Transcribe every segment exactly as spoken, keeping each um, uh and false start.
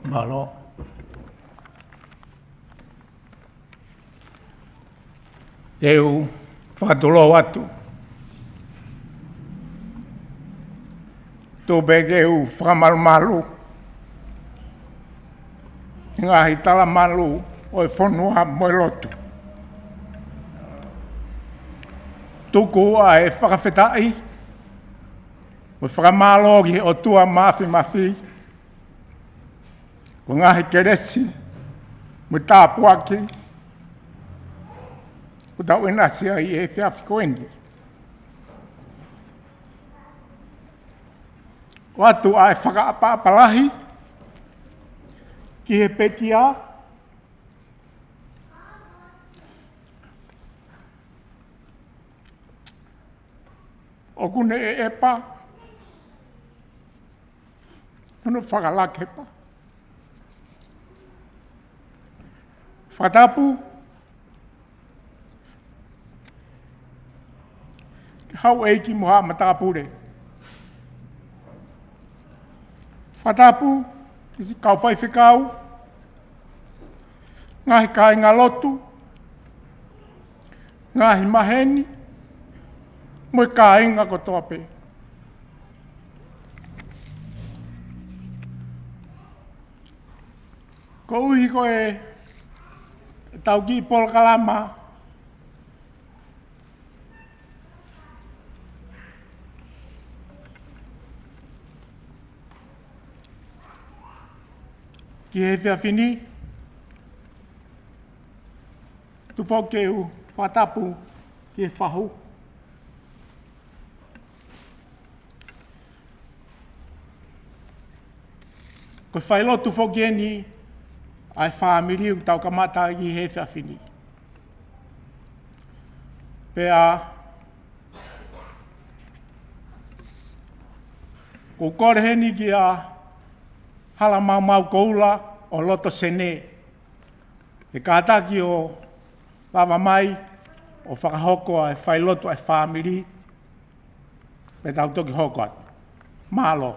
Mālō. Te u fakatulou atu. Tuku pē ke u fakamalumalu he ngaahi talamalu ʻo e fonua mo e lotu. Tuku ʻa e fakafetaʻi mo e fakamālō ki he ʻOtua Māfimafi ko e ngaahi kelesi mo e tāpuaki kuo tau ʻinasi ai he efiafi ko eni. ʻOatu ʻa e fakaʻapaʻapa lahi ki he pekia ʻoku ne ʻeʻepa hono fakalakepa. Fakatapu ki he houʻeiki mo haʻa matāpule. Fakatapu ki siʻi kau faifekau, ngaahi kāingalotu, ngaahi maheni, mo e kāinga kotoa pē. Koeʻuhi ko ʻetau kiʻi polokalama ki he efiafi ni, tuku foki ke u fakatapu ki he fahu. Ko e failotu foki eni ʻa e fāmili ʻoku tau kamata ʻi he efiafi ni. Pea ʻoku ou kole heni kia Halamaumau Koula ʻo loto Senē, ʻe kātaki ʻo lava mai ʻo fakahoko ʻa e failotu ʻa e fāmili, pea tau toki hoko atu. Mālō.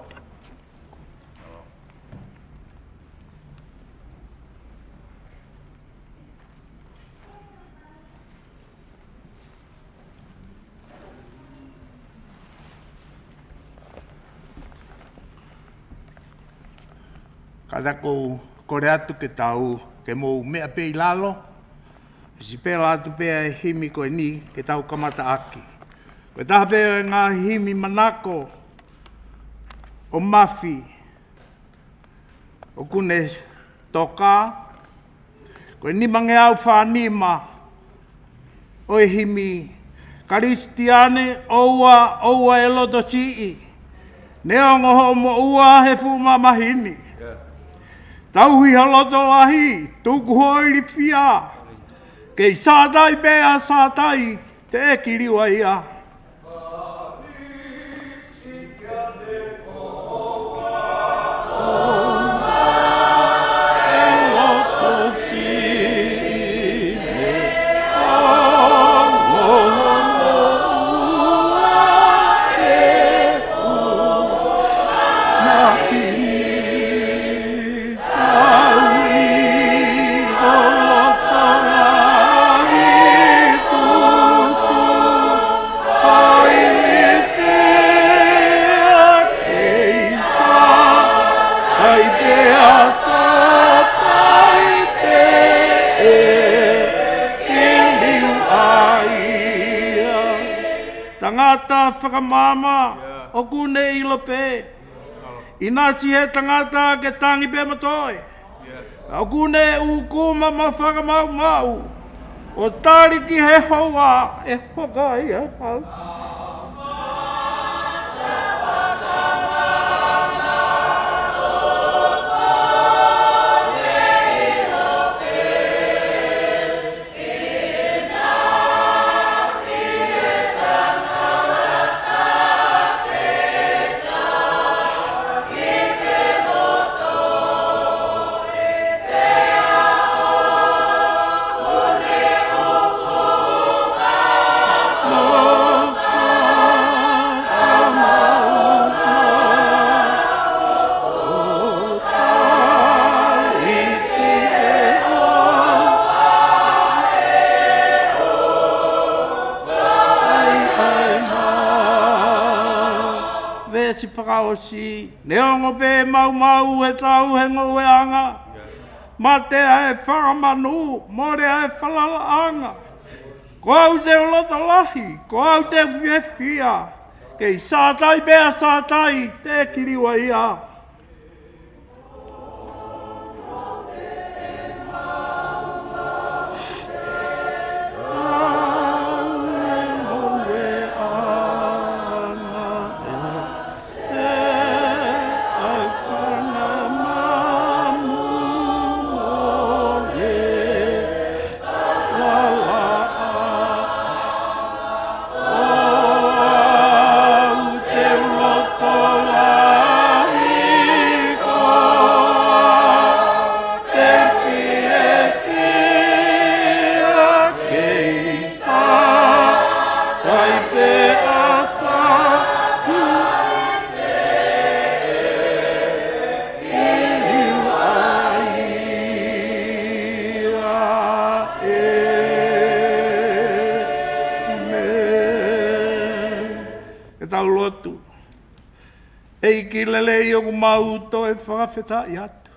Ka ta kou kole atu ke tau, ke mou meʻa pē ʻi lalo, sipela atu pē ʻa e himi ko eni ke tau kamata ʻaki. Ko e taha pē ʻo e ngaahi himi manako ʻo Mafi, ʻoku ne toka, ko e nimangeau fā nima ʻo e himi: Kalisitiane, ʻoua, ʻoua ʻe loto siʻi, neongo hoʻo moʻua he fuʻu mamahi ni. Tauhi ho loto lahi, tuku ho ilifia, kei sātai pē ʻa Sātai, teʻeki liliu ia. Tangata fakamaama, ʻoku ne ʻilo pē. ʻInasi he tangata ke tangi pē mo toe. ʻOku ne ʻūkuma mo fakamaʻumaʻu, ʻo tali ki he houa ʻe hoka ai ʻa e pau. Siʻi fakaʻosi, neongo pē maumau e tau he ngoueʻanga, mate ʻa e fanga manu, mole ʻa e falalaʻanga. Ko au te u loto lahi, ko au te u fiefia, kei sātai pē ʻa sātai te u kiliuaia. Ke tau lotu. ʻEiki lelei, ʻoku mau toe fakafetaʻi atu.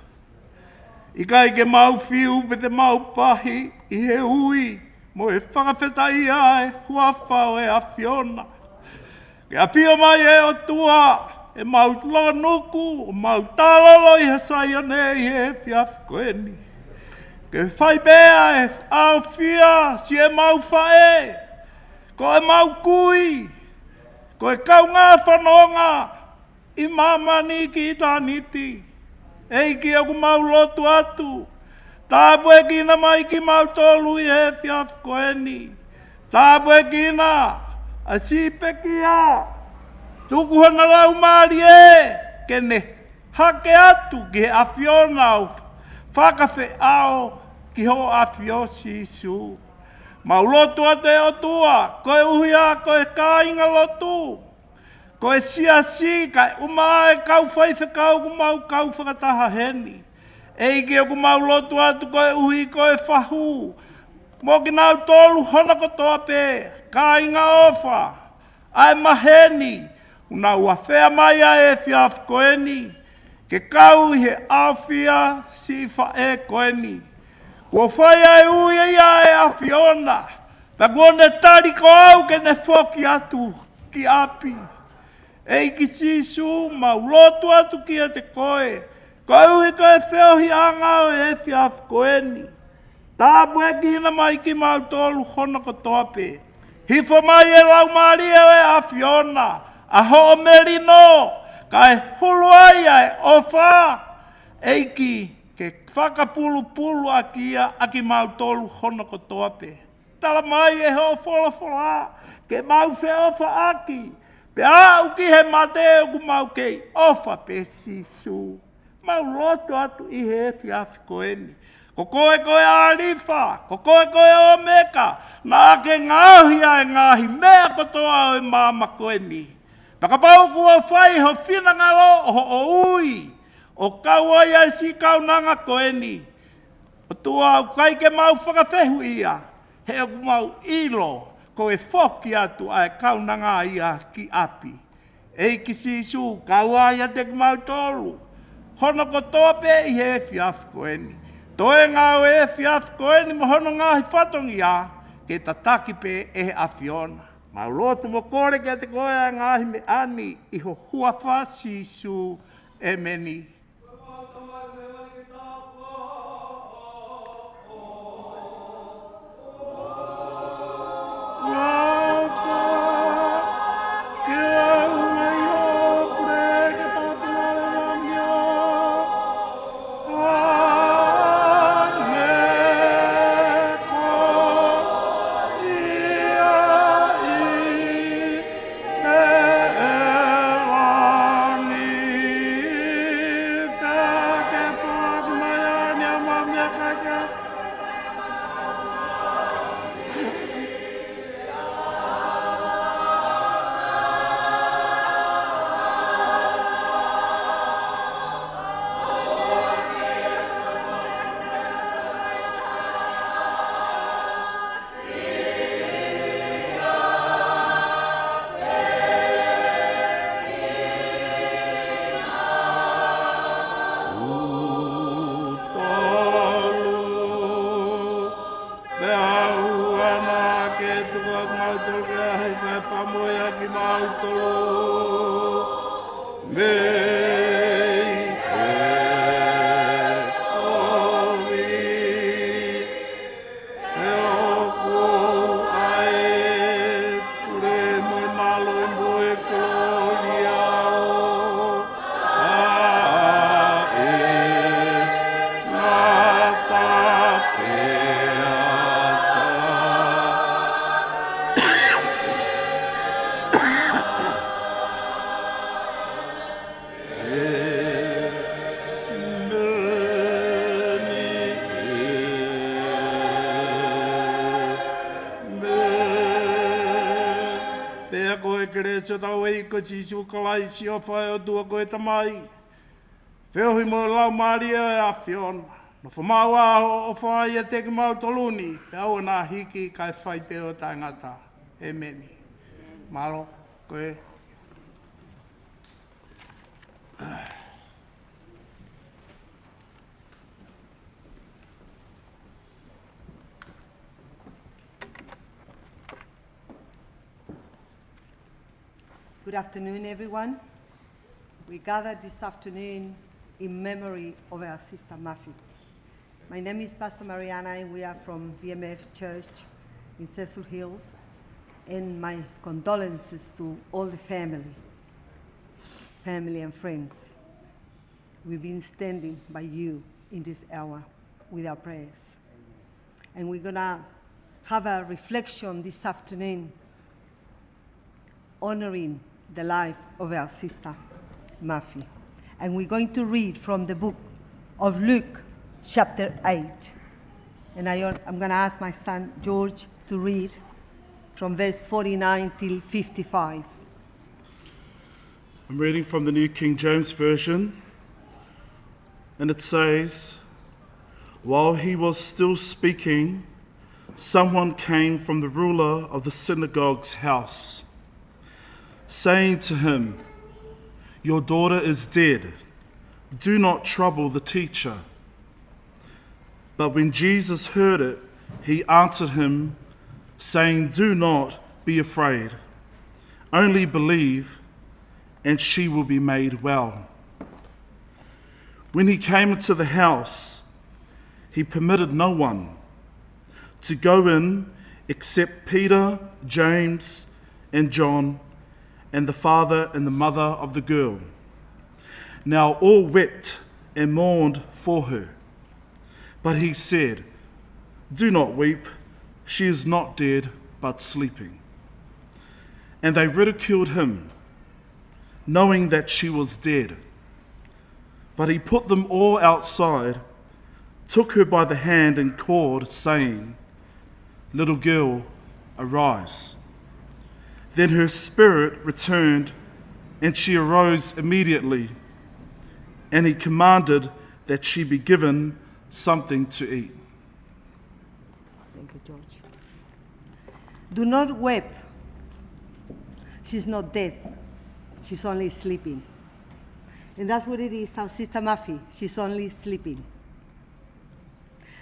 ʻIkai ke mau fiu pe te mau pahi ʻi he ui mo e fakafetaʻi ʻa e huafa ʻo e ʻAfiona. Ke ʻafio mai e ʻOtua, ʻe mau lonuku, ʻo mau talolo ʻi he Saione ʻi he efiafi ko eni. Ke fai pē ʻa e ʻaofia siʻemau faʻē, ko ʻemau kui, ko e kaungā fanonga ʻi māmani ki ʻitāniti. ʻEiki, ʻoku mau lotu atu, tāpuekina mai kimautolu ʻi he efiafi ko eni. Tāpuekina ʻa siʻi pekia, tuku hona laumālie ke ne hake atu ki he ʻAfiona ʻo fakafeʻao ki hoʻo ʻAfio, Sīsū. Mau lotu atu, e ʻOtua, koeʻuhi ā ko e kāinga lotu, ko e siasi, kae ʻumaʻā e kau faifekau ʻoku mau kau fakataha heni. ʻEiki, ʻoku mau lotu atu koeʻuhi ko e fahu, mo kinautolu hono kotoa pē, kāinga ʻofa ʻa e maheni, ʻoku nau afea mai ʻa e efiafi ko eni ke kau ʻi he ʻaofia siʻi faʻē ko eni. Kuo fai ʻa e ui ʻa e ʻAfiona, pea kuo ne tali ko au ke ne foki atu ki ʻapi. ʻEiki Sīsū, mau lotu atu kiate koe, koeʻuhi ko e feohiʻanga ʻo e efiafi ko eni. Tāpuekina mai kimautolu hono kotoa pē. Hifo mai e laumālie ʻo e ʻAfiona, ʻa hoʻo melino, kae hulu ai ʻa e ʻofa, ʻEiki, ke fakapulupulu ʻaki ia ʻa kimautolu hono kotoa pē. Tala mai ʻe hoʻo folofola ke mau feʻofaʻaki, pea aʻu ki he mate ʻoku mau kei ʻofa pē, Sīsū. Mau lotu atu ʻi he efiafi ko eni, ko koe ko e ʻĀlifa, ko koe ko e ʻŌmeka, naʻa ke ngaohi ʻa e ngaahi meʻa kotoa ʻo e māmani ko eni. Pea kapau kuo fai ho finangalo ʻo hoʻo ui, ʻo kau ai ʻa e siʻi kaunanga ko eni, ʻOtua, ʻoku ʻikai ke mau fakafehuʻia, he ʻoku mau ʻilo ko e foki atu ʻa e kaunanga ia ki ʻapi. ʻEiki Sīsū, kau ai ʻiate kimautolu hono kotoa pē ʻi he efiafi ko eni. Toenga ʻo e efiafi ko eni mo hono ngaahi fatongia, ke tataki pē ʻe he ʻAfiona. Mau lotu mo kole kiate koe ʻa e ngaahi meʻa ni ʻi ho huafa, Sīsū. ʻEmeni. Kelesi ʻa hotau ʻEiki ko Sīsū Kalaisi, ʻofa ʻa e ʻOtua ko e Tamai, feohi mo e Laumālie ʻo e ʻAfiona, nofomaʻu ʻa hoʻo ʻofa ʻiate kimautolu ni, pea ʻoua naʻa hiki kae fai pē ʻo taʻengata. ʻEmeni. Mālō, ko e Good afternoon, everyone. We gather this afternoon in memory of our sister Mafi. My name is Pastor Mariana, and we are from V M F Church in Chesil Hills, and my condolences to all the family, family and friends. We've been standing by you in this hour with our prayers. And we're gonna have a reflection this afternoon honoring the life of our sister Mafi. And we're going to read from the book of Luke, chapter eight. And I, I'm gonna ask my son George to read from verse forty-nine till fifty-five. I'm reading from the New King James Version, and it says, "While he was still speaking, someone came from the ruler of the synagogue's house, saying to him, 'Your daughter is dead. Do not trouble the teacher.' But when Jesus heard it, he answered him, saying, 'Do not be afraid. Only believe, and she will be made well.' When he came into the house, he permitted no one to go in except Peter, James, and John, and the father and the mother of the girl. Now all wept and mourned for her. But he said, 'Do not weep. She is not dead, but sleeping.' And they ridiculed him, knowing that she was dead. But he put them all outside, took her by the hand, and called, saying, 'Little girl, arise.' Then her spirit returned, and she arose immediately, and he commanded that she be given something to eat." Thank you, George. "Do not weep. She's not dead. She's only sleeping." And that's what it is, our sister Mafi. She's only sleeping.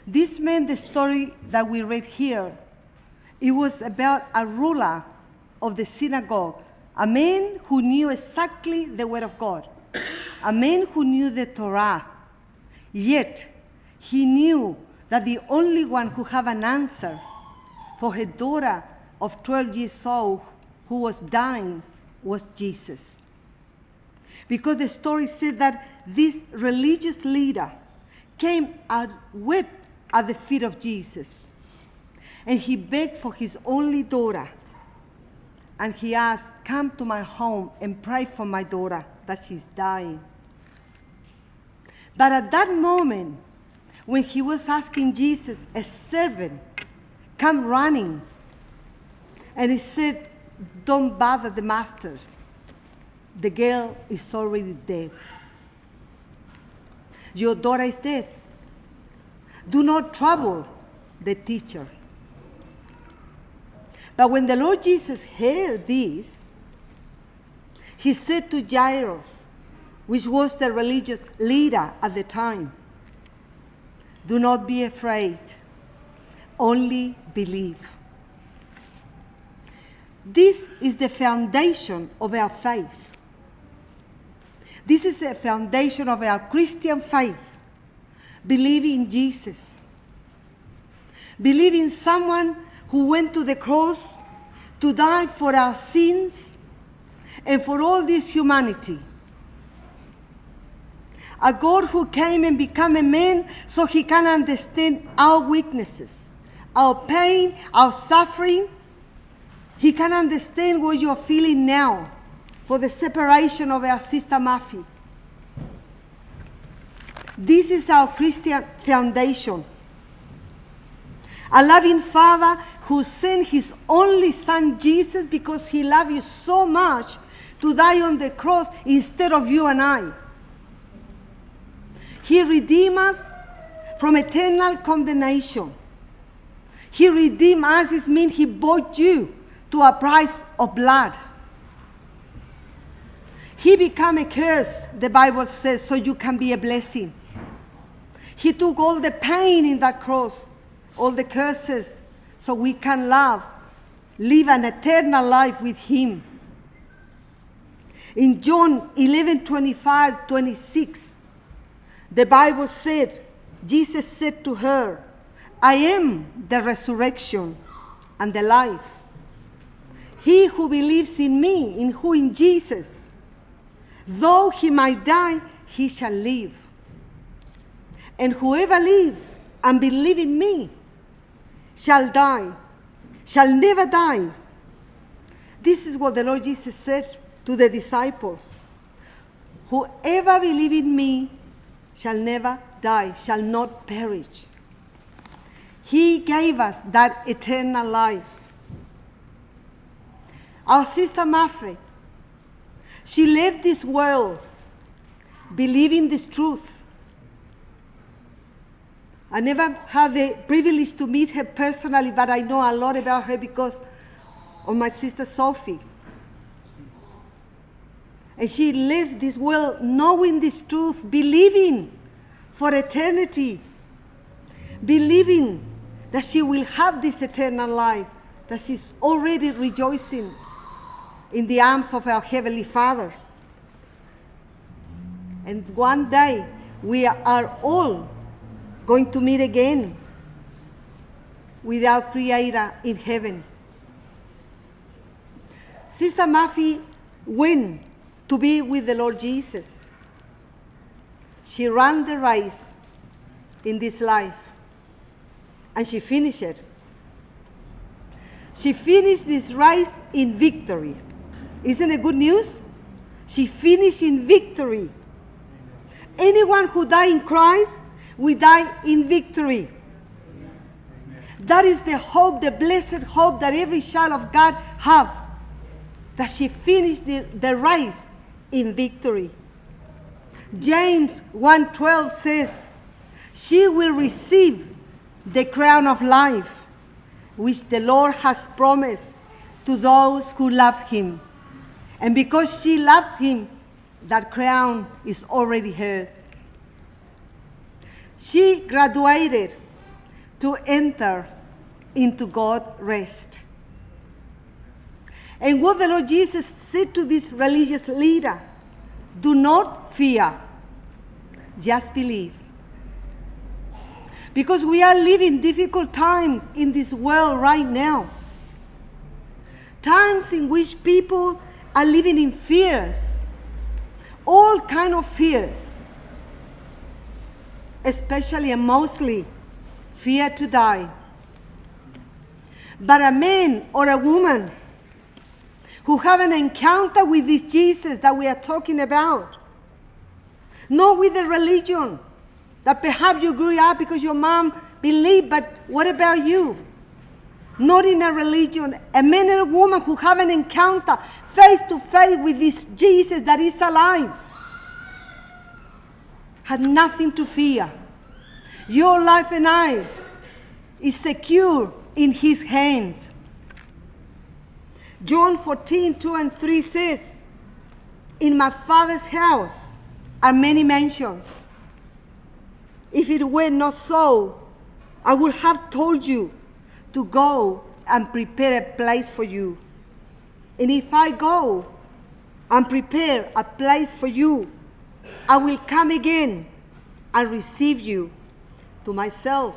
This man, the story that we read here, it was about a ruler of the synagogue, a man who knew exactly the word of God, a man who knew the Torah. Yet, he knew that the only one who have an answer for her daughter of twelve years old who was dying was Jesus. Because the story said that this religious leader came and wept at the feet of Jesus. And he begged for his only daughter. And he asked, "Come to my home and pray for my daughter that she's dying." But at that moment, when he was asking Jesus, a servant come running, and he said, "Don't bother the master. The girl is already dead. Your daughter is dead. Do not trouble the teacher." But when the Lord Jesus heard this, he said to Jairus, which was the religious leader at the time, "Do not be afraid, only believe." This is the foundation of our faith. This is the foundation of our Christian faith. Believe in Jesus. Believe in someone who went to the cross to die for our sins and for all this humanity. A God who came and became a man so he can understand our weaknesses, our pain, our suffering. He can understand what you are feeling now for the separation of our sister Mafi. This is our Christian foundation. A loving Father who sent his only Son Jesus because he loved you so much to die on the cross instead of you and I. He redeemed us from eternal condemnation. He redeemed us, it means he bought you to a price of blood. He became a curse, the Bible says, so you can be a blessing. He took all the pain in that cross, all the curses, so we can love, live an eternal life with him. In John eleven twenty-five, twenty-six, the Bible said, Jesus said to her, "I am the resurrection and the life. He who believes in me, in who, in Jesus, though he might die, he shall live. And whoever lives and believes in me shall die, shall never die." This is what the Lord Jesus said to the disciple. "Whoever believes in me shall never die, shall not perish." He gave us that eternal life. Our sister Mafi, she left this world believing this truth. I never had the privilege to meet her personally, but I know a lot about her because of my sister Sophie. And she left this world knowing this truth, believing for eternity, believing that she will have this eternal life, that she's already rejoicing in the arms of our Heavenly Father. And one day, we are all going to meet again with our Creator in heaven. Sister Mafi went to be with the Lord Jesus. She ran the race in this life, and she finished it. She finished this race in victory. Isn't it good news? She finished in victory. Anyone who die in Christ will die in victory. That is the hope, the blessed hope that every child of God have, that she finished the, the race in victory. James one twelve says, "She will receive the crown of life, which the Lord has promised to those who love him." And because she loves him, that crown is already hers. She graduated to enter into God's rest. And what the Lord Jesus said to this religious leader, "Do not fear, just believe." Because we are living difficult times in this world right now. Times in which people are living in fears, all kind of fears, especially and mostly fear to die. But a man or a woman who have an encounter with this Jesus that we are talking about, not with the religion that perhaps you grew up because your mom believed, but what about you? Not in a religion. A man and a woman who have an encounter face to face with this Jesus that is alive have nothing to fear. Your life and I is secure in his hands. John fourteen two and three says, "In my Father's house are many mansions. If it were not so, I would have told you to go and prepare a place for you. And if I go and prepare a place for you, I will come again and receive you to myself,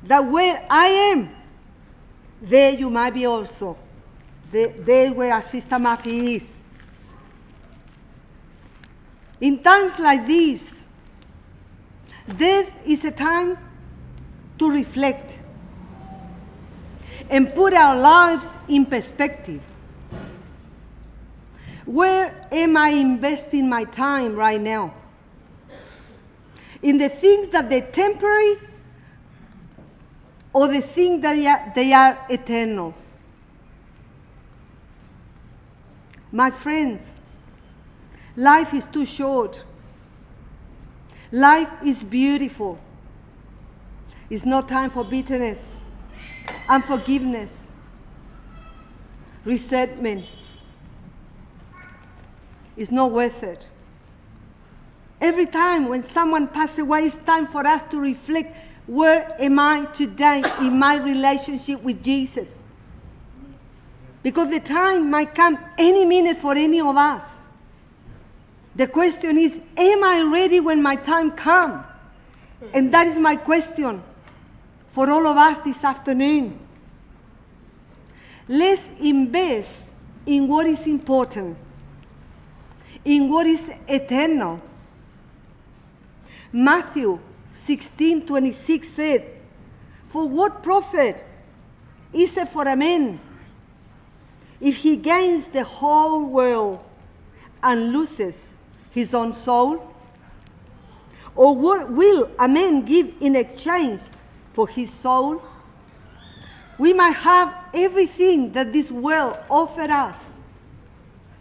that where I am, there you might be also." The, there where our sister Mafi is. In times like this, death is a time to reflect and put our lives in perspective. Where am I investing my time right now? In the things that are temporary, or the thing that they are, they are eternal. My friends, life is too short. Life is beautiful. It's no time for bitterness, unforgiveness, resentment. It's not worth it. Every time when someone passes away, it's time for us to reflect, where am I today in my relationship with Jesus? Because the time might come any minute for any of us. The question is, am I ready when my time comes? And that is my question for all of us this afternoon. Let's invest in what is important, in what is eternal. Matthew sixteen twenty-six said, "For what profit is it for a man if he gains the whole world and loses his own soul? Or what will a man give in exchange for his soul?" We might have everything that this world offered us,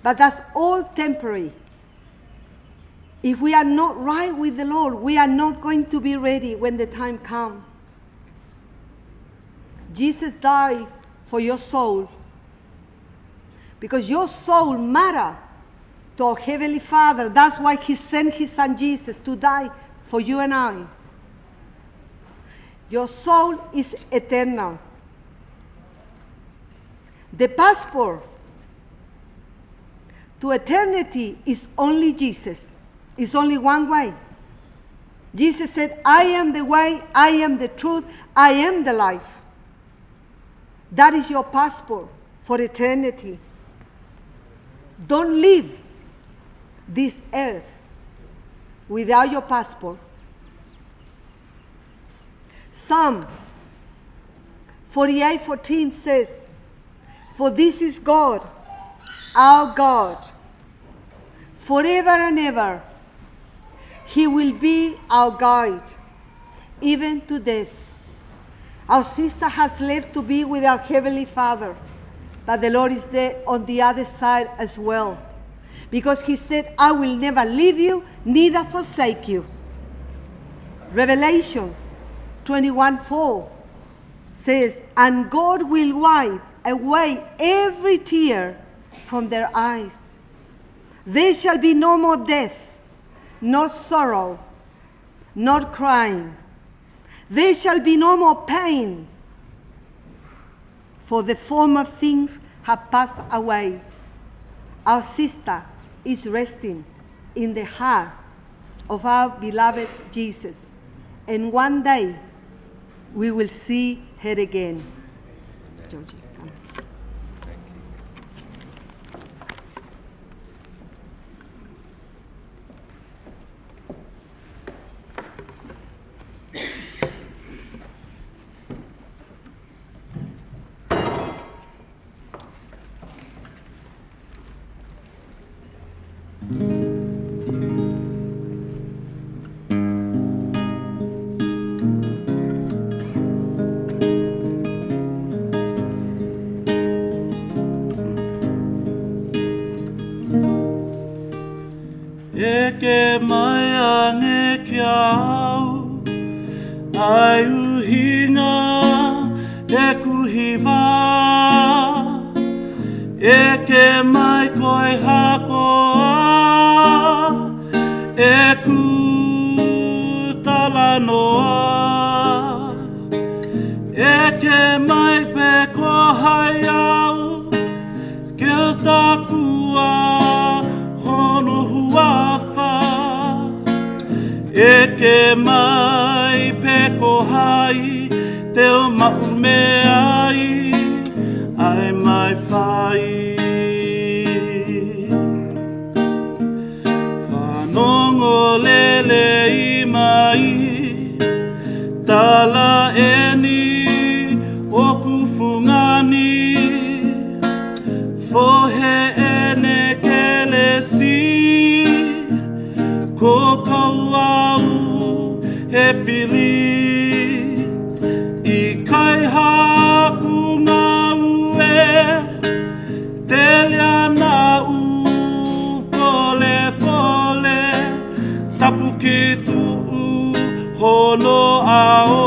but that's all temporary. If we are not right with the Lord, we are not going to be ready when the time comes. Jesus died for your soul, because your soul matter to our Heavenly Father. That's why He sent His Son Jesus to die for you and I. Your soul is eternal. The passport to eternity is only Jesus. It's only one way. Jesus said, "I am the way, I am the truth, I am the life." That is your passport for eternity. Don't leave this earth without your passport. Psalm forty-eight fourteen says, "For this is God, our God, forever and ever. He will be our guide, even to death." Our sister has left to be with our Heavenly Father, but the Lord is there on the other side as well, because He said, "I will never leave you, neither forsake you." Revelations twenty-one four says, "And God will wipe away every tear from their eyes. There shall be no more death, nor sorrow, nor crying. There shall be no more pain, for the former things have passed away." Our sister is resting in the heart of our beloved Jesus. And one day, we will see her again. Georgie, come. ʻEke mai ange kiate au ʻa e ʻuhinga ʻeku hiva. ʻEke mai ko e hā koā ʻeku talanoa. ʻEke mai pe ko hai au ke u takua hono huafa. ʻEke mai pe ko hai te u maʻu mei ai ʻa e mafai. Fanongo lelei mai, tala eni ʻoku fungani, fohe ʻene kelesi, ko kau au he fili, ʻikai Tuʻu hono ʻao,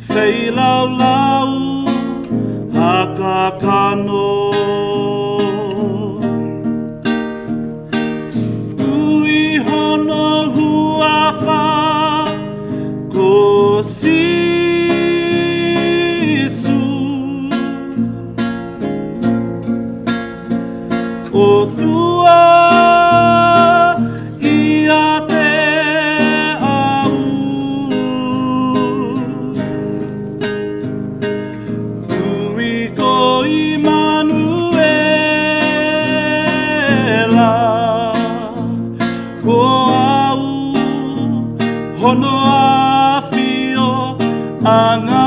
feilaulau ha kakano. Ui hono huafa ko Sīsū. ʻOtua ʻiate au. Ui ko ʻImanuela, ko au hono ʻafioʻanga.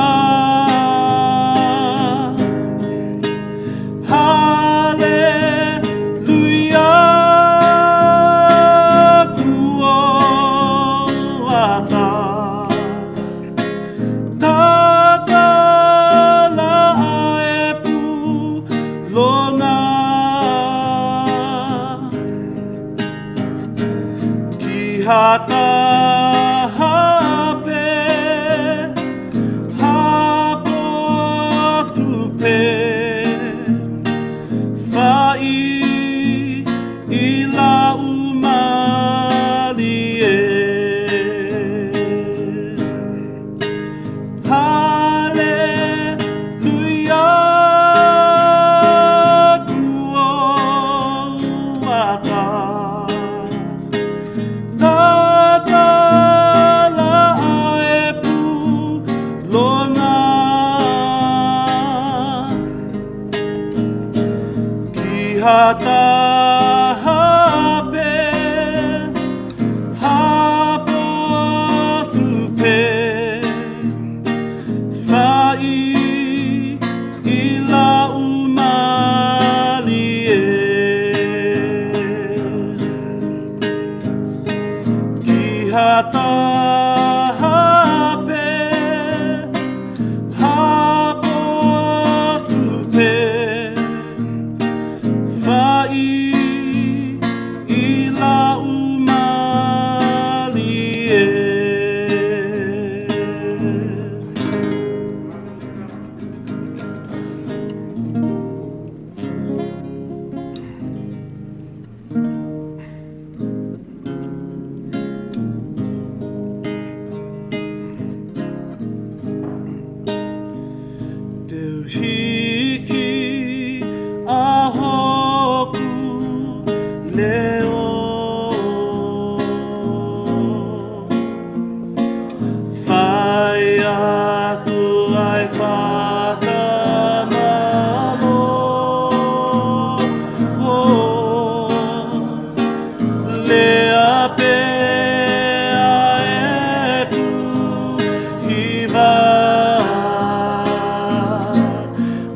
Haleluia, kuo ʻatā. Tatala ʻa e pulonga ki ha taha pē, ha potu pē, fai ʻi laumālie. Haleluia, kuo ʻatā. Tatala ʻa e pulonga ki ha taha pē, ha potu pē, fai ʻi laumālie. Ki ha taha pē, ha potu pē, fai ʻi laumālie. Te u hiki ʻa hoku leʻo, fai atu ai fakamālō. Lea pē ʻa ʻeku hiva,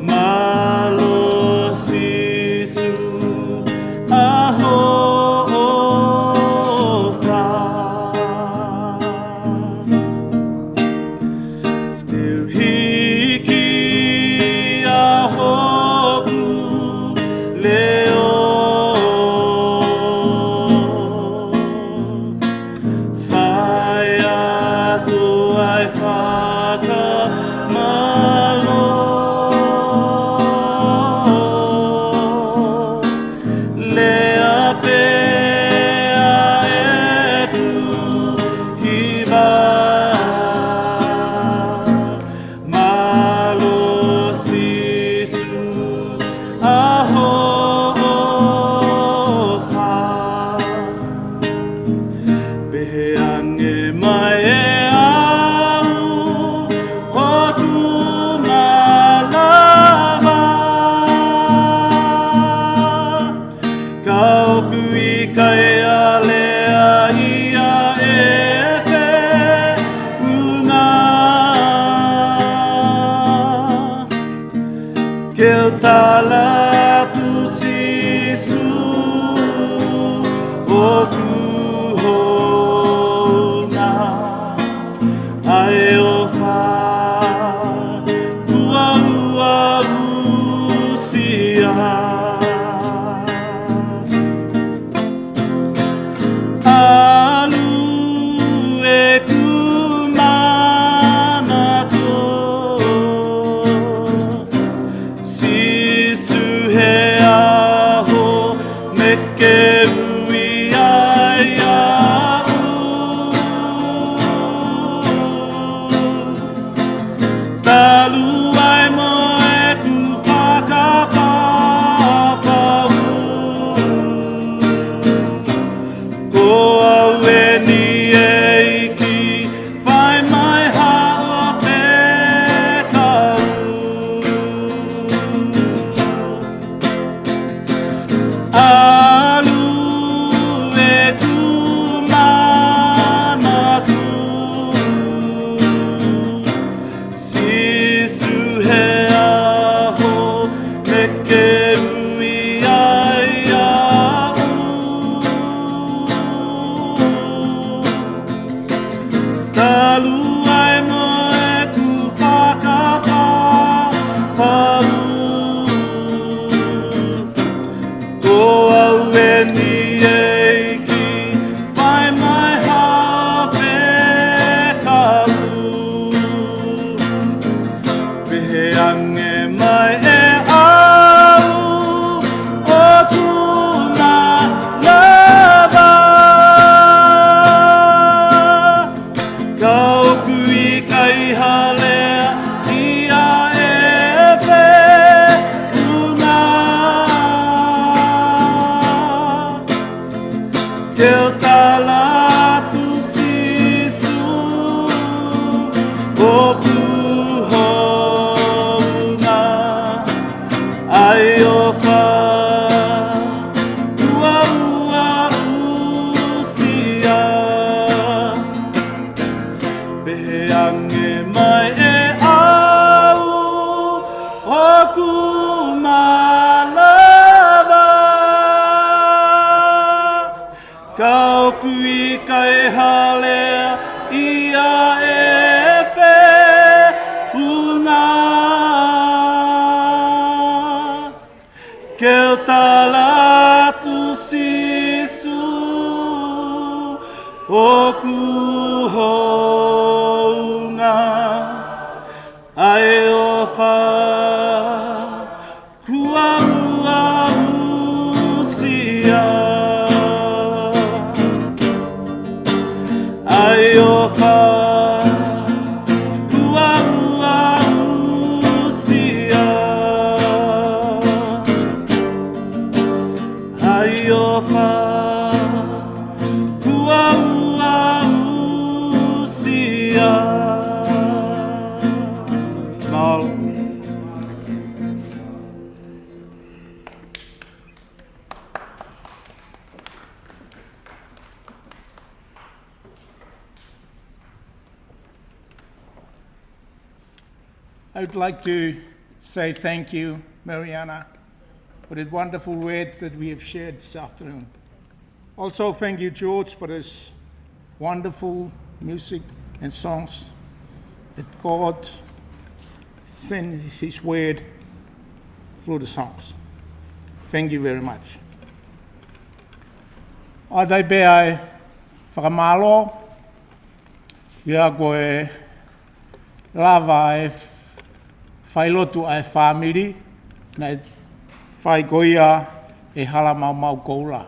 mālō Sīsū ʻa hoʻo ʻofa. Te u hiki ʻa hoku leʻo, fai atu ai fakamālō. Lea pē ʻa ʻeku hiva, mālō Sīsū ʻa hoʻo ʻofa. Pehē ange mai ʻe au, ʻoku malava. Ka ʻoku ʻikai ʻa lea ia ʻe feʻunga. Ke u tala atu Sīsū ʻoku hounga ʻa e ʻofa kuo u aʻusia. ʻAlu Ke u tala atu Sīsū, ʻoku hounga, ʻa e ʻofa kuo u aʻusia. Pehē ange mai ʻe au, ʻoku malava. Ka ʻoku ʻikai hale ia e feʻunga. Ke u tala atu Sīsū, ʻoku hounga, ʻa e ʻofa kuo u aʻusia. ʻA e ʻofa kuo u aʻusia. ʻA e ʻofa kuo u aʻusia. Mālō. I would like to say thank you, Mariana, for the wonderful words that we have shared this afternoon. Also, thank you, George, for this wonderful music and songs that God sends His word through the songs. Thank you very much. ʻOatu pē ʻa e fakamālō, ʻa ia ko e lava e failotu ʻa e fāmili, naʻe fai ko ia ʻe Hala Maumau Koula.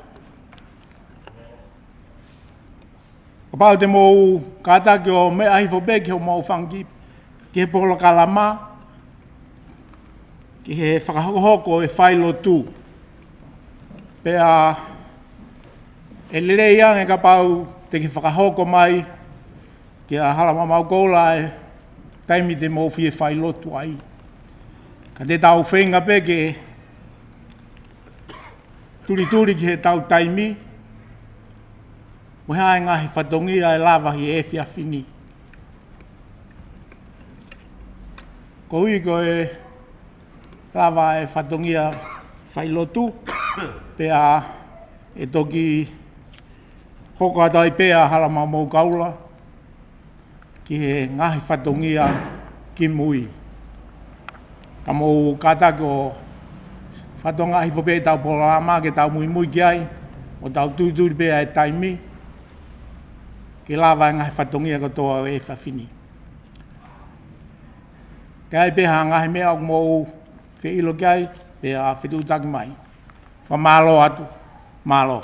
Kapau te mou kātaki ʻo meʻa hifo pē ki hoʻomou fanga kiʻi, ki he polokalama, ki he fakahokohoko e failotu. Pea ʻe lelei ange kapau te ke fakahoko mai kia Hala Maumau Koula e taimi te mou fie failotu ai. Ka te tau feinga pē ke tulituli ki heʻetau taimi, mo e hā e ngaahi fatongia ʻe lava ʻi he efiafi ni. Koeʻuhi ko e lava e fatongia failotu, pea ʻe toki hoko atu ai pē ʻa Hala Maumau Koula ki he ngaahi fatongia kimui. Ka mou kātaki ʻo fakatokangaʻi hifo pē ʻetau polokalama ke tau muimui ki ai, ʻo tau tulituli pē ʻa e taimi, ke lava e ngaahi fatongia kotoa ʻo e efiafi ni. Ka ʻi ai pē ha ngaahi meʻa ʻoku mou fie ʻilo ki ai, pea fetuʻutaki mai. Fakamālō atu. Mālō.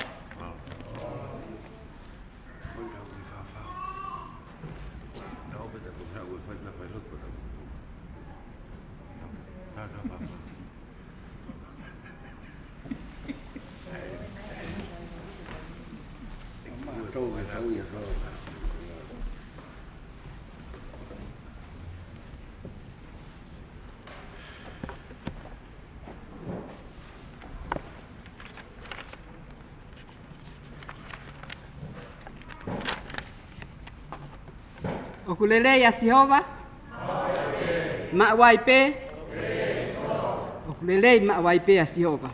ʻOku lelei ʻa Sihova? Maʻu ai pē? ʻOku lelei maʻu ai pē ʻa Sihova.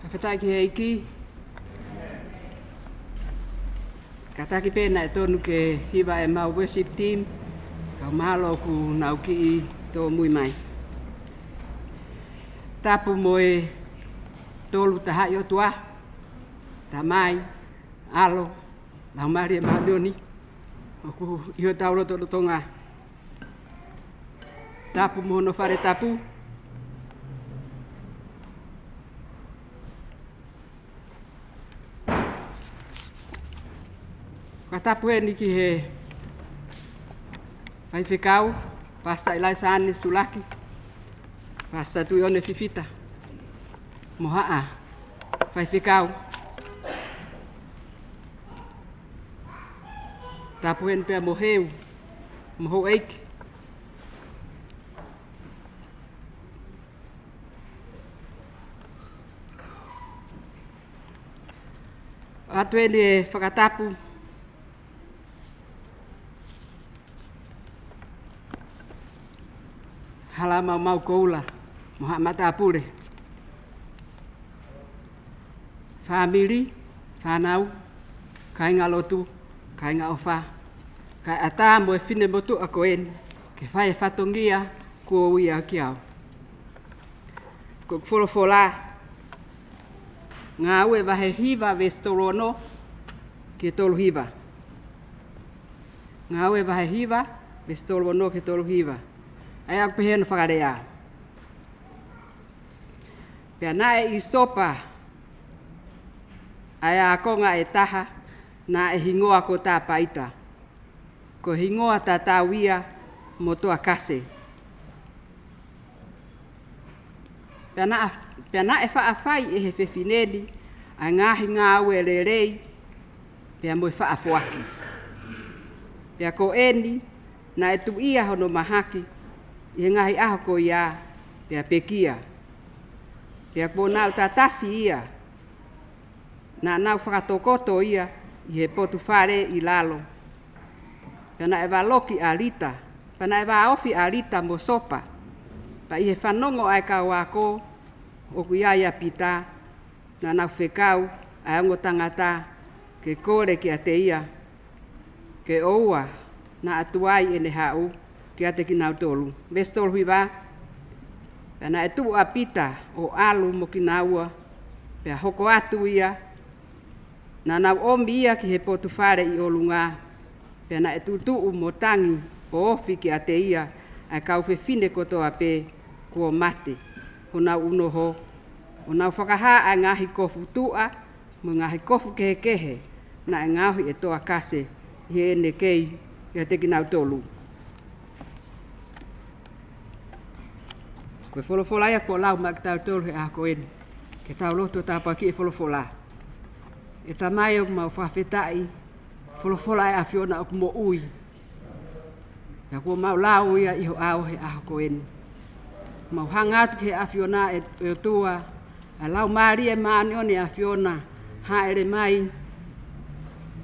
Fakafetaʻi ki he ʻEiki. Kātaki pē naʻe tonu ke hiva ʻemau worship team, ka mahalo ʻoku nau kiʻi tōmui mai. Tapu mo e Tolu Tahaʻi ʻOtua, Tamai, ʻAlo, Laumālie Māʻoniʻoni, ʻoku ʻi hotau lotolotonga. Tapu mo hono fale tapu. Fakatapu eni ki he faifekau, Pastor Elijah Anne Sulaki, Pastor Tuʻione Fifita, mo haʻa faifekau. Tapu eni pea mo Heu, mo houʻeiki. ʻOatu eni e fakatapu Hala Maumau Koula mo haʻa matāpule, fāmili, fānau, kāingalotu, kāinga ʻofa, kae ʻatā mo e finemotuʻa ko eni ke fai e fatongia kuo ui au ki ai. Ko e folofola, Ngāue vahe hiva veesi tolu ono ki he tolu hiva. Ngāue vahe hiva veesi tolu ono ki he tolu hiva. ʻA ia ʻoku pehē hono fakalea: Pea naʻe ʻi Sopa ʻa e ākonga ʻe taha naʻe hingoa ko Tapaita, ko e hingoa tatau ia mo Toakase. Pea naʻa, pea naʻe faʻa fai ʻe he fefine ni ʻa e ngaahi ngāue lelei pea mo e faʻa foaki. Pea ko eni naʻe tuʻia hono mahaki ʻi he ngaahi ʻaho ko ia, pea pekia. Pea kuo nau tatafi ia, naʻa nau fakatokoto ia ʻi he potu fale ʻi lalo. Pea naʻe valoki ʻa Lita, pea naʻe vāofi ʻa Lita mo Sopa. Pea ʻi he fanongo ʻa e kau ako ʻoku ʻi ai ʻa Pita, naʻa nau fekau ʻa e ongo tangata ke kole kiate ia, ke ʻoua naʻa tuai ʻene haʻu kiate kinautolu. Veesi tolu hiva. Pea naʻe tuʻu ʻa Pita ʻo ʻalu mo kinaua, pea hoko atu ia, naʻa nau ʻomi ia ki he potu fale ʻi ʻolunga, pea naʻe tutuʻu mo tangi ʻo ofi kiate ia ʻa e kau fefine kotoa pē kuo mate honau unoho, ʻo nau fakahā ʻa e ngaahi kofu tuʻa mo e ngaahi kofu kehekehe naʻe ngaohi ʻe Toakase ʻi heʻene kei kiate kinautolu. Ko e folofola ia kuo lau maʻa kitautolu he ʻaho ko eni, ke tau lotu ʻo tāpuakiʻi e folofola. ʻE Tamai, ʻoku mau fakafetaʻi, folofola ʻa e ʻAfiona ʻoku moʻui. Pea kuo mau lau ia ʻi ho ʻao he ʻaho ko eni. Mau hanga atu ki he ʻAfiona, ʻe, ʻe ʻOtua, ʻa e Laumālie Māʻoniʻoni ʻa e ʻAfiona, hāʻele mai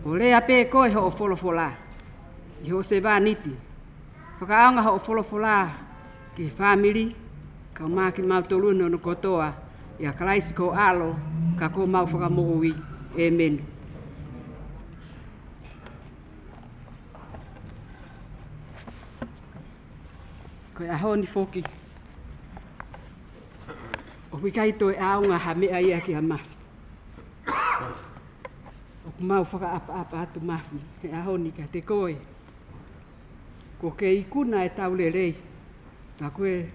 ʻo lea pē koe hoʻo folofola ʻi hoʻo sevāniti. Fakaʻaonga hoʻo folofola ki he fāmili, kae ʻumaʻā kimautolu ni hono kotoa, ʻia Kalaisi ko ho ʻAlo, ka ko homau Fakamoʻui. ʻĒmeni. Ko e ʻaho ni foki, ʻoku ʻikai toe ʻaonga ha meʻa ia ki ha Mafi. ʻOku mau fakaʻapaʻapa atu, Mafi, he ʻaho ni kiate koe. Kuo ke ikuna ʻetau lelei, ka ko e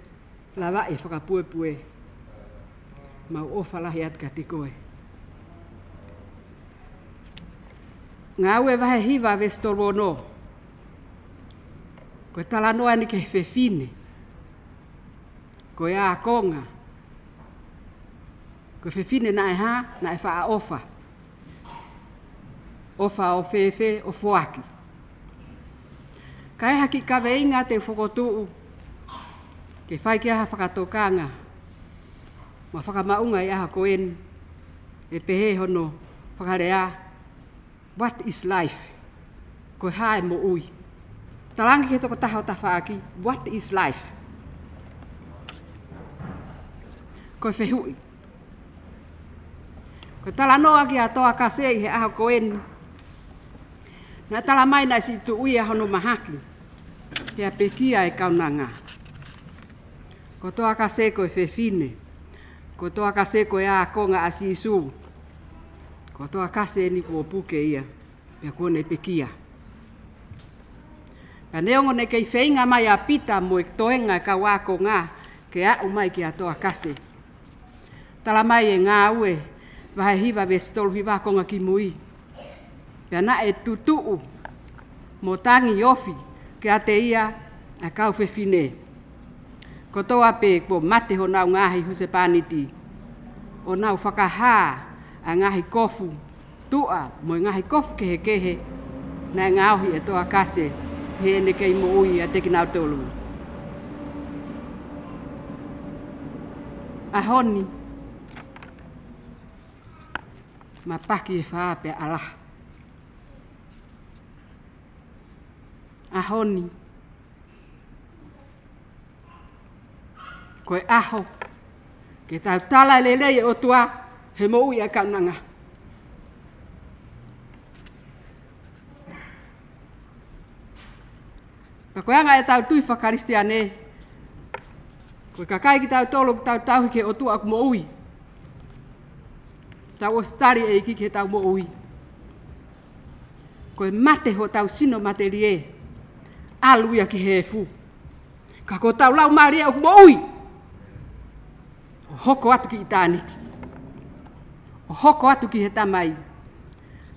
lavaʻi e fakapuepue. Mau ʻofa lahi atu kiate koe. Ngāue vahe hiva veesi tolu ono. Ko e talanoa eni ki he fefine, ko e ākonga. Ko e fefine naʻe hā? Naʻe faʻa ʻofa. ʻOfa ʻo fēfē? ʻO foaki. Ka ʻi ai ha kiʻi kaveinga te u fokotuʻu ke fai ki ai ha fakatokanga mo e fakamaʻunga ʻi he ʻaho ko eni, ʻe pehē hono fakalea: What is life? Ko e hā e moʻui? Talaange ki he tokotaha ho tafaʻaki, what is life? Ko e fehuʻi. Ko e talanoa ki he toa kase ʻi he ʻaho ko eni. Naʻe tala mai naʻe siʻi tuʻu ia hono mahaki, pea pekia e kaunanga. Ko e toa kase ko e fefine. Ko e toa kase ko e ākonga ʻa Sīsū. Ko e toa kase eni kuo puke ia, pea kuo ne pekia. Pea neongo naʻe kei feinga mai ʻa Pita mo e toenga e kau ākonga ke aʻu mai ki he toa kase. Tala mai ʻe Ngāue vahe hiva veesi tolu hiva konga ki mui. Pea naʻe tutuʻu mo tangi ofi kiate ia ʻa e kau fefine, kotoa pē kuo mate honau ngaahi husepāniti, ʻo nau fakahā ʻa e ngaahi kofu tuʻa mo e ngaahi kofu kehekehe naʻe ngaohi ʻe he toa kase heʻene kei moʻui ʻiate kinautolu. ʻAho ni, mapaki e fā pea ʻalaha. ʻAho ni, ko e ʻaho ke tau tala e lelei ʻo e ʻOtua he moʻui ʻa e kaunanga. Pea ko e anga ʻetau tui faka-Kalisitiane, ko e kakai kitautolu ʻoku tau tauhi ki he ʻOtua ʻoku moʻui. Tau ʻosi tali e ʻEiki ki heʻetau moʻui. Ko e mate hotau sino matelie, ʻalu ia ki he efu. Ka ko hotau laumālie ʻoku moʻui, ʻo hoko atu ki ʻitāniti, ʻo hoko atu ki he Tamai.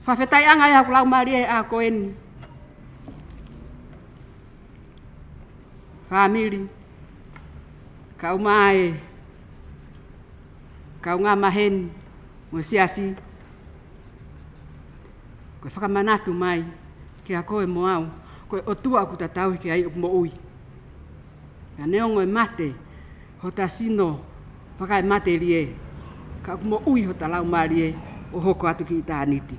Fakafetaʻiʻanga ia ʻoku laumālie ʻa ko eni. Fāmili, kau mai, kaungā maheni mo e siasi, ko e fakamanatu mai kiate koe mo au, ko e ʻOtua ʻoku tau tauhi ki ai ʻoku moʻui. Pea neongo e mate hota sino fakaematelie, ka ʻoku moʻui hota laumālie ʻo hoko atu ki ʻitāniti.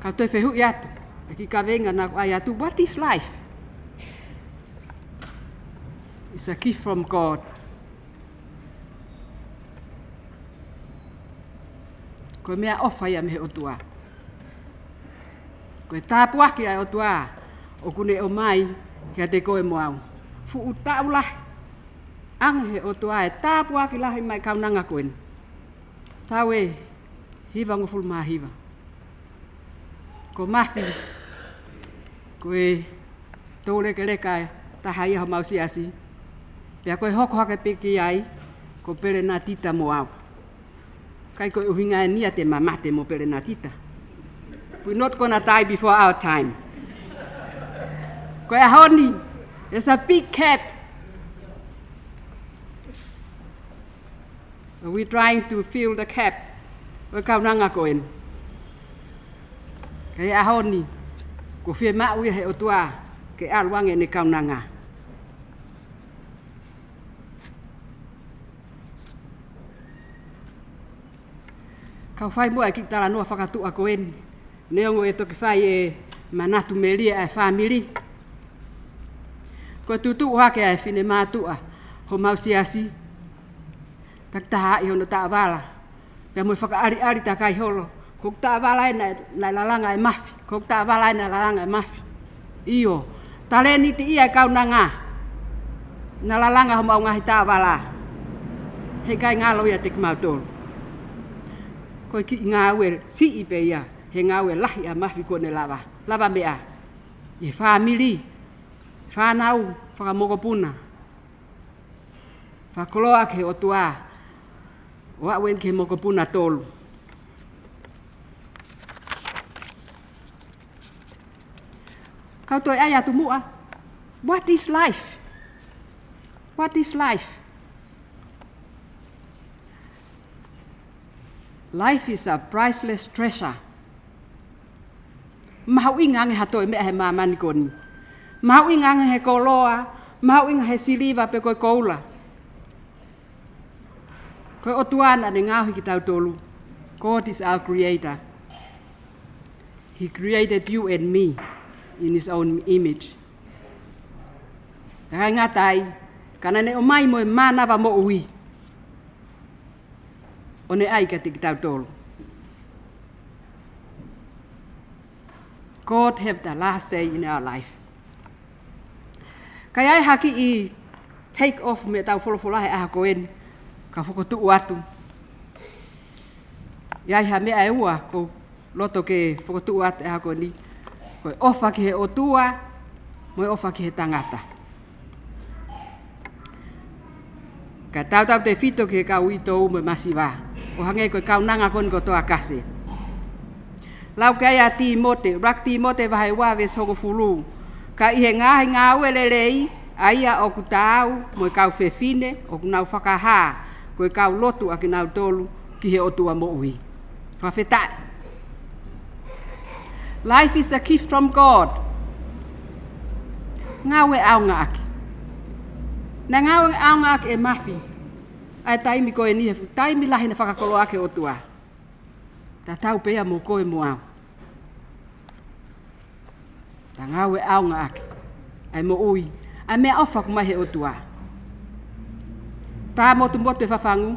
Ka u toe fehuʻi atu, ʻa e kiʻi kaveinga naʻa ku ʻai atu, what is life? It's a gift from God. Ko e meʻaʻofa ia mei he ʻOtua. Ko e tāpuaki ʻa e ʻOtua ʻoku ne ʻomai kiate koe mo au. Fuʻu taʻu lahi ange he ʻOtua e tāpuaki lahi mai kaunanga ko eni. Taʻu ʻe hivangofulu mā hiva. Ko Mafi, ko e toulekeleka ʻe taha ia homau siasi. Pea ko e hoko hake pē ki ai, ko Pelenatita mo au. ʻIkai ko e ʻuhinga eni ia te ma mate mo Pelenatita. We're not gonna die before our time. Ko e ʻaho ni, it's a big gap. We're trying to fill the gap ʻo e kaunanga ko eni. Ka ko e ʻaho ni, kuo fiemaʻu ia he ʻOtua ke ʻalu ange ʻene kaunanga. Kau fai muʻa e kiʻi talanoa fakatuʻa ko eni. Neongo ʻe toki fai e manatu melie ʻa e fāmili. Ko e tutuʻu hake ʻa e finemātuʻa homau siasi, takitaha ʻi hono taʻavala, pea mo e fakaʻaliʻali takai holo. Ko hoku taʻavala ē naʻe, naʻe lalanga ʻe Mafi. Ko hoku taʻavala ē naʻe lalanga ʻe Mafi. ʻIo, talēniti ia e kaunanga. Naʻa lalanga homau ngaahi taʻavala. Heʻikai ngalo ia ʻiate kimautolu. Ko e kiʻi ngāue siʻi pē ia he ngāue lahi ʻa Mafi kuo ne lava, lava meʻa ʻi he fāmili, fānau, fakamokopuna. Fakakoloa ki he ʻOtua, ʻo aʻu eni ki he mokopuna tolu. Kau toe ʻai atu muʻa. What is life? What is life? Life is a priceless treasure. Mahuʻinga ange ha toe meʻa he māmani ko eni. Mahuʻinga ange he koloa, mahuʻinga he siliva pe ko e koula. Ko e ʻOtua naʻa ne ngaohi kitautolu. God is our creator. He created you and me in his own image. ʻIkai ngata ai, ka naʻa ne ʻomai mo e mānava moʻui. ʻo ne ʻai kiate kitautolu. God have the last say in our life. Ka ʻi ai ha kiʻi take off mei heʻetau folofola he ʻaho ko eni, ka u fokotuʻu atu. ʻI ai ha meʻa ʻe ua ʻoku ou loto ke fokotuʻu atu he ʻaho ko eni. Ko e ʻofa ki he ʻOtua, mo e ʻofa ki he tangata. Ka tautautefito ki he kau uitou mo e masiva. ʻO hangē ko e kaunanga ko eni ko Toakase. Lau ki ai ʻa Tīmote, ʻuluaki Tīmote vahe ua veesi hongofulu. Ka ʻi he ngaahi ngāue lelei, ʻa ia ʻoku taau mo e kau fefine, ʻoku nau fakahā, ko e kau lotu ʻa kinautolu ki he ʻOtua moʻui. Fakafetaʻi. Life is a gift from God. Ngāue ʻaongaʻaki. Naʻe ngāue ʻaongaʻaki ʻe Mafi ʻa e taimi ko eni, he taimi lahi naʻe fakakoloa ʻaki ʻe he ʻOtua. Tatau pē ia mo koe mo au. Ta ngāue ʻaongaʻaki ʻa e moʻui, ʻa e meʻaʻofa ʻoku mai he ʻOtua. Tā motumotu e fafangu,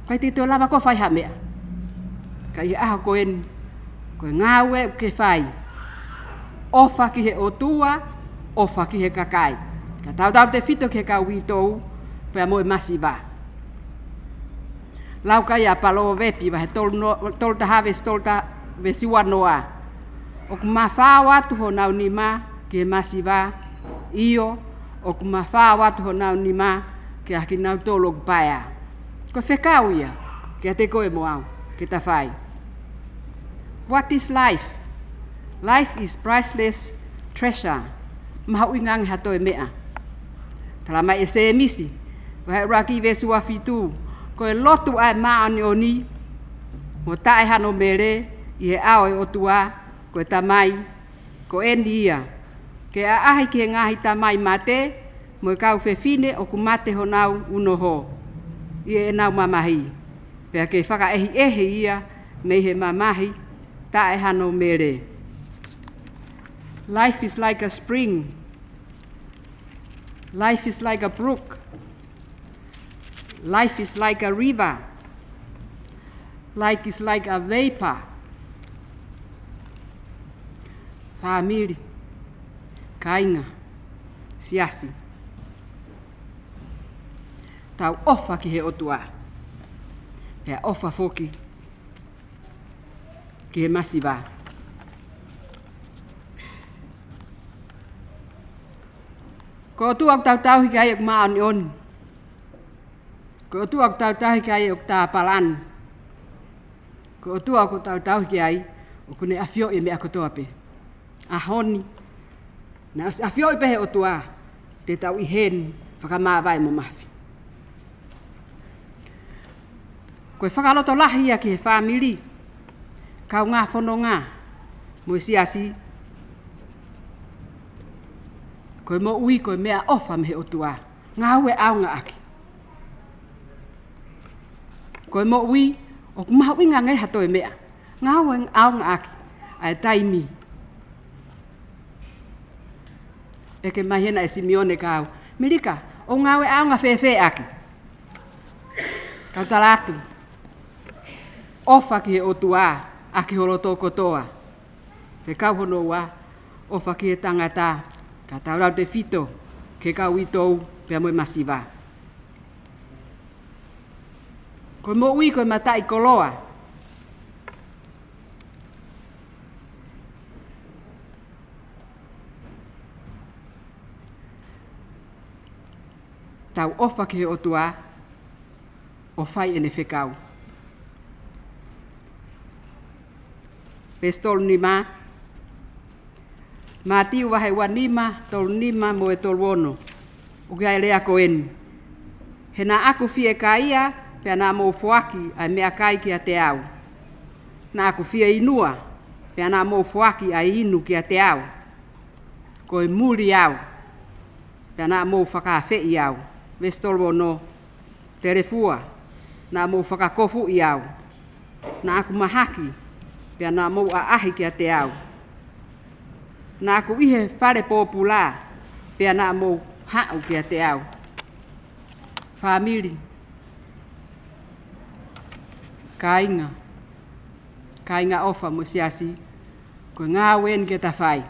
ʻikai te ke toe lava koe ʻo fai ha meʻa. Ka ʻi he ʻaho ko eni, ko e ngāue ʻoku ke fai, ʻofa ki he ʻOtua, ʻofa ki he kakai. Ka tautautefito ki he kau uitou, pea mo e masiva. Lau ki ai ʻa Palōvepi, vahe tolu no-, tolu taha veesi tolu ta-, veesi ua noa. ʻOku mafao atu honau nima ki he masiva, ʻio, ʻoku mafao atu honau nima kiate kinautolu ʻoku paea. Ko e fekau ia kiate koe mo au, ke ta fai. What is life? Life is priceless treasure. Mahuʻinga ange ha toe meʻa. Talamai ʻe Sēmisi, vahe ʻuluaki veesi ua fitu, ko e lotu ʻa e māʻoniʻoni, mo taʻe hano mele, ʻi he ʻao ʻo e ʻOtua, ko e Tamai, ko eni ia. Ke ʻaʻahi ki he ngaahi tamai mate, mo e kau fefine ʻoku mate honau unoho, ʻi heʻenau mamahi. Pea ke fakaʻehiʻehi ia, mei he mamahi, taʻe hano mele. Life is like a spring. Life is like a brook. Life is like a river. Life is like a vapor. Fāmili, kāinga, siasi. Tau ʻofa ki he ʻOtua. Pea ʻofa foki ki he masiva. Ko e ʻOtua ʻoku tau tauhi ki ai ʻoku māʻoniʻoni. Ko e ʻOtua ʻoku tau tauhi ki ai ʻoku tāpalani. Ko e ʻOtua ʻoku tau tauhi ki ai ʻoku ne ʻafioʻi e meʻa kotoa pē. ʻAho ni, naʻe ʻosi ʻafioʻi pē ʻe he ʻOtua te tau ʻi heni fakamāvae mo Mafi. Ko e fakalotolahi ia ki he fāmili, kaungā fononga, mo e siasi. Ko e moʻui ko e meʻaʻofa mei he ʻOtua. Ngāue ʻaongaʻaki. Ko e moʻui ʻoku mahuʻinga ange ha toe meʻa. Ngāue ʻaongaʻaki ʻa e taimi. ʻEke mai hena ʻe Simione kia au, Milika, ʻoku ngāue ʻaonga fēfē ʻaki? Kau tala atu, ʻofa ki he ʻOtua ʻaki ho loto kotoa. Fekau hono ua, ʻofa ki he tangata, ka tautautefito ki he kau uitou pea mo e masiva. Ko e moʻui ko e mataʻikoloa. Tau ʻofa ki he ʻOtua, ʻo fai ʻene fekau. Veesi tolu nima, Mātiu vahe ua nima, tolu nima mo e tolu ono. ʻOku ʻi ai e lea ko eni. He naʻa ku fiekaia, pea naʻa mou foaki ʻa e meʻakai kiate au. Naʻa ku fieinua, pea naʻa mou foaki ʻa e inu kiate au. Ko e muli au, pea naʻa mou fakaafeʻi au. Veesi tolu ono, telefua, naʻa mou fakakofuʻi au. Naʻa ku mahaki, pea naʻa mou ʻaʻahi kiate au. Naʻa ku ʻi he fale pōpula, pea naʻa mou haʻu kiate au. Fāmili, Kāinga, kāinga ʻofa mo e siasi, ko e ngāue eni ke ta fai.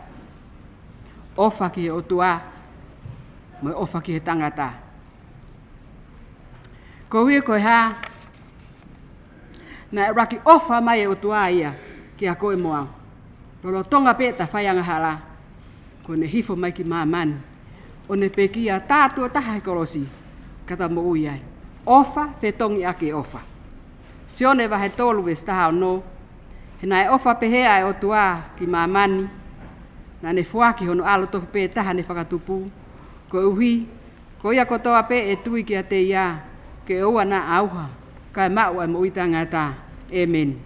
ʻOfa ki he ʻOtua, mo e ʻofa ki he tangata. Koeʻuhi ko e hā, naʻe ʻuluaki ʻofa mai e ʻOtua ia kiate koe mo au. Lolotonga pē ʻeta fai angahala, kuo ne hifo mai ki māmani, ʻo ne pekia, tā tuʻo taha he kolosi, ka ta moʻui ai. ʻOfa, fetongi ʻaki e ʻofa. Sione vahe tolu veesi taha ono, he naʻe ʻofa pehē ʻa e ʻOtua ki māmani, naʻa ne foaki hono ʻAlo tofu pē taha ne fakatupu, koeʻuhi ko ia kotoa pē ʻe tui kiate ia, ke ʻoua naʻa ʻauha, kae maʻu ʻa e moʻui taʻengata. ʻĒmeni.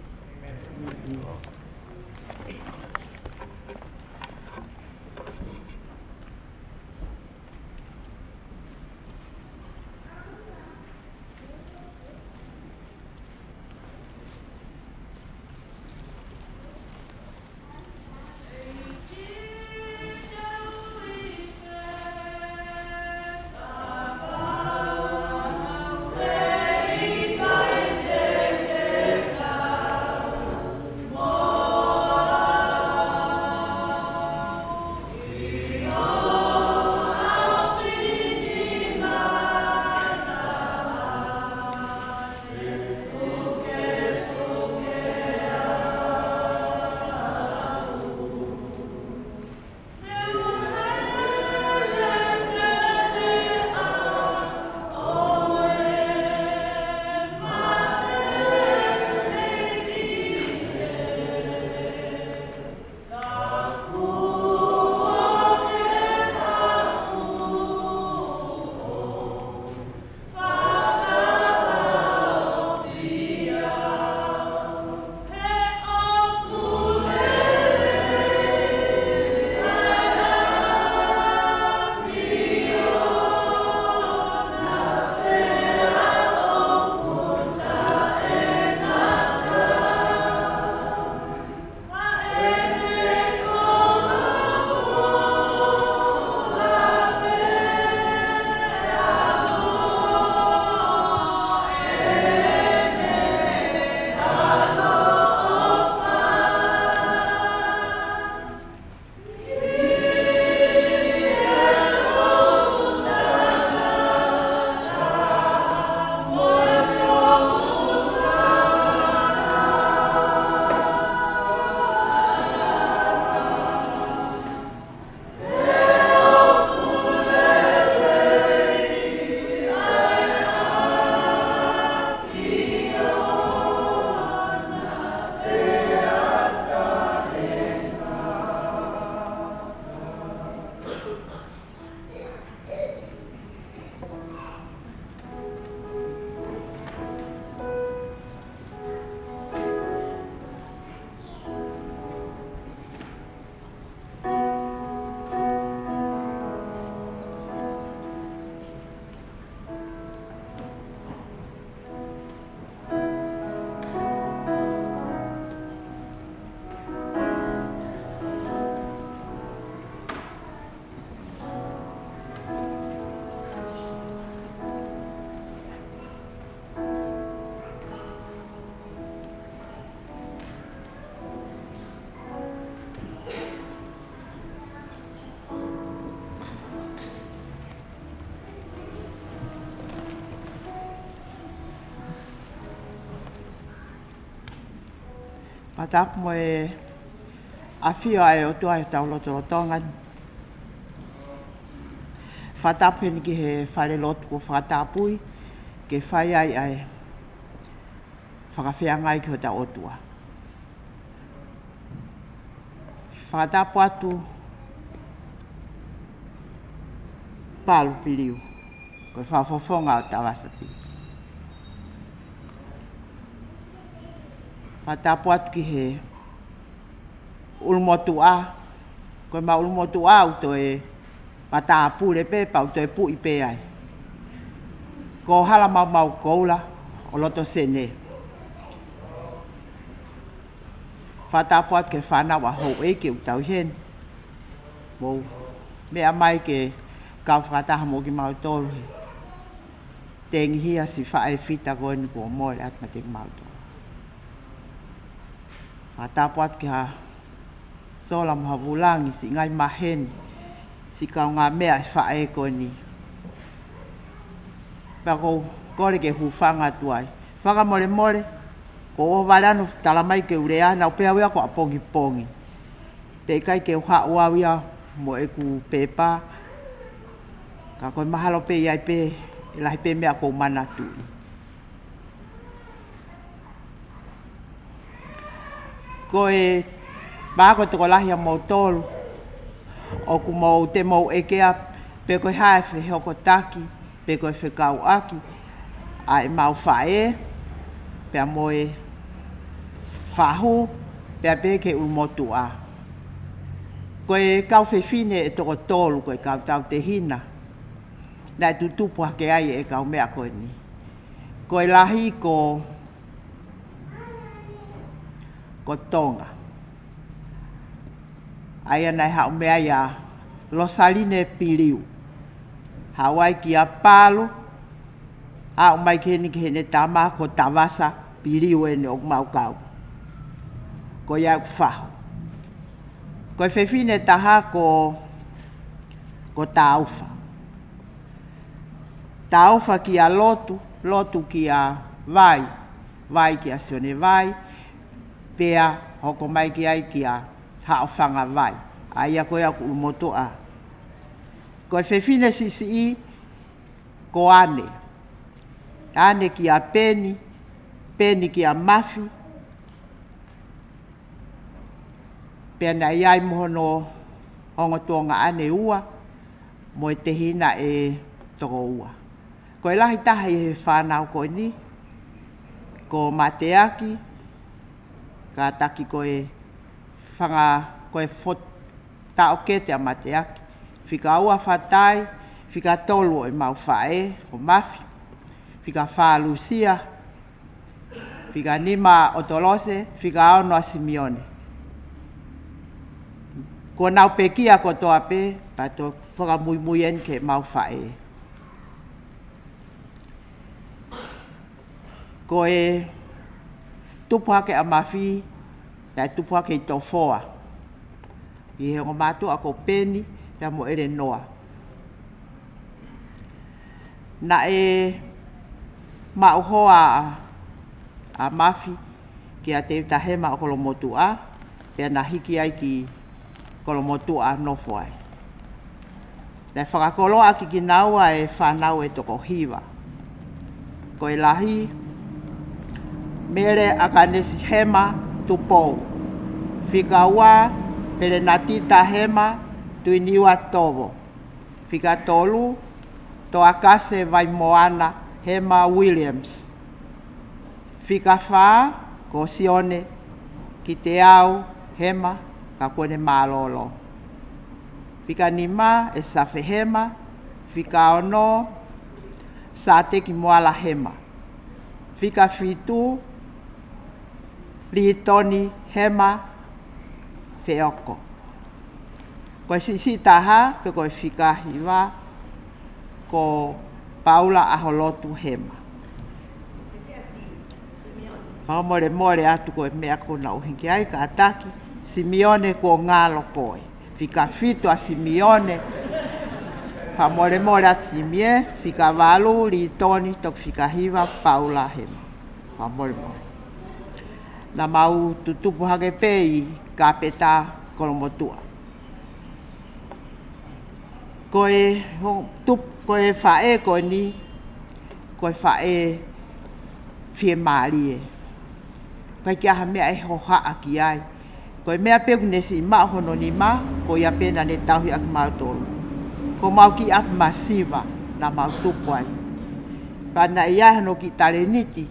Fakatapu mo e ʻafio ʻa e ʻOtua ʻi hotau lotolotonga. Fakatapu heni ki he falelotu kuo fakatapui, ke fai ai ʻa e fakafeangai ki hotau ʻOtua. Fakatapu atu Palu Piliu, ko e fakafofonga ʻo Tavasa Piliu. Fakatapu atu ki he ʻulumotuʻa, ko e ma ʻulumotuʻa ʻoku toe matāpule pē pea ʻoku toe puʻi pē ai. Ko Hala Maumau Koula ʻo loto Senē. Fakatapu atu ki he fānau ʻa houʻeiki ʻoku tau ʻi heni. Mou meʻa mai ke kau fakataha mo kimautolu he tengihia siʻi faʻē fita ko eni kuo mole atu meiate kimautolu. Fakatapu atu ki ha sola mo ha vulangi, siʻi ngaahi maheni, siʻi kaungāmeʻa ʻi he faʻē ko eni. Pea ʻoku ou kole ke u hūfanga atu ai. Fakamolemole, ko ʻeku vale ʻaʻaku ʻo talamai ke u lea, naʻa ku pehē au ia ko ʻapongipongi. Pea ʻikai ke u haʻu au ia mo ʻeku pepa, ka ko e mahalo pē ʻe ʻi ai pē e lahi pē meʻa ʻoku ou manatuʻi. Ko e, mahalo ko e tokolahi ʻa moutolu ʻoku mou, te mou ʻekea pe ko e hā e fehokotaki pe ko e fekauʻaki ʻa ʻemau faʻē pea mo e fahu, pea pehē ki he ʻulumotuʻa. Ko e kau fefine ʻe toko tolu, ko e kau tautehina naʻe tutupu hake ai e kaumeʻa ko eni. Ko e lahi ko, ko Tonga. ʻA ia naʻe haʻu mei ai ʻa Losaline Piliu. Haʻu ai kia Palu, aʻu mai ki heni ki heʻene tama ko Tavasa Piliu ʻeni ʻoku mau kau. Ko ia ʻeku fahu. Ko e fefine ʻe taha ko, ko Taufa. Taufa kia Lotu, Lotu kia Vai, Vai kia Sione Vai, pea hoko mai ki ai kia Haʻofanga Vai. ʻA ia ko ia ʻoku ʻulumotuʻa. Ko e fefine siʻisiʻi ko Ane. Ane kia Peni, Peni kia Mafi, pea naʻe ʻi ai mo hono ongo tuongaʻane ʻe ua, mo e tehina ʻe toko ua. Ko e lahi taha ʻi he fānau ko eni, ko Mateaki, kātaki ko e fanga, ko e fo-, taʻokete ʻa Mateaki. Fika ua Fatai, fika tolu ʻo ʻemau faʻē, ko Mafi. Fika fā Lusia, fika nima ʻa Otolose, fika ono ʻa Simione. Kuo nau pekia kotoa pē, pea toe fakamuimui eni ki heʻemau faʻē. Ko e tupu hake ʻa Mafi, naʻe tupu hake ʻi Tofoa. ʻI he ongo mātuʻa ko Peni, pea mo ʻElenoa. Naʻe maʻu hoa ʻa, ʻa Mafi kia Teuta Hema ʻo Kolomotuʻa, pea na hiki ai ki Kolomotuʻa ʻo nofo ai. Naʻe fakakoloa ʻaki kinaua e fānau ʻe toko hiva. Ko e lahi, Mele ʻAkanesi Hema Tupou. Fika ua, Pelenatita Hema Tuiniua Tovo. Fika tolu, Toakase Vaimoana Hema Williams. Fika fā, ko Sione Kiteau Hema, ka kuo ne mālōlō. Fika nima, ʻe Safe Hema. Fika ono, Sateki Moala Hema. Fika fitu, Litoni Hema Feoko. Ko e siʻisiʻi taha, pe ko e fika hiva, ko Paula ʻAholotu Hema. Fakamolemole atu ko e meʻa ko ena ʻoku hiki ai, kātaki, Simione kuo ngalo koe. Fika fitu ʻa Simione. Fakamolemole atu Simie, fika valu, Litoni, toki fika hiva, Paula Hema. Fakamolemole. Naʻa mau tutupu hake pē ʻi Kapeta Kolomotuʻa. Ko e ho-, tup-, ko e faʻē ko eni, ko e faʻē fiemālie. ʻIkai ke ʻi ai ha meʻa ʻe hohaʻa ki ai. Ko e meʻa pē ʻoku ne siʻi maʻu hono nima, ko ia pē naʻa ne tauhi ʻaki mautolu. Ko homau kiʻi ʻapi masiva naʻa mau tupu ai. Pea naʻe ʻi ai hono kiʻi talēniti,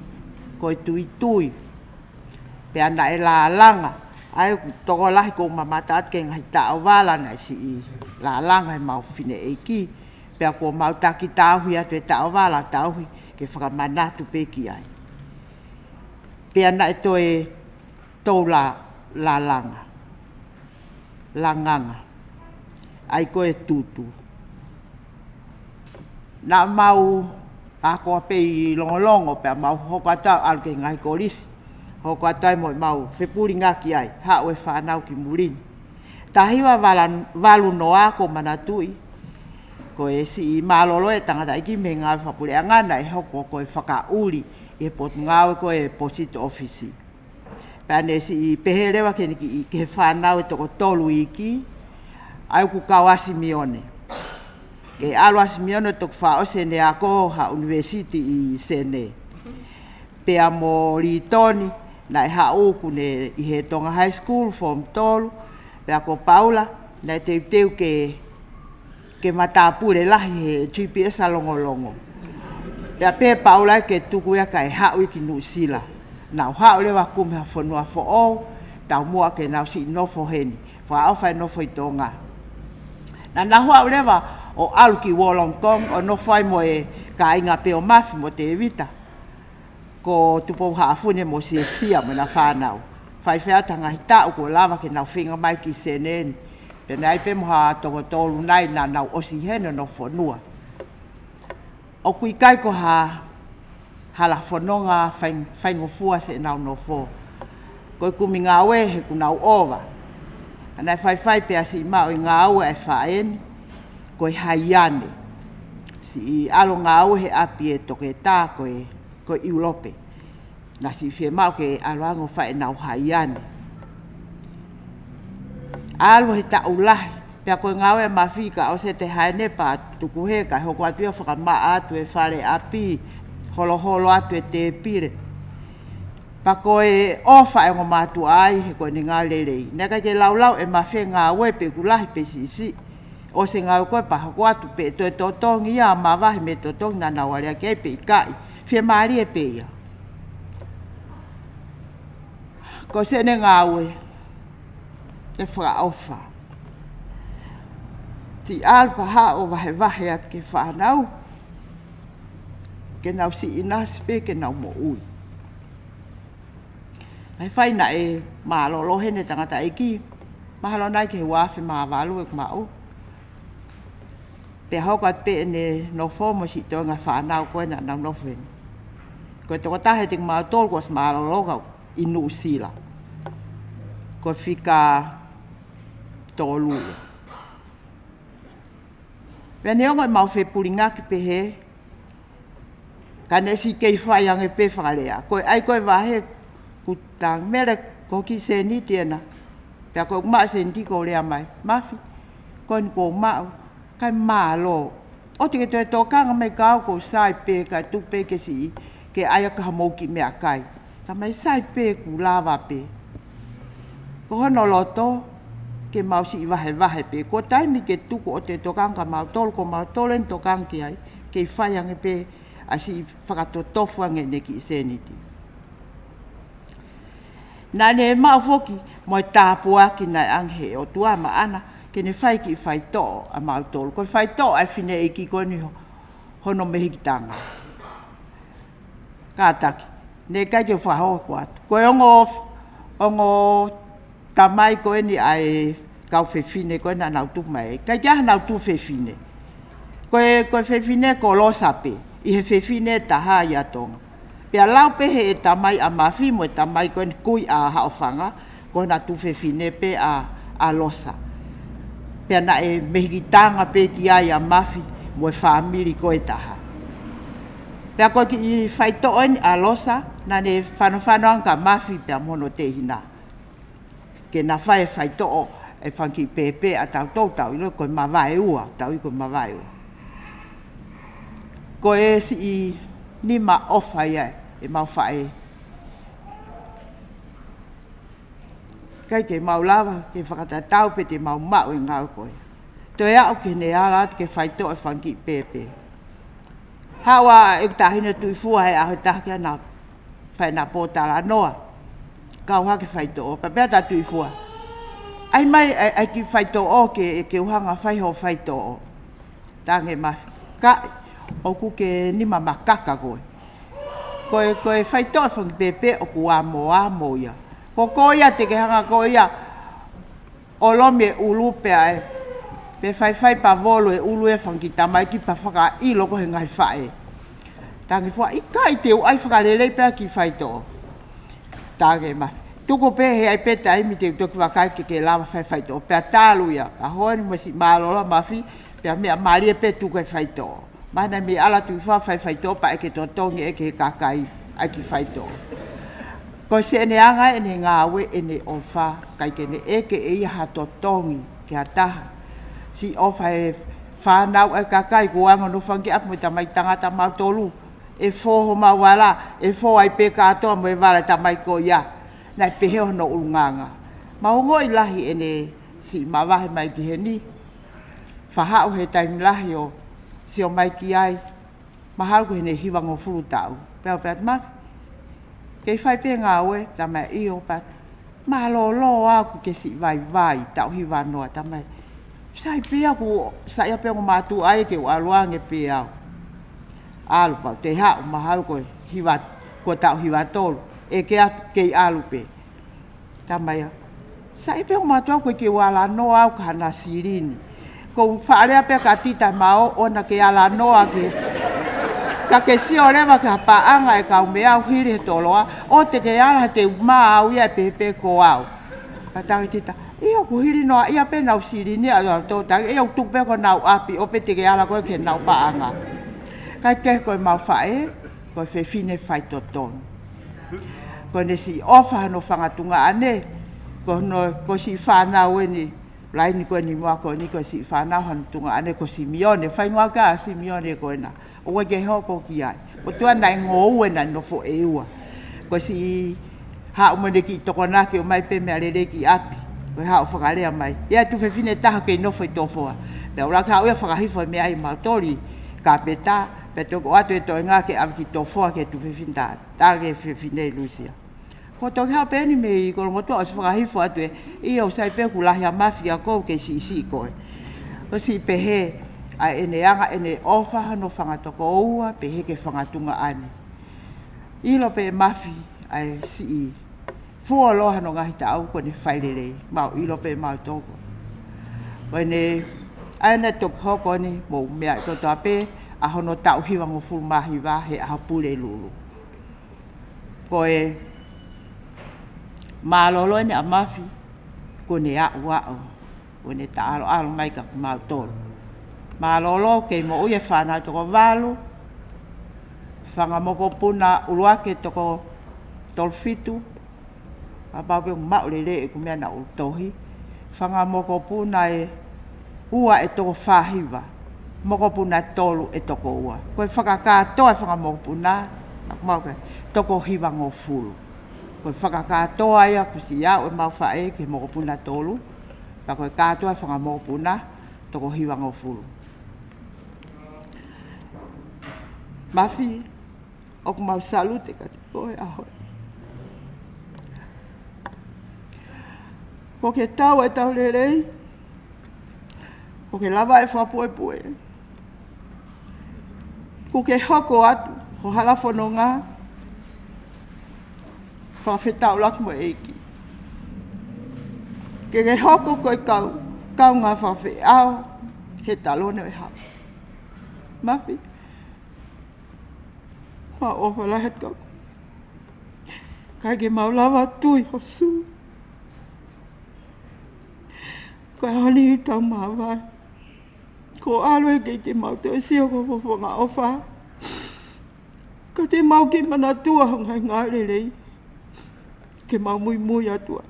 ko e tuitui. Pea naʻe lālanga, ʻa ia ʻoku tokolahi ʻoku ou mamata atu ki he ngaahi taʻovala naʻe siʻi lālanga ʻe heʻemau fineʻeiki. Pea kuo mau taki tauhi atu e taʻovala, tauhi ke fakamanatu pē ki ai. Pea naʻe toe tou lā-, lālanga. Langanga. ʻA ia ko e tutu. Naʻa mau ako pē ʻi Longolongo, pea mau hoko atu ʻo ʻalu ki he ngaahi kolisi. Hoko atu ai mo ʻemau fepulingaki ai, haʻu e fānau ki muli ni. Taha hiva valu noa ko e manatuʻi, ko e siʻi mālōlō e tangataʻeiki mei he ngāue fakapuleʻanga naʻe hoko ko e fakaʻuli ʻi he potungāue ko e Posita ʻŌfisi. Pea ne siʻi pehē leva ke ne kiʻi, ki he fānau ʻe toko tolu iiki, ʻa ia ʻoku kau ʻa Simione. Ke ʻalu ʻa Simione toki fakaʻosi ʻene ako ha ʻunivēsiti ʻi Senē. Pea mo Lītoni, naʻe haʻu ʻoku ne ʻi he Tonga High School, form tolu, pea ko Paula, naʻe teuteu ke, ke matāpule lahi he G P S ʻa Longolongo. Pea pehē Paula ke tuku ia kae haʻu ia ki Nuʻusila. Nau haʻu leva kumi ha fonua foʻou, taumuʻa ke nau siʻi nofo heni, fakaʻofa e nofo ʻi Tonga. Naʻa nau haʻu leva ʻo ʻalu ki Wollongong ʻo nofo ai mo e kāinga pē ʻo Mafi mo Tēvita. Ko Tupou Haʻafuni mo Siesia mo ʻena fānau. Faifai atu ha ngaahi taʻu kuo lava ke nau feinga mai ki Senē ni. Pea naʻe ʻi ai pē mo ha toko tolu nai naʻa nau ʻosi heni ʻo nofo fonua. ʻOku ʻikai ko ha, ha hala fononga fai, faingofua siʻenau nofo. Ko e kumi ngāue he kuo nau ʻova. Ka naʻe faifai pea siʻi maʻu e ngāue ʻa e faʻē ni, ko e haiane. Siʻi ʻalu ʻo ngāue he ʻapi ʻo e toketā ko e, ko e ʻIulope. Naʻe siʻi fiemaʻu ke ʻalu ange ʻo fai ʻenau haiane. ʻAlu he taʻu lahi, pea ko e ngāue ʻa Mafi ka ʻosi ʻete haiane pea tuku hē kae hoko atu ia ʻo fakamaʻa atu e fale ʻapi, holoholo atu e tēpile. Pea ko e ʻofa e ongo mātuʻa ai he ko ʻene ngāue lelei. Naʻe ʻikai ke laulau ʻe Mafi e ngāue pe ʻoku lahi pe siʻisiʻi. ʻOsi e ngāue ko ē pea hoko atu pē ʻe toe totongi ia, mavahe mei he totongi naʻa nau aleaki ai pe ʻikai. Fiemālie pē ia. Ko siʻene ngāue, ʻe fakaʻofa. Siʻi ʻalu pea haʻu ʻo vahevahe atu ki he fānau, ke nau siʻi ʻinasi pē ke nau moʻui. Naʻe fai naʻe mālōlō heni e tangataʻeiki, mahalo nai ki he ua afe mā valu ʻeku maʻu. Pea hoko atu pē ʻene nofo mo siʻi toenga fānau ko ē naʻa nau nofo heni. Ko e tokotaha ʻiate kimautolu kuo ʻosi mālōlō kau ʻi Nuʻusila. Ko e fika tolu ia. Pea neongo ʻemau fepulingaki pehē, ka ne siʻi kei fai ange pē fakalea. Ko e ʻai ko e vahe, kuo tangi, Mele, ko e kiʻi sēniti ena. Pea ko ʻeku maʻu e sēniti ʻoku ou lea mai, Mafi, ko eni kuo u maʻu, kae mālō. ʻOua te ke toe tokanga mai kiate au, ʻoku ou sai pē, kae tuku pē ke siʻi, ke ʻai ʻaki hamou kiʻi meʻakai. Ka mai sai pē, kuo lava pē. Ko hono loto, ke mau siʻi vahevahe pē. Ko e taimi ke tuku ʻo te tokanga kiate kimautolu, ko mautolu eni tokanga ki ai, kei fai ange pē ʻa siʻi fakatotofu ange ʻene kiʻi sēniti. Naʻa ne maʻu foki mo e tāpuaki naʻe ʻange he ʻOtua maʻana, ke ne fai kiʻi faitoʻo ʻa mautolu. Ko e faitoʻo ʻa e fineʻeiki ko eni ho-, hono mehikitanga. Kātaki, naʻe ʻikai ke u fakahoko atu. Ko e ongo, ongo tamai ko eni ʻa e kau fefine ko ē naʻa nau tupu mai. ʻIkai ke ʻi ai hanau tuofefine. Ko e, ko e fefine ko Losa pē, ʻi he fefine ʻe taha ʻi ʻa Tonga. Pea lau pē he ʻe tamai ʻa Mafi mo e tamai ko eni kui ʻa Haʻofanga, ko hona tuofefine pē ʻa, ʻa Losa. Pea naʻe mehikitanga pē ki ai ʻa Mafi mo e fāmili ko ē ʻe taha. Pea ko e kiʻi faitoʻo eni ʻa Losa, naʻa ne fanofano ange kia Mafi pea mo hono tehina. Ke na fai e faitoʻo e fanga kiʻi pēpē ʻa tautolu tau ʻilo ko e mavaeua, tau ʻilo ko e mavaeua. Ko e siʻi nima ʻofa ia ʻemau faʻē. ʻIkai ke mau lava ke fakatatau pe te mau maʻu e ngāue ko ē. Toe aʻu ki heʻene ala atu ke faitoʻo e fanga kiʻi pēpē. Haʻu ʻa ʻeku taʻahine Tuʻifua he ʻaho ʻe taha ke na fai ʻena pōtalanoa. Kau hake faitoʻo, pea pehē atu ʻa Tuʻifua, ʻai mai ʻa e, ʻa e kiʻi faitoʻo ke, ke u hanga ʻo fai hoʻo faitoʻo. Talaange ʻe Mafi, ʻikai, ʻoku ke nima makaka koe. Ko e, ko e faitoʻo e fanga kiʻi pēpē ʻoku amo, amo ia. Ko koe ia te ke hanga koe ia ʻo lomi e ʻulu pea ē, pe faifai pea volo e ʻulu e fanga kiʻi tamaiki pea fakaʻilo koe he ngaahi faʻē. Talaange ʻe Fuaʻi, ʻikai, te u ʻai fakalelei pē ʻa e kiʻi faitoʻo. Tangata Mafi. Tuku pē he ʻai pē taimi te u toki vakai ke ke lava fai faitoʻo. Pea talu ia, ka honi mo siʻi mālōlō Mafi, pea meʻa mālie pē tuku e faitoʻo. Mahalo naʻe mei ala tu fa fai faitoʻo pea ʻeke totongi ʻe he kakai ʻa e kiʻi faitoʻo. Ko siʻene anga ʻene ngāue ʻene ʻofa, ʻikai ke ne ʻeke ʻe ia ha totongi ki ha taha. Siʻi ʻofa he fānau ʻa e kakai, ko e anga hono fanga kiʻi ʻapi mo e tamai tangata mautolu. ʻE fō homau vala, ʻe fō ai pē kātoa mo e vala e tamai ko ia. Naʻe pehē hono ʻulungaanga. Mau ongoʻi lahi ʻene siʻi mavahe mai ki heni. Faʻa haʻu he taimi lahi ʻo sio mai ki ai. Mahalo ko ʻene hivangofulu taʻu. Pea u pehē atu Mafi, kei fai pē ngāue? Tamai, ʻio. Pea mālōlō au ʻoku ke siʻi vaivai, taʻu hivanoa. Tamai, sai pē au, ʻoku sai pē ʻoku mātuʻa ai ke u ʻalu ange pē au. ʻAlu pea u toe haʻu, mahalo ko e hiva, ko e taʻu hivatolu. ʻEke atu, kei ʻalu pē. Tamai, sai pē ʻoku mātuʻa au, ʻoku ʻikai ke u ʻalu noa au ki ha silini. Ko u faʻa lea pē kia Tita Mao, ʻoua naʻa ke ʻalu noa ke. Ka ke sio leva ki ha paʻanga ʻe kau meʻa au hili he toloa, ʻoua te ke ʻalu he te u mā au ia ʻe pehē pē ko au. Pea talaange Tita, ʻio, ʻoku hili noa ia pē ʻenau silini ʻa e tō tagi, ʻio, ʻoku tuku pē ko ʻenau ʻapi, ʻoua pē te ke ʻalu koe ki heʻenau paʻanga. Kae kehe ko e mau faʻē, ko e fefine faitotonu. Ko ʻene siʻi ʻofa hono fanga tuongaʻane, ko hono, ko e siʻi fānau eni, laini ko eni mo ako ni, ko e siʻi fānau hono tuongaʻane ko Simione, fai ngāue ʻa Simione ko ena. ʻOua ke hoko ki ai. ʻOtua naʻe ngoue naʻe nofo ʻe ua. Ko e siʻi haʻu mo ʻene kiʻi tokonaki ʻomai pē meʻa lelei ki ʻapi. Ko e haʻu fakalea mai. ʻI ai e tuofefine ʻe taha kei nofo ʻi Tofoa. Pea ʻuluaki haʻu ia fakahifo e meʻa ʻi mautolu ʻi kapeta. Pea toki ʻoatu e toenga ke ʻave ki Tofoa ki he tuofefine taha. Talaange ʻe he fefine Lusia, ko e toki haʻu pē eni mei Kolongotua ʻosi fakahifo atu ē. ʻIo, sai pē ʻoku lahi ʻa Mafi ʻa kou kei siʻisiʻi koe. Ko e siʻi pehē, ʻa ʻene anga ʻene ʻofa hono fanga tokoua, pehē ki he fanga tuongaʻane. ʻIlo pē Mafi, ʻa e siʻi fuoloa hono ngaahi taʻu ko ʻene fai lelei. Mau ʻilo pē mautolu. Ko ʻene, ʻa ʻene toki hoko ni, mou meaʻi kotoa pē, ʻa hono taʻu hivangofulu mā hiva he ʻaho Pulelulu. Ko e mālōlō eni ʻa Mafi, ko ʻene aʻuaʻu, ko ʻene taʻaloʻalo mai kia kimautolu. Mālōlō kei moʻui e fānau toko valu, fanga mokopuna ʻuluaki ʻe toko tolu fitu, kapau pē ʻoku maʻu lelei ʻeku meʻa naʻa ku tohi. Fanga mokopuna ʻe ua ʻe toko fā hiva. Mokopuna ʻe tolu ʻe toko ua. Ko e fakakātoa e fanga mokopuna, maʻu ke toko hivangofulu. Ko e fakakātoa ia kuo ʻosi aʻu ʻemau faʻē ki he mokopuna ʻe tolu. Pea ko e kātoa e fanga mokopuna toko hivangofulu. Mafi, ʻoku mau salute kiate koe he ʻaho ni. Kuo ke tau e tau lelei, kuo ke lava e fakapuepue. Kuo ke hoko atu ho hala fononga, fakafetaulaki mo e ʻEiki. Ke ke hoko ko e kau, kaungā fakafeʻao he taloni ʻo e hala. Mafi, mau ʻofa lahi atu. ʻIkai ke mau lava tui ho sū. Ko e ʻaho ni ʻoku tau māvae. Ko e ʻalu ē ke, ke mau toe sio ki ho fofonga ʻofa. Ka te mau kiʻi manatua ho ngaahi ngāue lelei. Ke mau muimui atu ai.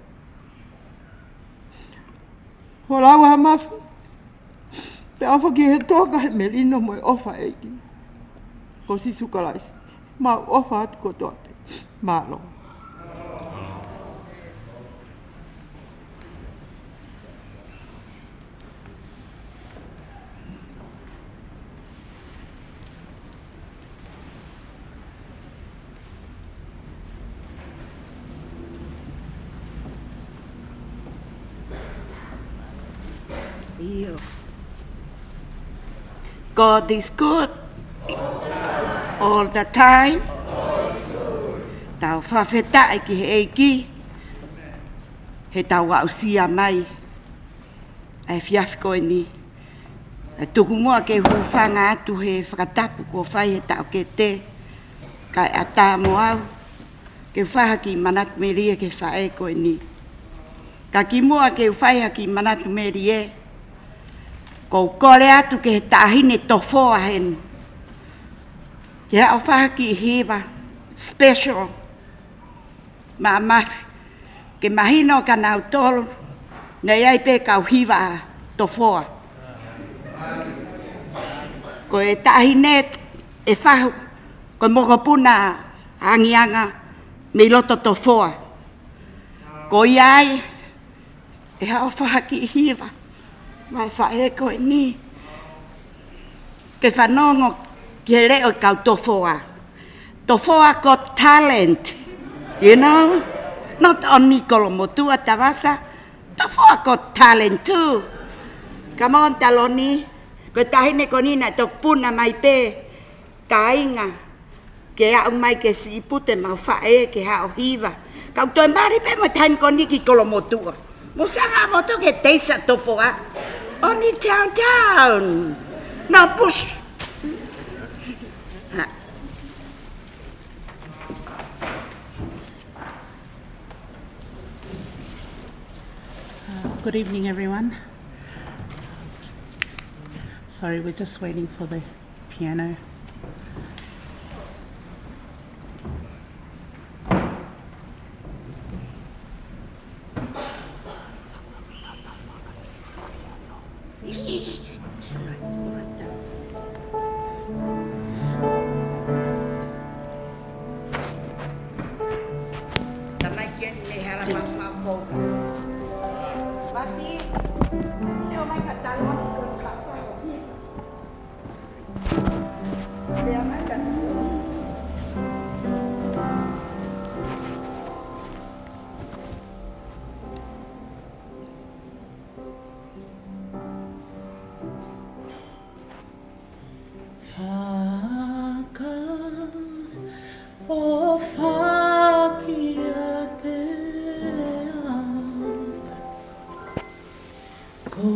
Ho lau ā Mafi. Pea ʻofa ki he toka he melino mo e ʻofa ʻa e ʻEiki. Ko Sīsū Kalaisi. Mau ʻofa atu kotoa pē. Mālō. ʻIo. God is good. All the time. Tau fakafetaʻi ki he ʻEiki. He tau aʻusia mai ʻa e efiafi ko eni. ʻE tuku muʻa ke u hūfanga atu he fakatapu kuo fai he taʻokete, kae ʻatā mo au, ke u fai ha kiʻi manatu melie ki he faʻē ko eni. Ka kimuʻa ke u fai ha kiʻi manatu melie, ʻoku ou kole atu ki he taʻahine Tofoa heni, ke haʻu ʻo fai ha kiʻi hiva special maʻa Mafi, ke mahino kia nautolu naʻe ʻi ai pē kau hiva ʻa Tofoa. Ko e taʻahine ʻe fahu, ko e mokopuna angianga mei loto Tofoa. Ko ia ai, ʻe haʻu ʻo fai ha kiʻi hiva maʻa e faʻē ko eni, ke fanongo ki he leʻo ʻo e kau Tofoa. Tofoa got talent, you know? Not only Kolomotuʻa, Tavasa, Tofoa got talent too. Come on, Taloni. Ko e taʻahine ko eni naʻe toki puna mai pē kāinga ke aʻu mai ke siʻi pute ʻemau faʻē ke haʻu ʻo hiva. Kau toe mali pē mo e taʻahine ko eni ki Kolomotuʻa. Mou sio ange ʻaupito ki he taste ʻa Tofoa. Only downtown. No push. Ha. Uh, good evening, everyone. Sorry, we're just waiting for the piano. Fakaʻofa kiate au. Ko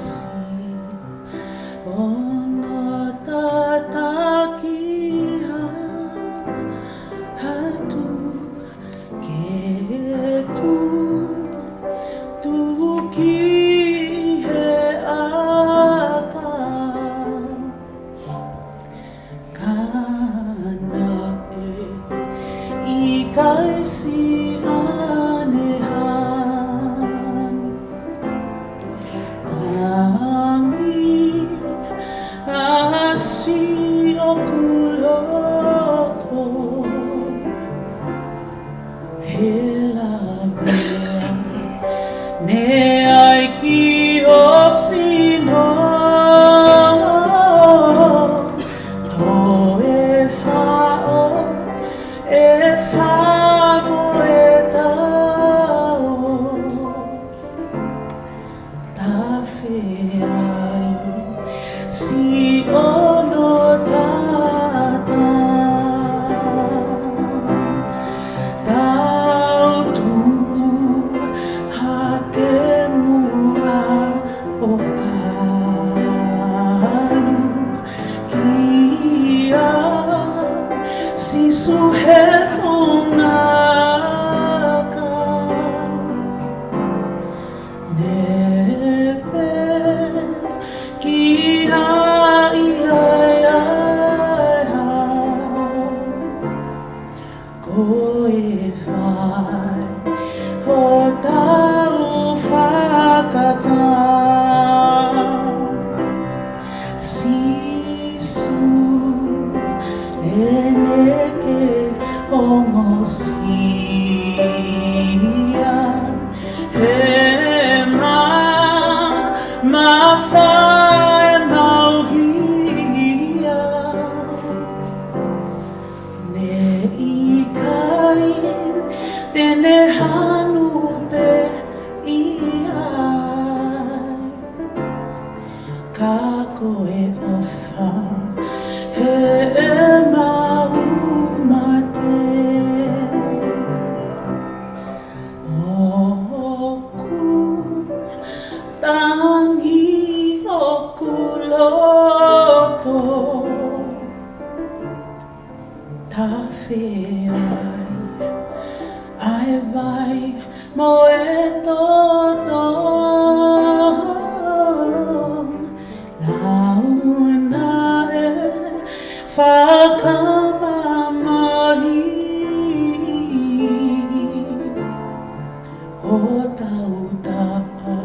siʻono tataki atu ke u tutuki he ʻakau. Ka naʻe ʻikai siʻane hanu, tangi ʻa siʻoku loto. He lavea naʻe ʻi ai ki ho sino, toe faʻo e famo e tao. Tafe ai siʻono tata, tau tuʻu hake muʻa ʻo ʻalu kia Sīsū he fonaka. Nepe ki ai ai ai au. Ko e fai hotau fakatau. Sīsū, ʻene ke ongosia he mamafa ʻemau hia. Naʻe ʻikai te ne hanu pē ia. Ka ko e ʻofa heʻemau mate. ʻOku tangi hoku loto. Tafe ai Mo e toto, lau naʻe fakamamahi ʻo tautaha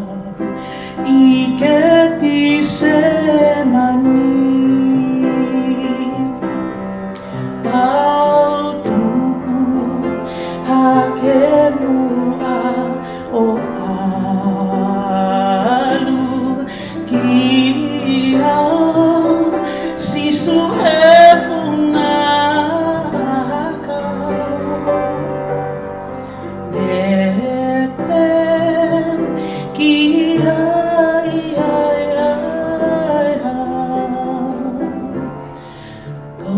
ʻi Ketisemani. Tau tuʻu hake muʻa ʻo ʻalu kia Sīsū e funga ʻakau. Nepe ki ai, ai, ai, ai. Ko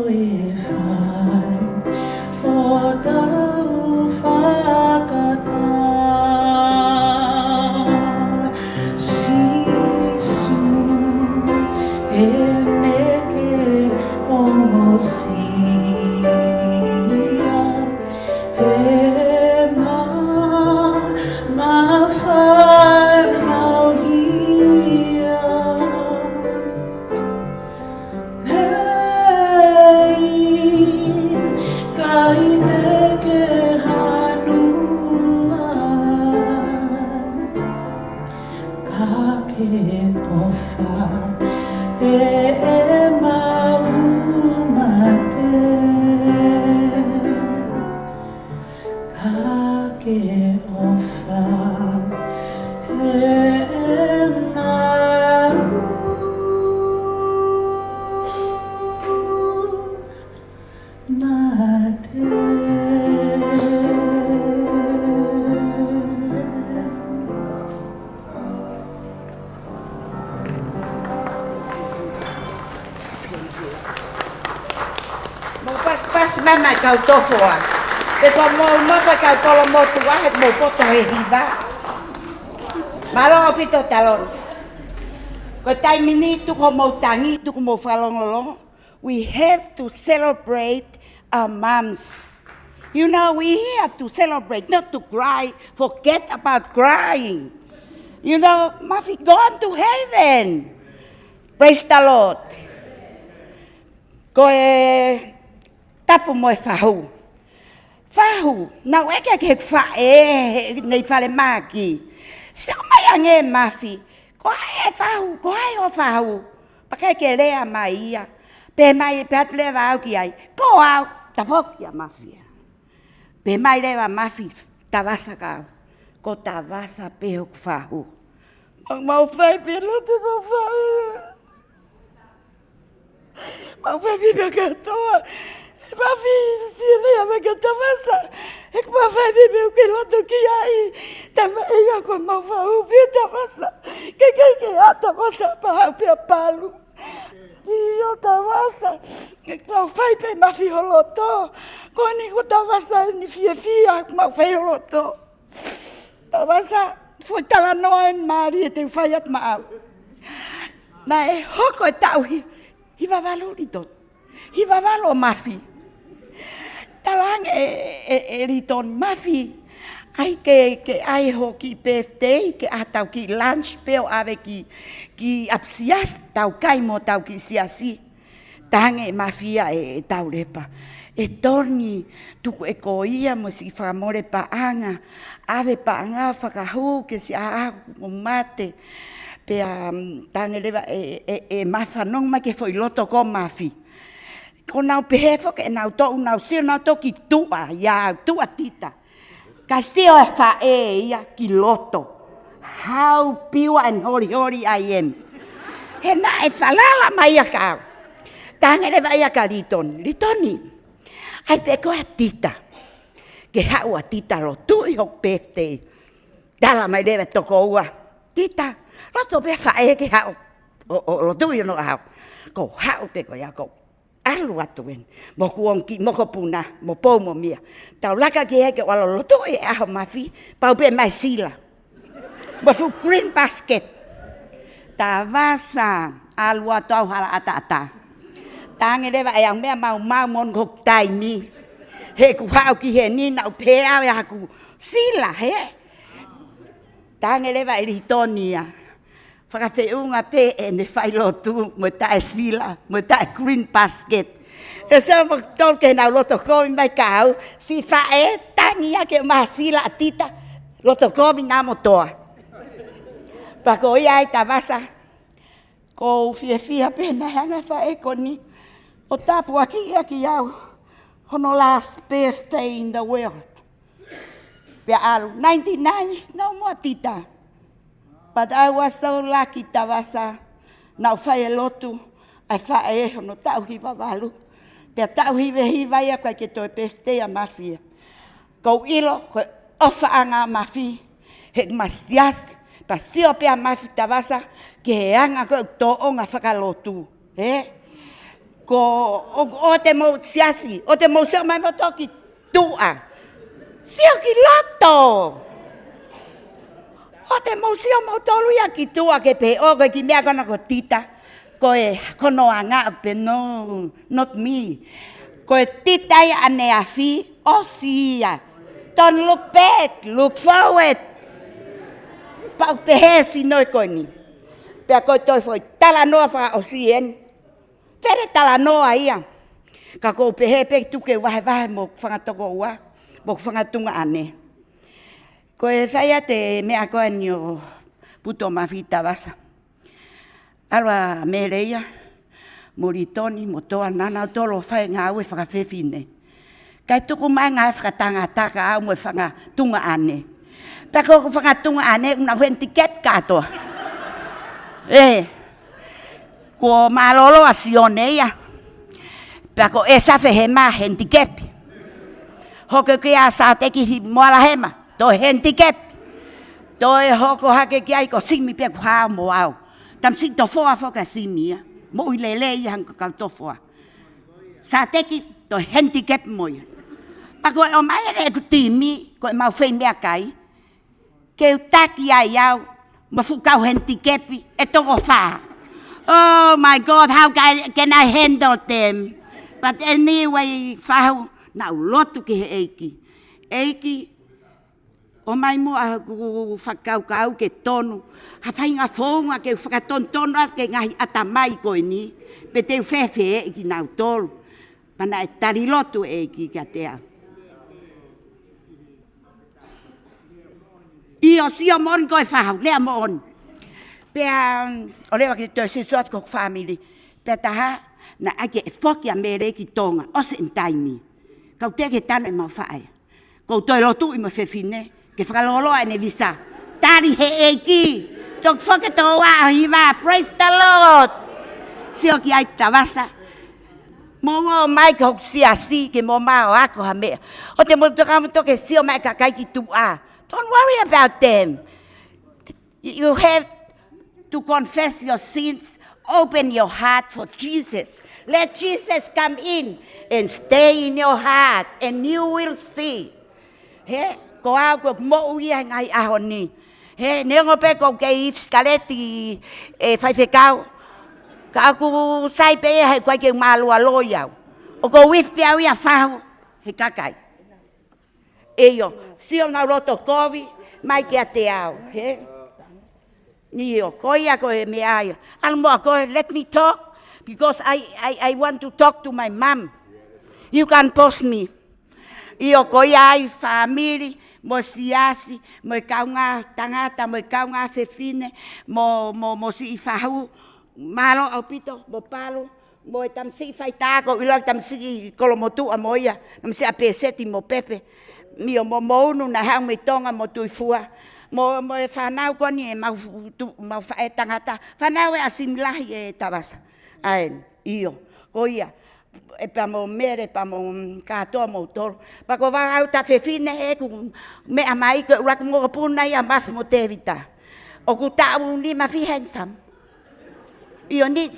e fai hotau fakataha. Sīsū, ʻene ke ongosia, he ma, ma fai mau hia. Hei, ʻikai te ke hanu ai, ka ke ʻofa ʻemau mate. Ka ke ʻofa ʻemau mate. Mou pasipasi mai mai kau tofoa. Pe ko mou mapa kau kolo motuʻa he mou poto he hiva. Mālō ʻaupito Taloni. Ko e taimi ni tuku homou tangi, tuku homou fakalongolongo. We have to celebrate our mums. You know, we here to celebrate, not to cry. Forget about crying. You know, Mafi gone to heaven. Praise the Lord. Ko e tapu mo e fahu. Fahu, naʻu ʻeke ki he faʻē, he nei falemaki. Sio mai ange Mafi, ko hai e fahu, ko hai hoʻo fahu. Pea ʻikai ke lea mai ia. Pehē mai, pehē atu leva au ki ai. Ko au, tafoki ʻa Mafi ia. Pehē mai leva Mafi, Tavasa kau. Ko Tavasa pē hoku fahu. Mau, mau fai pē lotu mau fai. Mau fai pē pea kātoa. Mafi, sio lea mai kia Tavasa. He ʻoku mau fai pē pea u ke lotu ki ai. Tama e ia ko mau fahu pē Tavasa. Ke ke ke a Tavasa pea haʻu pē ʻo palu. ʻIo Tavasa. Mau fai pē Mafi ho loto. Ko eni ko Tavasa eni fiefia mau fai ho loto. Tavasa, foʻi talanoa eni mālie te u fai atu maʻau. Naʻe hoko e taʻu hi, hiva valu Liton. Hiva valu ʻo Mafi. Talaange ʻe, ʻe, ʻe Liton Mafi. ʻAi ke, ke ʻai hoʻo kiʻi birthday, ke ʻai hotau kiʻi lunch pē ʻo ʻave ki, ki ʻapisiasi, tau kai mo hotau kiʻi siasi. Talaange ʻe Mafi ia ʻe, ʻe Taulepa. ʻE Toni, tuku ʻe koe ia mo siʻi fakamole paʻanga. ʻAve paʻanga fakahū ke siʻi ʻaʻaku mo mate. Pea, mm, talaange leva ʻe, ʻe, ʻe Mafi fanongo mai ki he foʻi loto ko Mafi. Ko ʻenau pehē foki ʻenau toʻu, nau sio nau toki tuʻa, ia tuʻa Tita. Ka sio e faʻē ia ki loto. How pure and holy, holy I am. He naʻe falala mai ia kia au. Talaange leva ia kia Liton. Litoni. ʻAi pē koe ʻa Tita. Ke haʻu ʻa Tita lotuʻi hoku birthday. Tala mai leva tokoua. Tita. Loto pē faʻē ke haʻu. ʻO, ʻo, lotuʻi hono ʻaho. Ko haʻu pē koe ia ko ʻalu atu eni. Mo kuongi, mokopuna, mo pou mo mia. Tau laka ki hē ke ʻalu lotuʻi e ʻaho Mafi, pau pē mai sila. Mo fuʻu green basket. Tavasa, ʻalu atu au hala ʻataʻatā. Talaange leva ʻe au meʻa maumau mo hoku taimi. He ʻeku haʻu ki heni naʻá ku pehē ʻe au ʻoku sila, hē? Tangi leva ʻe Litoni ia. Fakafeʻunga pē ʻene failotu, mo e taʻe sila, mo e taʻe green basket. ʻE sio mo tolu ke nau loto kovi mai kia au, siʻi faʻē, tangi ia ke maʻu ha sila ʻa Tita, loto kovi naʻa mo toa. Pea ko ia ai Tavasa, ʻoku ou fiefia pē naʻe hanga ʻe he faʻē ko eni ʻo tāpuakiʻi ia kia au. Hono last birthday in the world. Pea ʻalu, ninety-nine, no more Tita. But I was so lucky, Tavasa. Naʻá ku fai e lotu ʻa e faʻē hono taʻu hiva valu. Pea taʻu hiva hiva ia ʻoku ʻikai ke toe birthday ʻa Mafi ia. ʻOku ou ʻilo, ko e ʻofaʻanga ʻa Mafi, he ʻoku ma siasi, pea sio pē ʻa Mafi, Tavasa, ki he anga ko ē ʻoku tōʻonga fakalotu, hē? Ko, ʻo, ʻoua te mou siasi, ʻoua te mou sio mai moutolu ki tuʻa. Sio ki loto. ʻOua te mou sio moutolu ia ki tuʻa ke pehē ʻoku ʻi ai e kiʻi meʻa ko ena ko Tita. Ko e, ko hono anga pē, no, not me. Ko e Tita ia ʻaneafi, ʻosi ia. Don't look back, look forward. Pau pehē sino ko eni. Pea ko e toe foʻi talanoa fakaʻosi eni. Fele talanoa ia. Ka ʻoku ou pehē pē tuku ke vahevahe mo hoku fanga tokoua, mo hoku fanga tuongaʻane. Ko e fai atu e meʻa ko eni ʻo putu ʻo Mafi, Tavasa. ʻAlu ʻa Mele ia, mo Litoni, mo toa, naʻa nau tolo fai ngāue fakafefine. Kae tuku mai ngaahi fakatangata kia au mo e fanga tuongaʻane. Pea ko hoku fanga tuongaʻane, ʻoku nau handicap kātoa. ʻE. Kuo mālōlō ʻa Sione ia. Pea ko ʻEsafe he ma handicap. Hoko ki ai ʻa Sateki Moalahema, toe handicap. Toe hoko hake ki ai ko Simi pē kuo hao mo au. Tamasiʻi tofoa foki ʻa Simi ia. Moʻui lelei ia hangē ko e kau tofoa. Sateki toe handicap mo ia. Pea ko e ʻomai ʻe heʻeku timi, ko ʻemau fai meʻakai. Ke u taki ai au, mo e fuʻu kau handicap ʻe toko fā. Oh my God, how can, can I handle them? But anyway, Fahu, naʻá ku lotu ki he ʻEiki. ʻEiki, ʻomai muʻa hoku fakakaukau ke tonu ha faʻahinga founga ke u fakatonutonu ʻaki e ngaahi ʻatamai ko eni, pe te u fēfeeʻi kinautolu. Pea naʻe tali lotu e ʻEiki kiate au. ʻIo, sio moʻoni koe Fahu, lea moʻoni. Pea, um, ʻo leva ke toe sio atu ki hoku fāmili. Pea taha, naʻe ʻai ke foki ʻa Mele ki Tonga, ʻosi ʻene taimi. Kau teʻeki ke tanu ʻemau faʻē. Kou toe lotuʻi mo e fefine, ke fakalōloa ʻene visa. Tali he ʻEiki. Toki foki e tokoua ʻo hiva, praise the Lord. Sio ki ai Tavasa. Mou ō mai ki hoku siasi, ke mou ō mai ʻo ako ha meʻa. ʻOua te mou toka mo toke sio mai kakai ki tuʻa. Don't worry about them. You have to confess your sins, open your heart for Jesus. Let Jesus come in and stay in your heart, and you will see. He, ko au ʻoku ou moʻui he ngaahi ʻaho ni. He, neongo pē ʻoku ou kei ʻi he sikaleti ʻe faifekau. Ka ʻoku sai pē ia he ʻoku ʻikai ke mālualoi au. ʻOku ou ʻi he pē au ia Fahu, he kakai. ʻIo, sio nau loto kovi, mai kiate au, he? ʻIo, ko ia ko e meʻa ia. ʻAlu muʻa koe, let me talk, because I, I, I want to talk to my mum. You can't force me. ʻIo, ko ia ai fāmili, mo siasi, mo e kaungā tangata, mo e kaungā fefine, mo, mo, mo siʻi Fahu, mālō ʻaupito, mo Palu, mo e tamasiʻi faitā ko ʻilo tamasiʻi Kolomotuʻa mo ia, tamasiʻi ʻa Pēseti mo Pepe. ʻIo mo Mounu naʻe haʻu mei Tonga mo Tuʻifua. Mo, mo e fānau ko eni ʻemau fu-, tu-, mau faʻē tangata. Fānau ʻe ʻasi milahi ʻe Tavasa. ʻAeni, ʻio. Ko ia. ʻE pea mo Mele, pea mo, mm, kātoa moutolu. Pea ko e vā au ta fefine he ʻoku meʻa mai ko e ʻuluaki mokopuna ia Mafi mo Tēvita. ʻOku taʻu nima fiha handsome. ʻIo ni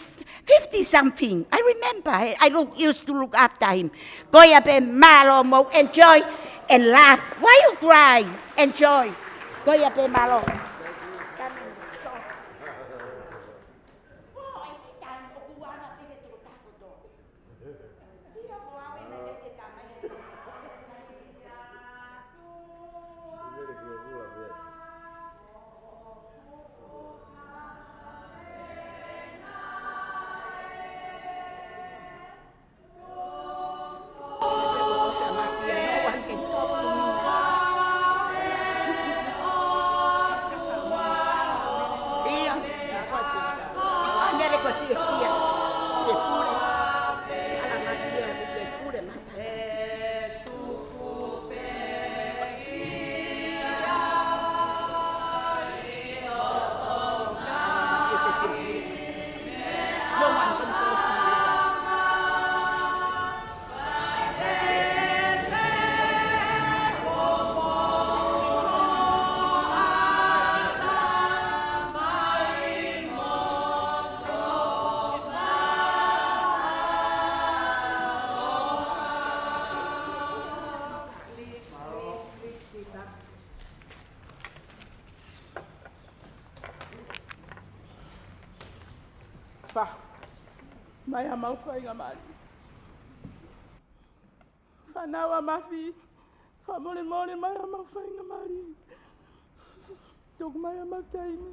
fifty something. I remember, I look, used to look after him. Ko ia pē mālō mou enjoy and laugh. Why you cry? Enjoy. Ko ia pē mālō. Pahu mai ʻa mau faingamālie. Fānau ʻa Mafi, fakamolemole mai ʻa mau faingamālie. Tuku mai ʻa mau taimi.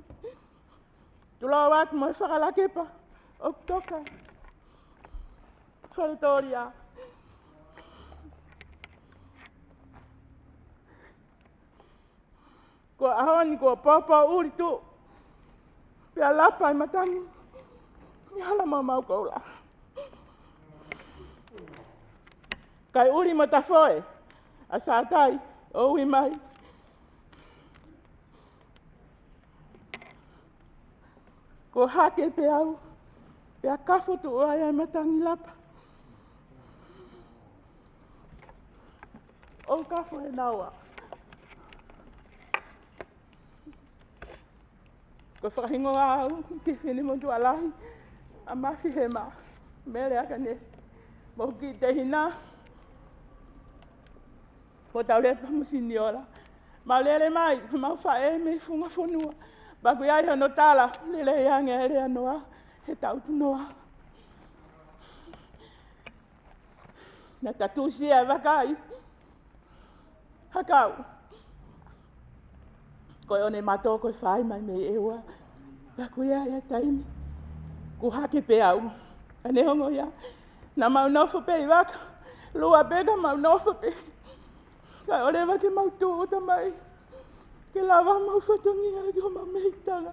Tulou atu mo e fakalakepa ʻo Toka Faletōlia. Ko e ʻaho ni kuo pōpōʻuli tuʻu, pea lapa e matangi ʻi he hala maumau koula. Kae ʻuli mo tafoʻe ʻa Sātai ʻo ui mai. Ko hake pē au, pea kafo tuʻu ai ʻa e matangi lapa. ʻO kafo he naua. Ko e fakahingoa au ki he finemotuʻa lahi ʻa Mafi Hema, Mele Akanesi, mo hoku kiʻi tehina, ko Taulepa mo Siniola. Mau lele mai, mau faʻē mei he funga fonua. Pea ʻoku ʻi ai hono tala, lelei ange ʻa e lea noa, he tautu noa. Naʻa ta tusia e vakai. Hakau. Ko e ʻonematō ko e fai mai mei ʻEua. Pea ʻoku ʻi ai e taimi kuo hake pē au. Ka neongo ia, naʻa mau nofo pē ʻi vaka. Lua pē ka mau nofo pē. Kae ʻoleva ke mau tūʻuta mai ke lava mau fatongia ki homau mehikitanga.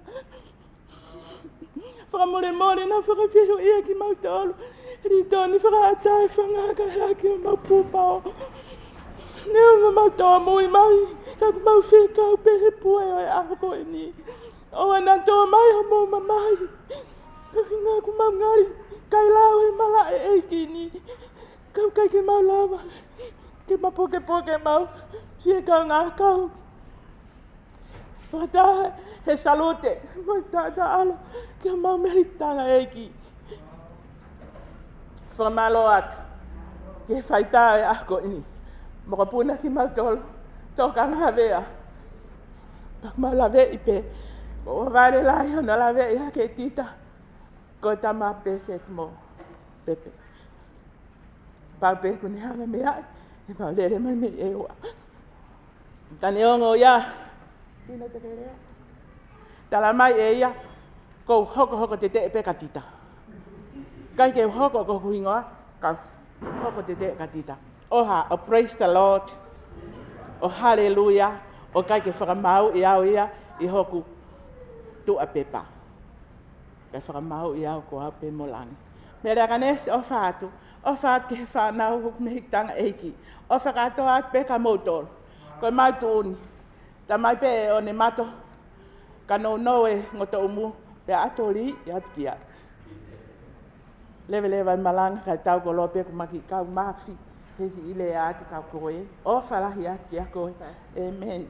Fakamolemole naʻa fakafehuʻia kimautolu. Ritoni fakaʻatā e fanga kae hake homau pūpao. Neongo mau tōmui mai, ka ʻoku mau fekau pē he pue ʻo e ʻaho ko eni. ʻOua naʻa tō mai homou mamahi. Ka hinga ʻoku mau ngali kai lau he malaʻe ʻeiki ni. Kau kai ke mau lava ke mapukepuke mau fie kau ngākau. Fakataha he salute mo e taʻataʻalo ki homau mehikitanga ʻeiki. Fakamālō atu ki he faitā e ʻaho ko eni. Mokopuna kimautolu, Tokanga Havea. Pea ʻoku mau laveʻi pē, ʻoua vale lahi hono laveʻi hake Tita, ko e tama pē Seti mo Pepe. Pau pē kuo ne hanga meaʻi, he pau lele mai mei ʻEua. Ka neongo ia, ʻino te ke lea. Tala mai ʻe ia, ʻoku ou hokohoko teteʻe pē kia Tita. ʻIkai ke u hoko ko hoku hingoa, ka u hokohoko teteʻe kia Tita. ʻO hā, ʻo praise the Lord, ʻo haleluia, ʻo ʻikai ke fakamāuʻi au ia ʻi hoku tuʻa pepa. Kae fakamāuʻi au ko au pē mo langi. Mele Akanesi, ʻofa atu, ʻofa atu ki he fānau hoku mehikitanga ʻeiki. ʻOfa kātoa atu pē kia moutolu. Ko e mau tuʻu ni. Tala mai pē ʻe ʻOnemato, ka nounou e ngotoʻumu, pea ʻatoli atu kia. Leveleva e malanga kae tau koloa pē ʻoku mau kiʻi kau Mafi he siʻi lea atu kia koe. ʻOfa lahi atu kia koe. ʻĒmeni.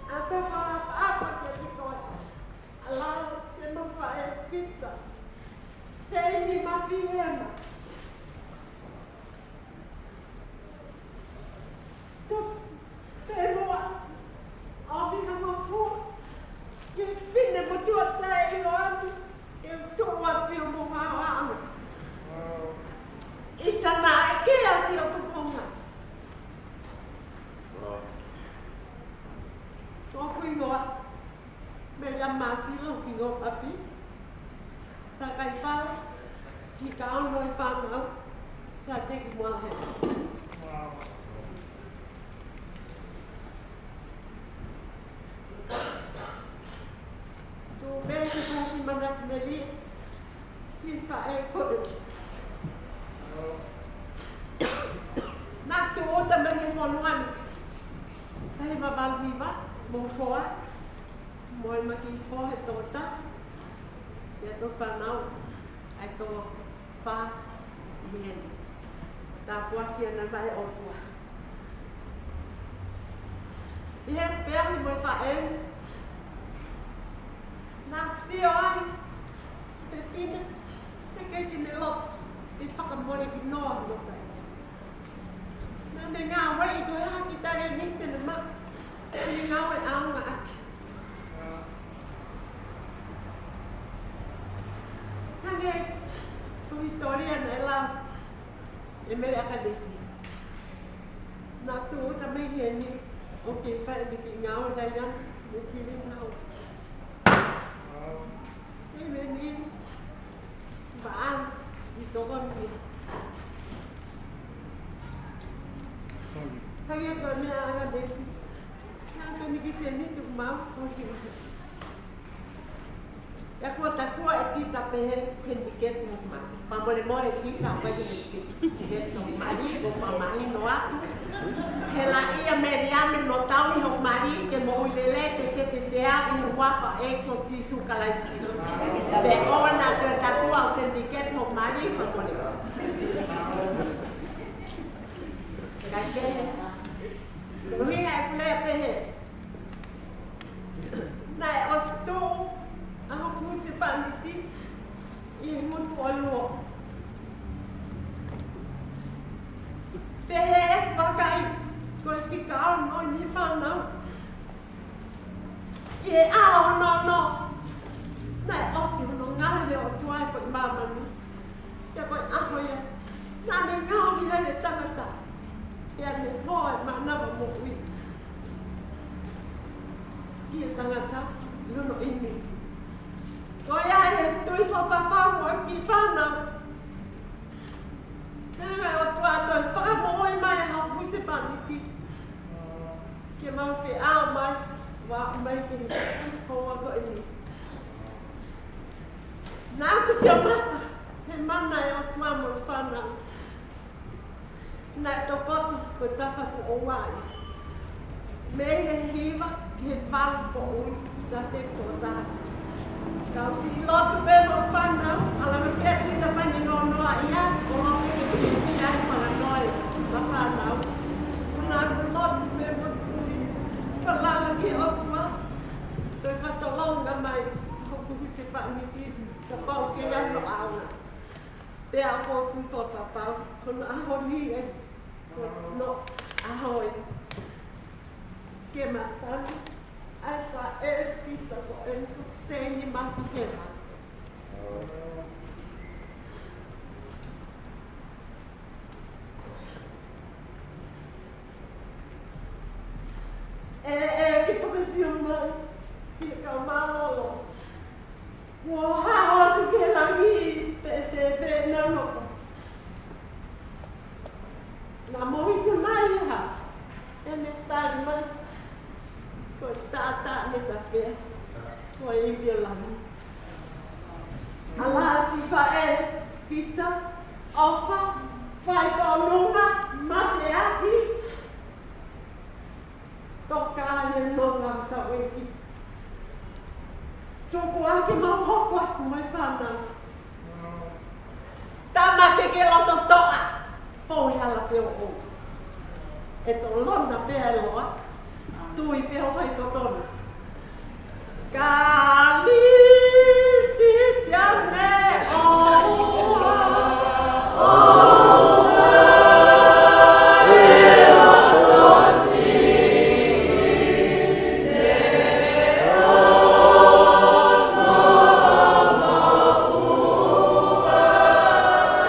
ʻAtā fakaʻapaʻapa kiate koe, ʻa Lalo Sema Faʻē Pita, Seini Mafi Hema. Tuku pē muʻa ʻa e fakamafola ki he finemotuʻa taʻeʻiloa ni, ke u tuʻu atu ʻi homou maʻuʻanga. ʻIsa naʻe kei ʻasi ʻo tupunga. Ko hoku hingoa Melia Masilo Hingopapi. Takai fala, fika ono e fānau, Sateki Moala Hema. Tuʻu pē ki he kiʻi manatu melie, ki he faʻē ko ē. Naʻa ku Hiva, mo e hoa, mo e maki hoa he toko taha, ʻi he toko fānau, ʻa e toko fā ʻi heni. Tāpuaki ʻa e ʻOtua. ʻI he feohi mo e faʻē, naʻá ku sio ai, fefine, teʻeki ke ne loto, ʻi he fakamolemole ʻi hono ʻai. Naʻá ne ngāueʻi ko e hā ki he talēniti naʻá ne maʻu, ʻo ne ngāue ʻaonga ʻaki. Hangē ko e hisitōlia naʻe lau ʻe Mele ʻAkanesi. Naʻá ku tūʻuta mei heni ʻo ke fai ʻene kiʻi ngāue ʻi Taiana, mo e kiʻi ngāue. ʻĒmeni. Vaʻa, siʻi tokoni ia. Hangē ko e meʻa ʻa ʻAkanesi. Naʻá ku ʻi ai e kiʻi sēniti ʻoku maʻu, ʻo ki mai. ʻIo, kuo takua ʻe Tita pehē, pendiketu mai. Fakamolemole Tita, ʻoku ʻikai ke pendiketu mai, ko e mahino atu. He laʻia Meliame mo tauhi hoku mali, ke moʻui lelei, ke sete te au ʻi he huafa ʻo e ʻEiki ko Sīsū Kalaisi. Pea ʻoua naʻa toe takua ʻoku pendiketu hoku mali, fakamolemole. Kae kehe, ʻuhinga ʻeku lea pehē. Naʻe ʻosi tuʻu ʻa hoku husepāniti ʻi he ngutu ʻo e luo. Pehē ʻe he vakai ko e fika ono ʻi he fānau. ʻI he ʻaho ono ono, naʻe ʻosi hono ngaohi ʻe he ʻOtua e foʻi māmani. Pea ko e ʻaho ia, naʻá ne ngaohi ai e tangata. Pea ne hoa e mānava moʻui ki he tangata ʻi hono ʻīmisi. Ko ia ʻe tui fakapapau mo e kiʻi fānau. Tala ʻe he ʻOtua ʻo toe fakamoʻui mai ʻa hoku husepāniti. Ke mau feʻao mai, ʻo aʻu mai ki he houa ko eni. Naʻá ku sio mata he mana ʻa e ʻOtua mo e fānau. Naʻe tokoto ko e tafa kuo ʻoua ia. Mei he hiva ki he valu poʻuli, sa te kota. Kau siʻi lotu pē mo e fānau, ʻalu ange pē Tita pea ne nonoa ia, ʻo lotu ke pīpī ai fānau, ma fānau. Naʻá ku lotu pē mo tui, falala ki he ʻOtua, toe fakatolonga mai hoku husepāniti, kapau ʻoku ʻi ai hono ʻaonga. Pea ʻoku ou tui fakapapau, ko hono ʻaho ni ē, ko hono ʻaho ē. Ke matanu, ʻa e faʻē Pita ko eni ko Seini Mafi Hema. ʻE, ʻe, ke fakasio mai, ki he kau mālōlō. Kuo hao atu ki he langi, pē, pē, pē, nau noko. Naʻa mo ʻi he mai ha, ʻene tali mai, ko e taʻataʻa ne ta fea, ko e ivi ʻo langi. ʻAlā siʻi faʻē, Pita, ʻofa, fai tōnunga, mateaki. Toka ʻi he nonga ʻo e ʻEiki. Tuku ā ke mau hoko atu mo e fānau. Tama ke ke loto toʻa. Pou he hala pē ʻo ʻou. ʻE tolona pē ʻa e loa. Tui pē ʻo fai totonu. Kalisitiane ʻoua, ʻoua, ʻe loto sine ʻoua,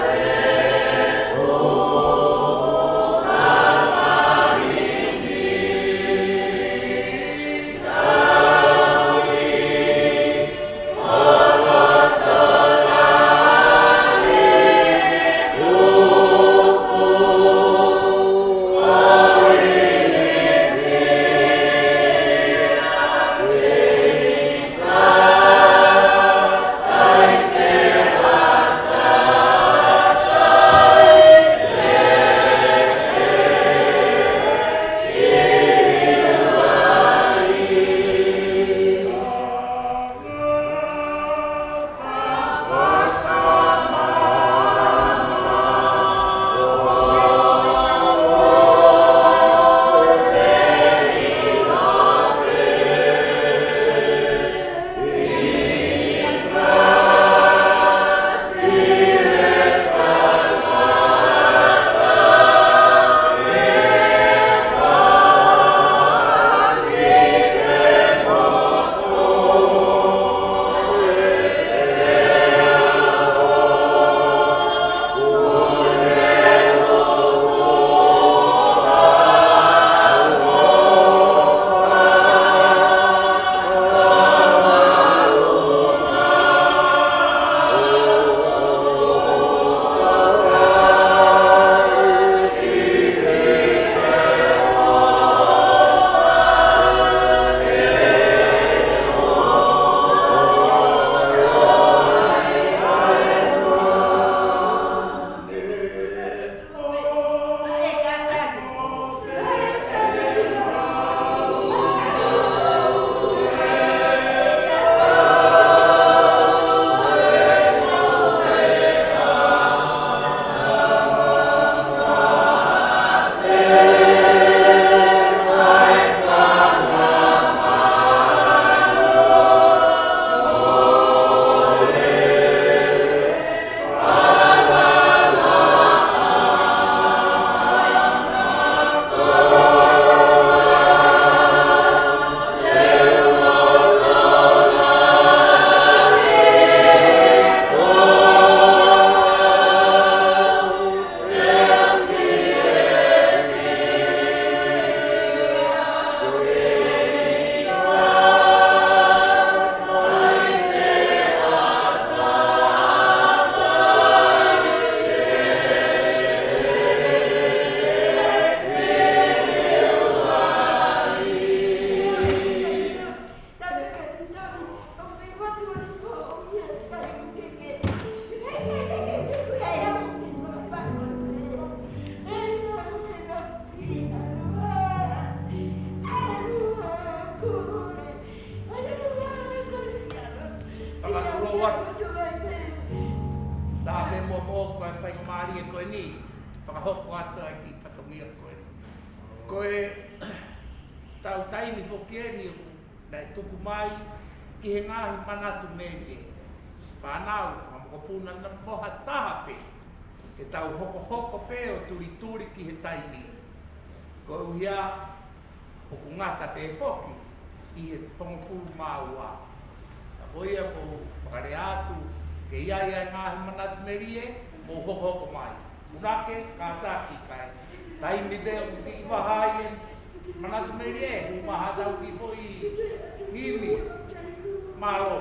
ʻe ʻoua. Fakahoko atu ai ki fatongia ko ē. Ko e tau taimi foki eni ʻoku naʻe tuku mai ki he ngaahi manatu melie. Fānau, fakamokopuna na mo ha taha pē. Ke tau hokohoko pē ʻo tulituli ki he taimi. Ko ia ʻoku ngata pē foki ʻi he hongofulu mā ua. Ka ko ia ʻoku ou fakalea atu, ke ʻi ai ʻa e ngaahi manatu melie, mou hokohoko mai. Unake, kātaki kae. Taimi pē ʻoku kiʻi vaha ai e manatu melie, ʻi maha tau ki foʻi himi. Mālō.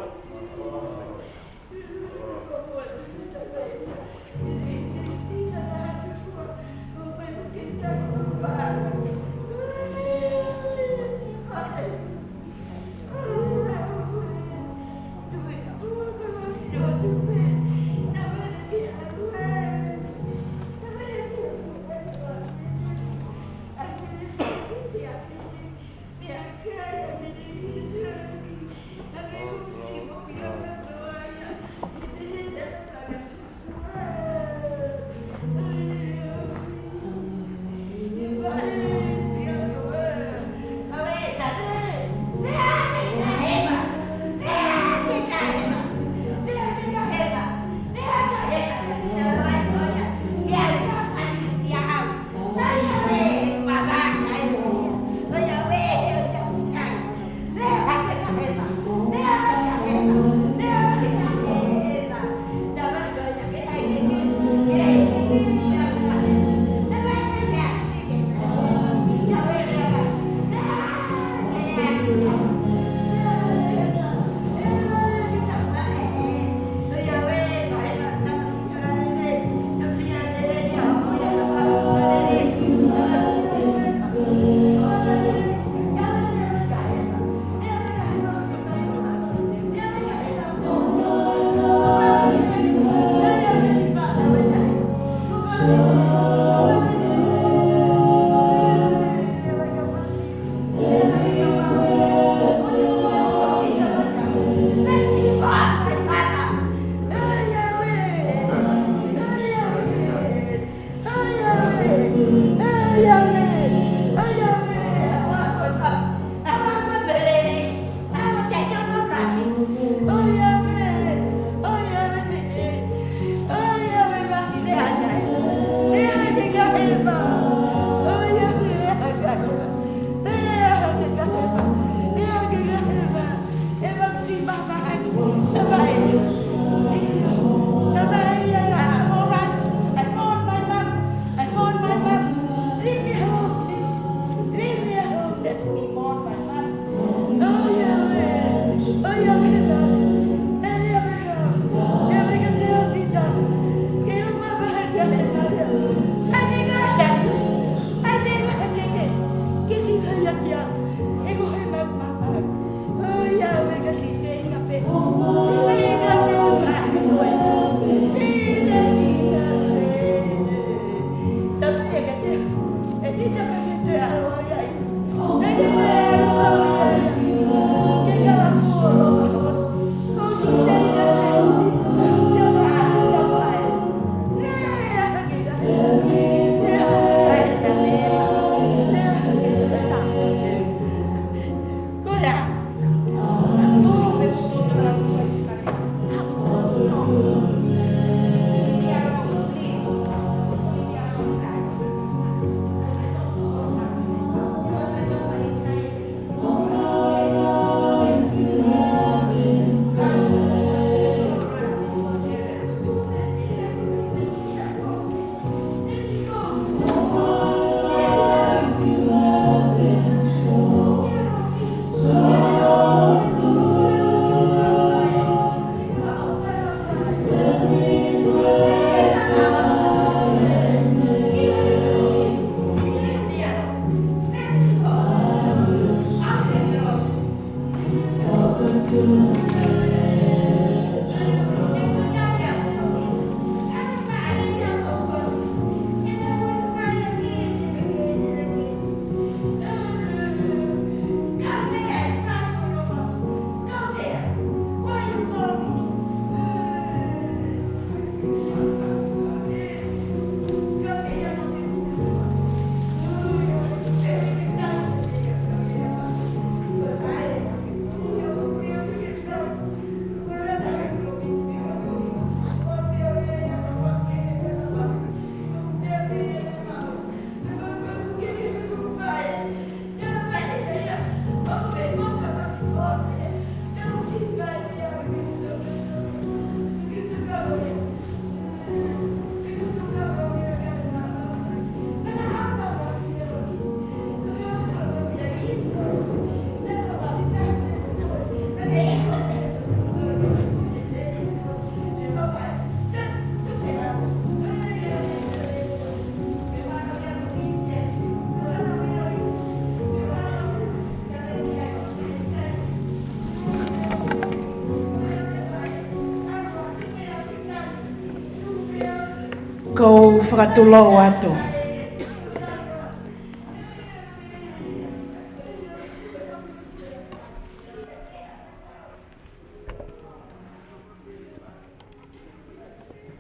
Ko u fakatulou atu.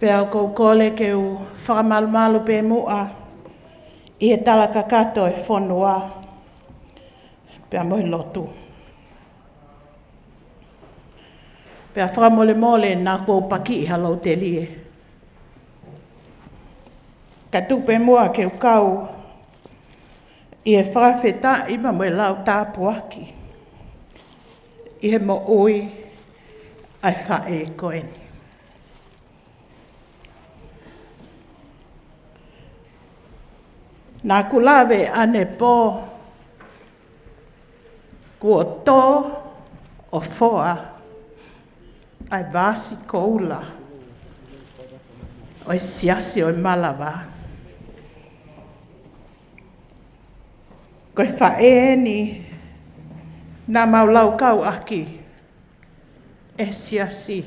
Pea ʻoku ou kole ke u fakamalumalu pē muʻa ʻi he tala kakato e fonua pea mo e lotu. Pea fakamolemole naʻa ku pakiʻi ha lautelie. Ka tuku pē muʻa ke u kau ʻi he fakafetaʻi pea mo e lau tāpuaki ʻi he moʻui ʻa e faʻē ko eni. Naʻa ku lave ʻanepō kuo tō ʻo foa ʻa e vasi koula ʻo e Siasi ʻo e Malava. Ko e faʻē eni naʻa mau laukau ʻaki e Siasi.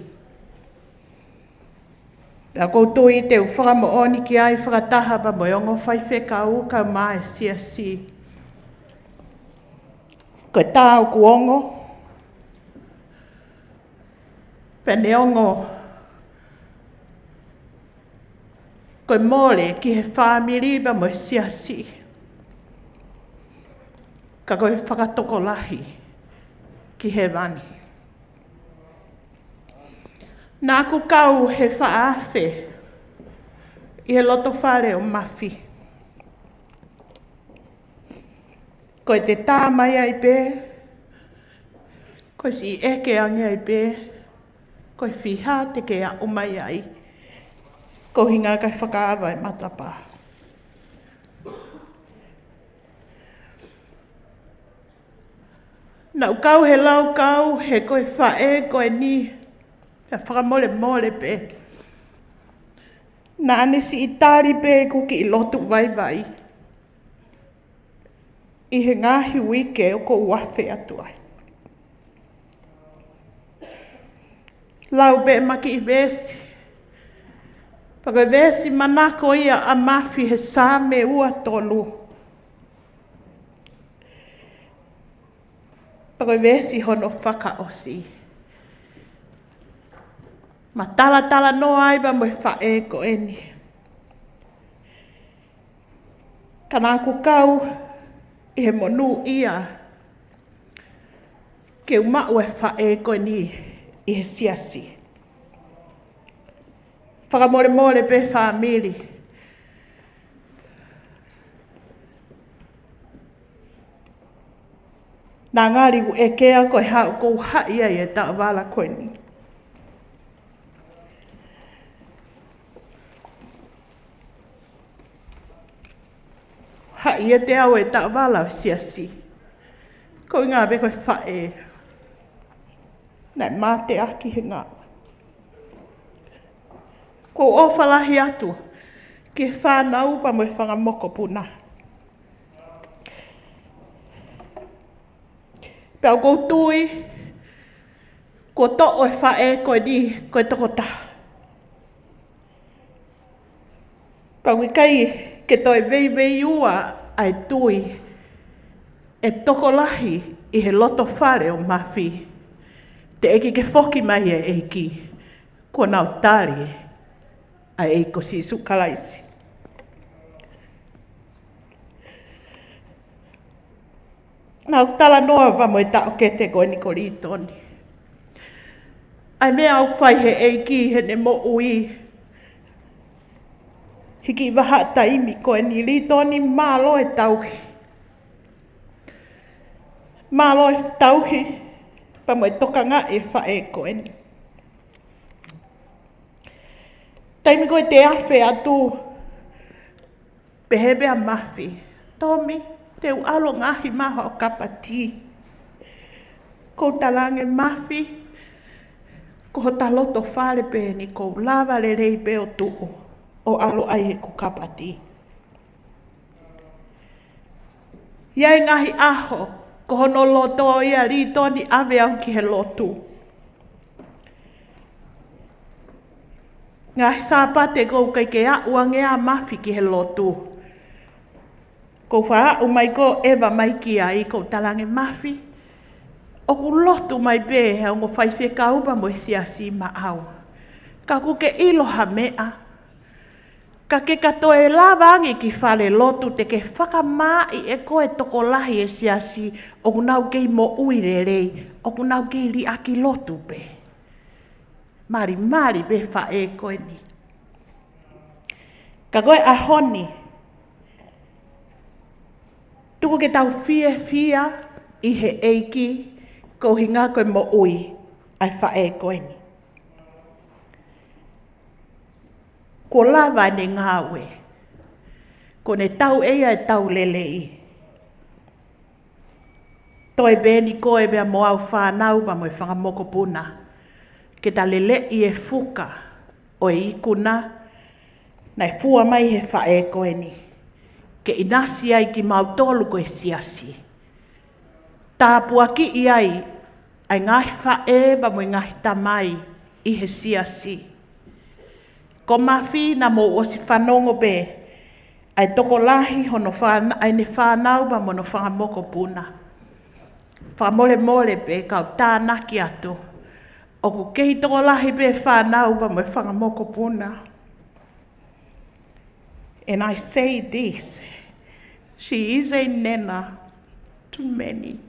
Pea ʻoku ou tui te u fakamoʻoni ki ai fakataha pea mo e ongo faifekau kae ʻumaʻā e Siasi. Ko e tā ʻoku ongo, pea neongo ko e mole ki he fāmili pea mo e Siasi, ka ko e fakatokolahi ki hēvani. Naʻa ku kau he faʻa afe ʻi he loto fale ʻo Mafi. Ko e te tā mai ai pē, ko e siʻi ʻeke ange ai pē, ko e fiha te ke aʻu mai ai, ko e ʻuhinga kae fakaava e matapā. Naʻa ku kau he laukau he ko e faʻē ko eni, pea fakamolemole pē, naʻa ne siʻi tali pē ʻeku kiʻi lotu vaivai ʻi he ngaahi uike ʻoku ou afe atu ai. Lau pē ʻema kiʻi veesi. Pea ko e veesi manako ia ʻa Mafi he Saame ua tolu. Pea ko e veesi hono fakaʻosi. Ma talatalanoa ai pea mo e faʻē ko eni. Ka naʻa ku kau ʻi he monūʻia ke u maʻu e faʻē ko eni ʻi he Siasi. Fakamolemole pē fāmili. Naʻa ngali ʻeku ʻekea ko e hā ʻoku ou haʻi ai e taʻovala ko eni. Haʻi ʻiate au e taʻovala ʻo e Siasi. Ko e ʻuhinga pē ko e faʻē naʻe mateaki he ngāue. ʻOku ou ʻofa lahi atu ki he fānau pea mo e fanga mokopuna. Pea ʻoku ou tui kuo toʻo e faʻē ko eni ko e tokotaha. Pea ʻoku ʻikai ke toe veiveiua ʻa e tui e tokolahi ʻi he loto fale ʻo Mafi. Teʻeki ke foki mai e ʻEiki kuo nau tali ʻa e ʻEiki ko Sīsū Kalaisi. Naʻa ku talanoa pea mo e taʻokete ko eni ko Litoni. ʻA e meʻa ʻoku fai he ʻEiki heʻene moʻui. Hiki vahaʻa taimi ko eni Litoni mālō e tauhi. Mālō e tauhi pea mo e tokangaʻi e faʻē ko eni. Taimi ko ē te afe atu, pehē pē ʻa Mafi, Tomi, te u ʻalu ʻo ngaohi mai haʻo kapa tī. ʻOku ou talaange Mafi, ko hota loto fale pē eni, ʻoku ou lava lelei pē ʻo tuʻu ʻo ʻalu ʻai heʻeku kapa tī. ʻI ai e ngaahi ʻaho, ko hono loto ia Litoni ʻave au ki he lotu. Ngaahi Sāpate ʻoku ʻikai ke aʻu ange ʻa Mafi ki he lotu. Ko e faʻa aʻu mai ko ē ʻa Mafi ki ai, ʻoku ou talaange, Mafi, ʻoku lotu mai pē he ongo faifekau pea mo e siasi maʻau. Ka ʻoku ke ʻilo ha meʻa. Ka ke ka toe lava ange ki fale lotu te ke fakamaaʻi ʻe koe tokolahi ʻo e siasi ʻoku nau kei moʻui lelei, ʻoku nau kei liʻaki lotu pē. Malimali pē faʻē ko eni. Ka ko e ʻaho ni, tuku ke tau fiefia ʻi he ʻEiki koeʻuhi ko e moʻui ʻa e faʻē ko eni. Kuo lava ʻene ngāue. Kuo ne tau ʻe ia ʻa e tau lelei. Toe pē eni koe pea mo au fānau pea mo e fanga mokopuna, ke ta leleʻi e fuka ʻo e ikuna naʻe fua mai he faʻē ko eni, ke ʻinasi ai kimautolu ko e siasi. Tāpuakiʻi ai ʻa e ngaahi faʻē pea mo e ngaahi tamai ʻi he siasi. Ko Mafi, naʻa mou ʻosi fanongo pē ʻa e tokolahi hono fāna-, ʻa ʻene fānau pea mo hono fanga mokopuna. Fakamolemole pē kau tānaki atu. ʻOku kei tokolahi pē fānau pea mo e fanga mokopuna. And I say this, she is a nena to many.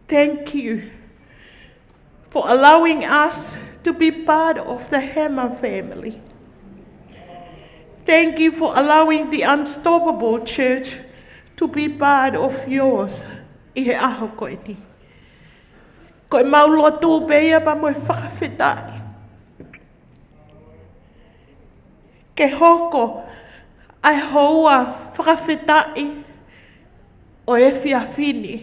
Thank you for allowing us to be part of the Hema family. Thank you for allowing the Unstoppable Church to be part of yours ʻi he ʻaho ko eni. Ko ʻemau lotu pē ia pea mo e fakafetaʻi. Ke hoko ʻa e houa fakafetaʻi ʻo e efiafi ni,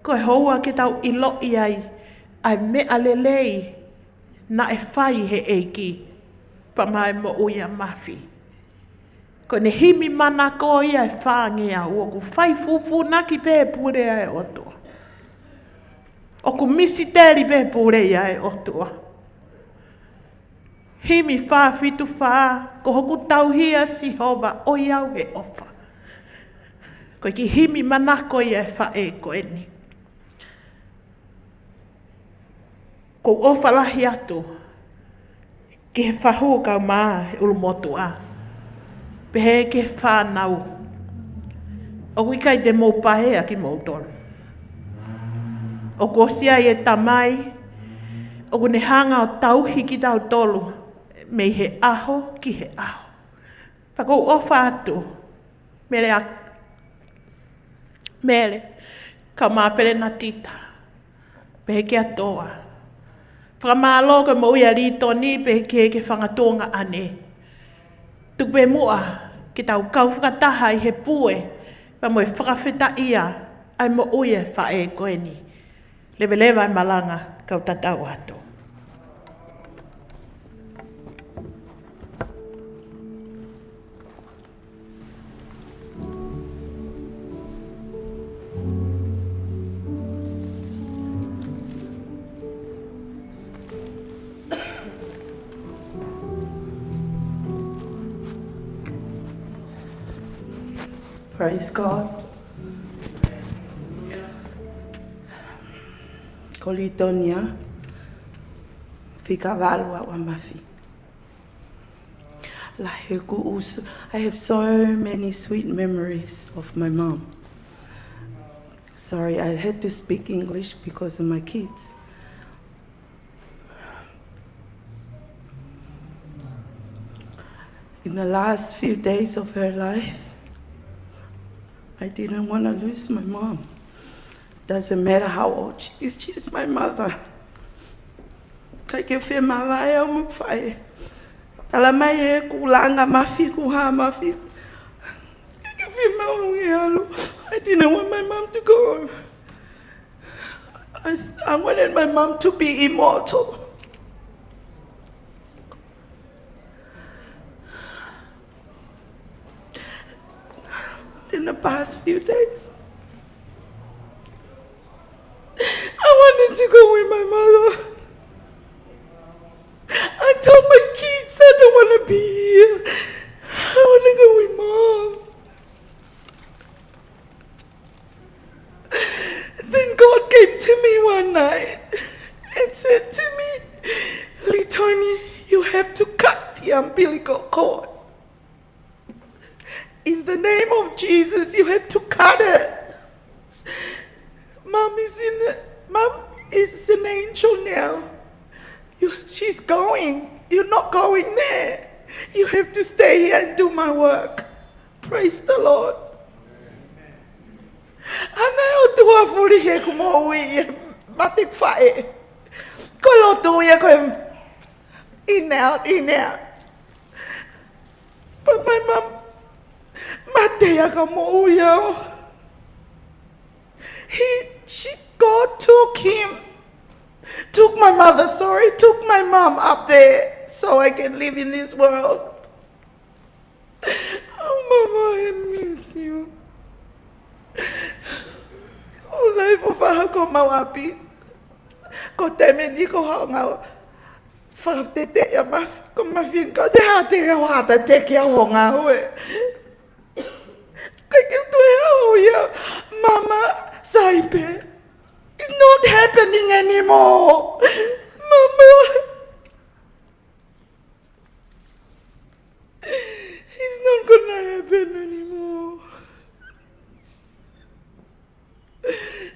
ko e houa ke tau ʻiloʻi ai ʻa e meʻa lelei naʻe fai he ʻEiki pea mo e moʻui ʻa Mafi. Ko ʻene himi manako ia ʻe fāngeau, ʻoku fai fūfūnaki pē pule ʻa e ʻOtua. ʻOku misiteli pē pule ia ʻa e ʻOtua. Himi fā fitu fā, ko hoku tauhi ʻa Sihova, ʻoiauē ʻofa. Ko e kiʻi himi manako ia ʻa e faʻē ko eni. ʻOku ou ʻofa lahi atu ki he fahu kaeʻumaʻā e ʻulumotuʻa. Pehē ki he fānau. ʻOku ʻikai te mou pehē ʻa kimoutolu. ʻOku ʻosi ʻi ai e Tamai, ʻoku ne hanga ʻo tauhi kitautolu mei he ʻaho ki he ʻaho. Pea ʻoku ou ʻofa atu, Mele a-, Mele, kaeʻumaʻā Pelenatita, pehē kia Toa. Fakamālō ki he moʻui ʻa Lītoni, pehē ki he fanga tuongaʻane. Tuku pē muʻa ke tau kau fakataha ʻi he pule, pea mo e fakafetaʻia ʻa e moʻui ʻa e faʻē ko eni. Leveleva e malanga, kau tatau atu. Praise God. Ko Lītonia, fika valu ʻa Mafi. Lahi ʻeku ʻusu, I have so many sweet memories of my mom. Sorry, I had to speak English because of my kids. In the last few days of her life, I didn't wanna lose my mom. Doesn't matter how old she is, she is my mother. ʻIkai ke fiemaʻu ʻe au mo faʻē. Tala mai ʻe kulaga Mafi, kuo hā Mafi. ʻIkai ke fiemaʻu ke ʻalu. I didn't want my mom to go. I, I wanted my mom to be immortal. In the past few days, I wanted to go with my mother. I told my kids I don't want to be here. I want to go with mom. Then God came to me one night and said to me, "Litoni, you have to cut the umbilical cord. In the name of Jesus, you have to cut it. Mom is in the, Mom is an angel now. You, she's going. You're not going there. You have to stay here and do my work." Praise the Lord. Ana o tua fuli he kumo ui e mate faʻē. Ko lotu ia ko e in out, in out. But my mom, mate ia ka moʻui au. He, she, God took him, took my mother, sorry, took my mom up there so I can live in this world. Oh, Mama, I miss you. ʻOku lahi ʻa e faʻahinga ko mau ʻapi. Ko e taimi ni ko e hanga ʻo fakateteʻi ʻa Mafi, ko Mafi ko te hā te ke hā te ke au ho ngāue. Kai ke toe au ia, Mama, sai pē. It's not happening anymore. Mama. It's not gonna happen anymore.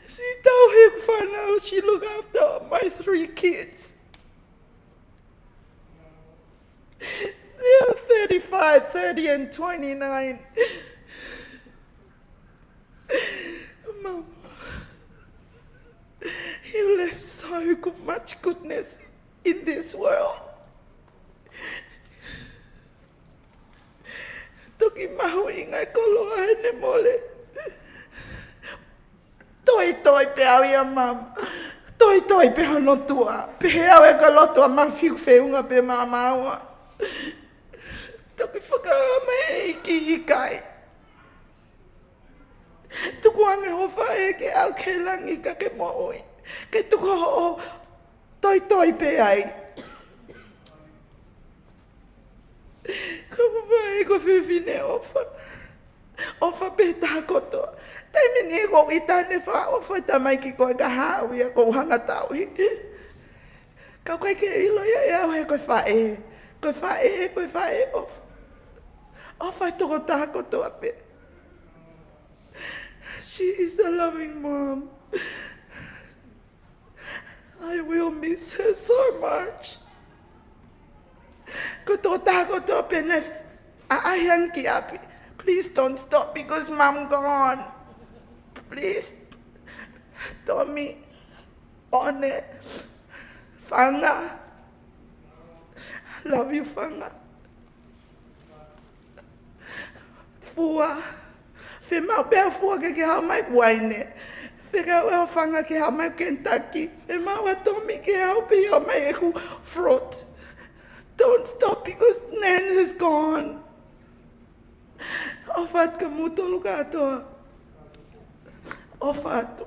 Sita ʻo he fānau, she look after my three kids. They are thirty-five, thirty, and twenty-nine. Mama, you left so good, much goodness in this world. Toki mahuʻinga e koloa ʻene mole. Toitoi pē au ia, Mama. Toitoi pē hono tuʻa. Pehē au ʻe ka lotu ʻa Mafi ʻoku feʻunga pē mo māua. Toki fakahā mai ki he ʻikai. Tuku ange ho faʻē ke ʻalu ki langi ka ke moʻui. Ke tuku hoʻo toitoi pē ai. Ko e faʻē ko e fefine ʻofa. ʻOfa pē taha kotoa. Taimi ni ko e ʻikai te ne fakaʻofa e tamaiki ko e ka haʻu ia ko e hanga tauhi. Ka ʻoku ʻikai ke ʻilo ia ʻe au he ko e faʻē. Ko e faʻē, ko e faʻē ʻofa. ʻOfa e tokotaha kotoa pē. She is a loving mom. I will miss her so much. Ko e tokotaha kotoa pē ne ʻaʻahi ange ki ʻapi. Please don't stop because Mom gone. Please. Tomi, One, Fanga. Love you, Fanga. Fua. Fiemaʻu pē ʻa Fua ke ke haʻu mai ki Vaine. Fiemaʻu ʻe Fanga ke haʻu mai ki Kentucky. Fiemaʻu ʻa Tomi ke haʻu pē ʻo ʻomai ʻeku fruit. Don't stop because Nan is gone. ʻOfa atu kia moutolu kātoa. ʻOfa atu.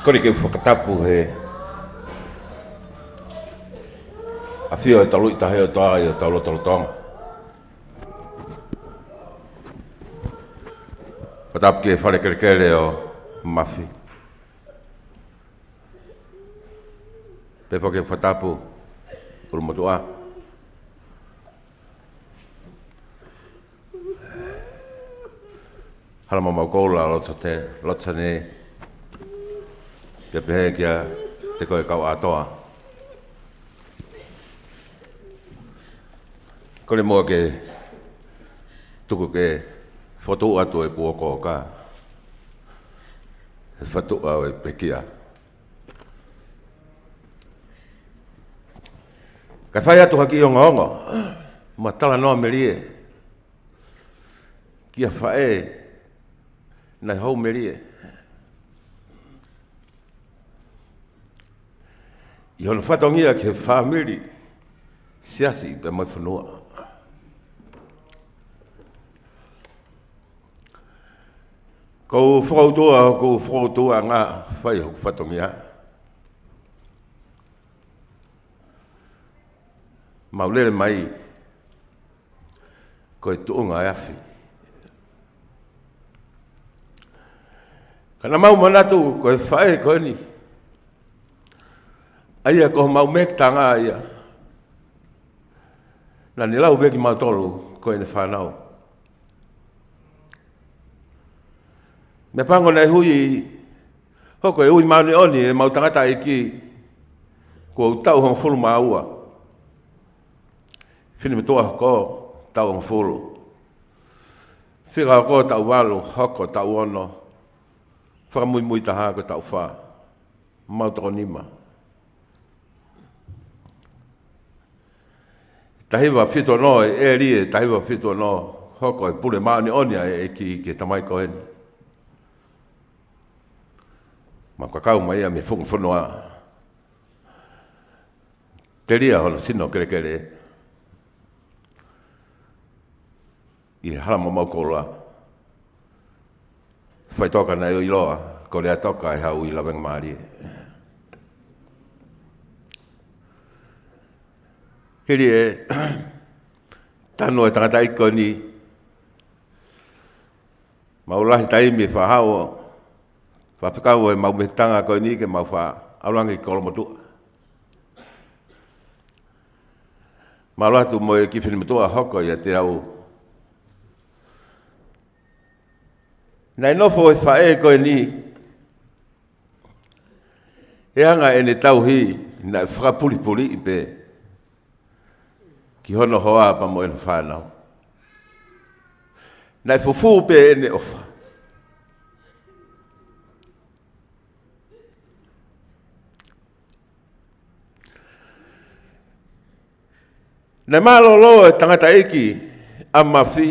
Kole ke u fakatapu he ʻafio ʻa e Toluʻi Taha ʻo e ʻOtua ʻi hotau lotolotonga. Tapu ki he fale kelekele ʻo Mafi. Pea foki fakatapu ʻUlumotuʻa. Hala Maumau Koula, Lototene, Lototene. Pea pehē kia te koe kau ʻātoa. Kole muʻa ke tuku ke fotu atu e kuo kō ka. He fatu au e pekia. Ka fai atu ha kiʻi ongoongo. Mo talanoa melie. Kia faʻē, naʻe hou melie. ʻI hono fatongia ki he fāmili, siasi pea mo e fonua. Ko u fokoutua, ko u fokoutua ngā fai hoku fatongia. Mau lele mai, ko e tuʻunga e afi. Ka naʻa mau manatu, ko e faʻē ko eni. ʻA ia ko homau mekitanga ia. Naʻa ne lau pē kimautolu, ko ʻene fānau. Meʻapango naʻe ui, hoko e ui māʻoniʻoni ʻemau tangataʻeiki, kuo u taʻu hongofulu mā ua. Finemotuʻa hoko, taʻu hongofulu. Fika hoko taʻu valu, hoko taʻu ono. Fakamuimui taha ko e taʻu fā. Mau toko nima. Taha hiva fitu ono, ʻe ʻElie, taha hiva fitu ono, hoko e pule māʻoniʻoni ʻa e ʻEiki ki he tamai ko eni. Mau kakau mai ia mei he funga fonua. Telia hono sino kelekele. ʻI he Hala Maumau Koula. Faʻitoka naʻe ʻiloa, ko Leatoka e hau ʻi Lavengamālie. Hili e tanu e tangataʻeiki ko eni, mau lahi taimi faʻa haʻu, faʻa fekau ʻemau mekitanga ko eni ke mau faʻa ʻalu ange ki ʻUlumotuʻa. Mālō atu mo e kiʻi finemotuʻa hoko ʻiate au. Naʻe nofo e faʻē ko eni, ʻi he anga ʻene tauhi, naʻe fakapulipuliʻi pē ki hono hoa pea mo ʻene fānau. Naʻe fufū pē ʻene ʻofa. Naʻe mālōlō e tangataʻeiki ʻa Mafi,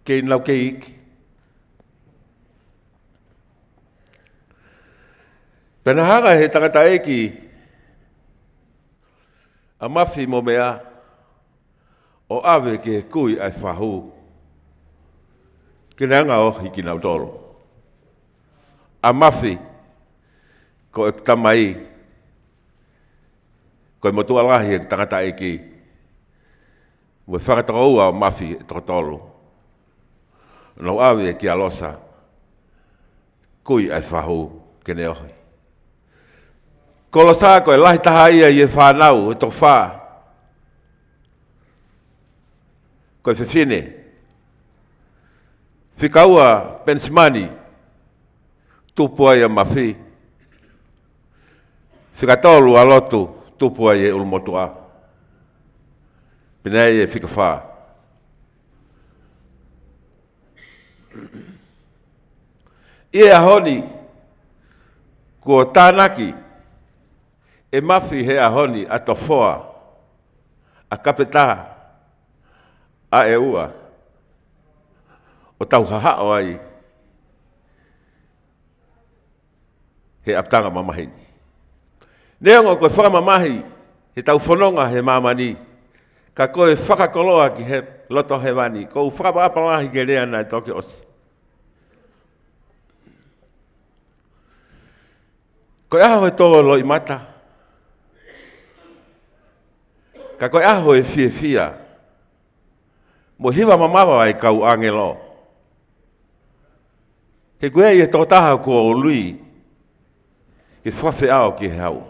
kei nau kei iiki. Pea naʻe hanga he tangataʻeiki ʻa Mafi mo meʻa ʻo ʻave ki he kui ʻa e fahu. Ke ne hanga ʻo ohi kinautolu. ʻA Mafi, ko e tamai, ko e motuʻa lahi e tangataʻeiki. Mo e fakatokoua ʻo Mafi ʻe toko tolu. Nau ʻave kia Losa, kui ʻa e fahu ke ne ohi. Ko Losa ko e lahi taha ia ʻi he fānau ʻe toko fā. Ko e fefine. Fika ua Penisimani, tupu ai ʻa Mafi. Fika tolu ʻa Lotu, tupu ai ʻe ʻUlumotuʻa. Pea naʻe ʻi ai e fika fā. ʻI he ʻaho ni, kuo tānaki ʻe Mafi he ʻaho ni ʻa Tofoa, ʻa Kapetā, ʻa ʻEua, ʻo tau hahaʻo ai he ʻapitanga mamahi ni. Neongo ko e fakamamahi he tau fononga he māmani, ka ko e fakakoloa ki he loto hēvani, ko u fakaʻapaʻapa lahi ki he lea naʻe toki ʻosi. Ko e ʻaho ʻe tō loʻimata, ka ko e ʻaho ʻe fiefia. mo e hiva mamafa ʻa e kau ʻāngelo. He ko ia ʻa e tokotaha kuo ului ke fakafeʻao ki he hau.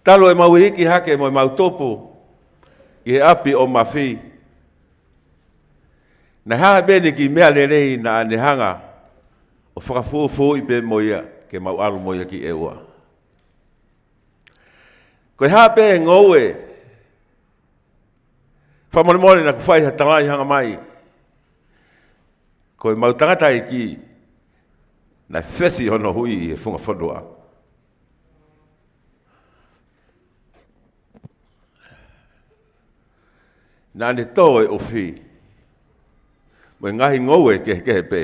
Talu ʻemau iiki hake mo ʻemau tupu ʻi he ʻapi ʻo Mafi, naʻe hā pē ʻene kiʻi meʻa lelei naʻa ne hanga ʻo fakafufuuʻi pē mo ia ke mau ʻalu mo ia ki ʻEua. Ko e hā pē ngoue, fakamolemole naʻa ku fai ha talaʻi hanga mai, ko ʻemau tangataʻeiki naʻe fesi hono hui ʻi he funga fonua. Naʻa ne tō e ʻufi mo e ngaahi ngoue kehekehe pē,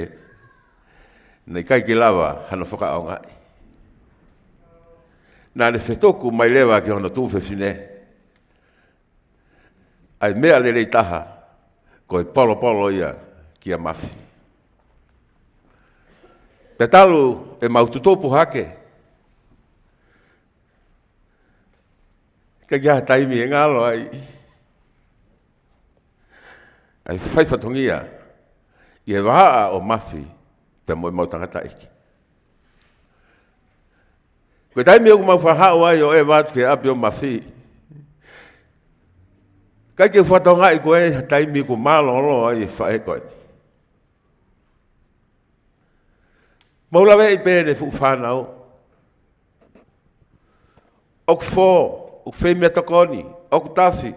naʻe ʻikai ke lava hano fakaʻaongaʻi. Naʻa ne fetuku mai leva ki hono tuofefine ʻa e meʻa lelei taha, ko e polopolo ia kia Mafi. Pea talu ʻemau tutupu hake, ʻikai ke ʻi ai ha taimi ʻe ngalo ai ʻa e fai fatongia ʻi he vahaʻa ʻo Mafi pea mo ʻemau tangataʻeiki. Ko e taimi ʻoku mau faʻa haʻu ai ʻo ʻeva atu ki he ʻapi ʻo Mafi, ʻikai ke u fakatokangaʻi ko e hā e taimi ʻoku mālōlō ai e faʻē ko eni. Mau laveʻi pē ʻene fuʻu fānau. ʻOku fō, ʻoku fai meʻatokoni, ʻoku tafi.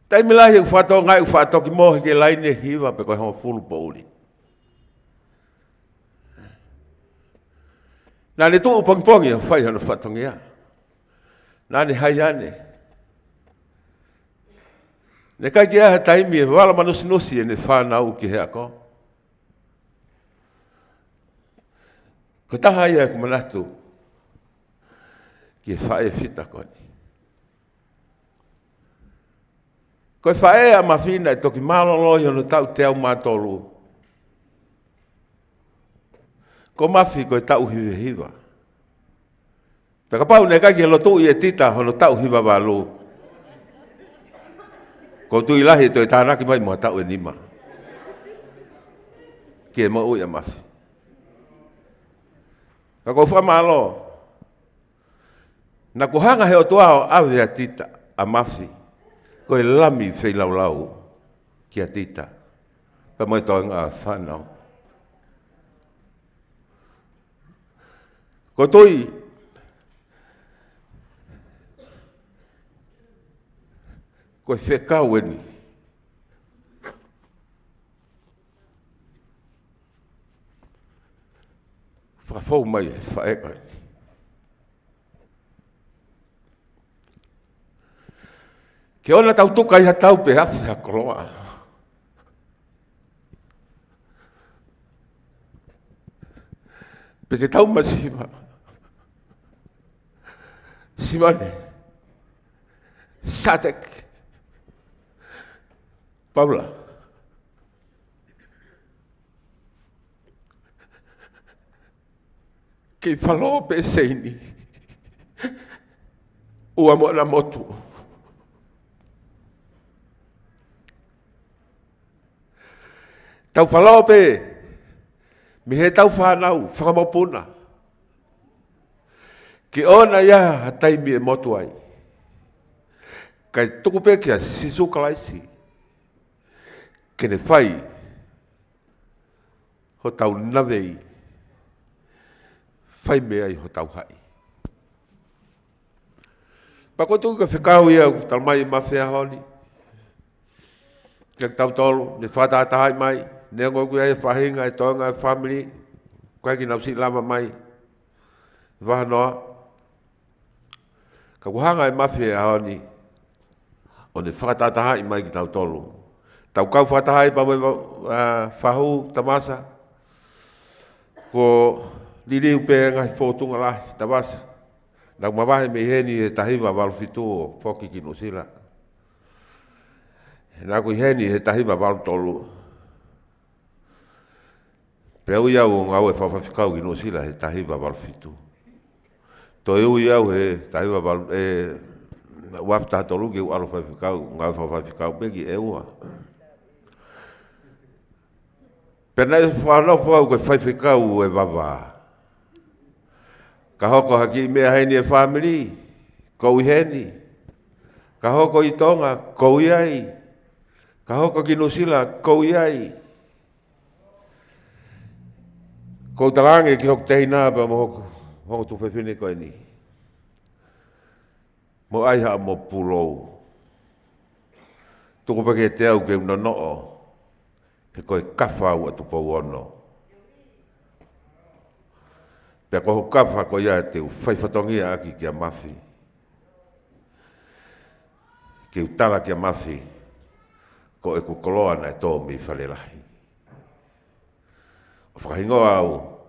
Taimi lahi ʻoku fakatokangaʻi ʻoku faʻa toki mohe ki he laine hiva pe ko e hongofulu poʻuli. Naʻa ne tuʻu pongipongi ʻo fai hono fatongia. Naʻa ne hai ane. Naʻe ʻikai ke ʻi ai ha taimi ʻe vala manusinusi ʻene fānau ki he ako. Ko e taha ia ʻeku manatu ki he faʻē fita ko eni. Ko e faʻē ʻa Mafi naʻe toki mālōlō ʻi hono taʻu teau mā tolu. Ko Mafi ko e taʻu hiva hiva. Pea kapau naʻe ʻikai ke lotuʻi ʻe Tita hono taʻu hiva valu, ʻoku ou tui lahi ʻe toe tānaki mai mo ha taʻu ʻe nima ki he moʻui ʻa Mafi. Ka ʻoku ou fakamālō, naʻa kuo hanga he ʻOtua ʻo ʻave ʻa Tita, ʻa Mafi, ko e lami feilaulau kia Tita pea mo e toenga fānau. Ko e tui, ko e fekau eni. Fakafou mai e faʻē ko eni. Ke ʻoua naʻa tau tuka ʻi ha tau pe afe ha koloa. Pe te tau masiva. Simone. Satek. Paula. Kei falo pē Seini. ʻUa mo ʻena motu. Tau falo pē mei heʻetau fānau fakamokopuna. Ke ʻoua naʻa ʻi ai ha taimi ʻe motu ai. Kae tuku pē kia Sīsū Kalaisi ke ne fai hotau navei, fai mei ai hotau haʻi. Pea ko e tuʻu ko e fekau ia ʻoku talamai ʻe Mafi he ʻaho ni kia kitautolu, ne fakatahatahaʻi mai, neongo ʻoku ʻi ai e faʻahinga e toenga e fāmili ʻoku ʻikai ke nau siʻi lava mai vahanoa. Ka kuo hanga ʻe Mafi he ʻaho ni ʻo ne fakatahatahaʻi mai kitautolu. Tau kau fakataha ai pea mo e, ʻa, fahu Tavasa. Kuo liliu pē ngaahi fōtunga lahi Tavasa. Naʻa ku mavahe mei heni he taha hiva valu fitu ʻo foki ki Nuʻusila. Naʻa ku ʻi heni he taha hiva valu tolu. Pea ui au ʻo ngāue fakafaifekau ki Nuʻusila he taha hiva valu fitu. Toe ui au he taha hiva valu, ʻe, Naʻá ku afe taha tolu ke u ʻalu faifekau, ngāue fakafaifekau pē ki ʻEua. Pea naʻe fakanofo au ko e faifekau ʻo e vavā. Ka hoko ha kiʻi meʻa heni ʻi he fāmili, ʻoku ou ʻi heni. Ka hoko ʻi Tonga, ʻoku ou ʻi ai. Ka hoko ki Nuʻu Sila, ʻoku ou ʻi ai. ʻOku ou talaange ki hoku tehina pea mo hoku, hoku tuofefine ko eni. Mou ʻai haʻamou pulou. Tuku pē kiate au ke u nonoʻo, he ko e kafa au ʻa Tupou Ono. Pea ko hoku kafa ko ia te u fai fatongia ʻaki kia Mafi. Ke u tala kia Mafi, ko ʻeku koloa naʻe tō mei Falelahi. ʻO fakahingoa au,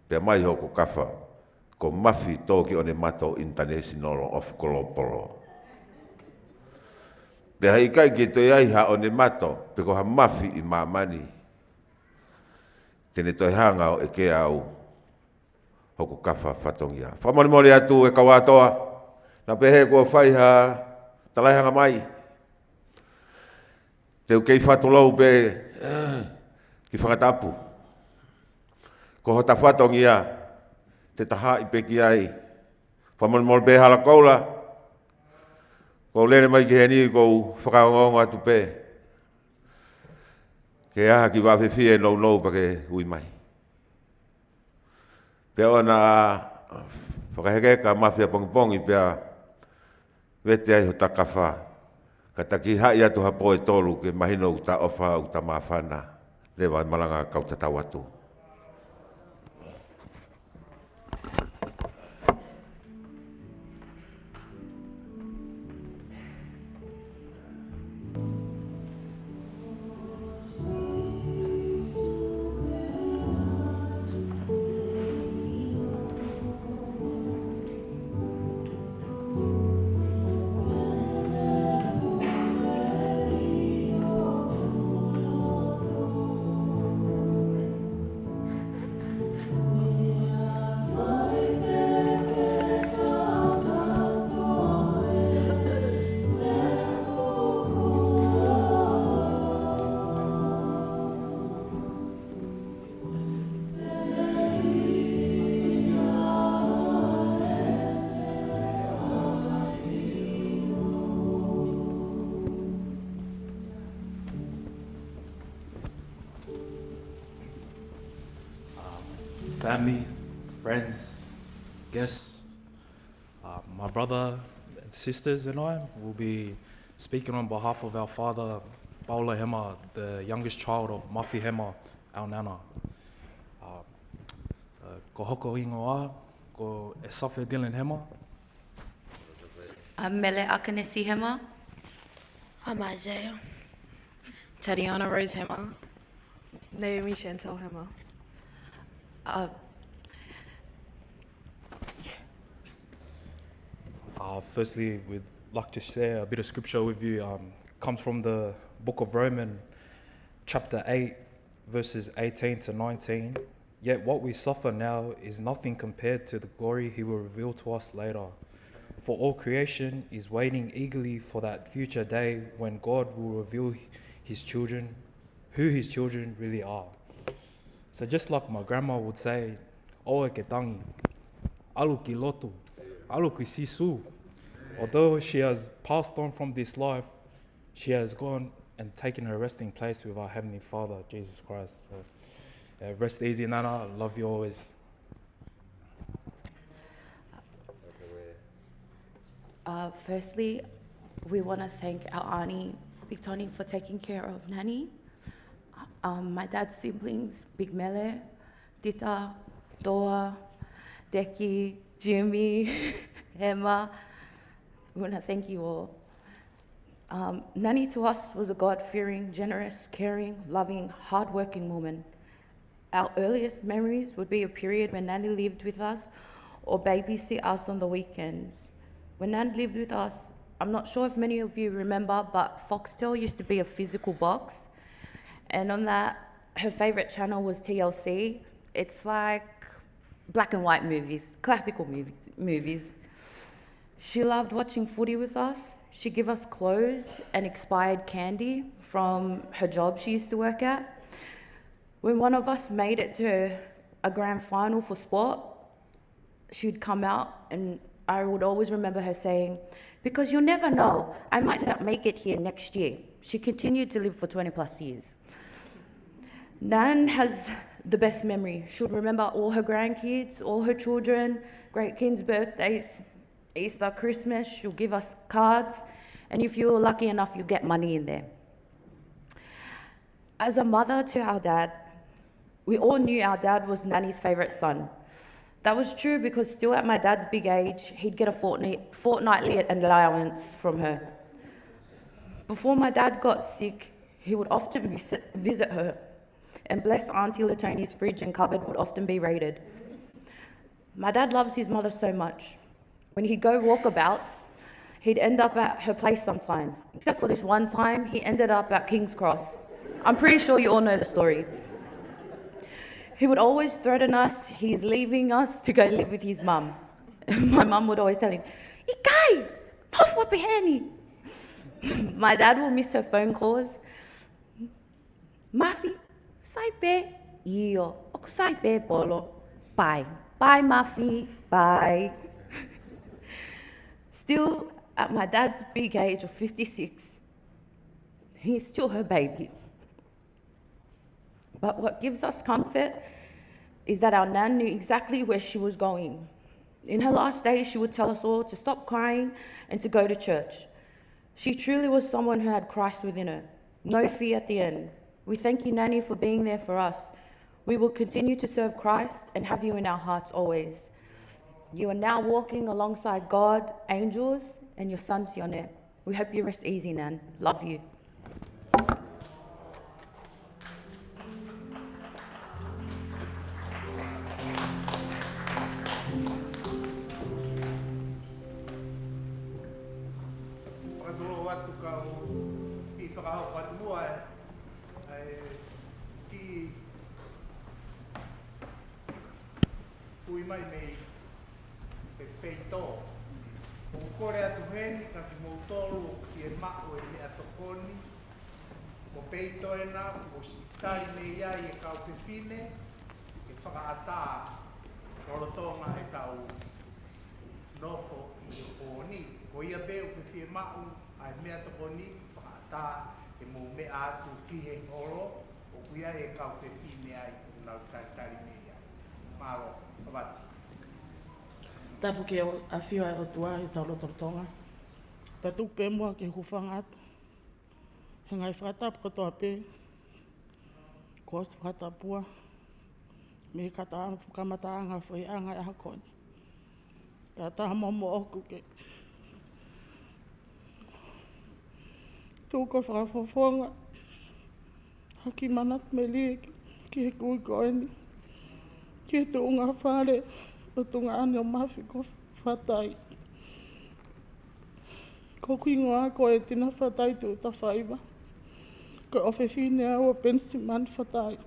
pea mai hoku kafa, ko Mafi Tokionemato International of Global. Pea heʻikai ke toe ʻi ai ha ʻonemato, pe ko ha mafi ʻi māmani te ne toe hanga ʻo ʻeke au hoku kafa fatongia. Fakamolemole atu e kau ʻātoa, naʻa pehē kuo fai ha talaʻehanga mai. Te u kei fatu lou pē ki fakatapu. Ko hota fatongia, te ta haʻi pē ki ai. Fakamolemole pē Hala Koula. ʻOku ou lele mai ki heni, ʻoku ou fakaongoongo atu pē. Ke ʻi ai ha kiʻi vā fefie nounou pea ke ui mai. Pea ʻoua naʻa fakahekeheka Mafi ʻapongipongi pea vete ai hota kafa. Ka ta kiʻi haʻi atu ha pō ʻe tolu ke mahino ʻoku ta ʻofa, ʻoku ta māfana. Leva e malanga kau tatau atu. Um, family, friends, guests, uh, my brother and sisters and I will be speaking on behalf of our father, Paula Hema, the youngest child of Mafi Hema, our nana. Uh, uh, ko hoku hingoa, ko Esafe Dylan Hema. I'm Mele Akanesi Hema. I'm Isaiah. Tatiana Rose Hema. Naomi Chantel Hema. Uh, Uh, firstly, we'd like to share a bit of scripture with you. Um, comes from the book of Romans, chapter eight, verses eighteen to nineteen. "Yet what we suffer now is nothing compared to the glory he will reveal to us later. For all creation is waiting eagerly for that future day when God will reveal his children, who his children really are." So just like my grandma would say, "ʻOua ke tangi, ʻalu ki loto, ʻalu ki Sīsū." Although she has passed on from this life, she has gone and taken her resting place with our Heavenly Father, Jesus Christ. So, uh, rest easy, Nana. Love you always. Uh, firstly, we wanna thank our auntie, Big Tony, for taking care of Nanny. Um, my dad's siblings, Big Mele, Tita, Toa, Deki, Jimmy, Emma. We wanna thank you all. Um, Nanny to us was a God-fearing, generous, caring, loving, hard-working woman. Our earliest memories would be a period when Nanny lived with us or babysit us on the weekends. When Nan lived with us, I'm not sure if many of you remember, but Foxtel used to be a physical box. And on that, her favorite channel was T L C. It's like black and white movies, classical movies, movies. She loved watching footy with us. She'd give us clothes and expired candy from her job she used to work at. When one of us made it to a grand final for sport, she'd come out, and I would always remember her saying, "Because you'll never know, I might not make it here next year." She continued to live for twenty plus years. Nan has the best memory. She'll remember all her grandkids, all her children, great kids' birthdays, Easter, Christmas. She'll give us cards, and if you were lucky enough, you get money in there. As a mother to our dad, we all knew our dad was Nanny's favourite son. That was true because still at my dad's big age, he'd get a fortnight, fortnightly allowance from her. Before my dad got sick, he would often visit, visit her, and bless Auntie Latoni's fridge and cupboard would often be raided. My dad loves his mother so much. When he'd go walkabouts, he'd end up at her place sometimes, except for this one time, he ended up at King's Cross. I'm pretty sure you all know the story. He would always threaten us he's leaving us to go live with his mum. My mum would always tell him, "ʻIkai, nofo pē heni." My dad will miss her phone calls. "Mafi, sai pē?" "ʻIo." "ʻOku sai pē, Polo?" "Bye. Bye, Mafi. Bye." Still, at my dad's big age of fifty-six, he's still her baby. But what gives us comfort is that our nan knew exactly where she was going. In her last days, she would tell us all to stop crying and to go to church. She truly was someone who had Christ within her. No fear at the end. We thank you, Nanny, for being there for us. We will continue to serve Christ and have you in our hearts always. You are now walking alongside God, angels, and your son, Sione. We hope you rest easy, Nan. Love you. Fakatulou atu kau ʻi fakahoko atu ʻa e, ʻa e ki ui mai mei he peito. ʻOku kole atu heni kia kimoutolu ʻoku fiemaʻu e meʻatokoni, ko peito ena kuo ʻosi tali mei ai e kau fefine ke fakaʻatā lolotonga ʻetau nofo ʻi he pō ni. Ko ia pē ʻoku fiemaʻu ʻa e meʻatokoni, fakaʻatā, ke mou meʻa atu ki he holo, ʻoku ʻi ai e kau fefine ai ʻoku nau talitali mei ai. Mālō, ʻoatu. Tapu ki he ʻafio ʻa e ʻOtua ʻi hotau lotolotonga. Pea tuku pē muʻa ke u hūfanga atu he ngaahi fakatapu kotoa pē kuo ʻosi fakatapua mei he kata-, kamataʻanga ʻo e foʻi ʻaho ni. Kae ʻatā mo moʻoku ke tuku e fakafofonga ʻa e kiʻi manatu melie ki he kui ko eni, ki he tuʻunga fale ʻo e tuongaʻane ʻo Mafi ko Fatai. Ko hoku hingoa ko Etina Fatai Tuʻutafaiva. Ko e ʻofefine au ʻo Penisimani Fatai.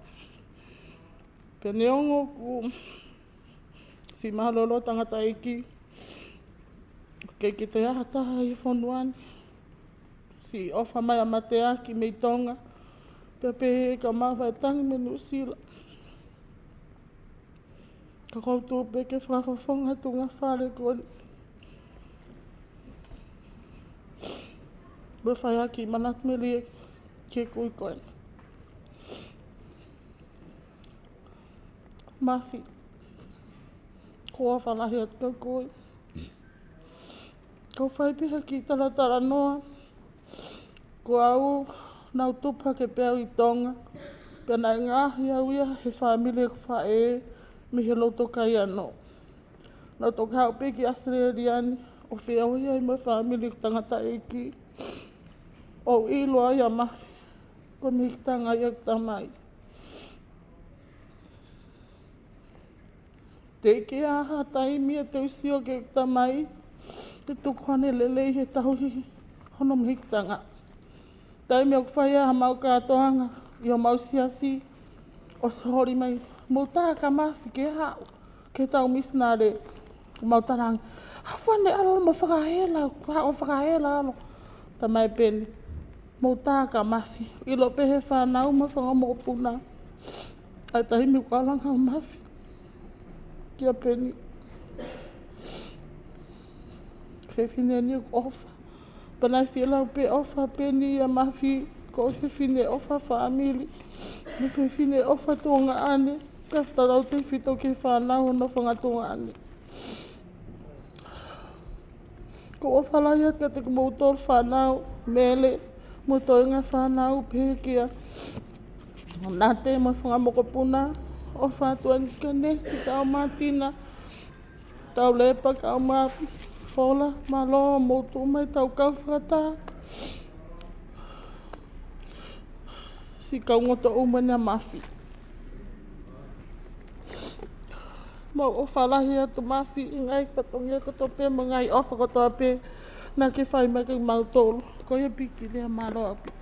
Pea neongo ʻoku siʻi mālōlō tangataʻeiki, ʻoku ʻikai ke toe ʻi ai ha taha ʻi he fonua ni siʻi ʻofa mai ʻa mateaki mei Tonga, pea pehē ka mava e tangi mei Nuʻusila. Ka ʻoku ou tuʻu pē ke fakafofonga e tuʻunga fale ko eni mo fai ʻaki e manatu melie ki he kui ko eni. Mafi, ʻoku ou ʻofa lahi atu kia koe. Kau fai pē ha kiʻi talatalanoa. Ko au, naʻá ku tupu hake pē au ʻi Tonga, pea naʻe ngaohi au ia ʻe he fāmili ʻeku faʻē mei he loto Kaiano. Naʻá ku toki haʻu pē ki ʻAositelēlia ni ʻo feohi ai mo e fāmili ʻeku tangataʻeiki. ʻO ʻilo ai ʻa Mafi ko e mehikitanga ia ʻeku tamai. Teʻeki ai ha taimi ia te u sio ki heʻeku tamai ke tuku haʻane lelei he tauhi hono mehikitanga. Taimi ʻoku fai ai haʻamau kātoanga ʻi homau siasi, ʻosi holi mai, "Mou tā kia Mafi ke haʻu ki heʻetau misinale." Mau talaange, ha fane ʻalu mo fakahela, ha ʻo fakahela ʻalu. Tamai Peni, mou tā kia Mafi, ʻilo pē he fānau mo e fanga mokopuna. ʻA e taimi ʻoku kalanga Mafi kia Peni, fefine ni ʻoku ʻofa. Pea naʻe fie lau pē ʻofa Peni ʻia Mafi, ko e fefine ʻofa fāmili, mo e fefine ʻofa tuongaʻane, kae fakatautefito ki he fānau hono fanga tuongaʻane. ʻOku ou ʻofa lahi atu kiate kimoutolu fānau, Mele, mo e toenga fānau, pehē kia Nate mo e fanga mokopuna, ʻofa atu ange kia Nesi, kau Mātina, Taulepa, kau Mā Pola, mālō hoʻomou tuʻu mai tau kau fakataha. Siʻi kau ngotoʻuma ʻa Mafi. Mau ʻofa lahi atu Mafi, ʻi he ngaahi fatongia kotoa pē, mo e ngaahi ʻofa kotoa pē naʻa ke fai mai kiate kimautolu. Ko ia pē ki lea, mālō ʻaupito.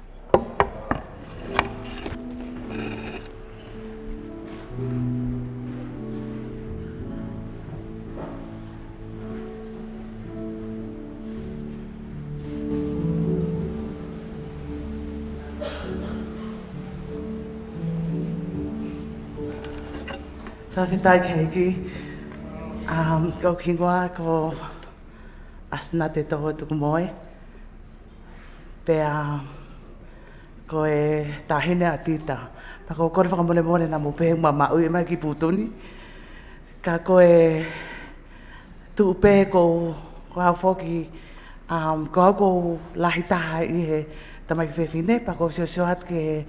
Fakafetaʻi ki he ʻEiki. Um, ko hoku hingoa ko ʻAsinate Toho Tukumoe. Pea ko e taʻahine ʻa Tita. Pea ʻoku ou kole fakamolemole naʻa mou pehē ʻoku mamaʻo mai ki Putuni. Ka ko e tuʻu pē ko, ko au foki, um, ko au ʻoku ou lahi taha ʻi he tamaiki fefine, pea ʻoku ou siosio atu ki he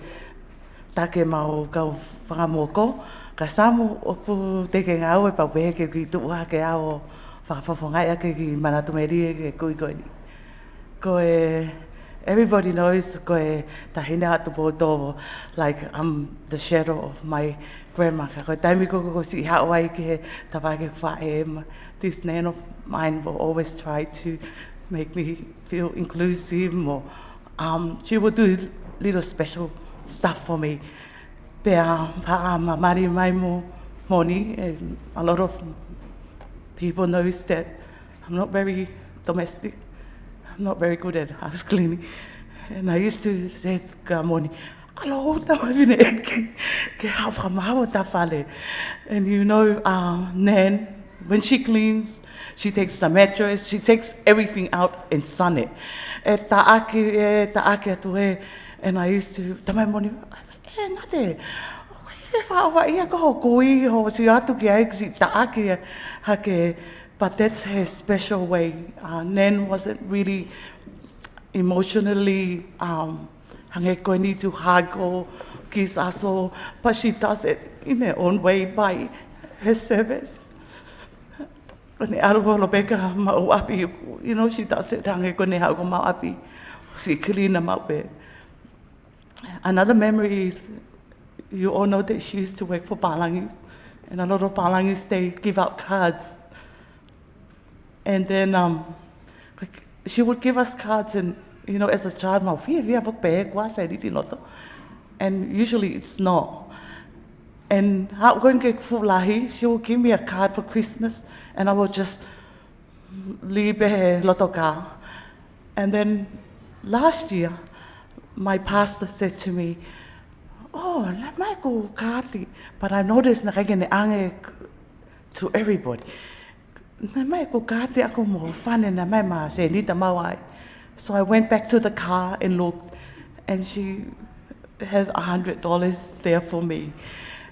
taki ʻemau kau fanga moko. Ka Samu, ʻoku te ke ngāue pea u pehē ke u kiʻi tuʻu hake au ʻo fakafofongaʻi ʻaki e kiʻi manatu melie ki he kui ko eni. Ko e, everybody knows ko e taʻahine ʻa Tupoutoʻo, like, I'm the shadow of my grandma. Ka ko e taimi ko ē ʻoku ou siʻi haʻu ai ki he tafaʻaki ʻeku faʻē, this nan of mine will always try to make me feel inclusive more. Um, she will do little special stuff for me. Pea faʻa mamaʻo mai mo Moni, and a lot of people knows that I'm not very domestic. I'm not very good at house cleaning. And I used to say kia Moni, "ʻAlu ʻo tama fine eki, ke haʻu fakamāua ʻeta fale." And you know, uh, Nan, when she cleans, she takes the mattress, she takes everything out and sun it. ʻE taʻaki, ʻe taʻaki atu ē. And I used to, tamai Moni, "ʻE, Nate, ʻoku ke faʻa ʻofa ia ko hoku kui, ʻosi atu ki ai, siʻi taʻaki hake." But that's her special way. Uh, Nan wasn't really emotionally, um, hangē ko eni to hug or kiss us all, but she does it in her own way by her service. Ko ʻene ʻalu holo pē ki homau ʻapi, you know, she does it hangē ko ʻene haʻu ki homau ʻapi, siʻi clean ʻemau pē. Another memory is, you all know that she used to work for Palangis, and a lot of Palangis, they give out cards. And then, um, like, she would give us cards, and, you know, as a child, mau fiefia foki pē he ʻoku ʻi ai e sēniti ʻi loto. And usually it's not. And haʻu ko eni ke fuʻu lahi, she would give me a card for Christmas, and I will just leave he loto kā. And then last year, my pastor said to me, "Oh, naʻe ʻomai ʻeku kāti, but I noticed naʻe ʻikai ke ne ʻange to everybody. Naʻe ʻomai ʻeku kāti ʻaʻaku mo hoku fānau, naʻe ʻomai ʻema sēniti maʻu ai." So I went back to the car and looked, and she had a hundred dollars there for me.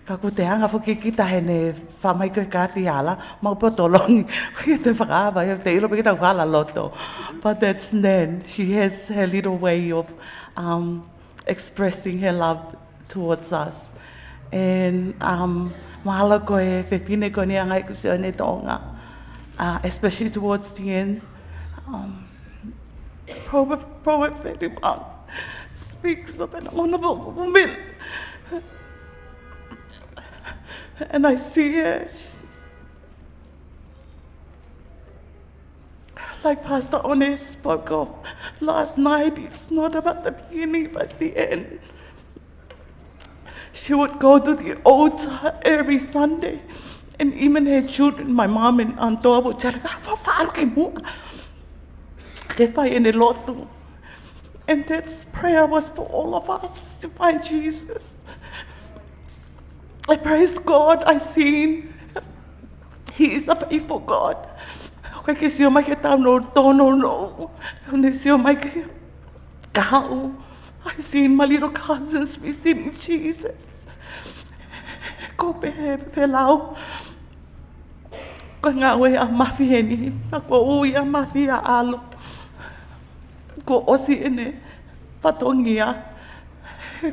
Ka ʻoku te anga foki kita heʻene faʻa ʻomai ko e kāti ʻe ala, mau pē ʻo tolongi. Ko e te fakaava, ʻe te ʻilo pē kita ʻoku ala loto. But that's Nan. She has her little way of, um, expressing her love towards us. And, um, mahalo ko e fefine ko eni ʻa e ngaahi kusi ʻo e Tonga, uh, especially towards the end. Um, Proverb, Proverb thirty-one speaks of an honorable woman. And I see her, like Pastor One spoke of last night, it's not about the beginning, but the end. She would go to the altar every Sunday And even her children, my mom and ʻAntoa, will tell her, "Fa-, faʻa ʻalu ki muʻa ke fai ʻene lotu." And that prayer was for all of us to find Jesus. I praise God, I seen He is a faithful God. ʻOku ʻikai ke sio mai ki heʻetau tōnounou. Ka ʻoku ne sio mai ki he kahaʻu. I seen my little cousins receiving Jesus. Ko pē, pē lau. Ko e ngāue ʻa Mafi heni. Ka kuo ui ʻa Mafi ʻo ʻalu. Kuo ʻosi ʻene fatongia.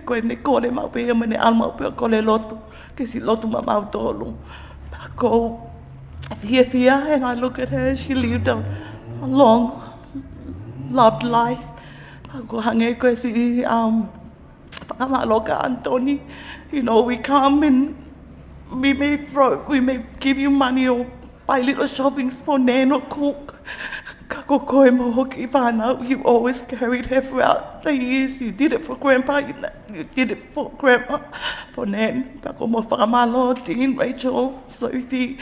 Ko ʻene kole maʻu pē ia mo ʻene ʻalu maʻu pē ʻo kole lotu. Ke siʻi lotu maʻamautolu. Pea ʻoku ou fiefia, and I look at her, she lived a, a long, loved life. Pea ʻoku hangē ko e siʻi, um, fakamālō kia Anthony. You know, we come and we may throw, we may give you money or buy little shoppings for Nan or cook. Ka ko koe mo hoʻo kiʻi fānau, you always carried her throughout the years. You did it for Grandpa, you, you did it for Grandma, for Nan. Pea ʻoku mau fakamālō, Dean, Rachel, Sophie.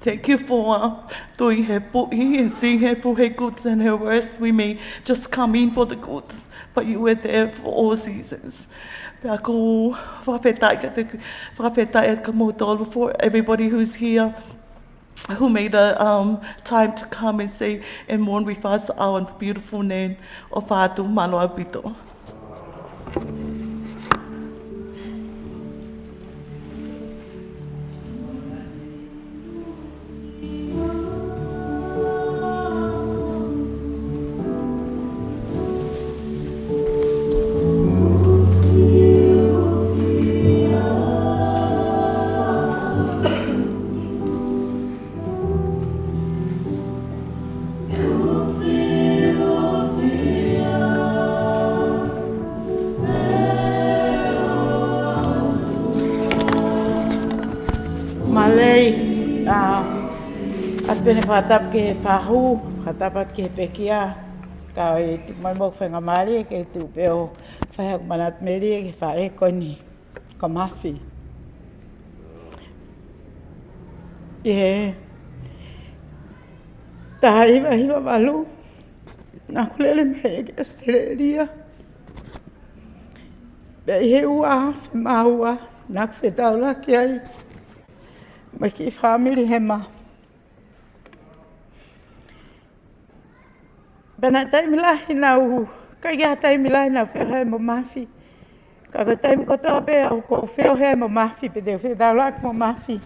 Thank you for, uh, doing her puʻi and seeing her through her goods and her worst. We may just come in for the goods, but you were there for all seasons. Pea ʻoku ou fakafetaʻi kiate, fakafetaʻi atu kia moutolu for everybody who's here, who made a, um, time to come and say and mourn with us our beautiful Nan ʻo fatu. Mālō ʻaupito. Malei, ʻa, ʻoatu pē ʻene fakatapu ki he fahu, fakatapu atu ki he pekia, kae tuku mai mo e faingamālie ke tuku pē ʻo fai haʻaku manatu melie ki he faʻē ko eni, ko Mafi. ʻI he taha hiva hiva valu, naʻá ku lele mai ki ʻAositelēlia. Pea ʻi he ua afe mā ua, naʻá ku fetaulaki ai mo e kiʻi fāmili hema. Pea naʻe taimi lahi naʻá ku, ʻikai ke ʻi ai ha taimi lahi naʻá ku feohi ai mo Mafi. Ka ko e taimi kotoa pē ʻoku ou feohi ai mo Mafi, pe te u fetaulaki mo Mafi,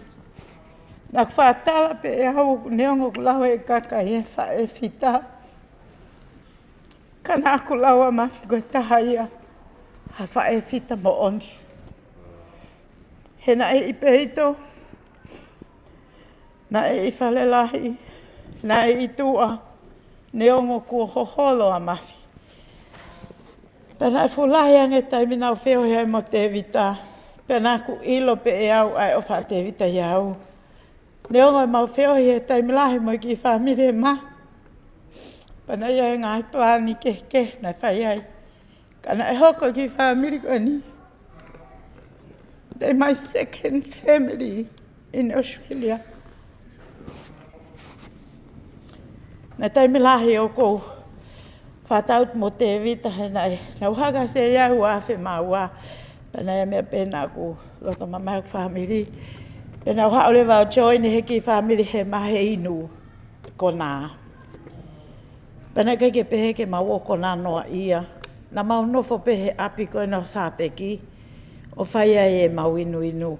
naʻá ku faʻa tala pē ʻe au neongo ʻoku lau ʻe he kakai ʻe faʻē fita, ka naʻá ku lau ʻa Mafi ko e taha ia ha faʻē fita moʻoni. He naʻe ʻi peito, naʻe ʻi fale lahi, naʻe ʻi tuʻa, neongo kuo hoholo ʻa Mafi. Pea naʻe fuʻu lahi ange e taimi naʻá ku feohi ai mo Tēvita, pea naʻá ku ʻilo pē ʻe au ʻa e ʻofa ʻa Tēvita ʻiate au. Neongo ʻemau feohi he taimi lahi mo e kiʻi fāmili hema, pea naʻe ʻi ai e ngaahi palani kehekehe naʻe fai ai. Ka naʻe hoko e kiʻi fāmili ko eni, they my second family in Australia. Naʻe taimi lahi ʻoku ou fakatautau mo Tēvita he naʻe, naʻá ku hake ʻAositelēlia ua afe mā ua. Pea naʻe meʻa pē naʻá ku loto mamahi ʻeku fāmili. Pea naʻá ku haʻu leva ʻo join he kiʻi fāmili hema he inu ko ena. Pea naʻe ʻikai ke pehē ke mau ō ko ena noa ia. Naʻa mau nofo pē he ʻapi ko ena ʻo Sāpeki, ʻo fai ai ʻemau inuinu.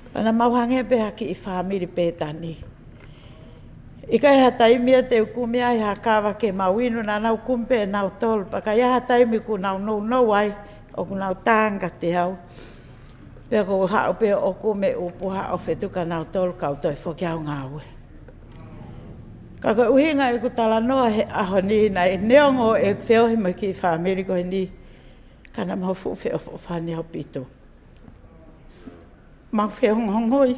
Pea naʻa mau hangē pē ha kiʻi fāmili pētani. ʻIkai ha taimi ia te u kumi ai ha kava ke mau inu, naʻa nau kumi pē ʻe nautolu. Pea ka ʻi ai ha taimi ʻoku nau nounou ai, ʻoku nau tangata au. Pea ʻoku ou haʻu pē ʻo kumi e ʻupu, haʻu ʻo fetuku kia nautolu, kau toe foki au ʻo ngāue. Ka ko e ʻuhinga ʻeku talanoa he ʻaho ni, naʻe neongo ʻeku feohi mo e kiʻi fāmili ko eni, ka naʻa mau fuʻu feʻofoʻofani ʻaupito. Mau feongoongoi.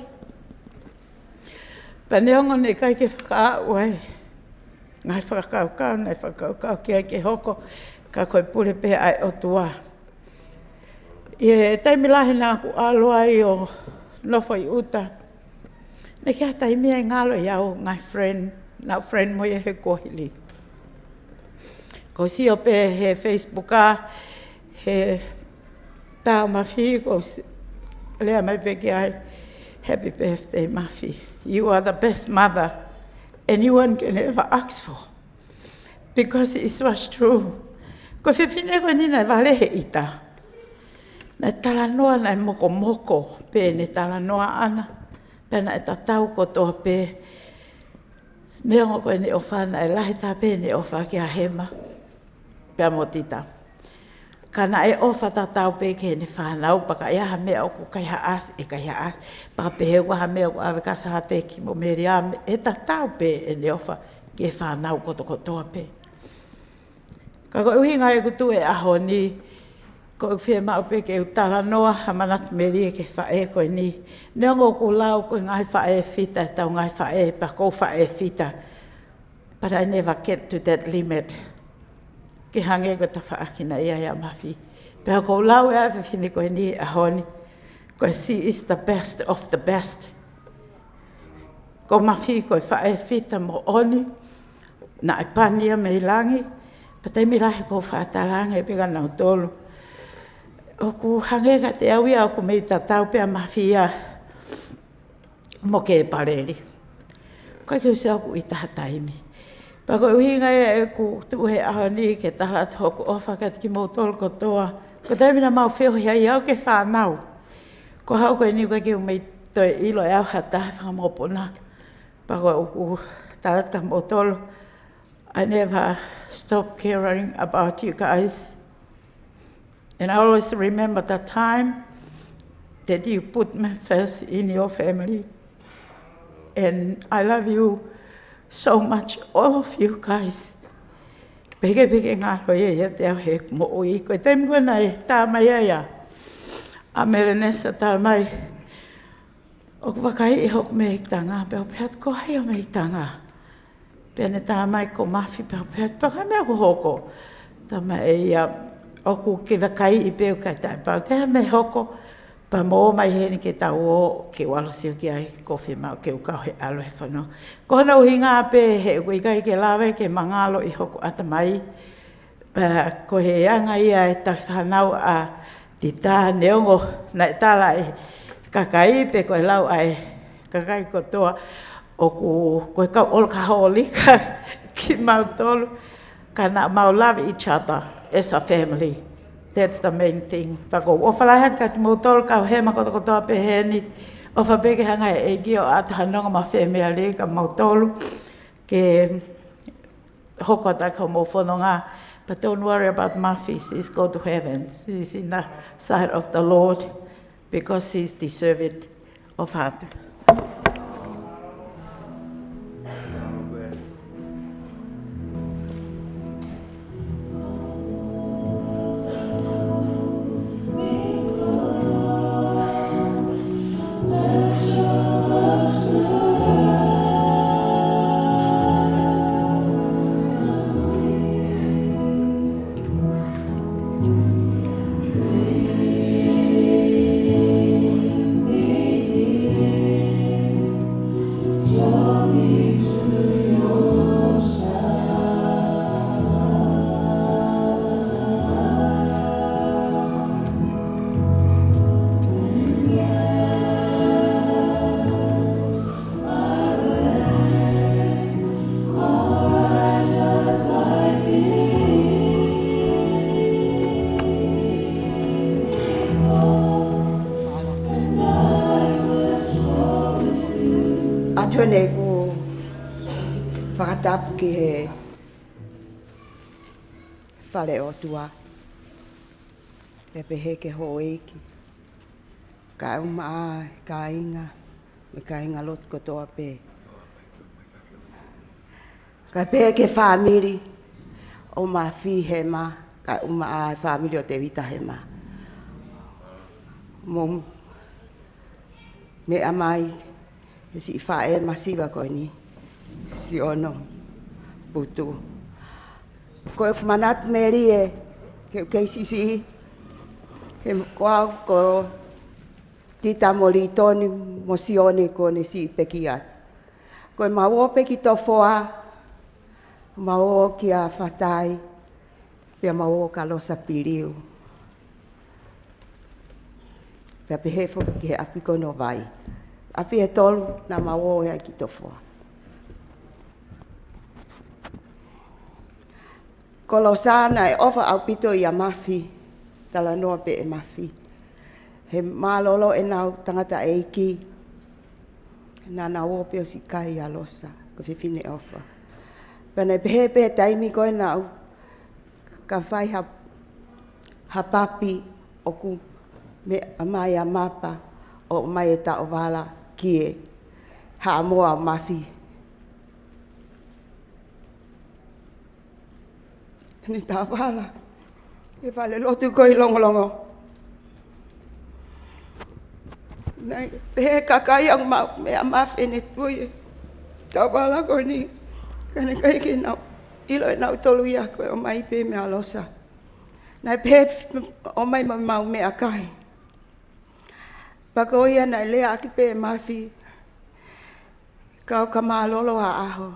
Pea neongo naʻe ʻikai ke fakaaʻu ai e ngaahi fakakaukau naʻe fakakaukau ki ai ke hoko, ka ko e pule pē ʻa e ʻOtua. ʻI he taimi lahi naʻá ku ʻalu ai ʻo nofo ʻi ʻuta. Naʻe ʻikai ha taimi ia ʻe ngalo ai ʻa e ngaahi friend, naʻa ku friend mo ia he kuohili. Ko e sio pē he Facebook ʻa, he tau Mafi, ko e lea mai pē ki ai, "Happy birthday, Mafi. You are the best mother anyone can ever ask for." Because it was true. Ko e fefine ko eni naʻe vale he ʻita. Naʻe talanoa, naʻe mokomoko pē ʻene talanoa ʻana. Pea naʻe tatau kotoa pē. Neongo ko ʻene ʻofa, naʻe lahi taha pē ʻene ʻofa kia Hema pea mo Tita. Ka naʻe ʻofa tatau pē ki heʻene fānau, pea ka ʻi ai ha meʻa ʻoku kaihaʻasi, ʻe kaihaʻasi. Pea pehē ʻoku ʻi ai ha meʻa ʻoku ʻave kia Sāteki mo Meliame, ʻe tatau pē ʻene ʻofa ki he fānau kotokotoa pē. Ka ko e ʻuhinga ʻeku tuʻu he ʻaho ni, ko e fiemaʻu pē ke u talanoa ha manatu melie ki he faʻē ko eni. Neongo ʻoku lau ko e ngaahi faʻē fita, ʻetau ngaahi faʻē, pea ko e faʻē fita. But I never get to that limit. Ke hangē ko e tafaʻaki naʻe ʻi ai ʻa Mafi. Pea ʻoku ou lau ʻa e fefine ko eni he ʻaho ni. Ko e, she is the best of the best. Ko Mafi ko e faʻē fita moʻoni. Naʻe pani ia mei langi. Pea taimi lahi ʻoku ou faʻa talaange pē kia nautolu, ʻoku hangē kiate au ia ʻoku mei tatau pē ʻa Mafi ia mo Kepaleli. ʻIkai ke u sio ʻoku ʻi ai ha taimi. Pea ko e ʻuhinga ia ʻeku tuʻu he ʻaho ni ke tala atu hoku ʻofa kiate kimoutolu kotoa. Ko e taimi naʻa mau feohi ai au ki he fānau, ko e hā ko eni ʻoku ʻikai ke u mei toe ʻilo ʻe au ha taha fakamokopuna. Pea ko ʻeku tala atu kia moutolu, I never stop caring about you guys. And I always remember the time that you put me first in your family. And I love you so much, all of you guys. Pehē pē ke ngalo ia ʻiate au he moʻui. Ko e taimi ko ē naʻe tā mai ai ʻa Melenesa, tā mai, ʻoku vakaiʻi hoku mehikitanga, pea u pehē atu, "Ko hai hoʻo mehikitanga?" Pea ne tala mai ko Mafi, pea u pehē atu, "Pea ko e hā e meʻa kuo hoko?" Tala mai ʻe ia, "ʻOku ke vakaiʻi pē ʻoku ʻikai taʻepau, ka ko e hā e meʻa hoko, pea mou ō mai heni ke tau ō ke u ʻalu ʻo sio ki ai, ʻoku fiemaʻu ke u kau he ʻalu he fonua." Ko hono ʻuhinga pē he ʻoku ʻikai ke lava ke mangalo ʻi hoku ʻatamai. Pea ko e anga ia e tauhi fānau ʻa Tita, neongo naʻe tala ʻe he kakai pe ko e lau ʻa e kakai kotoa ʻoku, ko e kau ʻolokaholi kimautolu, ka naʻa mau love each other as a family. That's the main thing. Pea ʻoku ou ʻofa lahi atu kiate kimoutolu kau Hema kotokotoa pē heni. ʻOfa pē ke hanga ʻe he ʻEiki ʻo ʻoatu ha nonga mafimafi kia moutolu, ke hoko atu ki hoʻomou fononga. But don't worry about Mafi. She's go to heaven. She's in the side of the Lord because she's deserved of heart. ʻOatu eni ʻeku fakatapu ki he fale ʻOtua, pea pehē ki he houʻeiki, kaeʻumaʻā e kāinga, mo e kāingalotu kotoa pē. Kae pehē ki he fāmili ʻo Mafi Hema, kaeʻumaʻā e fāmili ʻo Tevita Hema. Mou meʻa mai he siʻi faʻē masiva ko eni, Siono Putu. Ko ʻeku manatu melie, ke u kei siʻisiʻi, he ko au ko e Sita mo Litoni mo Sione kuo ne siʻi pekia. Ko ʻemau ō pē ki Tofoa, mau ō kia Fatai, pea mau ō kia Losa Piliu. Pea pehē foki ki he ʻapi ko eni ʻo Vai. ʻApi ʻe tolu naʻa mau ō ai ki Tofoa. Ko Losa naʻe ʻofa ʻaupito ʻia Mafi, talanoa pē ʻe Mafi. He mālōlō ʻenau tangataʻeiki. Naʻa nau ō pē ʻo siʻi kai ʻa Losa, ko e fefine ʻofa. Pea naʻe pehē pē taimi ko ē naʻa ku ka fai ha, ha papi ʻoku meʻa mai ʻa Mapa ʻo ʻomai e taʻovala ki he Haʻamoa ʻo Mafi. Eni taʻovala. ʻI he fale lotu ko ē ʻi Longolongo. Naʻe pehē kakai ʻoku mau meʻa Mafi ʻene tui e taʻovala ko eni. Ka naʻe ʻikai ke nau ʻilo ʻe nautolu ia ko e ʻomai pē meia Losa. Naʻe pehē ʻomai mo ʻemau meʻakai. Pea ko ia naʻe lea ʻaki pē Mafi, kau ka mālōlō ʻa ʻaho.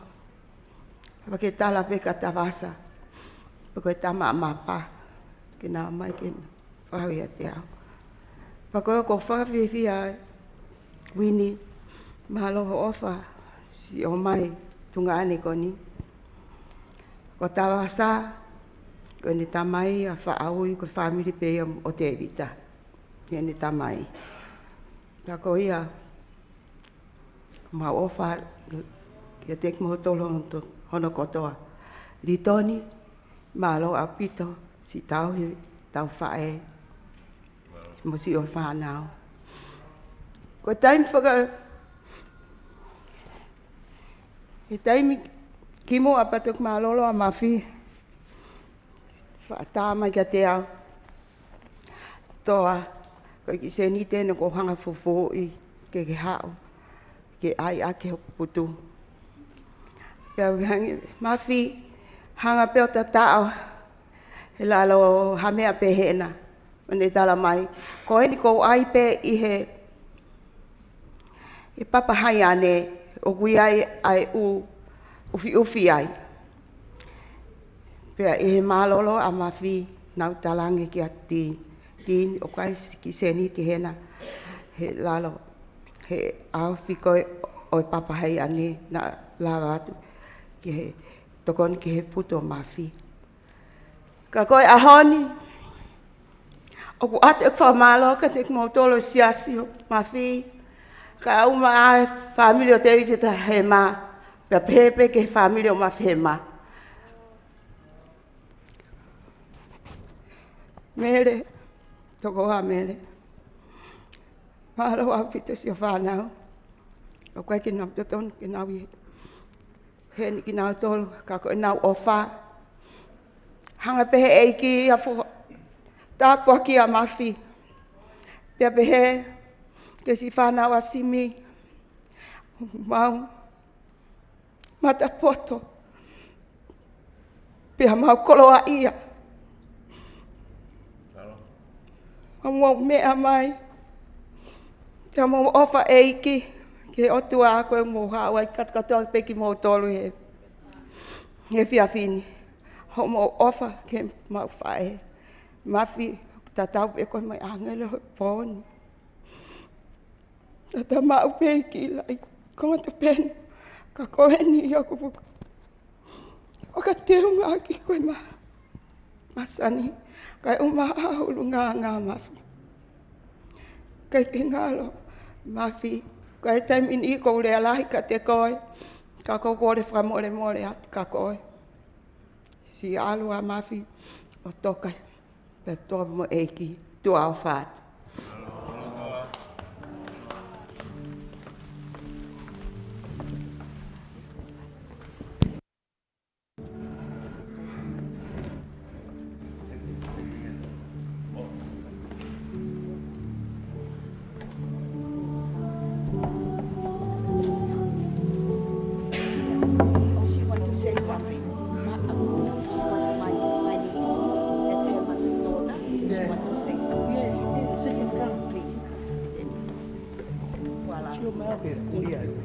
Pea ke tala pē kia Tavasa, pea ko e tama ʻa Mapa, ke na ō mai ke na fahu ʻiate au. Pea ko ia ʻoku ou fakafiefia ai, Uini, mālō hoʻo ʻofa, siʻi ō mai tuʻunga ʻeni ko eni. Ko Tavasa, ko ʻene tamai ʻa Faʻaui, ko e fāmili pē ia ʻo Tēvita. Heʻene tamai. Pea ko ia, mau ʻofa kiate kimoutolu hono, hono kotoa. Litoni, mālō ʻaupito, siʻi tauhi, tau faʻē, mo siʻo fānau. Ko e taimi faka-, he taimi kimuʻa pea toki mālōlō ʻa Mafi, faʻa tā mai kiate au. Toa, ko e kiʻi sēniti eni ʻoku ou hanga fufuuʻi ke ke haʻu, ke ʻai ʻaki hoku putu. Pea u hanga, Mafi, hanga pē ʻo tataʻo he lalo ha meʻa pehē na. ʻO ne tala mai, ko eni ʻoku ou ʻai pē ʻi he, ʻi Papahāi ʻanai, ʻoku ʻi ai ʻa e ʻū ʻufiʻufi ai. Pea ʻi he mālōlō ʻa Mafi, naʻa ku talaange kia Tini, Tini, ʻoku ʻi ai e kiʻi sēniti hena he lalo, he ʻaofi ko ē ʻo e Papahāi ʻanai, naʻa lava atu ki he, tokoni ki he putu ʻo Mafi. Ka ko e ʻaho ni, ʻoku ʻoatu ʻeku fakamālō kiate kimoutolu siasi ʻo Mafi, kaeʻumaʻā e fāmili ʻo Tēvita Hema, pea pehē pē ki he fāmili ʻo Mafi Hema. Mele, tokoua Mele. Mālō ʻaupito siʻo fānau. ʻOku ʻikai ke nau totonu ke nau ʻi heni kinautolu, ka ko ʻenau ʻofa. Hanga pē he ʻEiki ʻo fo-, tāpuakiʻi ʻa Mafi. Pea pehē ki he siʻi fānau ʻa Simi, mau matapoto. Pea mau koloaʻia. Mau, mau meʻa mai. Pea mau ʻofa ʻEiki ki he ʻOtua ko ē ʻoku mou haʻu ai kātoa pē kimoutolu he, he efiafi ni. Hoʻomou ʻofa ki heʻemau faʻē. Mafi, tatau pē ko e ʻāngelo he pō ni. Naʻa ta maʻu pē ʻEiki laʻi konga tupenu, ka ko eni ʻoku puka. ʻOka teunga ʻaki ko e ma-, masani, kaeʻumaʻā ʻulungaanga Mafi. ʻIkai ke ngalo, Mafi, ko e taimi ni ʻoku ou lea lahi kiate koe, ka ʻoku ou kole fakamolemole atu kia koe. Siʻi ʻalu ʻa Mafi ʻo toka. Pea toa mo e ʻEiki, tuʻa ʻofa atu. She want to say something. My, uh, she want my, my niece. That's her, my daughter. She want to say something. Yeah, yeah, she can come. It's your mouth here, Julio.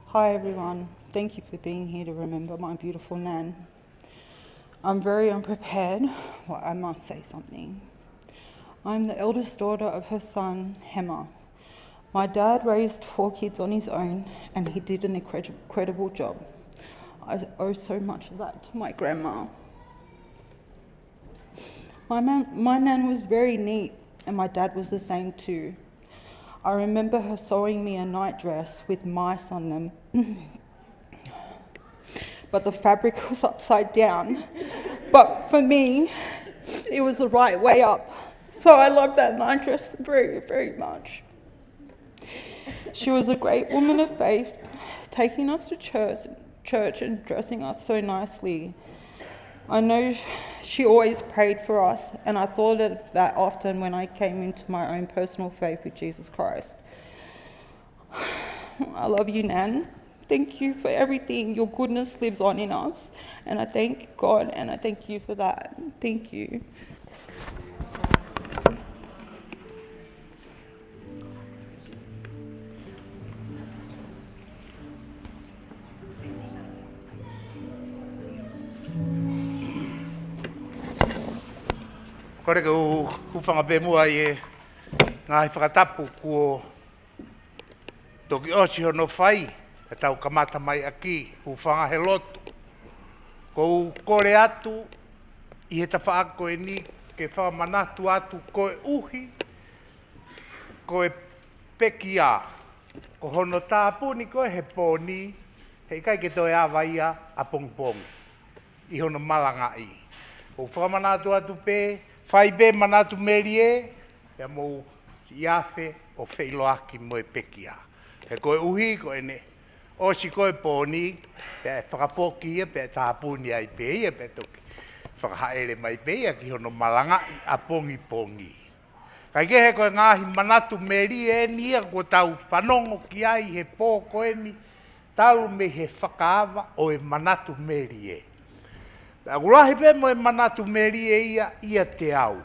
Hi everyone, thank you for being here to remember my beautiful Nan. I'm very unprepared, but I must say something. I'm the eldest daughter of her son, Hema. My dad raised four kids on his own, and he did an incredible job. I owe so much of that to my grandma. My, man, my nan was very neat, and my dad was the same too. I remember her sewing me a night dress with mice on them, but the fabric was upside down. But for me, it was the right way up. So I love that night dress very, very much. She was a great woman of faith, taking us to church, church and dressing us so nicely. I know she always prayed for us, and I thought of that often when I came into my own personal faith with Jesus Christ. I love you, Nan. Thank you for everything. Your goodness lives on in us, and I thank God, and I thank you for that. Thank you. Kole ke u hūfanga pē muʻa ʻi he ngaahi fakatapu kuo toki ʻosi hono fai, ka tau kamata mai ʻaki, hūfanga he lotu. ʻOku ou kole atu ʻi he tafaʻaki ko eni ke fakamanatu atu koeʻuhi ko e pekia, ko hono tāpuni ko ē he pō ni, heʻikai ke toe ava ia ʻapongipongi ʻi hono malangaʻi. ʻOku ou fakamanatu atu pē, fai pē manatu melie, pea mou siʻi afe ʻo feʻiloaki mo e pekia. He koeʻuhi ko ʻene ʻosi ko ē pō ni, pea ʻe fakafoki ia, pea ʻe tāpuni ai pē ia, pea toki fakahaʻele mai pē ia ki hono malangaʻi ʻapongipongi. Kaikehe ko e ngaahi manatu melie eni ia kuo tau fanongo ki ai he pō ko eni, talu mei he fakaava ʻo e manatu melie. Pea ʻoku lahi pē mo e manatu melie ia ʻiate au.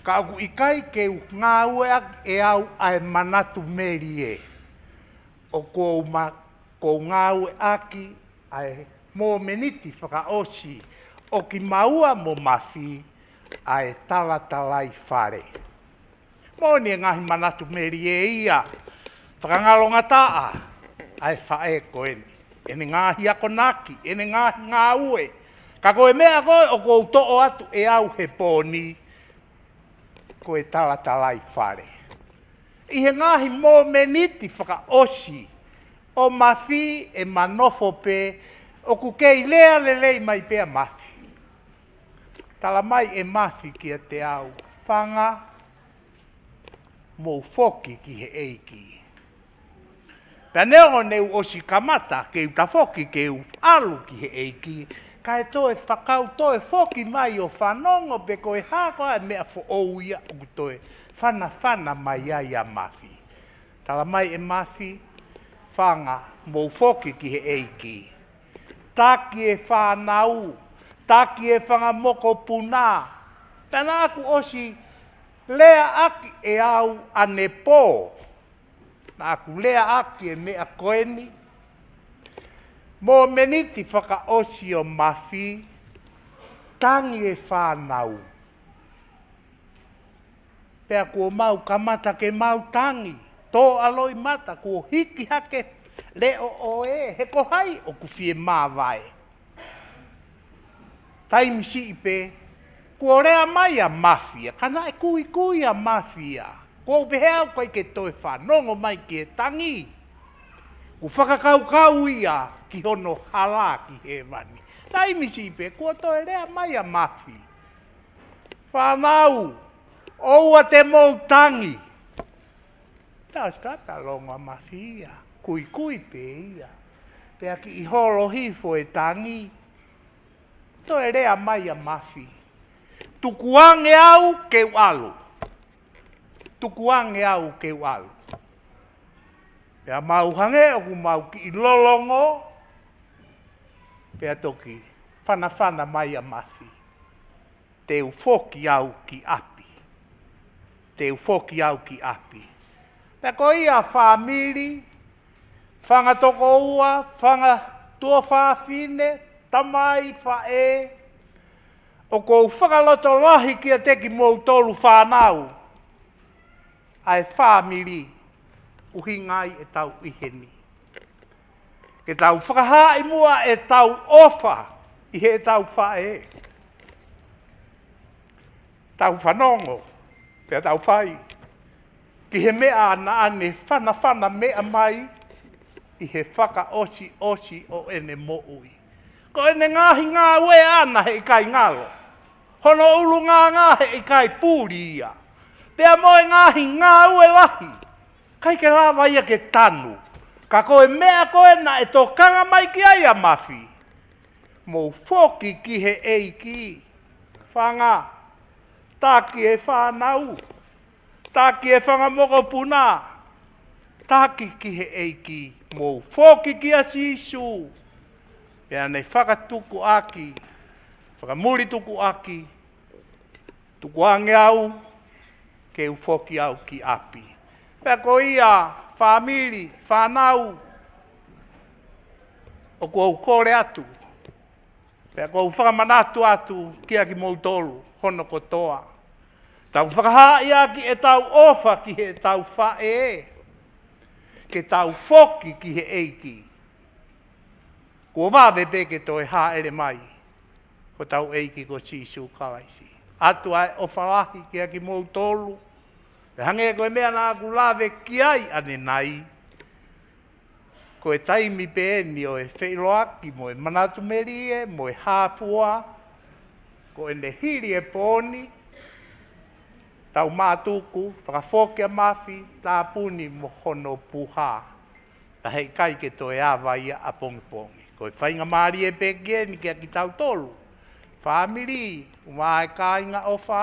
Ka ʻoku ʻikai ke u ngāueʻaki ʻe au ʻa e manatu melie. ʻOku ou ma-, ʻoku ou ngāueʻaki ʻa e momeniti fakaʻosi ʻo kimaua mo Mafi ʻa e talatalaifale. Moʻoni e ngaahi manatu melie ia, fakangalongataʻa ʻa e faʻē ko eni, ʻene ngaahi akonaki, ʻene ngaahi ngāue. Ka ko e meʻa ko ē ʻoku ou toʻo atu ʻe au he pō ni, ko e talatalaifale. ʻI he ngaahi momeniti fakaʻosi ʻo Mafi, ʻema nofo pē, ʻoku kei lea lelei mai pē ʻa Mafi. Tala mai ʻe Mafi kiate au, Fanga, mou foki ki he ʻEiki. Pea neongo ne u ʻosi kamata ke u tafoki ke u ʻalu ki he ʻEiki, kae toe fakau toe foki mai ʻo fanongo pe ko e hā koā e meʻa foʻou ia ʻoku toe fanafana mai ai ʻa Mafi. Tala mai ʻe Mafi, Fanga, mou foki ki he ʻEiki. Taki e fānau, taki e fanga mokopuna. Pea naʻa ku ʻosi leaʻaki ʻe au ʻanepō. Naʻa ku leaʻaki e meʻa ko eni. Momeniti fakaʻosi ʻo Mafi, tangi e fānau. Pea kuo mau kamata ke mau tangi, tō ʻa loʻimata, kuo hiki hake leʻo ʻo ē, he ko hai ʻoku fie māvae. Taimi siʻi pē, kuo lea mai ʻa Mafi ia, ka naʻe kuikui ʻa Mafi ia. ʻOku ou pehē au ʻikai ke toe fanongo mai ki he tangi. Kuo fakakaukau ia ki hono hala ki hēvani. Taimi siʻi pē, kuo toe lea mai ʻa Mafi. Fānau, ʻoua te mou tangi. Tausikata longo ʻa Mafi ia, kuikui pē ia. Pea kiʻi holo hifo e tangi, toe lea mai ʻa Mafi. Tukuange au ke u ʻalu. Tukuange au ke u ʻalu. Pea mau hangē ʻoku mau kiʻi lolongo, pea toki fanafana mai ʻa Mafi. Te u foki au ki ʻapi. Te u foki au ki ʻapi. Pea ko ia fāmili, fanga tokoua, fanga tuofāfine, tamai, faʻē, ʻoku ou fakalotolahi kiate kimoutolu fānau ʻa e fāmili ʻuhinga ai ʻetau ʻi heni. Ke tau fakahaaʻi muʻa ʻetau ʻofa ʻi heʻetau faʻē. Tau fanongo, pea tau fai ki he meʻa naʻa ne fanafana meʻa mai ʻi he fakaʻosiʻosi ʻo ʻene moʻui. Ko ʻene ngaahi ngāue ʻaʻana heʻikai ngalo. Hono ʻulungaanga heʻikai puli ia. Pea mo e ngaahi ngāue lahi, ʻikai ke lava ia ke tanu. Ka ko e meʻa ko ē naʻe tokanga mai ki ai ʻa Mafi. Mou foki ki he ʻEiki. Fanga, taki e fānau, taki e fanga mokopuna, taki ki he ʻEiki. Mou foki kia Sīsū. Pea ne fakatukuʻaki, fakamulitukuʻaki, tukuange au ke u foki au ki ʻapi. Pea ko ia fāmili, fānau, ʻoku ou kole atu, pea ʻoku ou fakamanatu atu kia kimoutolu hono kotoa. Tau fakahaaʻi ʻaki ʻetau ʻofa ki heʻetau faʻē. Ke tau foki ki he ʻEiki. Kuo vave pē ke toe hāʻele mai hotau ʻEiki ko Sīsū Kalaisi. ʻOatu ʻa e ʻofa lahi kia kimoutolu. Pea hangē ko e meʻa naʻa ku lave ki ai ʻanenai, ko e taimi pē eni ʻo e feʻiloaki mo e manatu melie mo e hā fua. Ko ʻene hili e pō ni, tau mātuku, fakafoki ʻa Mafi, tāpuni mo hono puha. Ka heʻikai ke toe ava ia ʻapongipongi. Ko e faingamālie pē eni kia kitautolu, fāmili, ʻumaʻā e kāinga ʻofa,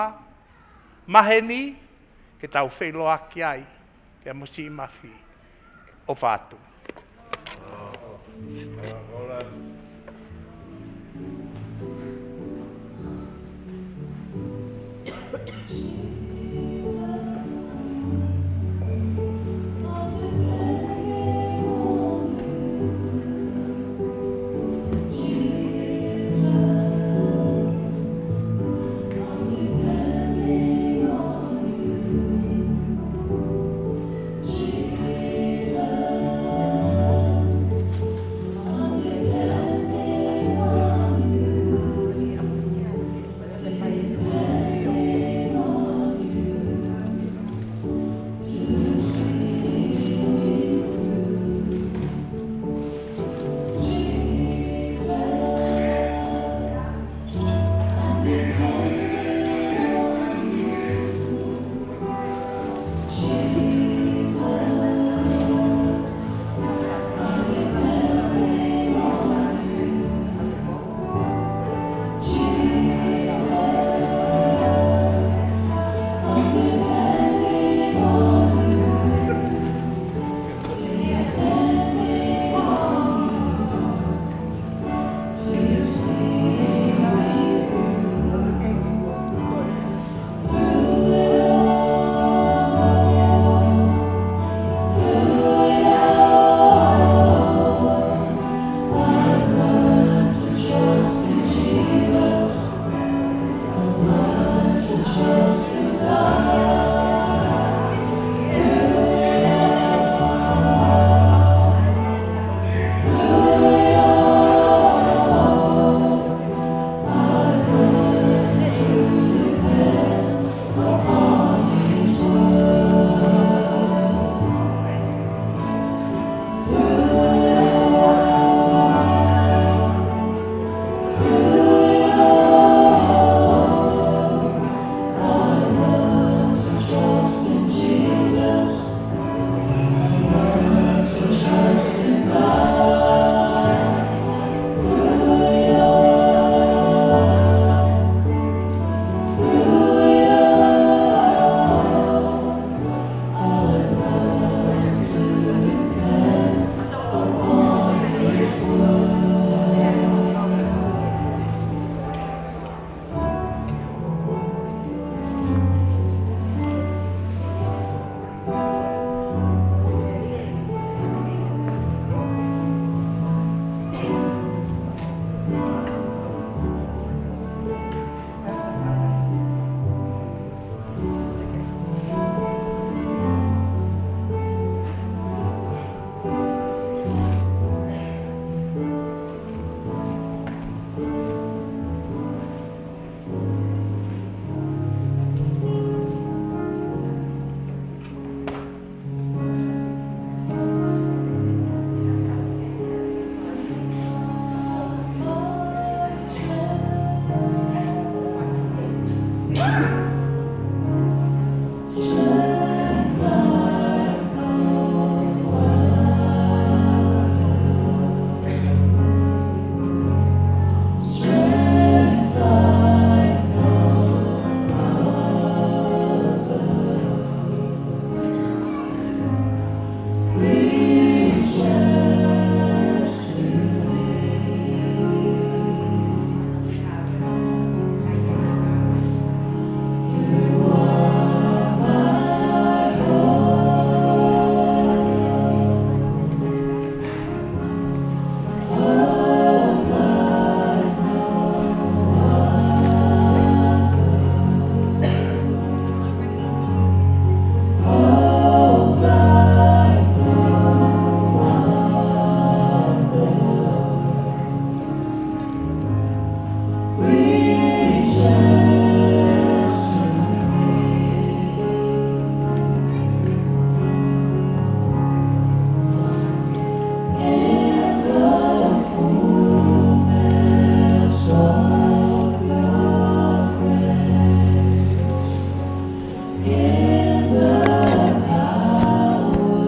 maheni, ke tau feʻiloaki ai pea mo siʻi Mafi. ʻOfa atu.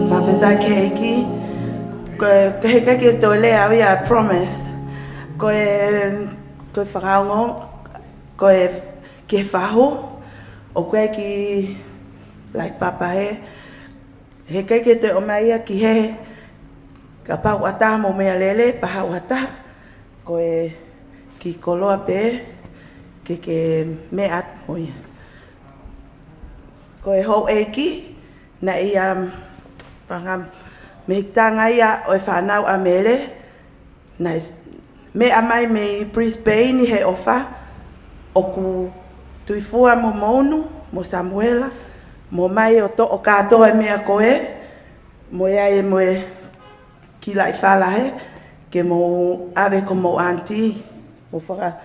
Fakafetaʻi ki he ʻEiki. Ko e, ko e heʻikai ke toe lea au ia, I promise. Ko e, ko e fakaongo, ko e ki he fahu, ʻoku ʻi ai e kiʻi laʻi papa hē, heʻikai ke toe ʻomai ia ki hē, kapau ʻoku ʻatā mo meʻalele, pea haʻu ʻatā, ko e kiʻi koloa pē, ke ke meʻa atu mo ia. Ko e houʻeiki, naʻe ʻi ai, panga mehikitanga ia ʻo e fānau ʻa Mele, naʻe s-, meʻa mai mei Brisbane he ʻofa, ʻoku Tuifua mo Mounu, mo Samuela, mou ō mai ʻo toʻo kātoa e meʻa ko ē, mo ia e mo e kiʻi laʻi fala hē, ke mou ʻave ki homou aunty, mo faka-,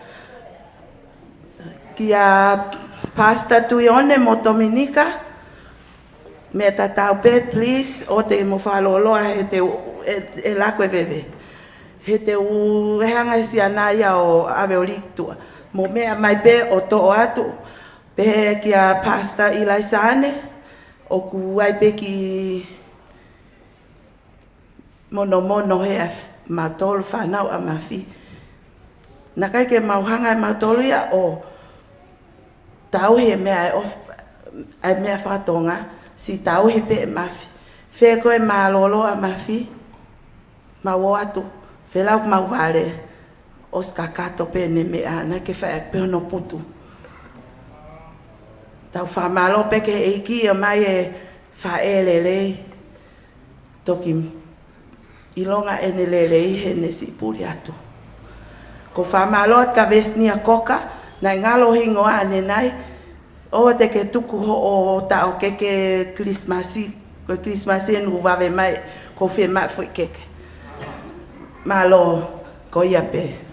kia Pastor Tuione mo Tominika, meʻa tatau pē, please, ʻoua te mou fakalōloa he te u, ʻe, ʻe laku e veve. He te u, ʻe hanga ʻe he siana ia ʻo ʻave ʻo lī ki tuʻa. Mou meʻa mai pē ʻo toʻo atu. Pehē kia Pastor ʻIlaisa ʻanai, ʻoku ʻi ai pē kiʻi monomono hē ʻa f-, mautolu fānau ʻa Mafi. Naʻe ʻikai ke mau hanga ʻe mautolu ia ʻo tauhi e meʻa ʻe ʻof-, ʻa e meʻa faka-Tonga, siʻi tauhi pē ʻe Mafi. Fē ko e mālōlō ʻa Mafi, mau ō atu, felau ki homau vale, ʻosi kakato pē ʻene meʻa, naʻe ʻikai ke fai ʻaki pē hono putu. Tau fakamālō pē ki he ʻEiki ʻomai e faʻē lelei. Toki ʻilonga ʻene lelei heʻene siʻi puli atu. Ko e fakamālō atu kia Vesnia Koka, naʻe ngalo e hingoa ʻanenai, ʻoua te ke tuku hoʻo taʻokete Kilisimasi, ko e Kilisimasi eni ʻoku vave mai, ʻoku ou fiemaʻu foʻi keke. Mālō, ko ia pē.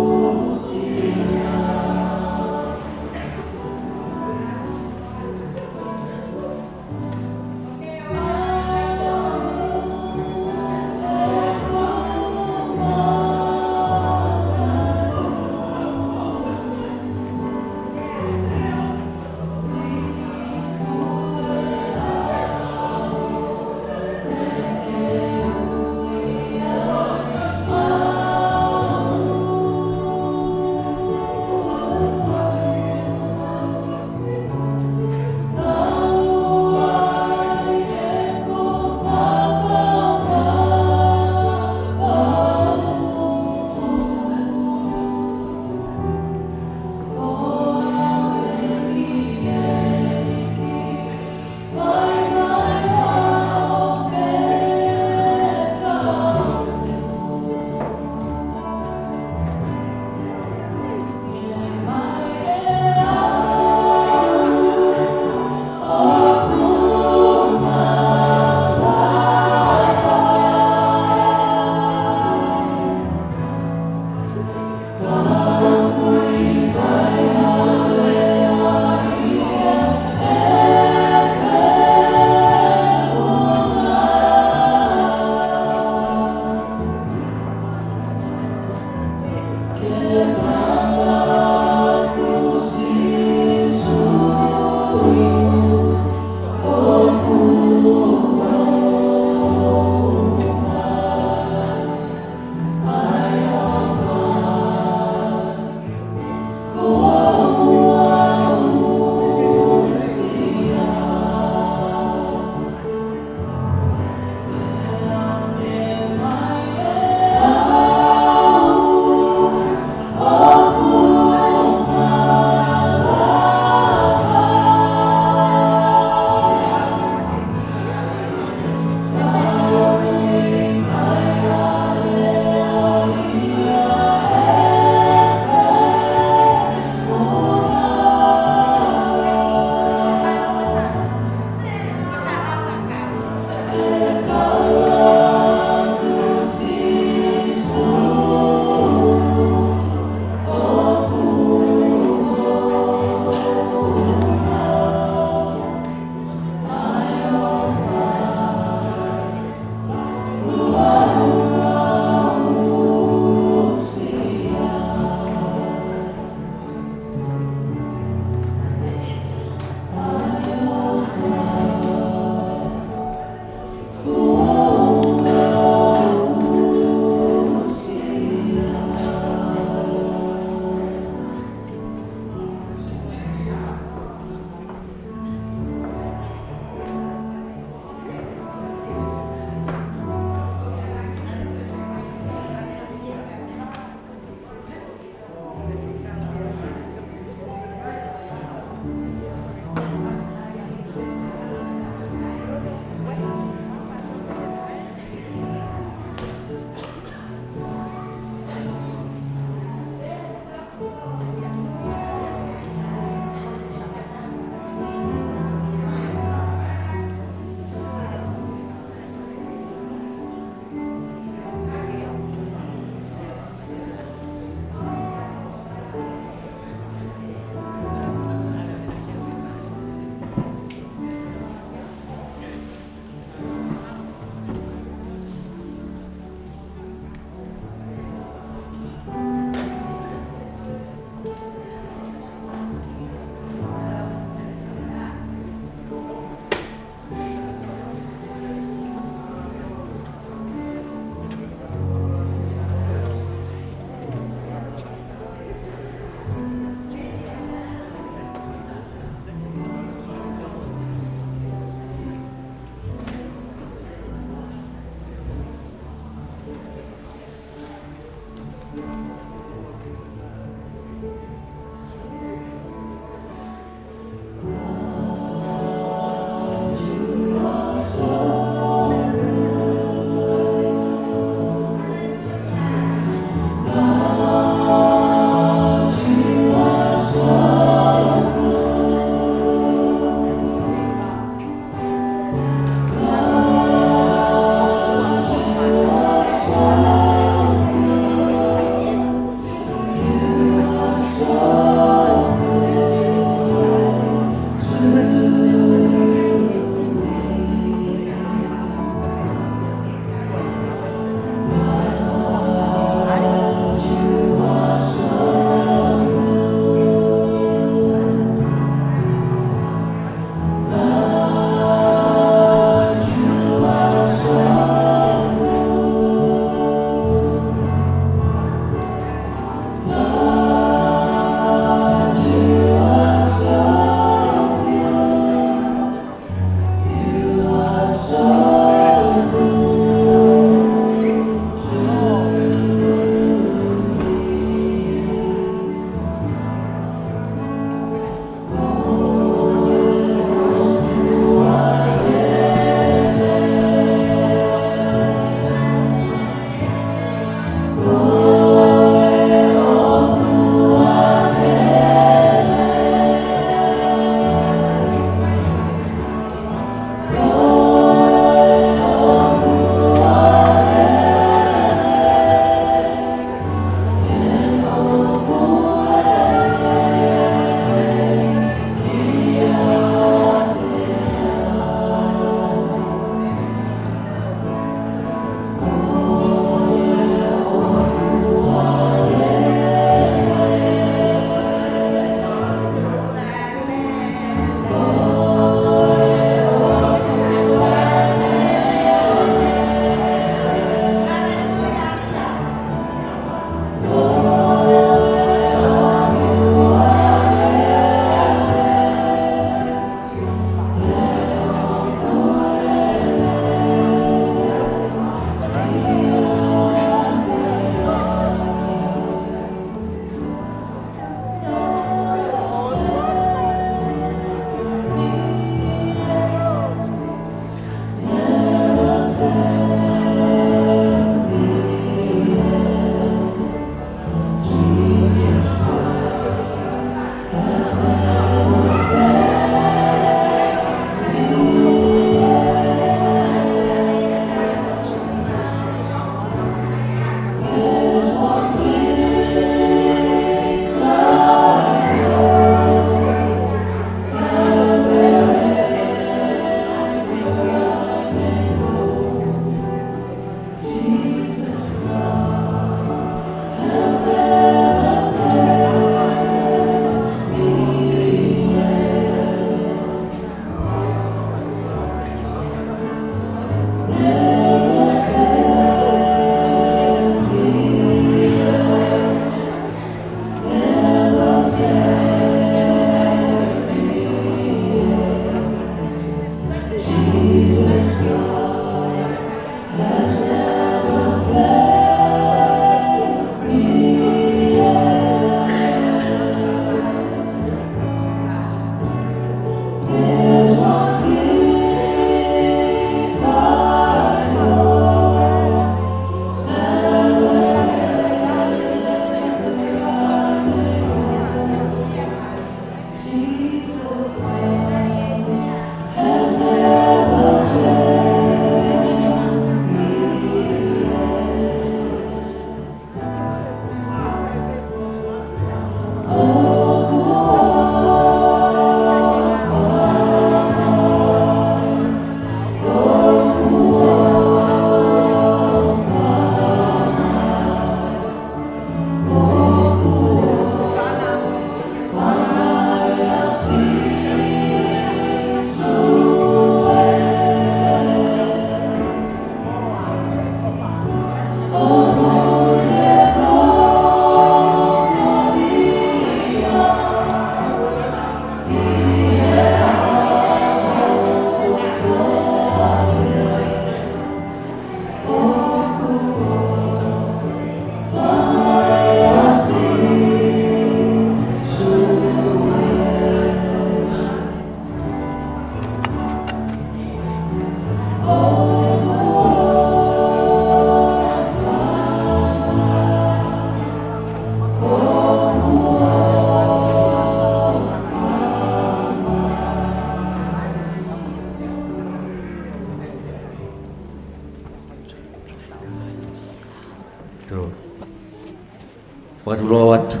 Fakatulou atu.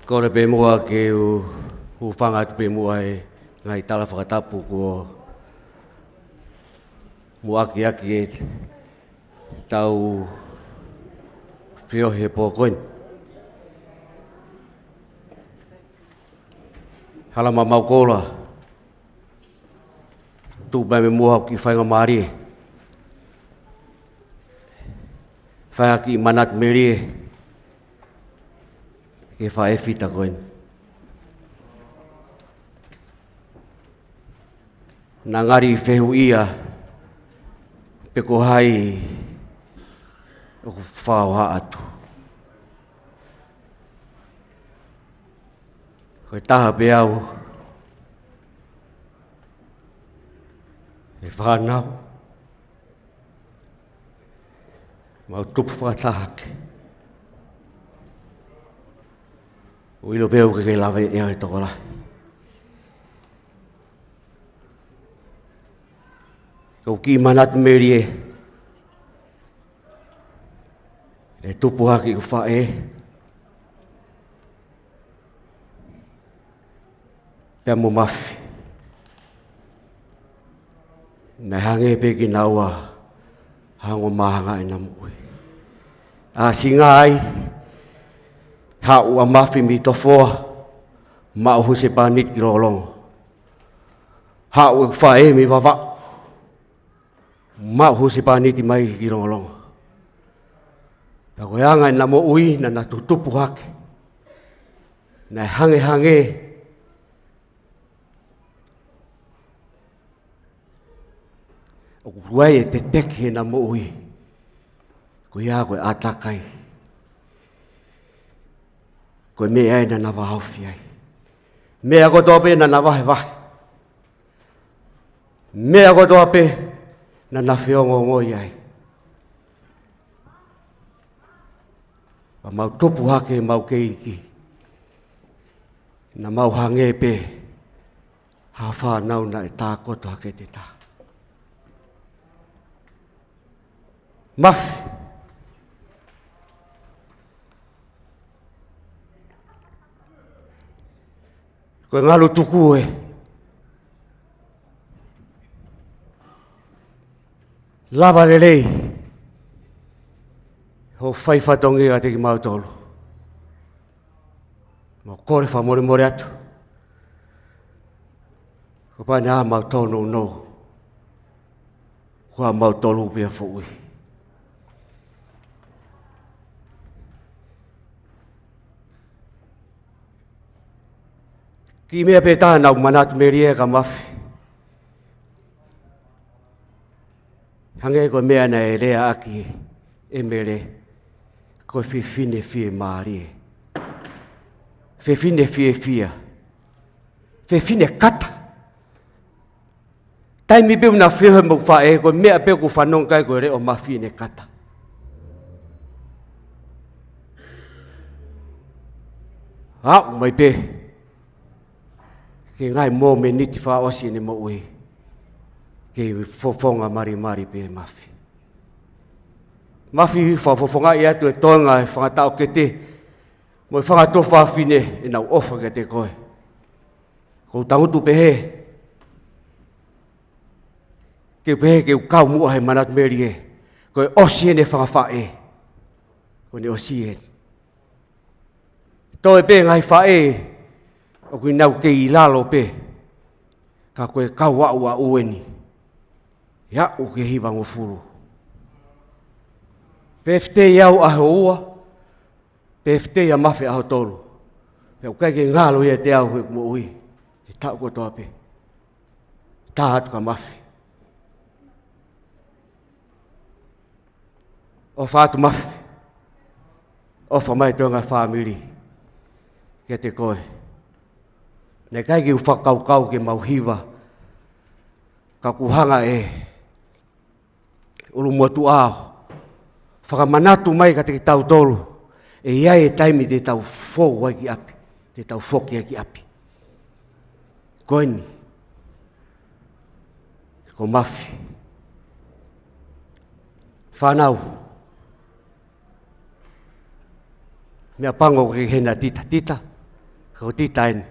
Kole pē muʻa ke u hūfanga atu pē muʻa he ngaahi tala fakatapu kuo muʻaki ʻaki ʻetau feohi he pō ko eni. Hala maumau koula. Tuʻu mai mei muʻa hoku kiʻi faingamālie. Fai ha kiʻi manatu melie ki he faʻē fita ko eni. Naʻa ngali fehuʻia pe ko hai ʻoku fakahoha atu. Ko e taha pē au he fānau. Mau tupu fakataha hake. ʻOku ʻilo pē ʻoku ke lave ʻe au e tokolahi. Ko e kiʻi manatu melie. ʻE tupu hake ʻeku faʻē pea mo Mafi. Naʻe hangē pē kinaua ha ongo māhanga ʻena moʻui. ʻAsi ngai, haʻu ʻa Mafi mei Tofoa, maʻu husepāniti ki Longolongo. Haʻu ʻeku faʻē mei Vavaʻu, maʻu husepāniti mai ki Longolongo. Pea ko e anga ʻena moʻui naʻa na tutupu hake. Naʻe hangehangē ʻoku ʻi ai e teteki heʻena moʻui. Ko ia ko e ʻātakai. Ko e meʻa ia naʻa na vāofi ai. Meʻa kotoa pē naʻa na vahevahe. Meʻa kotoa pē naʻa na feongoongoi ai. Pea mau tupu hake mau kei iiki. Naʻa mau hangē pē ha fānau naʻe tākoto hake te tā. Mafi. Ko e ngalu tuku ē. Lava lelei hoʻo fai fatongia kiate kimautolu. Mau kole fakamolemole atu. Ko e pā naʻa mau tōnounou. Ko ā mau tolu pē ʻa foʻui. Kiʻi meʻa pē taha naʻa ku manatu melie kia Mafi. Hangē ko e meʻa naʻe lea ʻaki ʻe Mele, ko e fefine fiemālie. Fefine fiefia. Fefine kata. Taimi pē ʻoku na feohi mo e faʻē, ko e meʻa pē ʻoku fanongo ki ai ko e leʻo Mafi ʻene kata. Aʻu mai pē ki he ngaahi mōmeniti fakaʻosi ʻene moʻui. Kei fofonga malimali pē Mafi. Mafi, fakafofongaʻi atu e toenga e fanga taʻokete mo e fanga tuofāfine ʻenau ʻofa kiate koe. ʻOku ou tangutu pehē, ke pehē ke u kau muʻa he manatu melie, ko e ʻosi ʻeni e fanga faʻē. Ko ʻene ʻosi ʻeni. Toe pē ngaahi faʻē ʻoku nau kei ʻi lalo pē, ka ko e kau aʻuaʻu ʻeni. ʻE aʻu ki he hivangofulu. Pefitei au ʻaho ua, pefitei ʻa Mafi ʻaho tolu. Pea ʻoku ʻikai ke ngalo ia ʻiate au he moʻui he taʻu kotoa pē. Tā atu kia Mafi. ʻOfa atu Mafi. ʻOfa mai toenga fāmili kiate koe. Naʻe ʻikai ke u fakakaukau ke mau hiva, ka kuo hanga ʻe ʻulumotuʻa ʻo fakamanatu mai kiate kitautolu, ʻe ʻi ai e taimi te tau fou ai ki ʻapi, te tau foki ai ki ʻapi. Ko eni, ko Mafi. Fānau, Meʻapango ke hena Tita, Tita, ka ko Tita eni.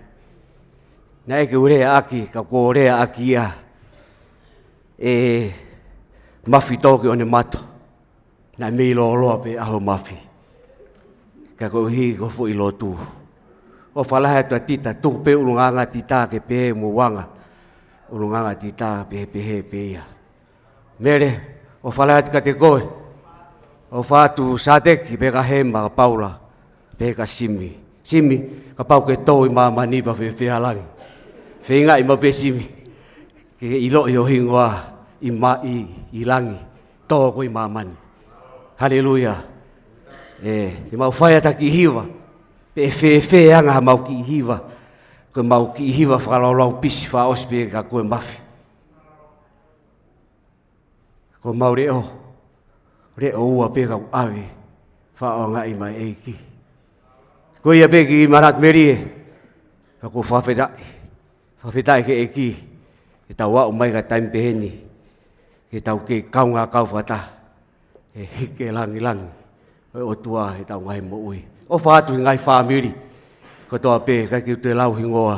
Naʻe ʻikai ke u leaʻaki, ka kuo u leaʻaki ia ʻe Mafi Toki ʻo ne mato. Naʻe mei lōloa pē ʻaho Mafi. Ka koeʻuhi ko e foʻi lotu. ʻOfa lahi atu ʻa Tita, tuku pē ʻulungaanga Tita ke pehē mo uanga. ʻUlungaanga Tita pehē pehē pē ia. Mele, ʻofa lahi atu kiate koe. ʻOfa atu Sateki, pehē kia Hema, kia Paula, pehē kia Simi. Simi, kapau ke tō ʻi māmani pea fēfē ʻa langi. Feingaʻi maʻu pē Simi. Ke ʻiloʻi ho hingoa ʻi ma-, ʻi, ʻi langi. Tō koe ʻi māmani. Haleluia. ʻE, te mau fai ʻeta kiʻi hiva. Pe ʻe fēfē ʻa e anga ʻemau kiʻi hiva. Ko ʻemau kiʻi hiva fakalaulau pisi fakaʻosi pē kia koe Mafi. Ko ʻemau leʻo, leʻo ua pē ka ʻoku ʻave, fakaʻaongaʻi mai ʻEiki. Ko ia pē kiʻi manatu melie, ka ʻoku ou fakafetaʻi, fakafetaʻi ki he ʻEiki, ke tau aʻu mai ki he taimi pehē ni, ke tau kei kaungā kau fakataha, he ʻikai ke langilangi, ʻo e ʻOtua heʻetau ngaahi moʻui. ʻOfa atu ki he ngaahi fāmili, kotoa pē, ʻikai ke u toe lau hingoa,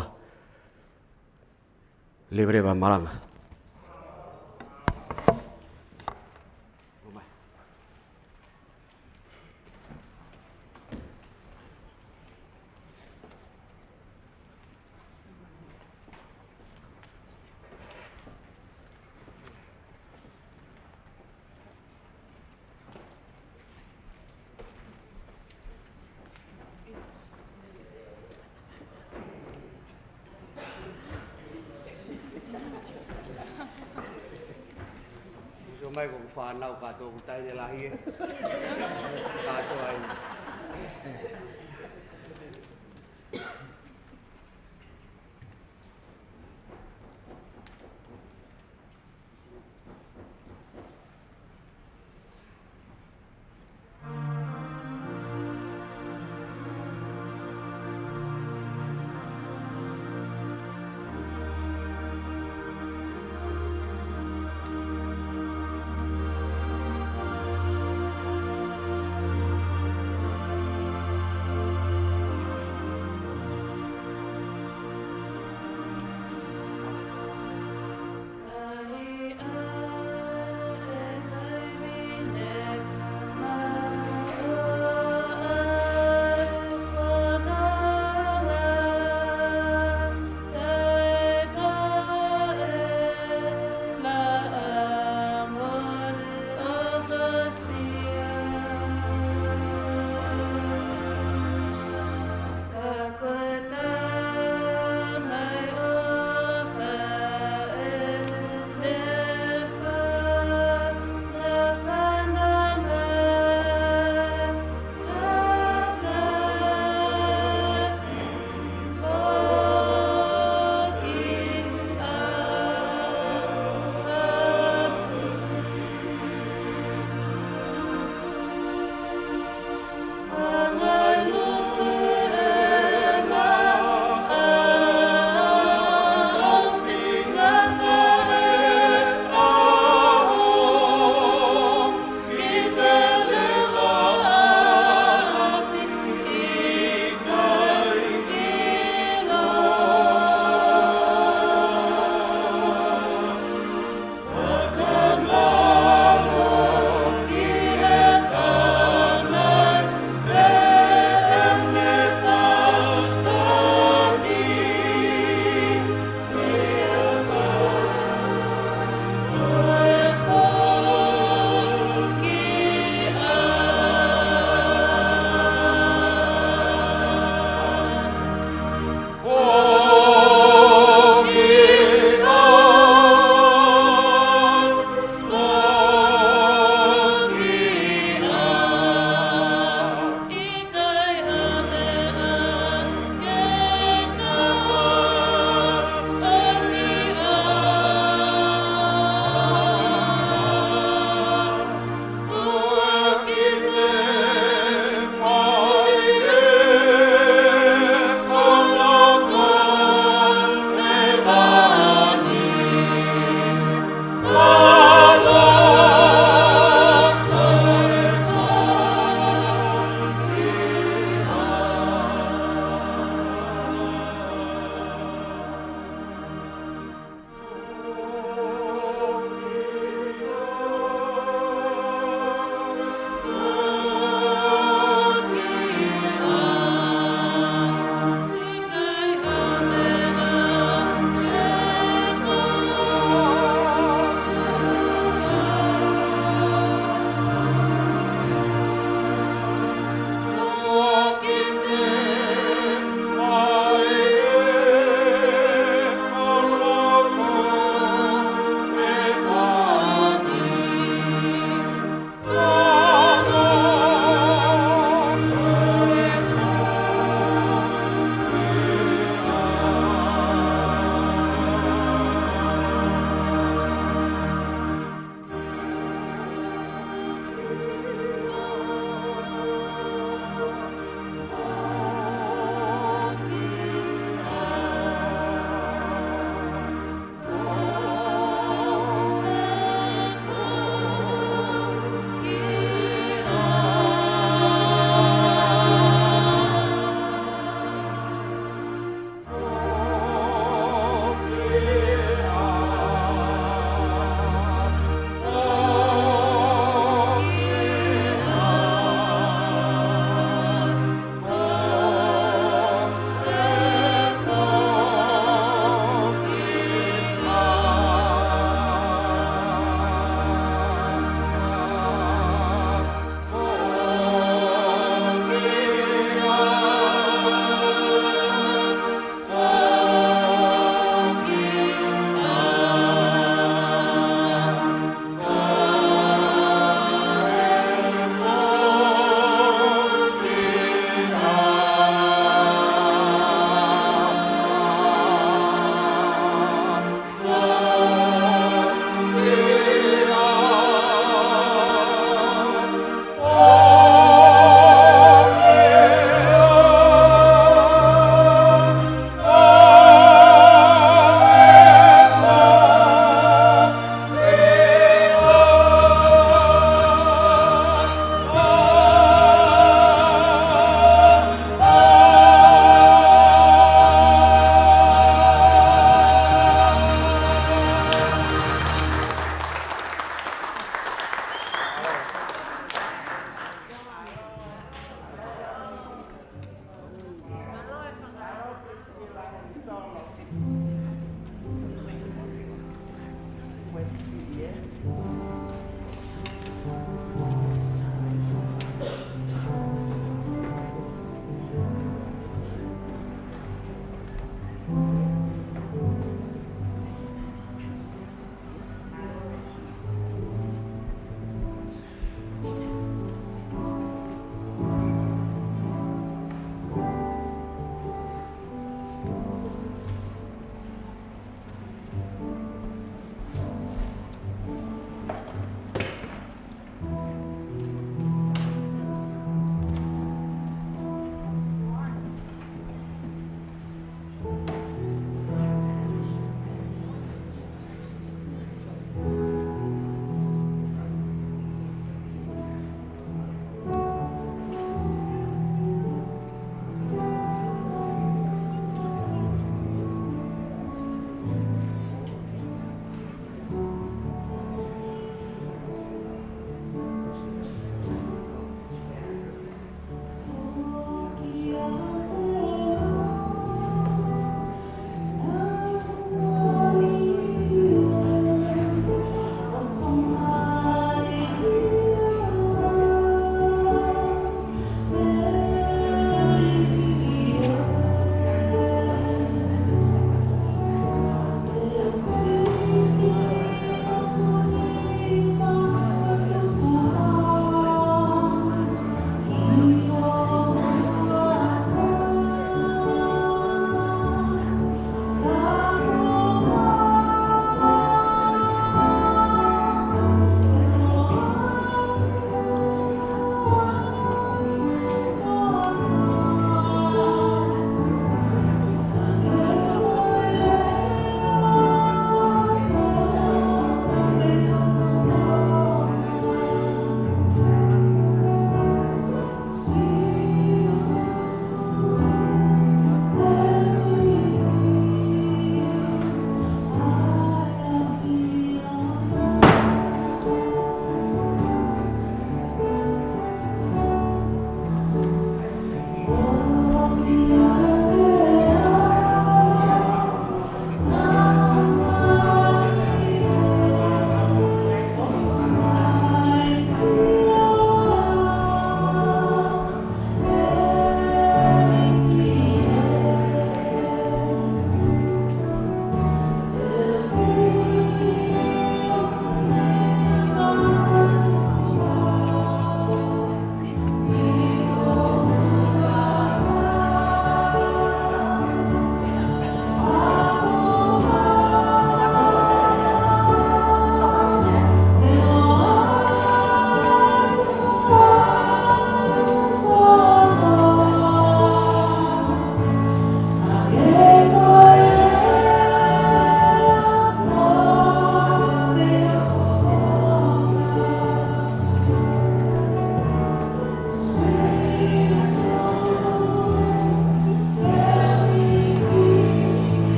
leveleva malanga. Uso mai ko e fānau kātoa ʻoku taʻe lahi ē. Kātoa ai.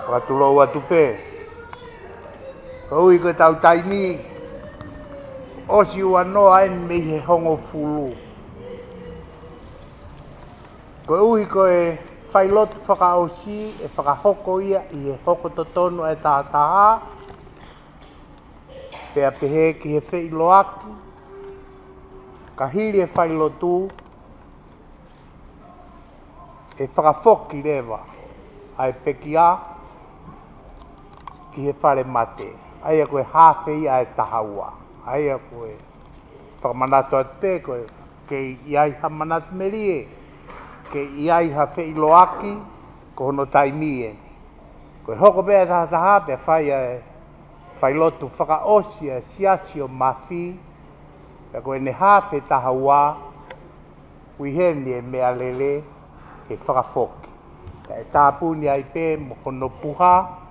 Fakatulou atu pē. Koeʻuhi ko ʻetau taimi, ʻosi ua noa eni mei he hongofulu. Koeʻuhi ko e failotu fakaʻosi ʻe fakahoko ia ʻi he hoko totonu ʻa e tahataha, pea pehē ki he feʻiloaki, ka hili e failotu, ʻe fakafoki leva ʻa e pekia ki he fale mate. ʻA ia ko e haafe ia ʻa e taha ua. ʻA ia ko e fakamanatu atu pē, ko e kei ʻi ai ha manatu melie, kei ʻi ai ha feʻiloaki, ko hono taimi eni. Ko e hoko pē ʻa e tahataha, pea fai ʻa e failotu fakaʻosi ʻa e siasi ʻo Mafi, pea ko ʻene haafe taha ua, ʻoku ʻi heni e meʻalele ke fakafoki. Kae tāpuni ai pē mo hono puha,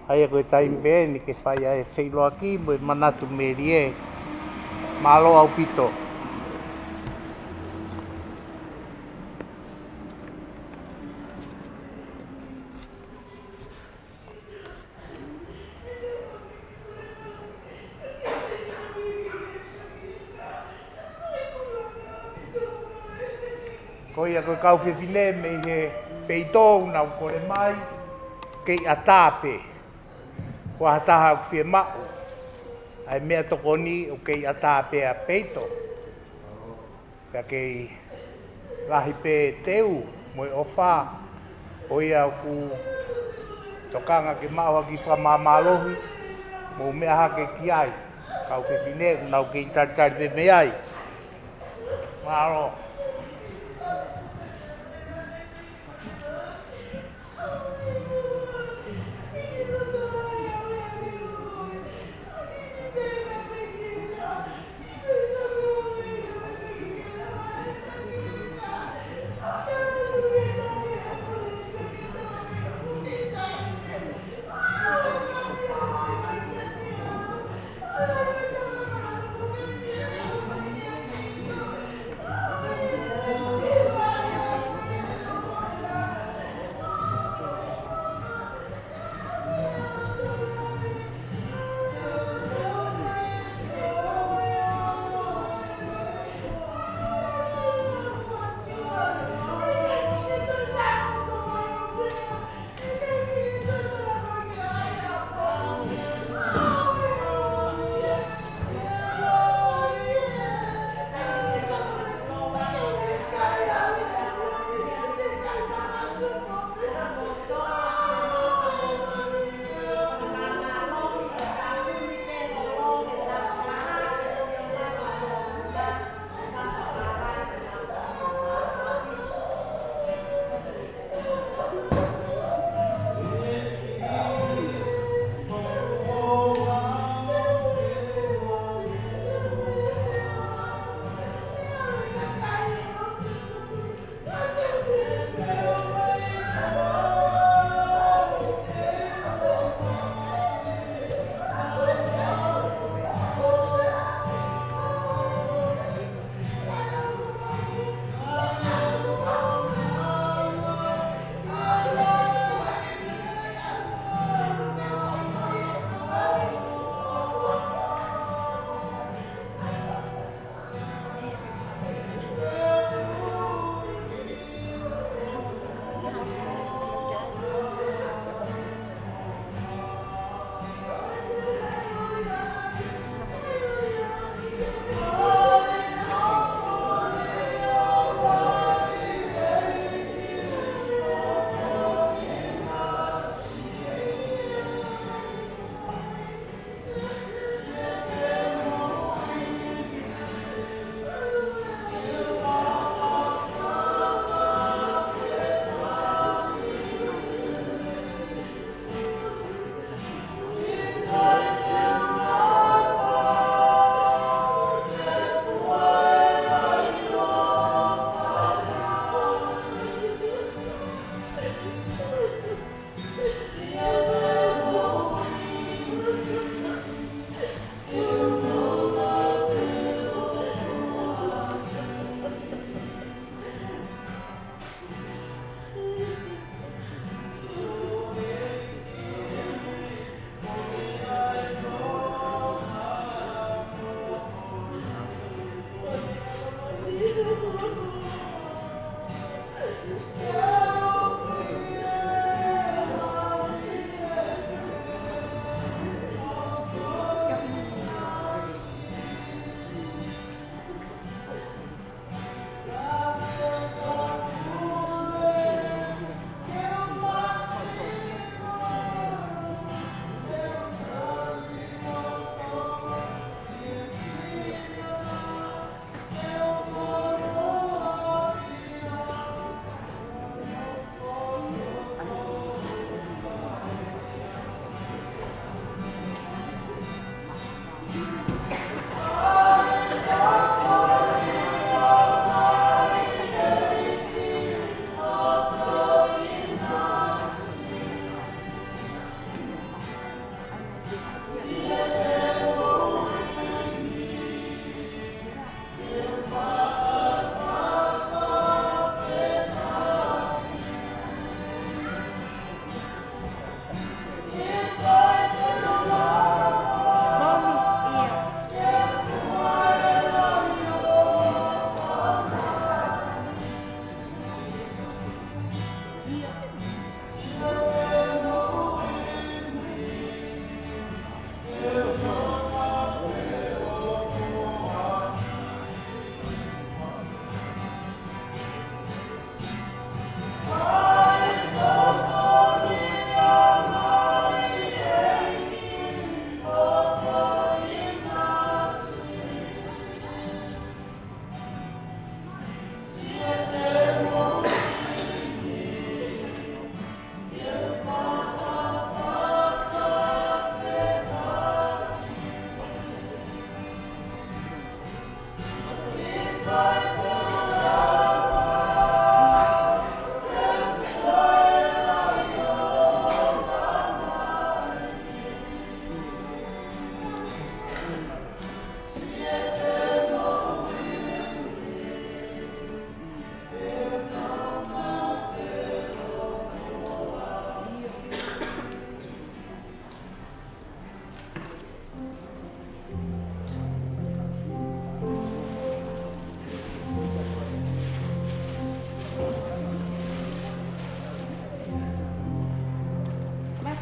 ʻa ia ko e taimi pē eni ke fai ʻa e feʻiloaki mo e manatu melie. Mālō ʻaupito. Ko ia ko e kau fefine mei he peito ʻoku nau kole mai, kei ʻatā pē. Ko ha taha ʻoku fiemaʻu ʻa e meʻa tokoni ʻoku kei ʻatā pē ʻa peito. Pea kei lahi pē teu mo e ʻofa, ko ia ʻoku tokanga ke maʻu ha kiʻi fakamāmālohi, mou meʻa hake ki ai, kau fefine, ʻoku nau kei talitali pē mei ai. Mālō.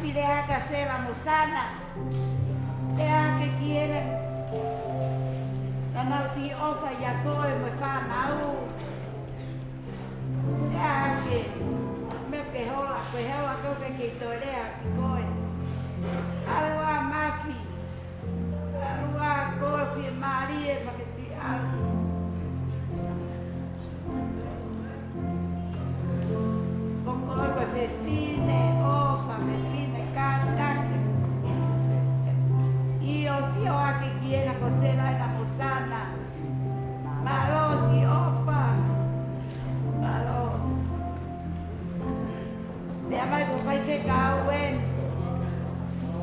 Fili hake ʻa Sela mo Sana. Lea hake ki heʻene. Naʻa nau siʻi ʻofa ʻia koe mo e fānau. Lea hake. Meʻa ke hola, ko e hola ko ē ke kei toe lea ki koe. ʻAlu ā Mafi. ʻAlu ā koe fiemālie ma ke siʻi ʻalu. Ko koe ko e fefine ʻofa, fefine kātaki. ʻIo, sio hake ki heʻena ko Sela ʻena mo Sana. Mālō siʻi ʻofa. Mālō. Meʻa mai ko faifekau eni.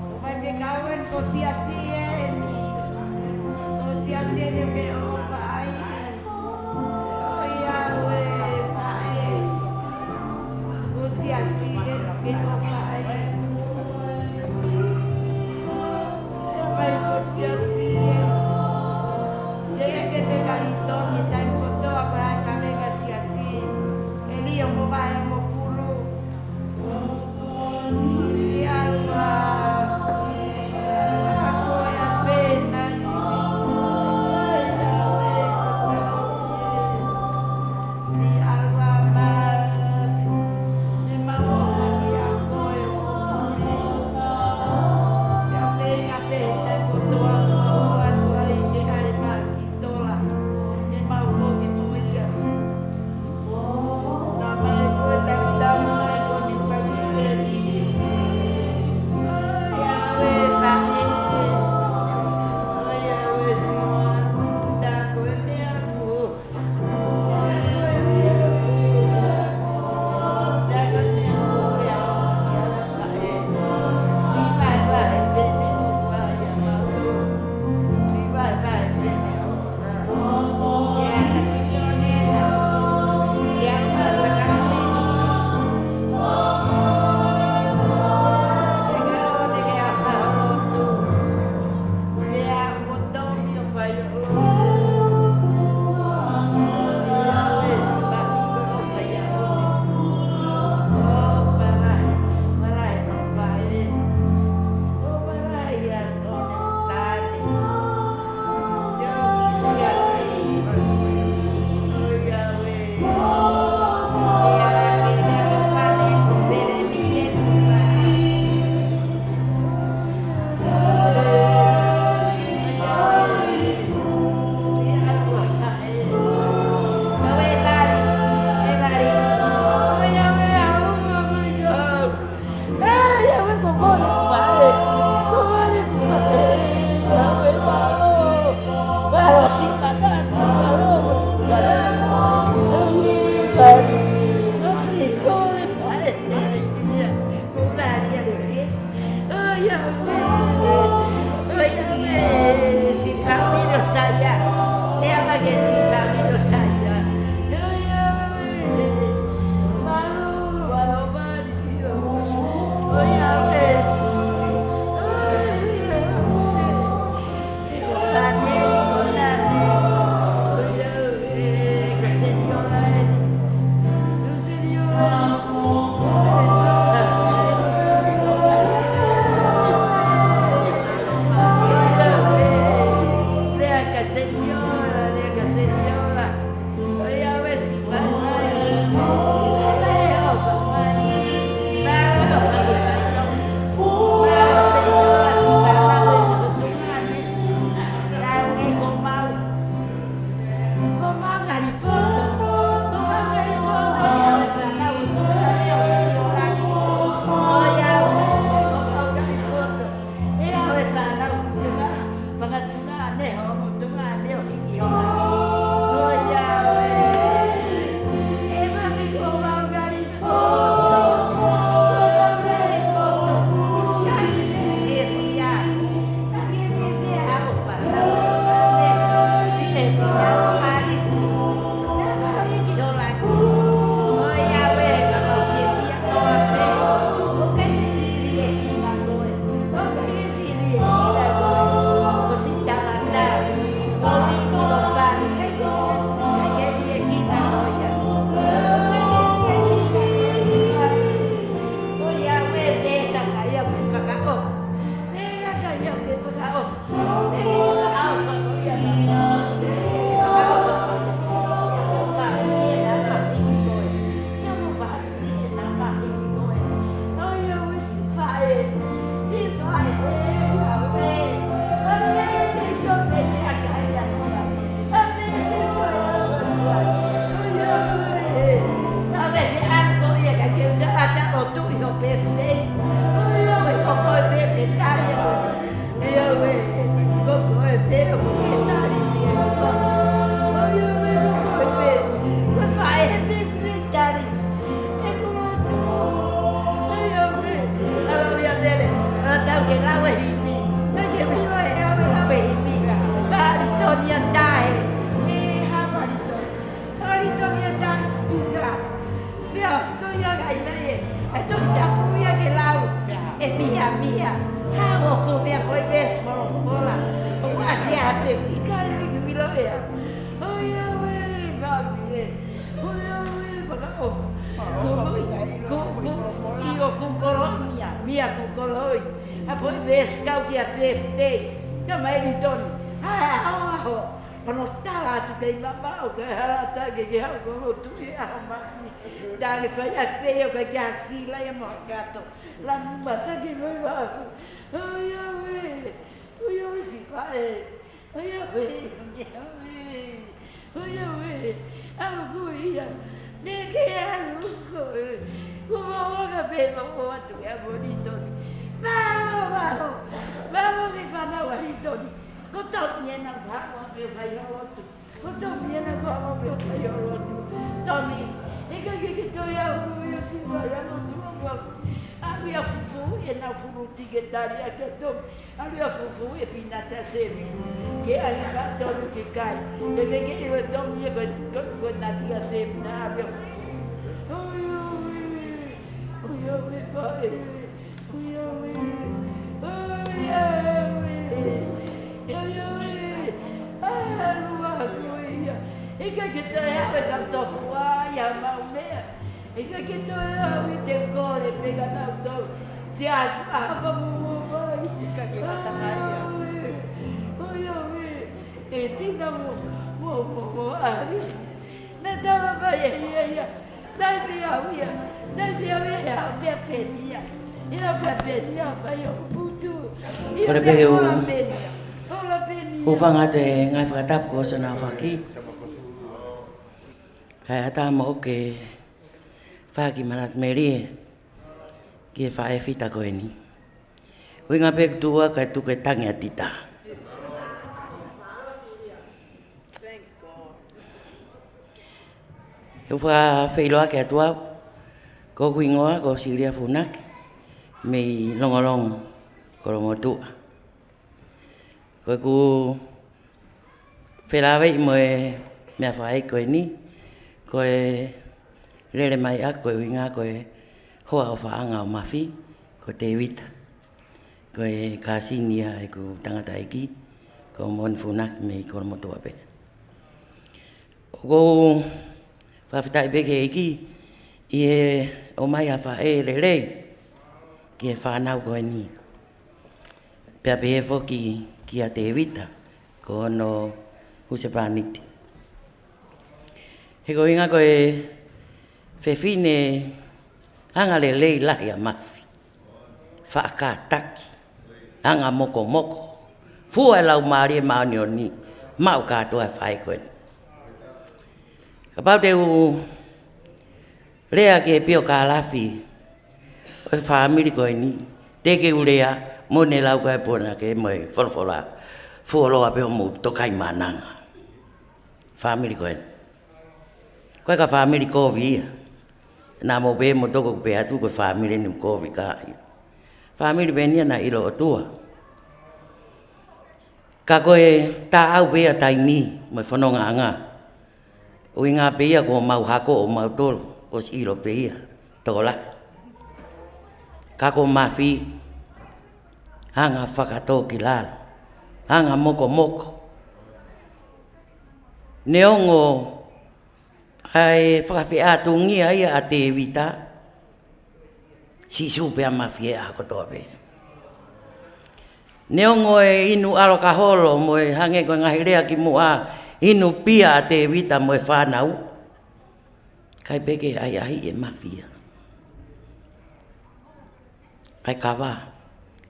Ko faifekau eni ko siasi eni. Ko siasi eni ke ʻofa ai. ʻOiauē faʻē. Ko siasi eni ke ʻofa ai. Meʻa mai ko siasi eni. Te ke peka lito ni taimi kotoa ko e hā e kaveinga siasi. ʻE lio mo vahe mo fulu. Tui ho pēfitei. ʻOiauē, ko koe pē ke tali ʻe koe. ʻOiauē, ko koe pē ʻoku ke tali siʻeku lotu. ʻOiauē, ko koe pē. Ko e faʻē pē ke tali ʻeku lotu. ʻOiauē, ʻalu ia Mele, ʻalu tau ke lau e himi. Ka ke vilo e au e lau e himi. Pali Toni a tae. E ha pali Toni. Pali Toni a tae sipika. Pea ʻosi ko ia ka ʻi ai e, e Tohi Tapu ia ke lau. ʻE mia mia. Ha ʻoku meʻa foʻi veesi folofola. ʻOku ʻasi ʻa pē ʻikai ke vilo ia. ʻOiauē, vavie. ʻOiauē, fakaʻofa. Ko, ko, ko, ʻio, ko kolo mia, mia ko kolo ʻi. Ha foʻi veesi kau ki a pēfitei. Ka mai li Toni. Ha, ha, ho, ho. Hono tala atu kei mamaʻo, kei hala atu ke ke hau ko lotu ʻi he ʻaho Māfia. Tangi fai ʻa pē ʻo kai kia sila ia mo kato. Lanu mata ke mai waku. ʻOiauē. ʻOiauē sipa ē. ʻOiauē. ʻOiauē. ʻOiauē. ʻAlu ko ia. Ne ke ʻalu ko ē. Ko mau anga pē mau ʻoatu ia mo li Toni. Mālō, mālō. Mālō ke fānau ʻa li Toni. Ko Tomi ena ko haʻu ʻo fai ho lotu. Ko Tomi ena ko haʻu ʻo fai ho lotu. Tomi, ʻikai ke ke toe aʻu ko ia ki vai ʻa lotu ʻo fai. ʻAlu ia fufuuʻi ʻena fulu tike tali ʻa kia Tomi. ʻAlu ia fufuuʻi e pinati ʻa Semi. Ke ʻai ka Tomi ke kai. Ke ke ke ʻilo Tomi ia ko, ko, ko nati ʻa Semi naʻa ʻalu ia fufuuʻi. ʻOiauē, ʻoiauē faʻē. ʻOiauē, ʻoiauē, ʻoiauē. ʻAlu ā ko ia. ʻIkai ke toe aʻu e kau tofu ʻa ia mau meʻa. ʻIkai ke toe aʻu ʻi te kole pē ka nau tau. Se aku ʻa hapa mo mo mai. ʻIkai ke kata mai ia. ʻOiauē, ʻoiauē. E tina mo, mo, mo, mo Alisi. Na tala mai e ia ia. Sai pē au ia, sai pē au ia, he au pē peni ia. He au pē peni ia, pai o putu. Ia Kole pē pē u. Hola peni ia. Hola peni ia. Hūfanga atu e ngaahi fakatapu ko Sona Faki. Kae ʻatā moʻoku ke fai ha kiʻi manatu melie ki he faʻē fita ko eni. ʻUhinga pē kuo tuʻu ā kae tuku e tangi ʻa Tita. ʻOku ou fakafeʻiloaki atu au, ko hoku hingoa ko Silia Funaki, mei Longolongo, Kolomotuʻa. Ko ʻeku felāveʻi mo e meʻa faʻē ko eni, ko e lele mai ʻaku ko e ʻuhinga ko e hoa ʻofaʻanga ʻo Mafi, ko Tēvita. Ko e kāsini ia ʻeku tangataʻeiki, ko Moni Funaki mei Kolomotuʻa pē. ʻOku ou fakafetaʻi pē ki he ʻEiki, ʻi he ʻomai ha faʻē lelei, ki he fānau ko eni. Pea pehē foki kia Tēvita, ko hono husepāniti. He ko e ʻuhinga ko e fefine anga lelei lahi ʻa Mafi. Faʻa kātaki, anga mokomoko, fua e Laumālie Māʻoniʻoni, maʻu kātoa e faʻē ko eni. Kapau te u lea ki he piokālafi ʻo e fāmili ko eni, te ke u lea mo ne lau ka e pona ke mo e folofola, fuoloa pē ʻo mou tokai mananga. Fāmili ko eni. Ko e ka fāmili kovi ia. Naʻa mou pehē mo toko pē atu ko e fāmili ni kovi ka ia. Fāmili pē eni ia naʻe ʻilo ʻOtua. Ka ko e taʻau pē ia taimi mo e fonongaʻanga. ʻUhinga pē ia ko mau hako ʻo mautolu, ʻosi ʻilo pē ia, tokolahi. Ka ko Mafi, anga fakatōkilalo, anga mokomoko. Neongo ʻa e fakafeʻātungia ia ʻa Tēvita, Sīsū pē ʻa Mafi he ʻaho kotoa pē. Neongo e inu ʻalokaholo mo e hangē ko e ngaahi lea kimuʻa, inu pia ʻa Tēvita mo e fānau, ʻikai pē ke ʻahiʻahiʻi ʻe Mafi ia. ʻA e kava.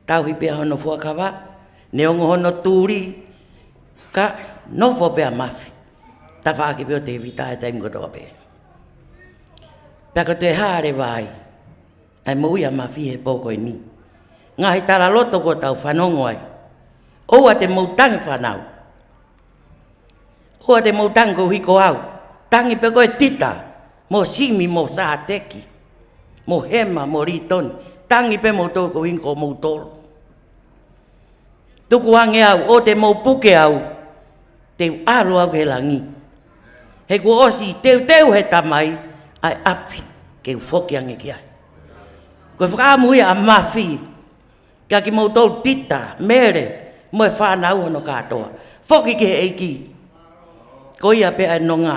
Tauhi pē ʻa hono fuakava, neongo hono tuli, ka nofo pē ʻa Mafi. Tafaʻaki pē ʻo Tēvita he taimi kotoa pē. Pea ko e toe hā leva ai, ʻa e moʻui ʻa Mafi he pō ko eni. Ngaahi talaloto kuo tau fanongo ai. ʻOua te mou tangi fānau. ʻOua te mou tangi koeʻuhi ko au. Tangi pē koe Tita, mo Simi, mo Sāteki, mo Hema, mo Lītoni. Tangi pē moutolu koeʻuhi ko moutolu. Tukuange au, ʻoua te mou puke au, te u ʻalu au ki he langi. He kuo ʻosi teuteu he Tamai ʻa e ʻapi ke u foki ange ki ai. Ko e fakaʻamu ia ʻa Mafi, kia kimoutolu Tita, Mele, mo e fānau hono kātoa. Foki ki he ʻEiki. Ko ia pē ʻa e nonga,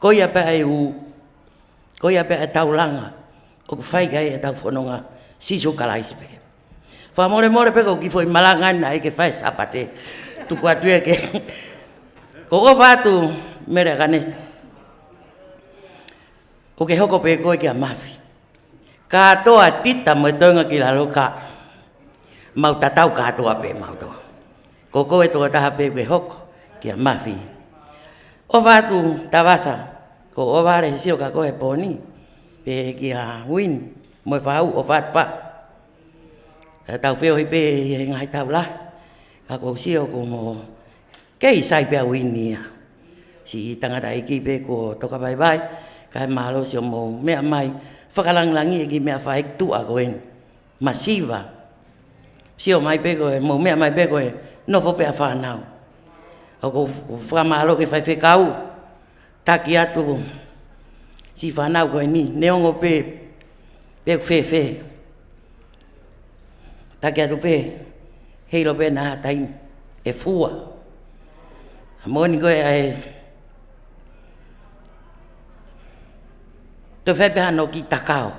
ko ia pē ʻa e ū, ko ia pē ʻa e taulanga ʻoku fai ki ai ʻetau fononga, Sīsū Kalaisi pē. Fakamolemole pē ko e kiʻi foʻi malanga ʻeni naʻe ʻikai ke fai Sāpate. Tuku atu ia ke. ʻOku ou ʻofa atu Mele ʻAkanesi, ʻoku ke hoko pē koe kia Mafi. Kātoa Tita mo e toenga ki lalo ka mau tatau kātoa pē mautolu. Ko koe tokotaha pē ʻoku ke hoko kia Mafi. ʻOfa atu Tavasa, ʻoku ou ʻofa atu he sio kia koe he pō ni, pehē kia Uini mo e faʻu, ʻofa atu faʻu. ʻE tau feohi pē he ngaahi tau lahi, ka ʻoku ou sio kuo mou kei sai pē ʻa Uini ia. Siʻi tangataʻeiki pē kuo toka vaivai, kae mālō siʻomou meʻa mai, fakalangilangiʻi e kiʻi meʻa faʻahituʻa ko eni. Masiva. Sio mai pē ko e, mou meʻa mai pē ko e nofo pē ʻa fānau. ʻOku ou fakamālō ki he faifekau, taki atu siʻi fānau ko eni, neongo pē pe ʻoku fēfē. Taki atu pē, heiʻilo pē naʻa taimi ʻe fua. ʻA moʻoni ko ē ʻa e toe fai pē hano kiʻi takao.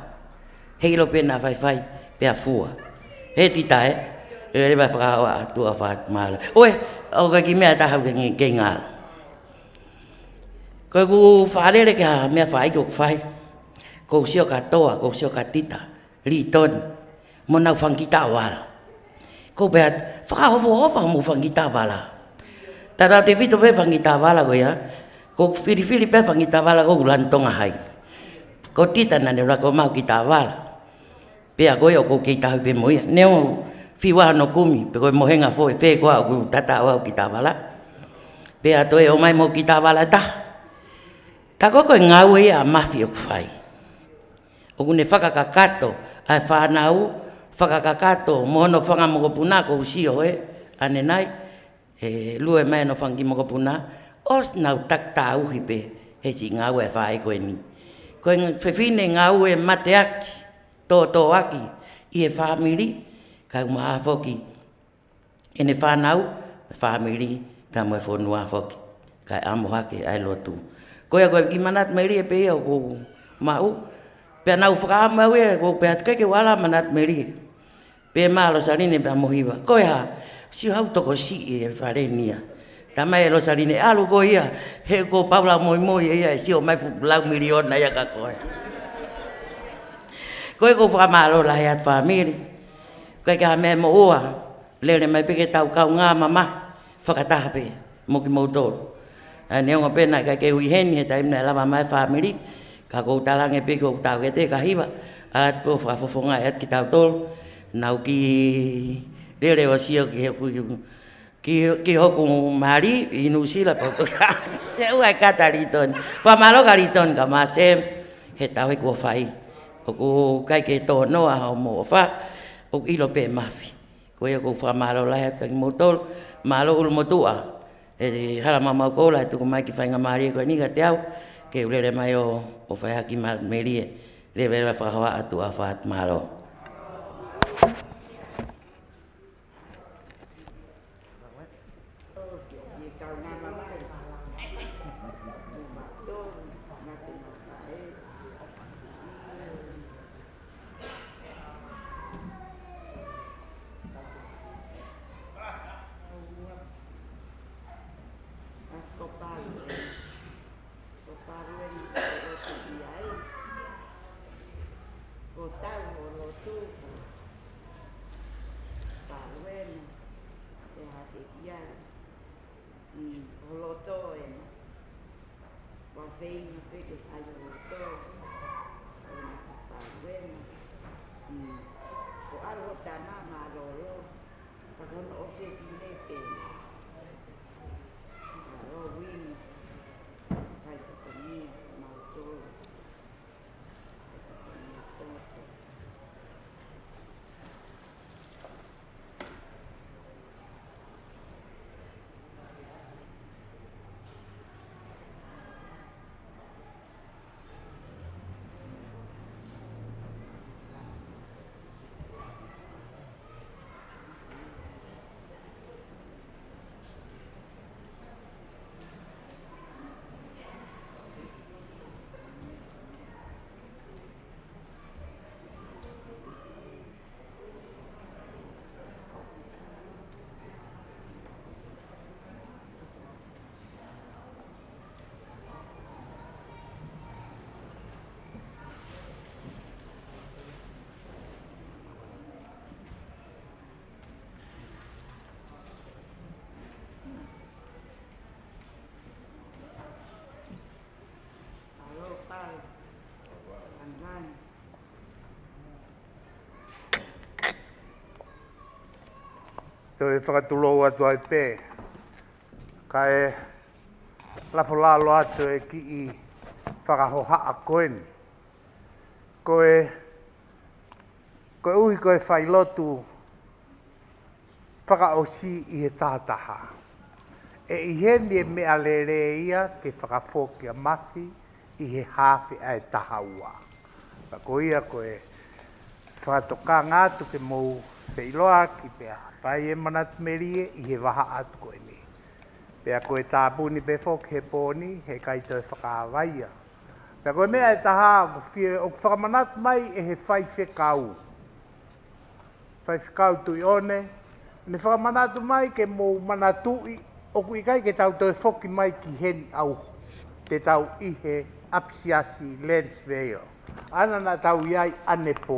Heiʻilo pē naʻa faifai pea fua. He Tita ē, ʻe lele pē fakahoa atu ʻa Fatu Mālō. ʻOe, ʻoku ʻikai ke meʻa taha ke ngi-, ke ngala. Ko ʻeku fakalele ki ha meʻa faʻahiki ʻoku fai. ʻOku ou sio kia Toa, ʻoku ou sio kia Tita, Lītoni, mo ʻenau fanga kiʻi taʻovala. ʻOku ou pehē atu, fakaʻofoʻofa mo e fanga kiʻi taʻovala. Tautautefito pē fanga kiʻi taʻovala ko ia, ʻoku ou filifili pē fanga kiʻi taʻovala ʻoku lanu Tonga Hai. Ko Tita naʻa ne ʻuluaki ʻomai e kiʻi taʻovala. Pea ko ia ʻoku ou kei tauhi pē mo ia. Neongo fiu hono kumi, pe ko e mohenga foʻi fē koā ʻoku tataʻo au ki he taʻovala. Pea toe ʻomai mo e kiʻi taʻovala ʻe taha. Tā ko ē ko e ngāue ia ʻa Mafi ʻoku fai. ʻOku ne fakakakato ʻa e fānau, fakakakato mo hono fanga mokopuna, ʻoku ou sio ē ʻanenai, ʻe lue mai hono fanga kiʻi mokopuna, ʻosi nau taki tauhi pē he siʻi ngāue ʻa e faʻē ko eni. Ko e fefine ngāue mateaki, tōtōaki ʻi he fāmili, kae ʻumaʻā foki ʻene fānau, fāmili, pea mo e fonua foki. Kae ʻamo hake ʻa e lotu. Ko ia ko e kiʻi manatu melie pē ia ʻoku ou maʻu. Pea naʻa ku fakaʻamu au ia, ʻoku ou pehē atu ʻikai ke u ala manatu melie. Pea mo Losaline pea mo Hiva. Ko e hā, sio hau tokosiʻi e fale ni ia. Talamai ʻe Losaline, ʻalu koe ia, he ko Paula moimoi ia, ʻe sio mai fuʻu lau miliona ia kia koe. Ko ia ʻoku ou fakamālō lahi atu fāmili. ʻIkai ke ʻi ai ha meʻa moʻua. Lele mai pē ke tau kaungā mamahi fakataha pē mo kimoutolu. ʻA, neongo pē naʻe ʻikai ke u ʻi heni he taimi naʻe lava mai e fāmili, ka ʻoku ou talaange pē ki hoku taʻokete kia Hiva, ʻalu atu ʻo fakafofongaʻi atu kitautolu. Naʻa ku kiʻi lele ʻo sio ki hoku, ki, ki hoku mali ʻi Nuʻusila pea u toki ʻalu. ʻE ʻoua ʻe kata Lītoni. Fakamālō kia Lītoni kae ʻumaʻā Sēmi he tauhi kuo fai. ʻOku ʻikai ke tō noa hoʻomou ʻofa, ʻoku ʻilo pē ʻe Mafi. Ko ia ʻoku ou fakamālō lahi atu kia kimoutolu, mālō ʻulumotuʻa. ʻE hala maumau koula ʻe tuku mai e kiʻi faingamālie ko eni kiate au, ke u lele mai ʻo, ʻo fai ha kiʻi manatu melie, lele pē fakahoa atu ʻa Fatu Mālō. Ko Paluena ʻoku ʻi ai. Ko tau ʻo lotu ko Paluena. Te hake ia. Mm, ʻo loto ena. Ua feinga pē ke fai ʻo loto. Ko ena ko Paluena. Mm, Tama mālōlō, ka ko hono ʻofesi nei pē. Mālō Uini, fai ko eni, mautolu. Alo, Pau. Angan. Toe fakatulou atu ai pē, kae lafo lalo atu e kiʻi fakahohaʻa ko eni. Ko e, koeʻuhi ko e failotu fakaʻosi ʻi he taha taha. ʻE ʻi heni e meʻalele ia ke fakafoki ʻa Mafi ʻi he hafe ʻa e taha ua. Ka ko ia ko e fakatokanga atu ke mou feʻiloaki pea fai e manatu melie ʻi he vahaʻa atu ko eni. Pea ko e tāpuni pē foki he pō ni, heʻikai toe fakaava ia. Pea ko e meʻa ʻe taha ʻoku fie, ʻoku fakamanatu mai ʻe he faifekau. Faifekau Tuʻiʻone, ne fakamanatu mai ke mou manatuʻi, ʻoku ʻikai ke tau toe foki mai ki heni ʻauha. Te tau ʻi he ʻapisiasi Lansvale. ʻAna naʻa tau ʻi ai ʻanepō.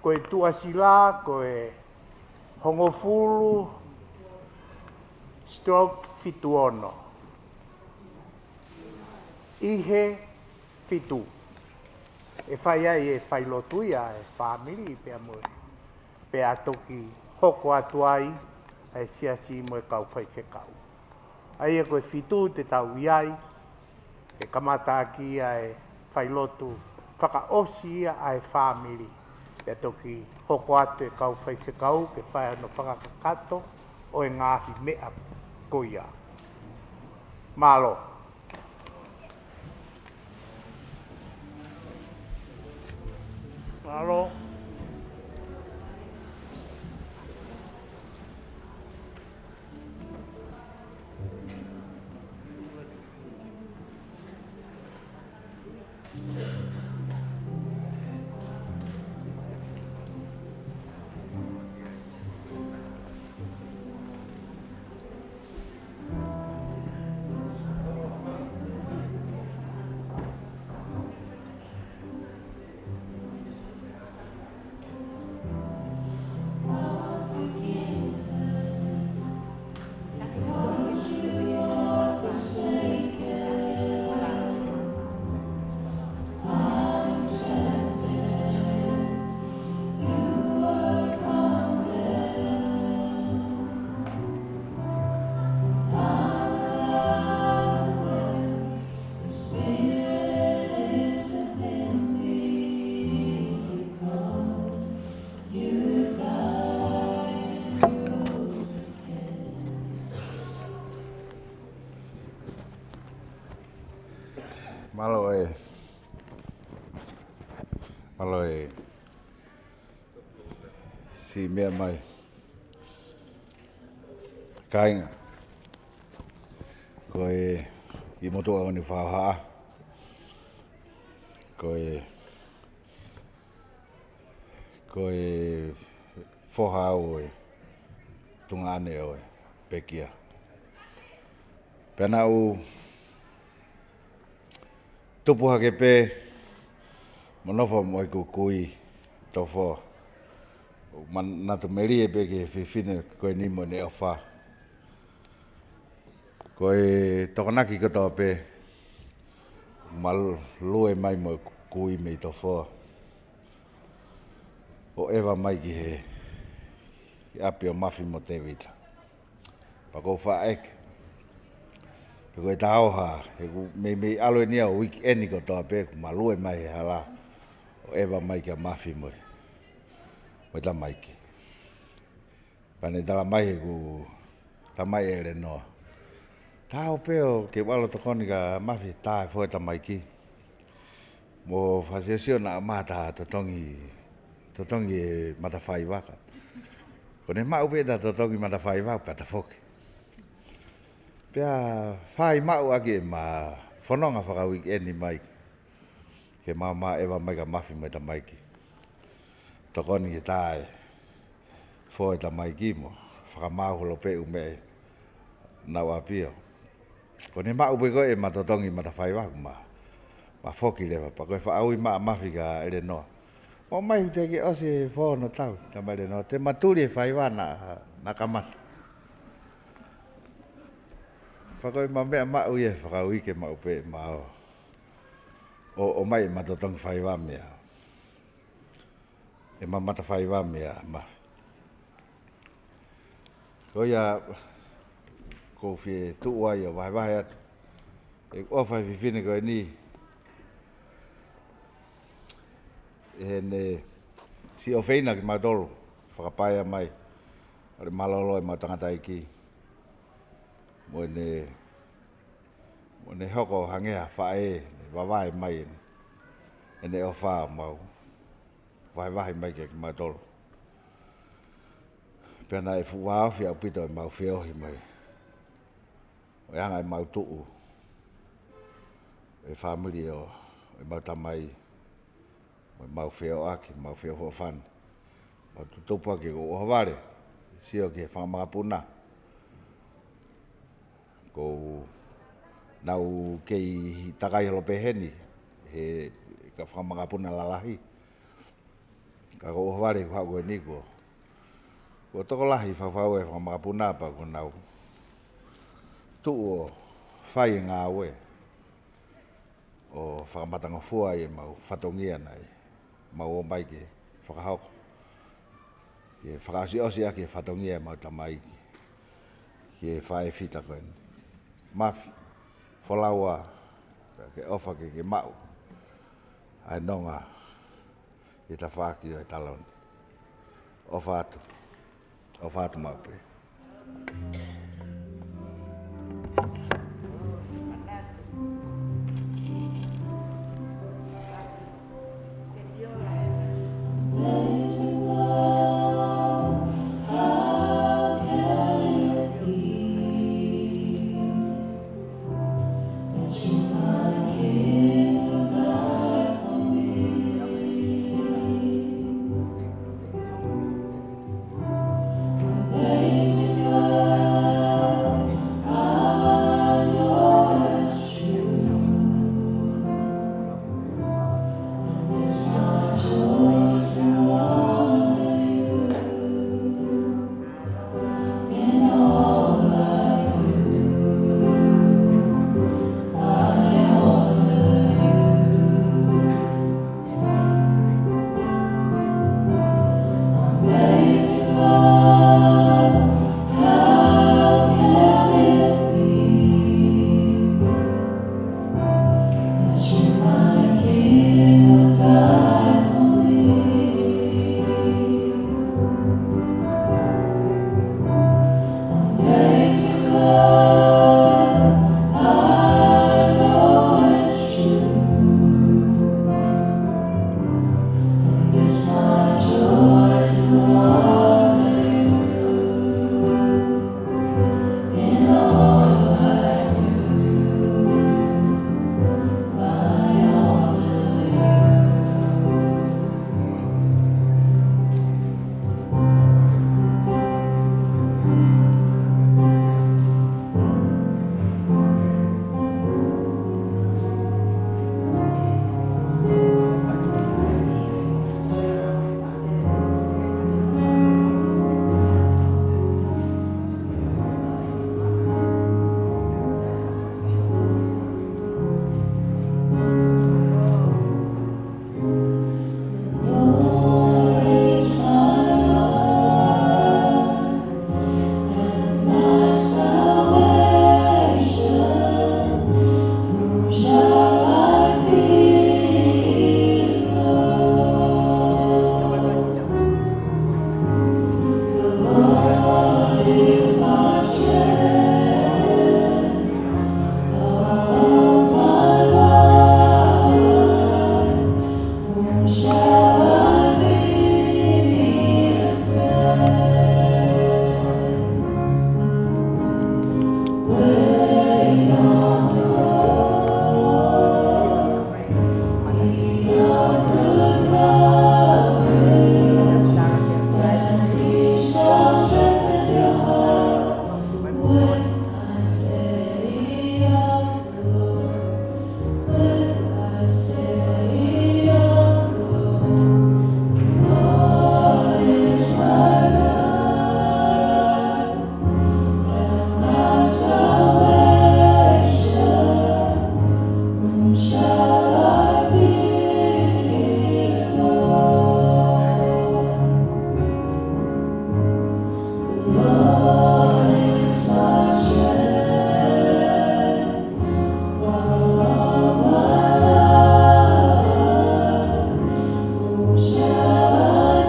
Ko e tuʻasila, ko e hongofulu stroke fitu ono. ʻI he fitu. ʻE fai ai e failotu ia e fāmili pea mo e. Pea toki hoko atu ai ʻa e siasi mo e kau faifekau. ʻA ia ko e fitu te tau ʻi ai, ʻe kamata ʻaki ia e failotu fakaʻosi ia ʻa e fāmili. Pea toki hoko atu e kau faifekau ke fai hono fakakakato ʻo e ngaahi meʻa ko ia. Mālō. Mālō. Mālō e. Mālō e. Siʻi meʻa mai. Kāinga. Ko e ʻi motuʻa ʻo ni fahaha. Ko e, ko e foha ʻo e tuongaʻane ʻo e pekia. Pea naʻa ku tupu hake pē, mo nofo mo ʻeku kui Tofoa. Manatu melie pē ki he fefine ko eni mo ʻene ʻofa. Ko e Tokonaki kotoa pē, ma lue mai mo ʻeku kui mei Tofoa. ʻo ʻeva mai ki he, ki ʻapi ʻo Mafi mo Tevita. Pea ʻoku ou faʻa ʻeke pe ko e taʻoha, he ʻoku meimei ʻalu eni ia ʻo weekend kotoa pē, kuo ma lue mai he hala ʻo ʻeva mai kia Mafi mo e, mo e tamaiki. Pea ne talamai ʻe heʻeku tamai ʻElenoa, taau pē ʻo ke u ʻalu ʻo tokoni kia Mafi ʻo tā e foʻi tamaiki. Mo fakasiosio naʻa mata totongi, totongi e matafaivaka. Ko ʻene maʻu pē ʻeta totongi matafaivaka pea ta foki. Pea fai maʻu ʻaki ʻema fononga faka-weekend mai, ke ma ō mai ʻo ʻeva mai kia Mafi mo e tamaiki. Tokoni ke tā e foʻi tamaiki mo fakamaau holo pē ʻū meʻa ʻi honau ʻapi ʻo. Ko ʻene maʻu pē ko ē ʻema totongi matafaivaka ma, ma foki leva. Pea ko e faʻa ui mai ʻa Mafi kia ʻElenoa, ʻomai ʻo teʻeki ke ʻosi e fā ono tau, tamai ʻElenoa, te ma tuli e faiva naʻa, naʻa kamata. Pea ko ʻema meʻa maʻu ia he fakaʻuike maʻu pē ʻema ō, ʻo, ʻomai ʻema totongi faiva meia, ʻema matafaiva meia Mafi. Ko ia ʻoku ou fie tuʻu ai ʻo vahevahe atu ʻeku ʻofa he fefine ko eni, ʻi heʻene siʻi ʻofeina kimautolu, fakapaea mai, ʻalu ʻo mālōlō ʻemau tangataʻeiki. Mo ʻene, mo ʻene hoko ʻo hangē ha faʻē, ne vavae mai ʻene, ʻene ʻofa ʻo mau vahevahe mai kia kimautolu. Pea naʻe fuʻu vāofi ʻaupito ʻemau feohi mai, ʻo e anga ʻemau tuʻu e fāmili ʻo, ʻo ʻemau tamai, mo ʻemau feoʻaki, ʻemau feʻofoʻofani, ʻemau tutupu ʻaki. ʻOku ou ʻohovale, sio ki he fanga makapuna, ʻoku nau kei takai holo pē heni, he ka fanga makapuna lalahi. Ka ʻoku ou ʻohovale he ʻaho ko eni kuo, kuo tokolahi fafau e fanga makapuna pea kuo nau tuʻu ʻo fai e ngāue ʻo fakamatangofua ai ʻemau fatongia naʻa mau ō mai ke fakahoko, ke fakaʻosiʻosi ʻaki e fatongia ʻemau tamaiki, ki he faʻē fita ko eni. Mafi, folau ā, ke ʻofa ke ke maʻu ʻa e nonga ʻi he tafaʻaki ʻo e taloni. ʻOfa atu. ʻOfa atu maʻu pē.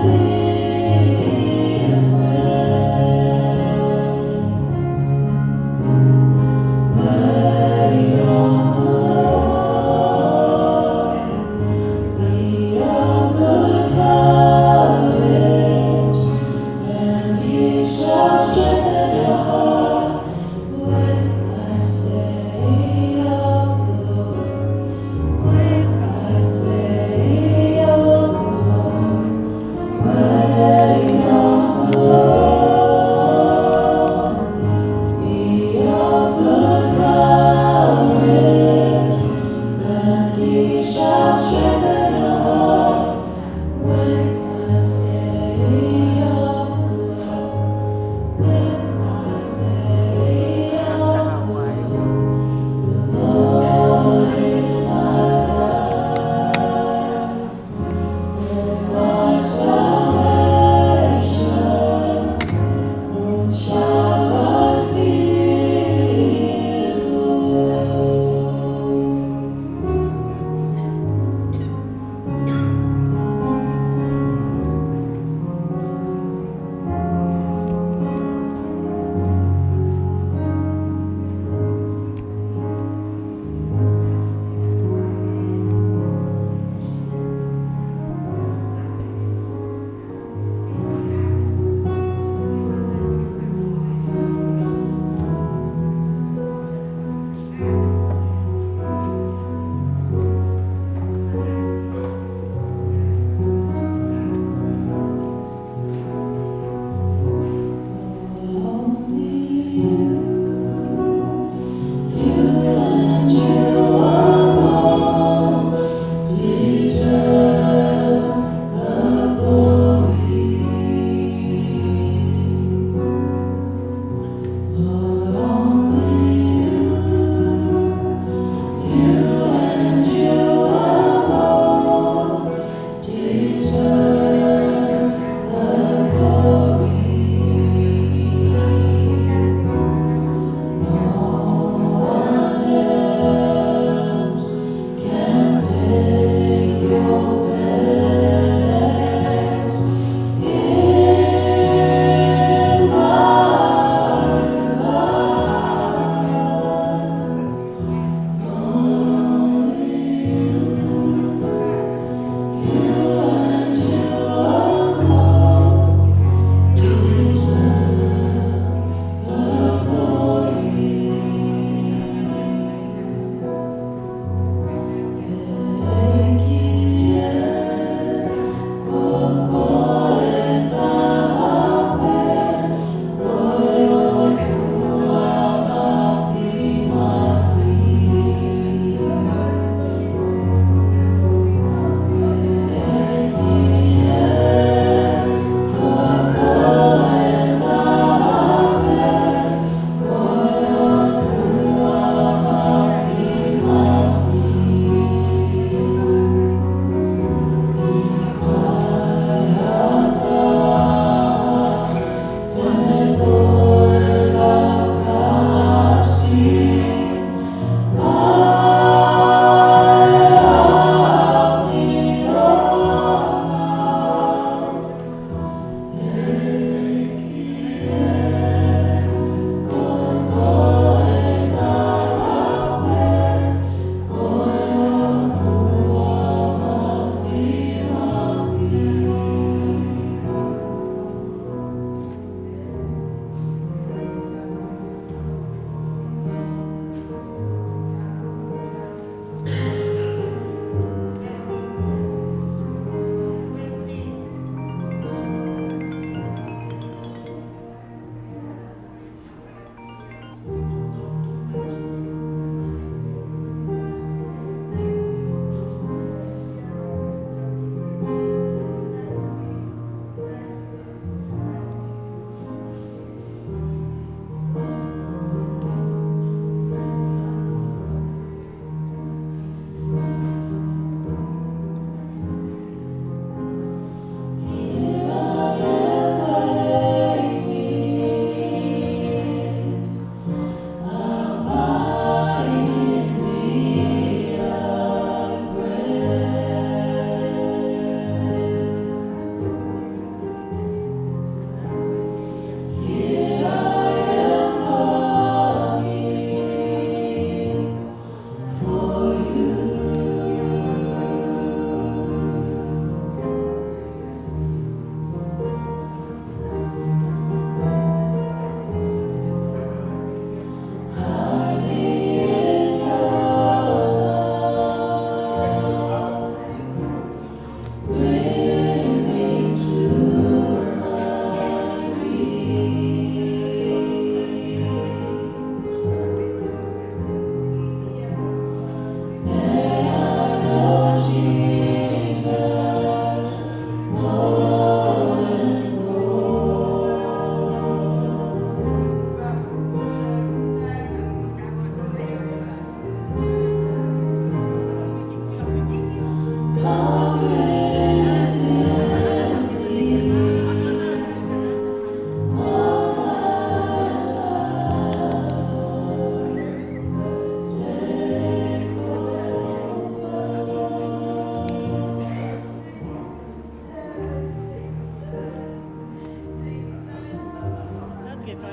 Be afraid. Wait on the Lord. Be of good courage, and he shall strengthen your heart. With, I say, of the Lord. With, I say, of the Lord.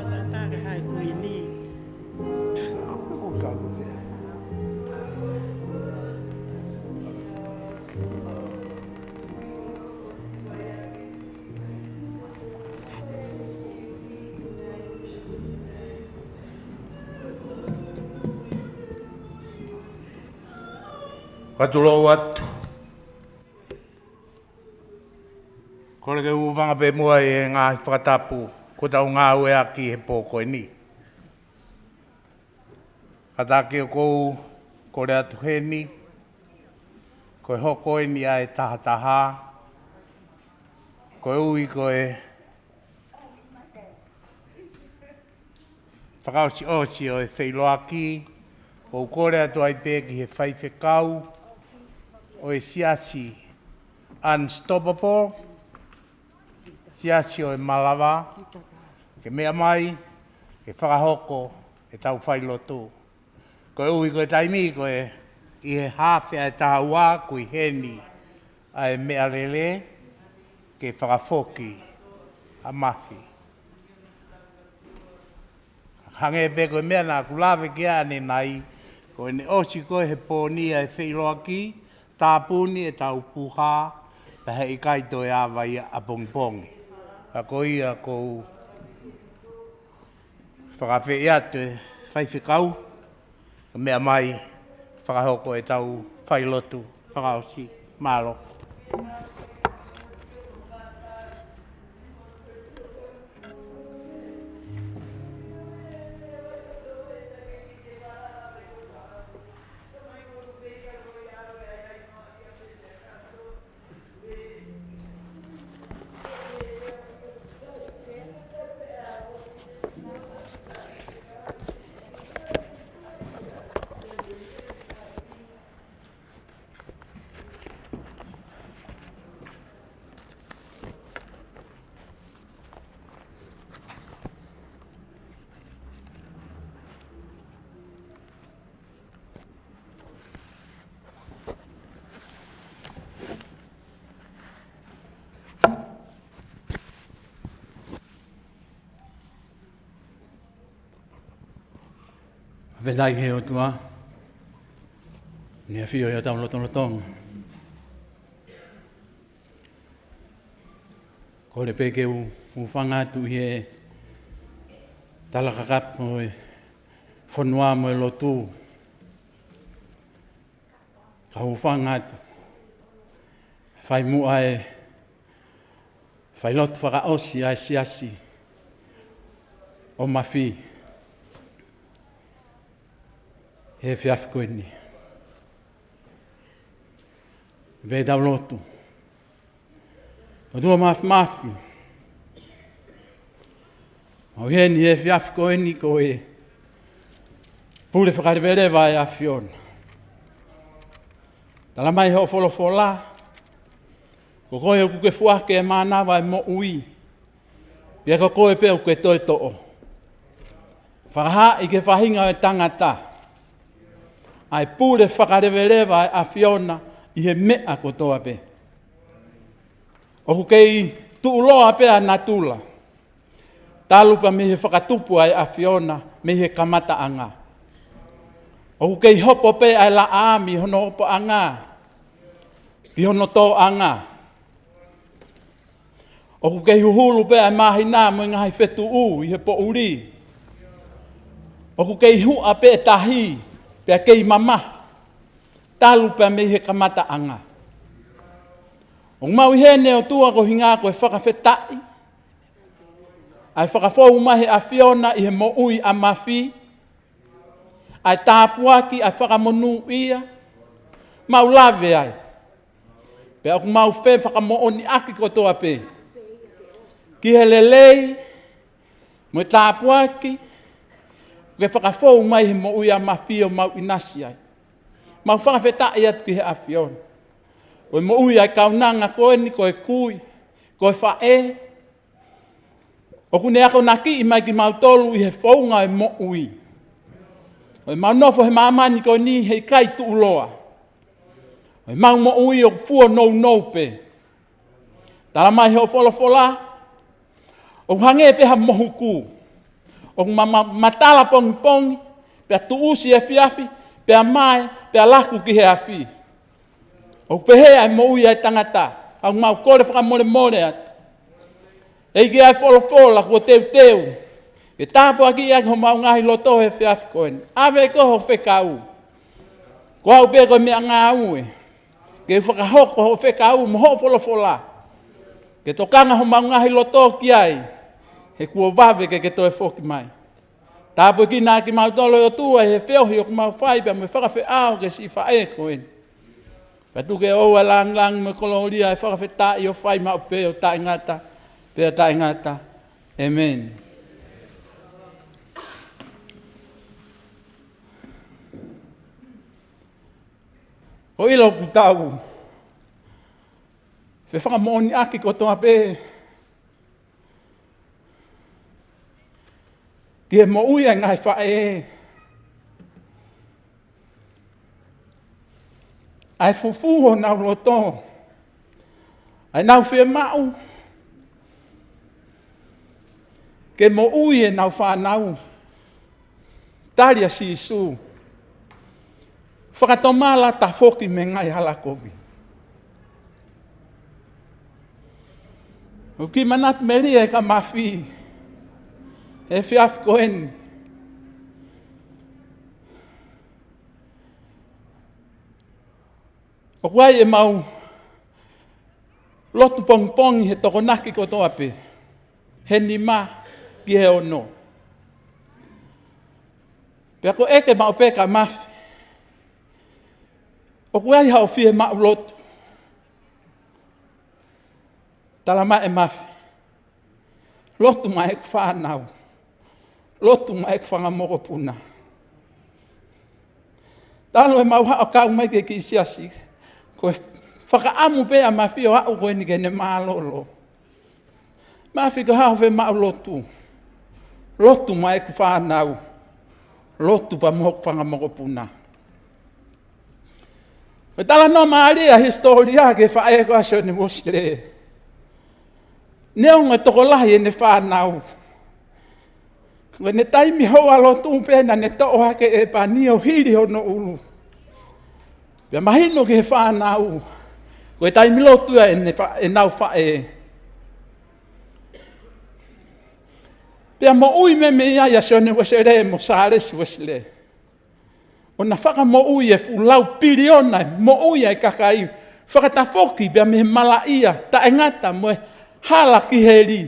Tātā ke hai kuini. Ka tulou atu. Kole ke u hūfanga pē muʻa ʻi he ngaahi fakatapu kuo tau ngāueʻaki he pō ko eni. Kātaki ʻoku ou kole atu heni, ko e hoko eni ʻa e taha taha, koeʻuhi ko e fakaʻosiʻosi ʻo e feʻiloaki, ʻoku ou kole atu ai pē ki he faifekau ʻo e siasi Unstoppable, siasi ʻo e Malava, ke meʻa mai, ke fakahoko ʻetau failotu. Koeʻuhi ko e taimi ko ē ʻi he hafe ʻa e taha ua ʻoku ʻi heni ʻa e meʻalele ke fakafoki ʻa Mafi. Hangē pē ko e meʻa naʻa ku lave ki ai ʻanenai, ko ʻene ʻosi ko ē he pō ni ʻa e feʻiloaki, tāpuni ʻetau puha, pea heʻikai toe ava ia ʻapongipongi. Ka ko ia ʻoku ou fakaafeʻi atu e faifekau, ke meʻa mai fakahoko ʻetau failotu fakaʻosi. Mālō. Fakafetaʻi ki he ʻOtua, ʻEne ʻAfio ʻi hotau lotolotonga. Kole pē ke u, u hūfanga atu ʻi he talakakapu ʻo e fonua mo e lotu. Ka u hūfanga atu. Fai muʻa e failotu fakaʻosi ʻa e siasi ʻo Mafi he efiafi ko eni. Pea tau lotu. ʻOtua Māfimafi, ʻoku ʻi heni he efiafi ko eni ko e pule fakaleveleva ʻa e ʻAfiona. Talamai ʻe hoʻo folofola, ko koe ʻoku ke foaki ʻa e mānava ʻo e moʻui, pea ko koe pē ʻoku ke toe toʻo. Fakahaaʻi ki he faʻahinga ʻo e tangata ʻa e pule fakaleveleva ʻa e ʻAfiona ʻi he meʻa kotoa pē. ʻOku kei tuʻuloa pē ʻa natula, talu pē mei he fakatupu ʻa e ʻAfiona mei he kamataʻanga. ʻOku kei hopo pē ʻa e laʻā mei hono hopoʻanga ki hono tōʻanga. ʻOku kei huhulu pē ʻa e māhina mo e ngaahi fetuʻu ʻi he poʻuli. ʻOku kei huʻa pē ʻa e tahi, pea kei mamahi, talu pē mei he kamataʻanga. ʻOku mau ʻi heni ʻOtua ko e ʻuhinga ko e fakafetaʻi, ʻa e fakafou mai he ʻAfiona ʻi he moʻui ʻa Mafi, ʻa e tāpuaki, ʻa e fakamonūʻia, mau lave ai. Pea ʻoku mau fefakamoʻoniʻaki kotoa pē ki he lelei mo e tāpuaki ke fakafou mai he moʻui ʻa Mafi ʻo mau ʻinasi ai. Mau fakafetaʻi atu ki he ʻAfiona. Ko e moʻui ʻa e kaunanga ko eni, ko e kui, ko e faʻē, ʻoku ne akonakiʻi mai kimautolu ʻi he founga ʻo e moʻui. ʻO ʻemau nofo he māmani ko eni heʻikai tuʻuloa. ʻO ʻemau moʻui ʻoku fuonounou pē. Talamai ʻe hoʻo folofola, ʻoku hangē pē ha mohuku. ʻOku ma, ma, matala pongipongi, pea tuʻusi efiafi, pea mae, pea laku ki he afi. ʻOku pehē ʻa e moʻui ʻa e tangata, ʻoku mau kole fakamolemole atu. ʻEiki, ʻa e folofola kuo teuteu ke tāpuakiʻi ʻaki homau ngaahi loto he efiafi ko eni. ʻAve koe ho fekau. Ko au pē ko e meʻangāue ke fakahoko ho fekau mo ho folofola, ke tokanga homau ngaahi loto ki ai, he kuo vave ke ke toe foki mai. Tāpuekina kimautolu ʻe ʻOtua he feohi ʻoku mau fai pea mo e fakafeʻao ki he siʻi faʻē ko eni. Pea tuku ke ʻoua ʻe langilangi mo e kolōlia ʻe fakafetaʻi ʻo fai maʻu pē ʻo taʻengata pea taʻengata. ʻĒmeni. ʻOku ʻilo ʻoku tau fefakamoʻoniʻaki kotoa pē ki he moʻui ʻa e ngaahi faʻē, ʻa e fufū honau loto, ʻa ʻenau fiemaʻu ke moʻui ʻenau fānau, tali ʻa Sīsū, fakatomala, tafoki mei he ngaahi hala kovi. ʻOku kiʻi manatu melie ʻa Mafi he efiafi ko eni. ʻOku ʻi ai ʻemau lotu pongipongi he Tokonaki kotoa pē, he nima ki he ono. Pea ko e ʻeke maʻu pē kia Mafi, ʻoku ʻi ai haʻo fiemaʻu lotu? Tala mai ʻe Mafi, lotu maʻa ʻeku fānau, lotu maʻa ʻeku fanga mokopuna. Talu ʻemau haʻu ʻo kau mai ki he kiʻi siasi, ko e fakaʻamu pē ʻa Mafi ʻo aʻu ko eni ki heʻene mālōlō. Mafi, ko e hā hoʻo fiemaʻu lotu? Lotu maʻa ʻeku fānau, lotu pea mo hoku fanga mokopuna. Ko e talanoa mālie ʻa e hisitōlia ki he faʻē ko ē ʻa Sione Uesile. Neongo e tokolahi ʻene fānau, ko ʻene taimi houa lotu pē naʻa ne toʻo hake e pani ʻo hili hono ʻulu. Pea mahino ki he fānau, ko e taimi lotu ia ʻene fa-, ʻenau faʻē. Pea moʻui meimei ai ʻa Sione Uesile mo Sālesi Uesile, ʻo na fakamoʻui e fuʻu lau piliona e moʻui ʻa e kakai, fakatafoki pea mei he malaʻia taʻengata mo e hala ki heli,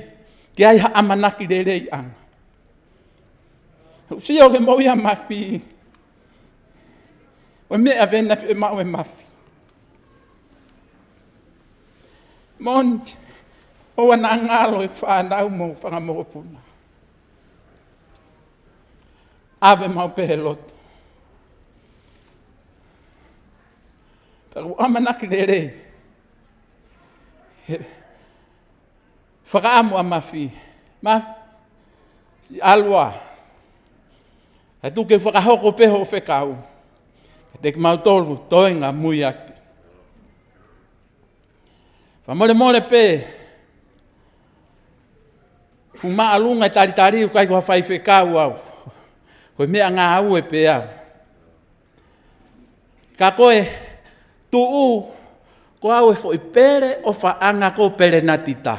ke ʻi ai ha ʻamanaki leleiʻanga. ʻOku sio ki he moʻui ʻa Mafi, ko e meʻa pē naʻe fiemaʻu ʻe Mafi. Moʻoni, ʻoua naʻa ngalo e fānau mo e fanga mokopuna. ʻAve maʻu pē he lotu. Pea ʻoku ʻamanaki lelei he fakaʻamu ʻa Mafi. Mafi, ʻalu ā. Kae tuku ke u fakahoko pē hoʻo fekau kiate kimautolu toenga muiaki. Fakamolemole pē, fuʻu māʻolunga e talitali, ʻoku ʻikai ko ha faifekau au. Ko e meʻangāue pē au. Ka ko e tuʻu, ko au e foʻi pele ʻofaʻanga ko Pelenatita.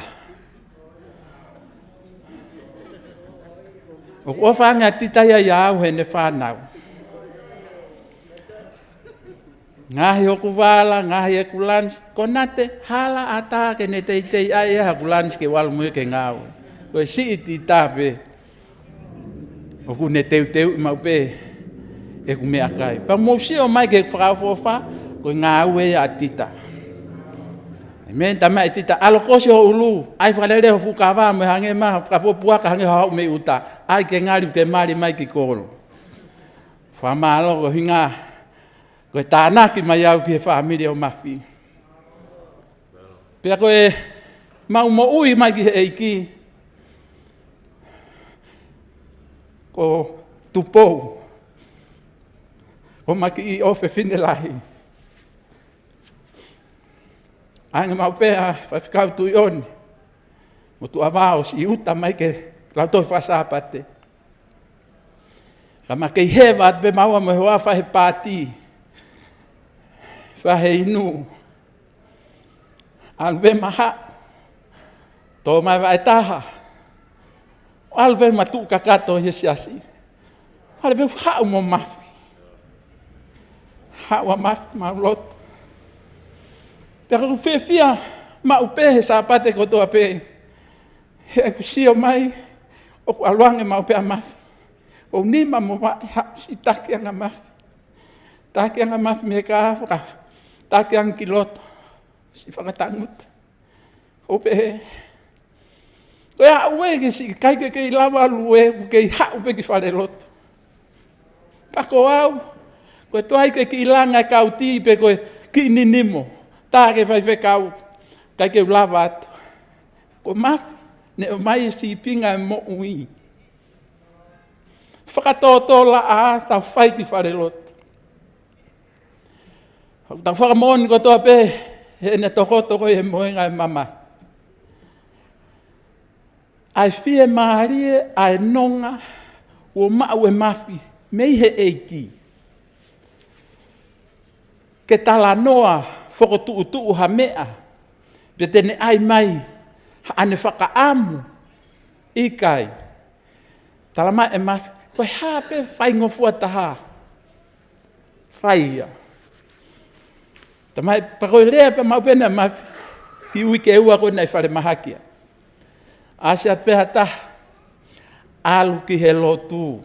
ʻOku ʻofaʻanga ʻa Tita ia ʻiate au heʻene fānau. Ngaohi hoku vala, ngaohi ʻeku lanisi, ko Nate, hala ʻatā ke ne teitei ʻai ʻe au haku lanisi ke u ʻalu mo ia ki he ngāue. Ko e siʻi Tita pē ʻoku ne teuteuʻi maʻu pē ʻeku meʻakai. Pea mou sio mai ki heʻeku fakaʻofoʻofa, ko e ngāue ia ʻa Tita. ʻĒmeni, tamaʻi Tita, ʻalu ʻo kosi ho ʻulu, ʻai fakalelei ho fuʻu kava mo e hangē mai, fakapuapuaka hangē ha haʻu mei ʻuta, ʻai ke ngali ke mali mai ki kolo. Fakamālō, ko e ʻuhinga ko e tānaki mai au ki he fāmili ʻo Mafi. Pea ko ʻemau moʻui mai ki he ʻEiki, ko Tupou, ko Makiʻi, ʻo fefine lahi. ʻAnge maʻu pē ʻa Faifekau Tuʻiʻoni mo Tuʻavao ʻo siʻi ʻuta mai ke lautohi faka-Sāpate. Ka ma kei heva atu pē maua mo e hoa, fai he pāti, fai he inu. ʻAlu pē ma haʻu, tō mai vaʻe taha, ʻalu pē ma tuʻu kakato ʻi he siasi. Fale pē haʻu mo Mafi. Haʻu ʻa Mafi mau lotu. Pea ʻoku ou fiefia maʻu pē he Sāpate kotoa pē, he ʻoku sio mai ʻoku ʻalu ange maʻu pē ʻa Mafi. ʻOku ou nima mo vaʻe, haʻu siʻi taki ange ʻa Mafi. Taki ange ʻa Mafi mei he kahafa, taki ange ki loto, siʻi fakatangutu. ʻO pehē, ko e aʻu ē ke siʻi ʻikai ke kei lava ʻalu ē, ʻoku kei haʻu pē ki falelotu. Ka ko au, ko e toe ʻai ke kiʻi langa e kau tī pe ko e kiʻi ninimo, tā ke faifekau, ʻikai ke u lava atu. Ko Mafi, ne ʻomai e sīpinga e moʻui. Fakatōtōlaʻā tau fai ki falelotu. Tau fakamoʻoni kotoa pē, heʻene tokotoko ʻi he mohenga e mamahi. ʻA e fiemālie ʻa e nonga kuo maʻu ʻe Mafi mei he ʻEiki ke talanoa fokotuʻutuʻu ha meʻa, pe te ne ʻai mai haʻane fakaʻamu. ʻIkai. Tala mai ʻe Mafi, ko e hā pē faingofua taha, fai ia. Tala mai, pea ko e lea pē maʻu pē ʻa Mafi, ki uike ua ko ē naʻe falemahaki ai. ʻAsi atu pē ha taha, ʻalu ki he lotu.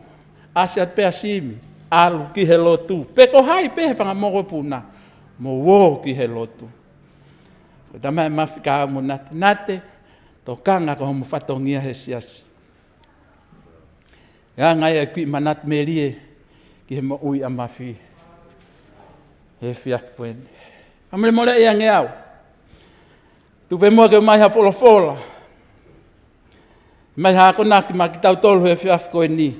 ʻAsi atu pē ʻa Simi, ʻalu ki he lotu. Pe ko hai pē he fanga mokopuna, mou ō ki he lotu. Ko e tala mai ʻe Mafi, ka mo Nate, Nate, tokanga ko homo fatongia he siasi. ʻE anga ia e kiʻi manatu melie ki he moʻui ʻa Mafi he efiafi ko eni. Fakamolemoleʻi ange au. Tuku pē muʻa ke ʻomai ha folofola, ʻomai ha akonaki maʻa kitautolu he efiafi ko eni.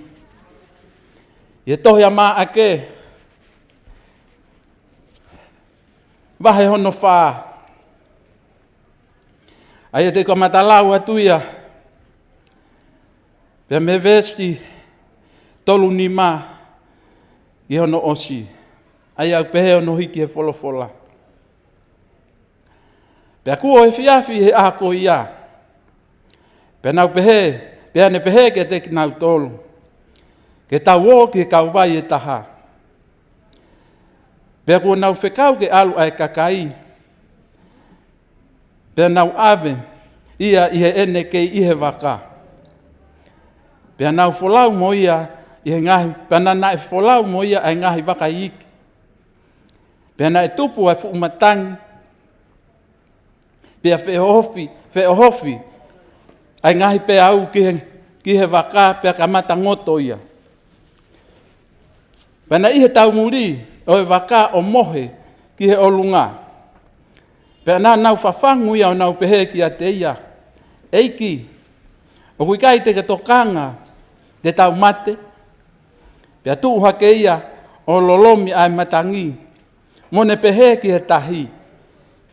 ʻI he tohi ʻa Maʻake, vahe hono fā. ʻA ia te u kamata lau atu ia pea mei he veesi tolu nima ki hono ʻosi. ʻA ia ʻoku pehē hono hiki he folofola. Pea kuo efiafi he ʻaho ko ia. Pea nau pehē, pea ne pehē kiate kinautolu, ke tau ō ki he kauvai ʻe taha. Pea kuo nau fekau ke ʻalu ʻa e kakai, pea nau ʻave ia ʻi heʻene kei ʻi he vaka. Pea nau folau mo ia ʻi he ngaahi, pea naʻa nau folau mo ia ʻa e ngaahi vaka iiki. Pea naʻe tupu ʻa e fuʻu matangi, pea feʻohofi, feʻohofi ʻa e ngaahi peau ki he, ki he vaka, pea kamata ngoto ia. Pea naʻe ʻi he taumuli ʻo e vaka ʻo mohe ki he ʻolunga. Pea naʻa nau fafangu ia ʻo nau pehē kiate ia, ʻEiki, ʻoku ʻikai te ke tokanga te tau mate? Pea tuʻu hake ia ʻo lolomi ʻa e matangi, mo ne pehē ki he tahi,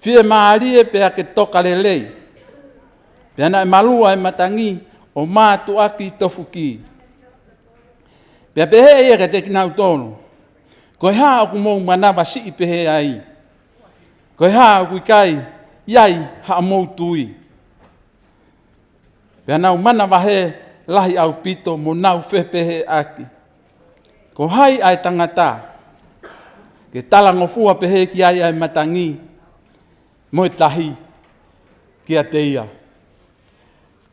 Fiemālie pea ke toka lelei. Pea naʻe malū ʻa e matangi ʻo mātuʻaki tofuki. Pea pehē ia kiate kinautolu, Ko e hā ʻoku mou manavasiʻi pehē ai? Ko e hā ʻoku ʻikai ʻi ai haʻamou tui? Pea nau manavahē lahi ʻaupito mo nau fepehēʻaki, Ko hai ʻa e tangata ke talangofua pehē ki ai ʻa e matangi mo e tahi kiate ia?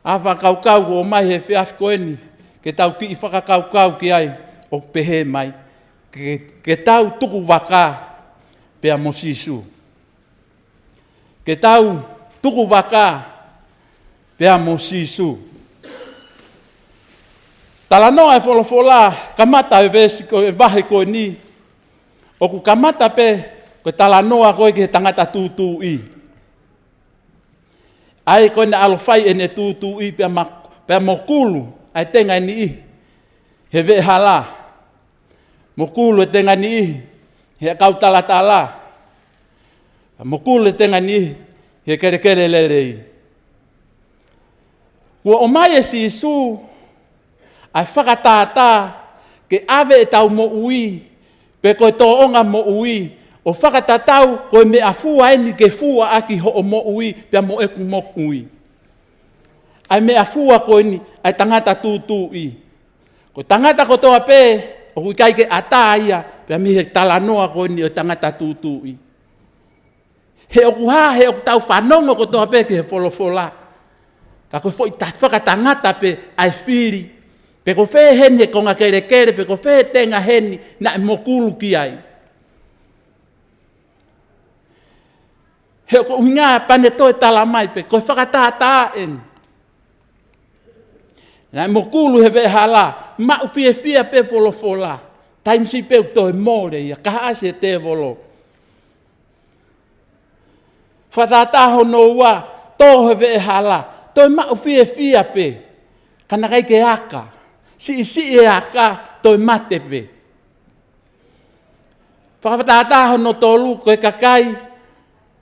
ʻA e fakakaukau kuo ʻomai he efiafi ko eni, ke tau kiʻi fakakaukau ki ai, ʻoku pehē mai, ke, ke tau tuku vaka pea mo Sīsū. Ke tau tuku vaka pea mo Sīsū. Talanoa e folofola, kamata e veesi ko e vahe ko eni, ʻoku kamata pē ko e talanoa ko ē ki he tangata tūtuuʻi. ʻA ia ko ē naʻe ʻalu ʻo fai ʻene tūtuuʻi pea ma-, pea mokulu ʻa e tenga ʻe niʻihi he veʻehala. Mokulu e tenga ʻe niʻihi he ʻakau talatala. Mokulu e tenga ʻe niʻihi he kelekele lelei. Kuo ʻomai ʻe Sīsū ʻa e fakatātā ke ʻave ʻetau moʻui, pe ko e tōʻonga moʻui, ʻo fakatatau ko e meʻafua eni ke fua ʻaki hoʻo moʻui, pea mo ʻeku moʻui. ʻA e meʻafua ko eni, ʻa e tangata tūtuuʻi. Ko e tangata kotoa pē, ʻoku ʻikai ke ʻatā ia, pea mei he talanoa ko eni ʻo e tangata tūtuuʻi. He ʻoku hā, he ʻoku tau fanongo kotoa pē ki he folofola. Ka ko e foʻi ta-, fakatangata pē ʻa e fili. Pe ko fē heni he konga kelekele, pe ko fē tenga heni naʻe mokulu ki ai. He ʻoku ʻuhinga pea ne toe tala mai pē, ko e fakatātā eni. Naʻe mokulu he veʻehala, maʻu fiefia pē folofola. Taimi siʻi pē ʻoku toe mole ia, kahaʻasi he tēvolo. Fakatātā hono ua, tō he veʻehala, toe maʻu fiefia pē. Ka naʻe ʻikai ke aka, siʻisiʻi e aka, toe mate pē. Fakatātā hono tolu, ko e kakai,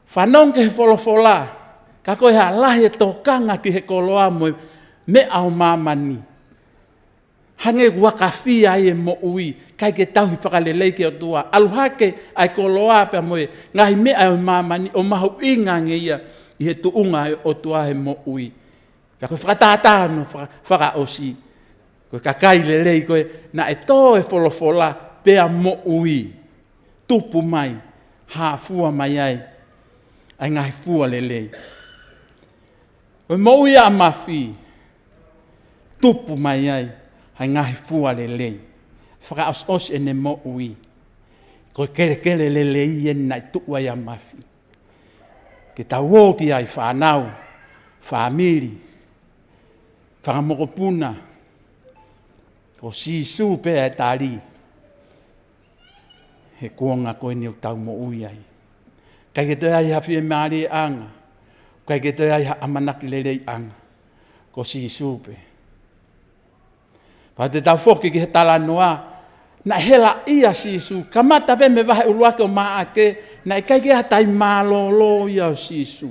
fanongo ki he folofola, ka ko e hā, lahi e tokanga ki he koloa mo e meʻa ʻo māmani. Hangē kuo aka fia ai e moʻui, ʻikai ke tauhi fakalelei ki he ʻOtua. ʻAlu hake ʻa e koloa pea mo e ngaahi meʻa ʻo māmani ʻo mahuʻinga ange ia ʻi he tuʻunga ʻo e ʻOtua he moʻui. Pea ko e fakatātā hono faka-, fakaʻosi. Ko e kakai lelei ko ē naʻe tō e folofola pea moʻui. Tupu mai, hā fua mai ai ʻa e ngaahi fua lelei. Ko e moʻui ʻa Mafi, tupu mai ai ʻa e ngaahi fua lelei. Fakaʻosiʻosi ʻene moʻui. Ko e kelekele lelei eni naʻe tuʻu ai ʻa Mafi. Ke tau ō ki ai, fānau, fāmili, fanga mokopuna, ko Sīsū pē ʻa e tali he kuonga ko eni ʻoku tau moʻui ai. ʻIkai ke toe ai ha fiemālieʻanga, ʻikai ke toe ai ha ʻamanaki leleiʻanga, ko Sīsū pē. Pea te tau foki ki he talanoa, naʻe helaʻia ʻa Sīsū, kamata pē mei he vahe ʻuluaki ʻo Maʻake, naʻe ʻikai ke ʻi ai ha taimi mālōlō ia ʻo Sīsū.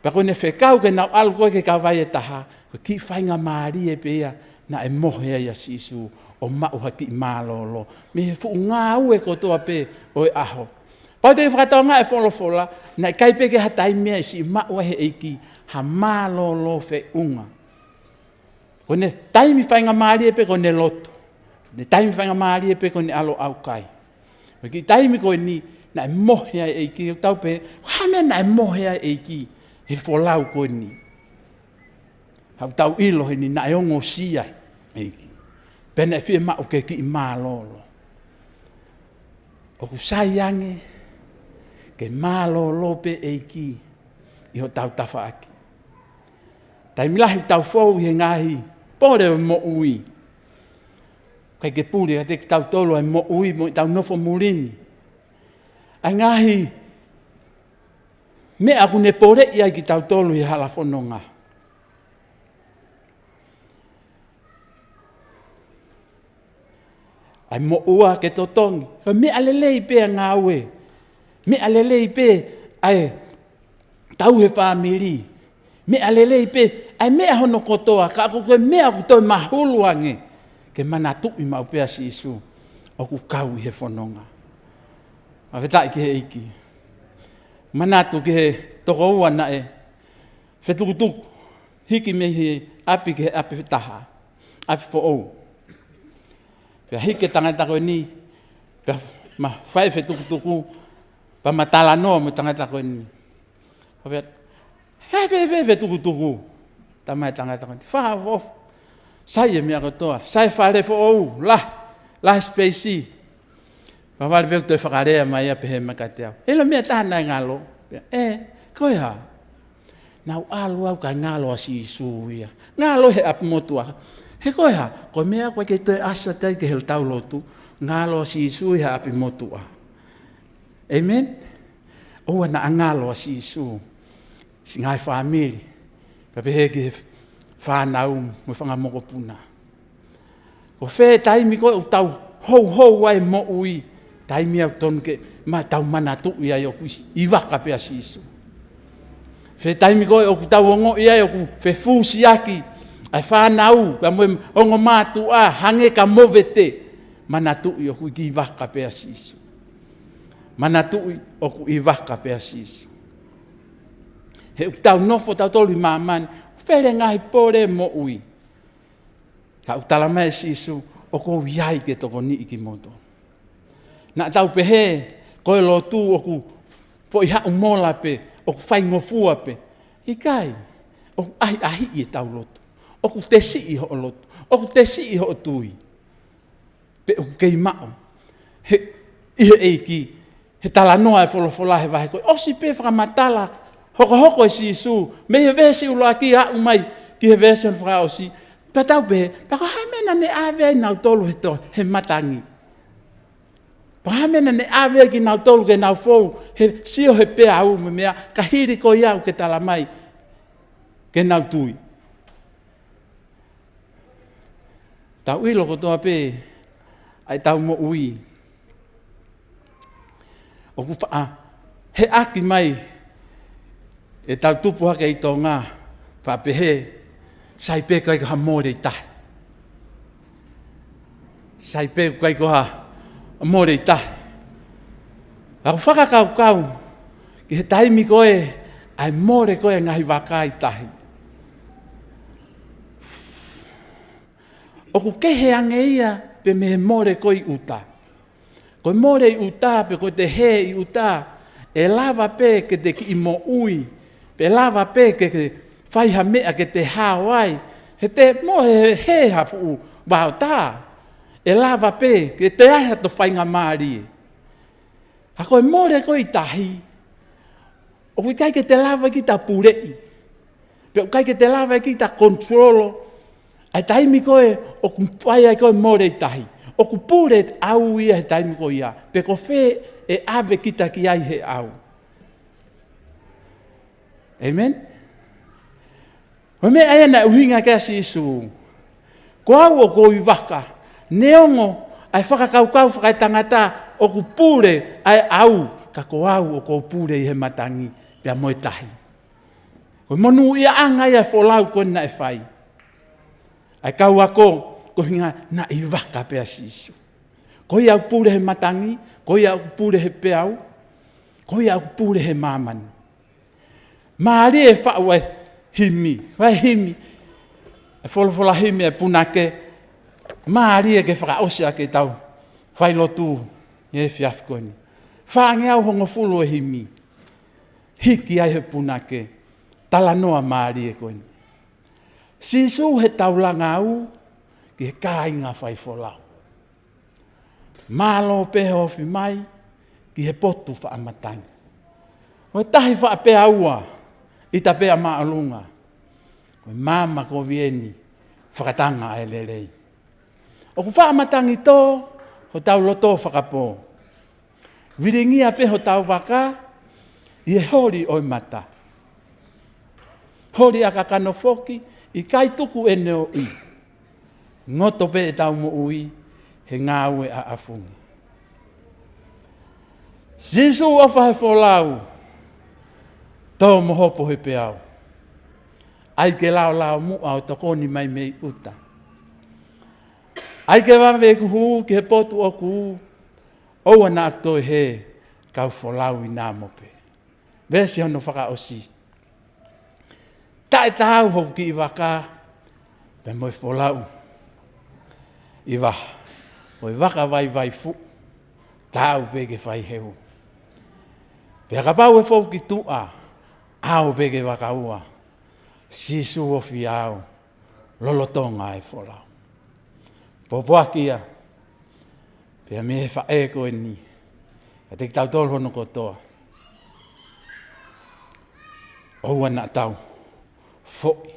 Pea ko ʻene fekau ke nau ʻalu ko ē ki he kauvai ʻe taha, ko e kiʻi faingamālie pē ia naʻe mohe ai ʻa Sīsū ʻo maʻu ha kiʻi mālōlō mei he fuʻu ngāue kotoa pē ʻo e ʻaho. Pea te fakatokangaʻi e folofola, naʻe ʻikai pē ke ʻi ai ha taimi ia ʻe siʻi maʻu ai ʻe he ʻEiki ha mālōlō feʻunga. Ko ʻene taimi faingamālie pē ko ʻene lotu. ʻEne taimi faingamālie pē ko ʻene ʻalu ʻo ʻaukai. Ko e kiʻi taimi ko eni naʻe mohe ai e ʻEiki, ʻoku tau pehē, ko e hā e meʻa naʻe mohe ai e ʻEiki he folau ko eni. Haʻu tau ʻilo heni naʻe ongosia e ʻEiki. Pea naʻe fiemaʻu ke kiʻi mālōlō. ʻOku sai ange ke mālōlō pē ʻEiki ʻi hotau tafaʻaki. Taimi lahi ʻoku tau fou ʻi he ngaahi pole ʻo e moʻui. ʻIkai ke pule kiate kitautolu ʻa e moʻui mo ʻetau nofo muli ni. ʻA e ngaahi meʻa ʻoku ne poleʻi ai kitautolu ʻi he hala fononga. ʻA e moʻua ke totongi. Ko e meʻa lelei pē ʻa e ngāue. Meʻa lelei pē ʻa e tauhi e fāmili. Meʻa lelei pē ʻa e meʻa hono kotoa. Ka ko e meʻa ʻoku toe mahulu ange, ke manatuʻi maʻu pē ʻa Sīsū ʻoku kau ʻi he fononga. Fakafetaʻi ki he ʻEiki. Manatu ki he tokoua naʻe fetukutuku, hiki mei he ʻapi ki he ʻapi ʻe taha, ʻapi foʻou. Pea hiki e tangata ko eni, pea ma fai e fetukutuku, pea ma talanoa mo e tangata ko eni. Pea, he, he, he, fetukutuku. Talamai e tangata ko eni, fakaʻofoʻofa. Sai e meʻa kotoa, sai e fale foʻou, lahi, lahi e sipeisi. Pea vale pē ʻoku toe fakalea mai ia pehē mai kiate au, ʻilo e meʻa ʻe taha naʻe ngalo. Pea, ē, ko e hā? Naʻá ku ʻalu au kae ngalo ʻa Sīsū ia. Ngalo he ʻapi motuʻa. He ko e hā? Ko e meʻa ʻoku ʻikai ke toe ʻasi atu ai ki hotau lotu. Ngalo ʻa Sīsū ʻi he ʻapi motuʻa. ʻĒmeni? ʻOua naʻa ngalo ʻa Sīsū. Siʻi ngaahi fāmili. Pea pehē ki he fānau mo e fanga mokopuna. Ko fē taimi ko ē ʻoku tau houhou ai e moʻui, taimi ʻoku tonu ke ma tau manatuʻi ai ʻoku ʻi vaka pē ʻa Sīsū. Fē taimi ko ē ʻoku tau ongoʻi ai ʻoku fefusiaki ʻa e fānau, ka mo e ongo mātuʻa, hangē ka movete. Manatuʻi ʻoku ʻi vaka pē ʻa Sīsū. Manatuʻi ʻoku ʻi vaka pē ʻa Sīsū. He ʻoku tau nofo tautolu ʻi māmani, fele ngaahi pole moʻui. Ka ʻoku tala mai ʻe Sīsū, ʻoku ou ʻi ai ke tokoniʻi kimoutolu. Naʻa tau pehē, ko e lotu ʻoku foʻi haʻu mola pē, ʻoku faingofua pē. ʻIkai, ʻoku ʻahiʻahiʻi ʻetau lotu. ʻOku te siʻi hoʻo lotu. ʻOku te siʻi hoʻo tui. Pe ʻoku kei maʻu. He, ʻi he ʻEiki, he talanoa e folofola he vahe ko ē. ʻOsi pē fakamatala, hokohoko ʻe Sīsū, mei he veesi ʻuluaki aʻu mai, ki he veesi hono fakaʻosi. Pea tau pehē, pea ko e hā e meʻa naʻa ne ʻave ai nautolu he to, he matangi. Pea ko e hā e meʻa naʻa ne ʻave ai kinautolu ke nau fou, he sio he peau mo e meʻa, ka hili ko ia ʻoku ke tala mai, ke nau tui. Tau ʻilo kotoa pē, ʻa ʻetau moʻui. ʻOku faʻa, he ʻaki mai, ʻetau tupu hake ʻi Tonga, faʻa pehē, sai pē ʻikai ko ha mole ʻi tahi. Sai pē ʻikai ko ha mole ʻi tahi. Ka ʻoku fakakaukau, ki he taimi ko ē, ʻa e mole ko ē ngaahi vaka ʻi tahi. ʻOku kehe ange ia pē mei he mole ko ē ʻi ʻuta. Ko e mole ʻi ʻuta, pe ko e te hē ʻi ʻuta, ʻe lava pē ke te kiʻi moʻui, pe lava pē ke, ke fai ha meʻa ke te hao ai, he te mo he, he ha fuʻu vaotā, ʻe lava pē ke te ai hato faingamālie. Ka ko e mole ko ē ʻi tahi, ʻoku ʻikai ke te lava kita puleʻi. Pe ʻoku ʻikai ke te lava kita control. ʻA e taimi ko ē, ʻoku fai ai ko ē mole ʻi tahi. ʻOku pule ʻau ia he taimi ko ia. Pe ko fē ʻe ʻave kita ki ai he ʻau. Amen? Ko e meʻa ia naʻe ʻuhinga ki ai ʻa Sīsū. Ko au ʻoku ou ʻi vaka. Neongo ʻa e fakakaukau fakaetangata ʻoku pule ʻa e ʻau. Ka ko au ʻoku ou pule ʻi he matangi. Pea mo e tahi. Ko e monūʻiaʻanga ia e folau ko ē naʻe fai. ʻA e kau ako, ko e ʻuhinga naʻe ʻi vaka pē ʻa Sīsū. Ko ia ʻoku pule he matangi, ko ia ʻoku pule he peau, ko ia ʻoku pule he māmani. Mālie e faʻu ʻa e himi, ʻa e himi, e folofola himi e punake, mālie ke fakaʻosi ʻaki ʻetau failotu he efiafi ko eni. Fāngeau hongofulu e himi, hiki ai he punake, talanoa mālie ko eni. Sīsū he taulanga au ki he kāinga faifolau. Mālō pē hoʻo ofi mai ki he potu faʻa matangi. Ko e tahi faʻa peaua, ʻita pē ʻa māʻolunga. Ko e maama kovi eni, fakatanga ʻa e lelei. ʻOku faʻa matangi tō, hotau loto fakapō. Vilingia pē hotau vaka, ʻi he holi ʻo e mata. Holi ʻa kakano foki, ʻikai tuku ʻene ʻoʻi. Ngoto pē ʻetau moʻui, he ngāue ʻaʻafungi. Sīsū ʻofa he folau, tō mo hopo he peau. ʻAi ke laolao muʻa ʻo tokoni mai mei ʻuta. ʻAi ke vave ʻeku hū ki he potu ʻoku ʻoua naʻa toe hē, kau folau ʻi namo pē. Veesi hono fakaʻosi. Taʻetaau hoku kiʻi vaka, pea mo e folau ʻi vaha. Ko e vaka vaivai fuʻu, taau pē ke fai heu. Pea kapau ʻe fou ki tuʻa, ʻalu pē ke vakaua. Sīsū ofi au, lolotonga e folau. Pōpoaki ia, pea mei he faʻē ko eni, kiate kitautolu hono kotoa. ʻOua naʻa tau foʻi,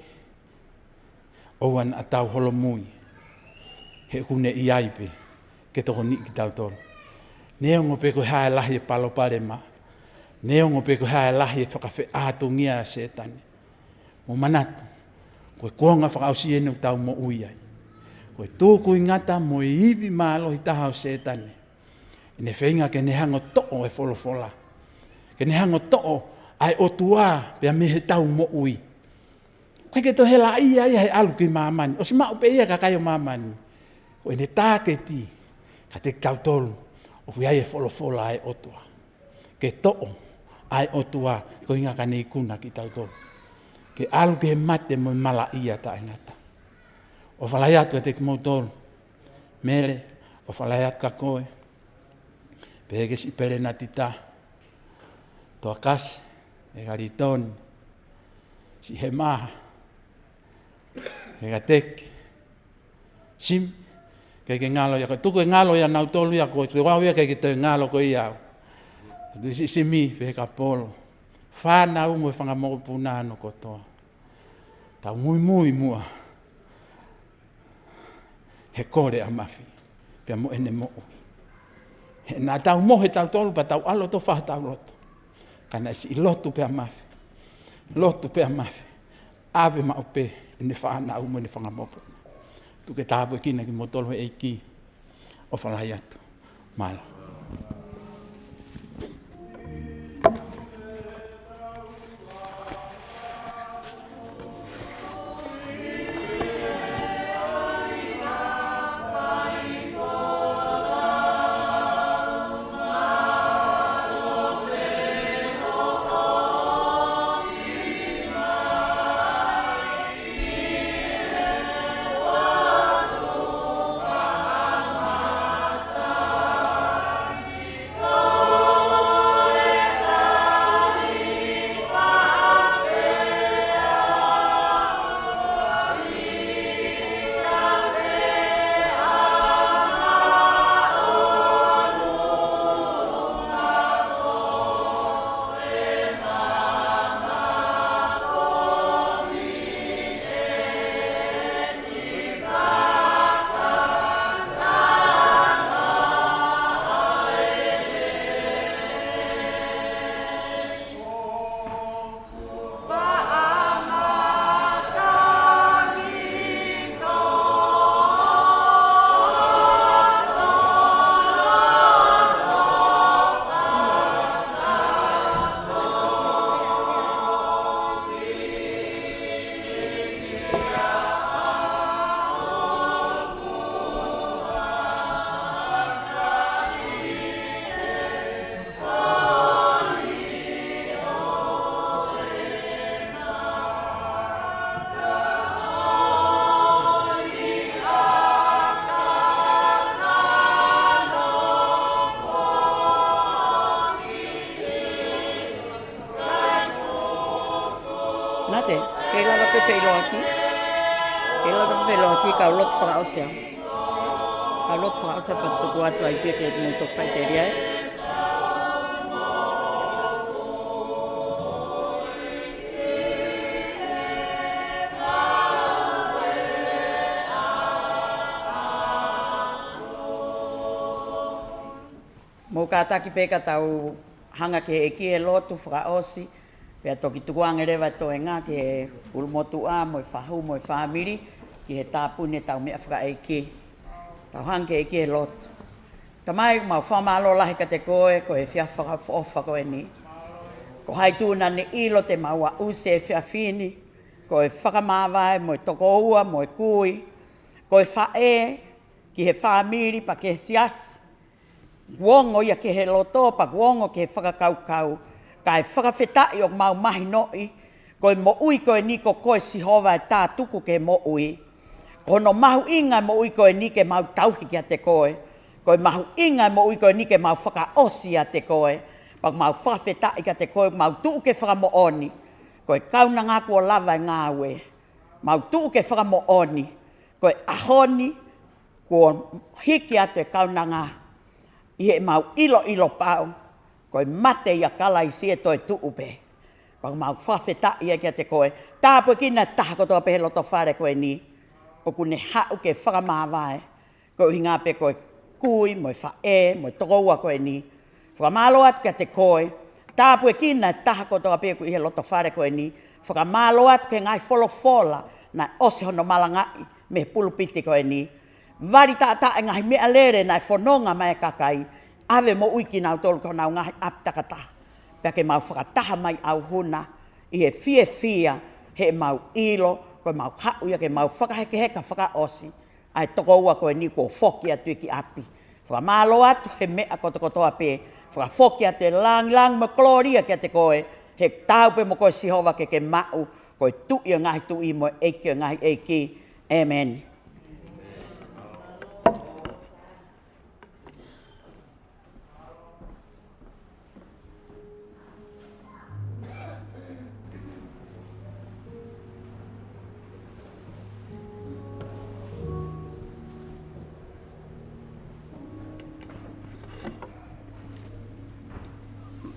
ʻoua naʻa tau holomui, he ʻoku ne ʻi ai pē ke tokoniʻi kitautolu. Neongo pe ko e hā e lahi e palopalema, neongo pe ko e hā e lahi e fakafeʻātungia ʻa Sētane. Mou manatu, ko e kuonga fakaʻosi eni ʻoku tau moʻui ai. Ko e tukuingata mo e ivi mālohi taha ʻo Sētane. ʻEne feinga ke ne hanga ʻo toʻo e folofola. Ke ne hanga ʻo toʻo ʻa e ʻOtua pea mei heʻetau moʻui. ʻIkai ke toe helaʻia ia he ʻalu ki māmani. ʻOsi maʻu pē ia ʻe he kakai ʻo māmani. Ko ʻene tāketi kiate kitautolu, ʻoku ʻi ai e folofola ʻa e ʻOtua. Ke toʻo ʻa e ʻOtua, ko e ʻuhinga ka ne ikuna kitautolu ke ʻalu ki he mate mo e malaʻia taʻengata. ʻOfa lahi atu kiate kimoutolu, Mele, ʻofa lahi atu kia koe. Pehē ki he siʻi pelenatita, Toakasi, ʻEkalitoni, siʻi Hema, Hekateki, Simi, ʻikai ke ngalo ia, ko e tuku e ngalo ia nautolu ia, ko e tuku au ia, ʻikai ke toe ngalo ko ia au. Tuku siʻi Simi, pehē kia Polo. Fānau mo e fanga mokopuna hono kotoa. Tau muimui muʻa he kole ʻa Mafi pea mo ʻene moʻui. He naʻa tau mohe tautolu pea tau ʻalu ʻo tofa hotau loto. Ka naʻe siʻi lotu pē ʻa Mafi. Lotu pē ʻa Mafi. ʻAve maʻu pē ʻene fānau mo ʻene fanga mokopuna. Tuku ke tāpuekina kimoutolu ʻe he ʻEiki. ʻOfa lahi atu. Mālō. Nate, kei lava pē feʻiloaki. Kei lava pē feʻiloaki, kau lotu fakaʻosi au. Kau lotu fakaʻosi pea tuku atu ai pē ke mou toki faʻiteliai. Mou kātaki pē ka tau hanga ki he ʻEiki he lotu fakaʻosi, pea toki tukuange leva e toenga ki he ʻulumotuʻa mo e fahu mo e fāmili, ki he tāpuni ʻetau meʻa fakaʻeiki. Tau hanga ki he ʻEiki he lotu. Tamai, mau fakamālō lahi kiate koe, ko e efiafi fakaʻofoʻofa ko eni. Ko hai tuʻu naʻa ne ʻilo te mau aʻusia e efiafi ni, ko e fakamāvae mo e tokoua mo e kui, ko e faʻē ki he fāmili pea ki he siasi. Kuo ongo ia ki he loto pea kuo ongo ki he fakakaukau. Kae fakafetaʻi ʻoku mau mahinoʻi, ko e moʻui ko eni ko koe Sihova ʻe tātuku ke moʻui. Ko hono mahuʻinga e moʻui ko eni ke mau tauhi kiate koe. Ko e mahuʻinga e moʻui ko eni ke mau fakaʻosi ʻiate koe. Pea mau fakafetaʻi kiate koe, mau tuʻu ke fakamoʻoni. Ko e kaunanga kuo lava e ngāue. Mau tuʻu ke fakamoʻoni. Ko e ʻaho ni, kuo hiki atu e kaunanga ʻi heʻemau ʻiloʻilo pau, ko e mate ʻia Kalaisi ʻe toe tuʻu pē. Pea mau fakafetaʻi ai kiate koe. Tāpuekina e taha kotoa pē he loto fale ko eni, ʻoku ne haʻu ke fakamāvae, ko e ʻuhinga pē ko e kui, mo e faʻē, mo e tokoua ko eni. Fakamālō atu kiate koe. Tāpuekina e taha kotoa pē ʻoku ʻi he loto fale ko eni. Fakamālō atu ki he ngaahi folofola naʻe ʻosi hono malangaʻi mei he pulupiti ko eni. Vali taʻataʻa e ngaahi meʻalele naʻe fononga mai e kakai. ʻAve moʻui kinautolu ki honau ngaahi ʻapi takataha. Pea ke mau fakataha mai ʻauhuna ʻi he fiefia heʻemau ʻilo, ko ʻemau haʻu ia ke mau fakahekeheka fakaʻosi ʻa e tokoua ko eni kuo foki atu ia ki ʻapi. Fakamālō atu he meʻa kotokotoa pē, fakafoki atu e lāngilangi mo e kolōlia kiate koe, he taau pē mo koe Sihova ke ke maʻu, ko e Tuʻi ʻo e ngaahi tuʻi mo e ʻEiki ʻo e ngaahi ʻeiki. ʻĒmeni.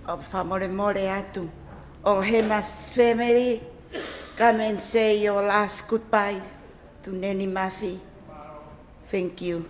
ʻOku fakamolemole atu. ʻO Hema's family, come and say your last goodbye to Neni Mafi. Thank you.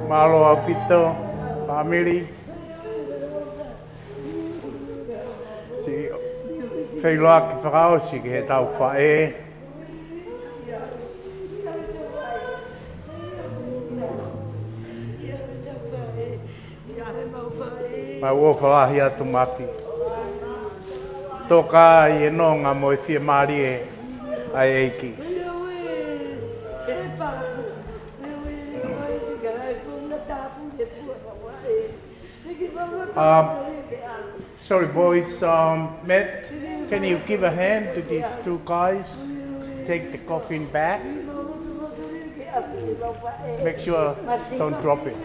Mālō ʻaupito, fāmili. Siʻi feʻiloaki fakaʻosi ki heʻetau faʻē. Mau ʻofa lahi atu Mafi. Toka ʻi he nonga mo e fiemālie ʻa e ʻEiki. Um, sorry, boys. Um, Matt, can you give a hand to these two guys? Take the coffin back. Make sure don't drop it.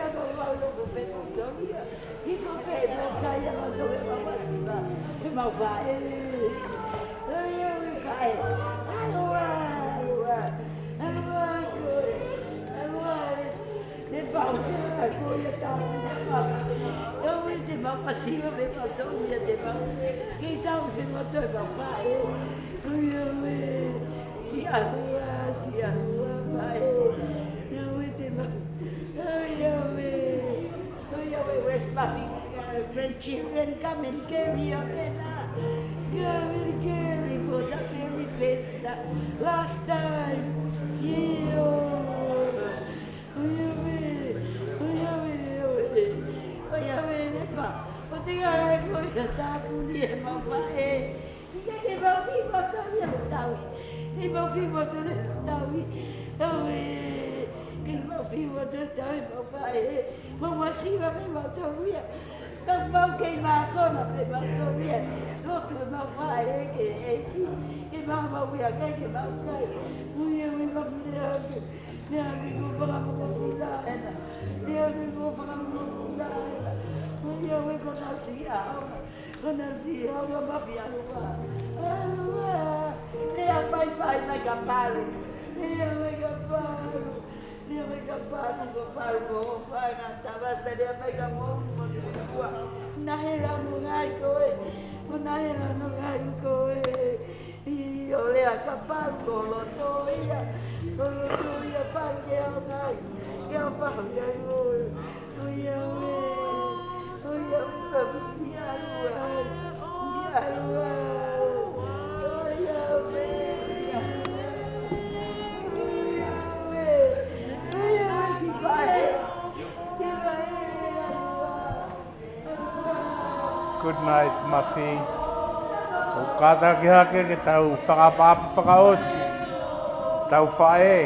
Where's my grandchildren? Come and carry your banner. Come and carry for the very first time. Last time. Yeah. Oi, oi, oi, oi, oi. Oi, oi, lepa. ʻO te ngai ko ia tāpuni e mau faʻē. ʻIkai ke mau fie mau tau ia mo tau. Ke mau fie mau tau ia mo tau. Oi, ke mau fie mau tau ia mau faʻē. Mau masiva pē mau tau ia. Ka mau kei mākona pē mau tau ia. Lotu e mau faʻē ke ʻEiki. Ke mau mau ia kai ke mau kai. Ui, ui, mau fie atu. Lea ke ko fanga mokopuna ena. Lea ke ko fanga mokopuna ena. Ui, ui, ko nau siʻi ʻaonga. Ko nau siʻi ʻaonga Mafi, ʻalu ā. ʻAlu ā. Lea paipai mai ka palu. Lea mai ka palu. Lea mai ka palu, ko palu, ko fanga tavasa, lea mai ka mo, mo te kua. Naʻe lanu ngai koe. Ko naʻe lanu ngai koe. ʻIo, lea ka palu, ko loto ia. Ko loto ia, palu ke ʻaonga ai. Ke ʻaonga ai, ʻoi. ʻOi, ʻoi. ʻOi, ʻoi, ʻoi, ʻosi ʻalu ai. ʻOsi ʻalu ai. ʻOi, ʻoi. ʻOi, ʻoi, ʻosi pae. Ke pae, ʻalu ai. Good night, Mafi. ʻOku kātaki hake ke tau fakaʻapaʻapa fakaʻosi ʻetau faʻē.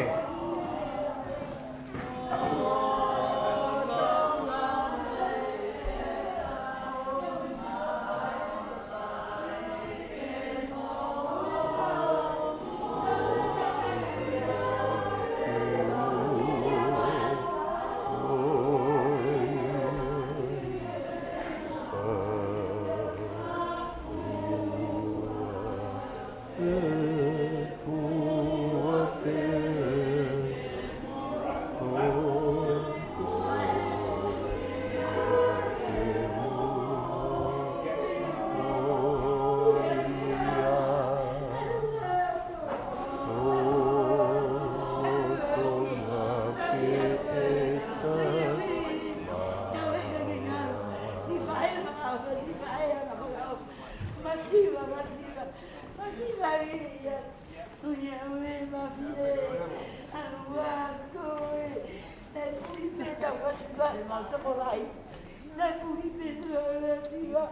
Masiva, masiva, masiva ia. ʻOi, ʻoi, Mafi ē. ʻAlu ā koe. Naʻe puli pē ʻetau masiva ʻemau tokolahi. Naʻe puli pē ʻetau masiva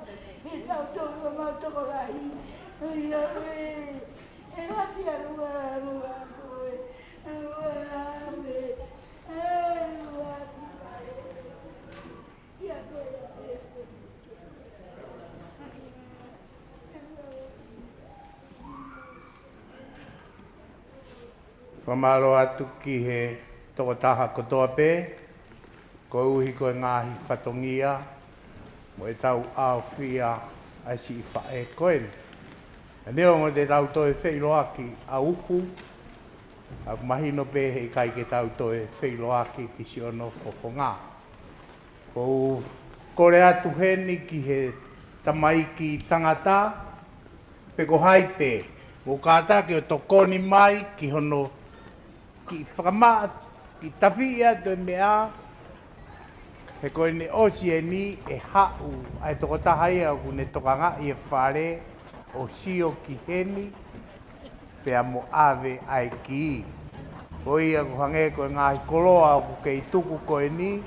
ʻetau toko, ʻemau tokolahi. ʻOi, ʻoi. ʻE Mafi, ʻalu ā, ʻalu ā koe. ʻAlu ā koe. ʻAlu ā koe. Fakamālō atu ki he tokotaha kotoa pē, koeʻuhi ko e ngaahi fatongia mo ʻetau ʻaofia ʻa e siʻi faʻē ko eni. Neongo te tau toe feʻiloaki ʻauhu, ʻoku mahino pē heʻikai ke tau toe feʻiloaki ki siʻono fofonga. ʻOku ou kole atu heni ki he tamaiki tangata, pe ko hai pē, ʻoku kātaki ʻo tokoni mai ki hono kiʻi fakamaʻa, kiʻi tafiʻi atu e meʻa, He ko ʻene ʻosi eni ʻe haʻu ʻa e tokotaha ia ʻoku ne tokangaʻi e fale ʻo sio ki heni pea mo ʻave ʻa e kī. Ko ia ʻoku hangē ko e ngaahi koloa ʻoku kei tuku ko eni,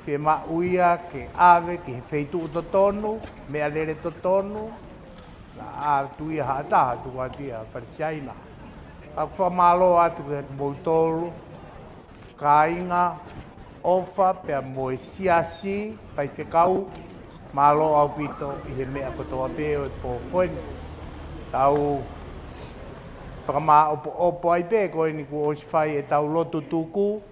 fiemaʻu ia ke ʻave ki he feituʻu totonu, meʻalele totonu, naʻa ʻatu ia ha taha tuku atu ia Palesitaina. Ka ʻoku fakamālō atu kiate kimoutolu, kāinga, ʻofa pea mo e siasi, faifekau, mālō ʻaupito ʻi he meʻa kotoa pē ʻo e pō ko eni. Tau fakamāʻopoʻopo ai pē ko eni kuo ʻosi fai ʻetau lotu tuku,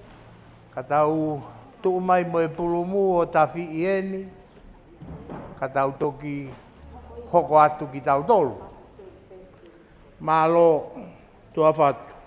ka tau tuʻu mai mo e pulumu ʻo tafiʻi eni, ka tau toki hoko atu kitautolu. Mālō, tuʻa ʻofa atu.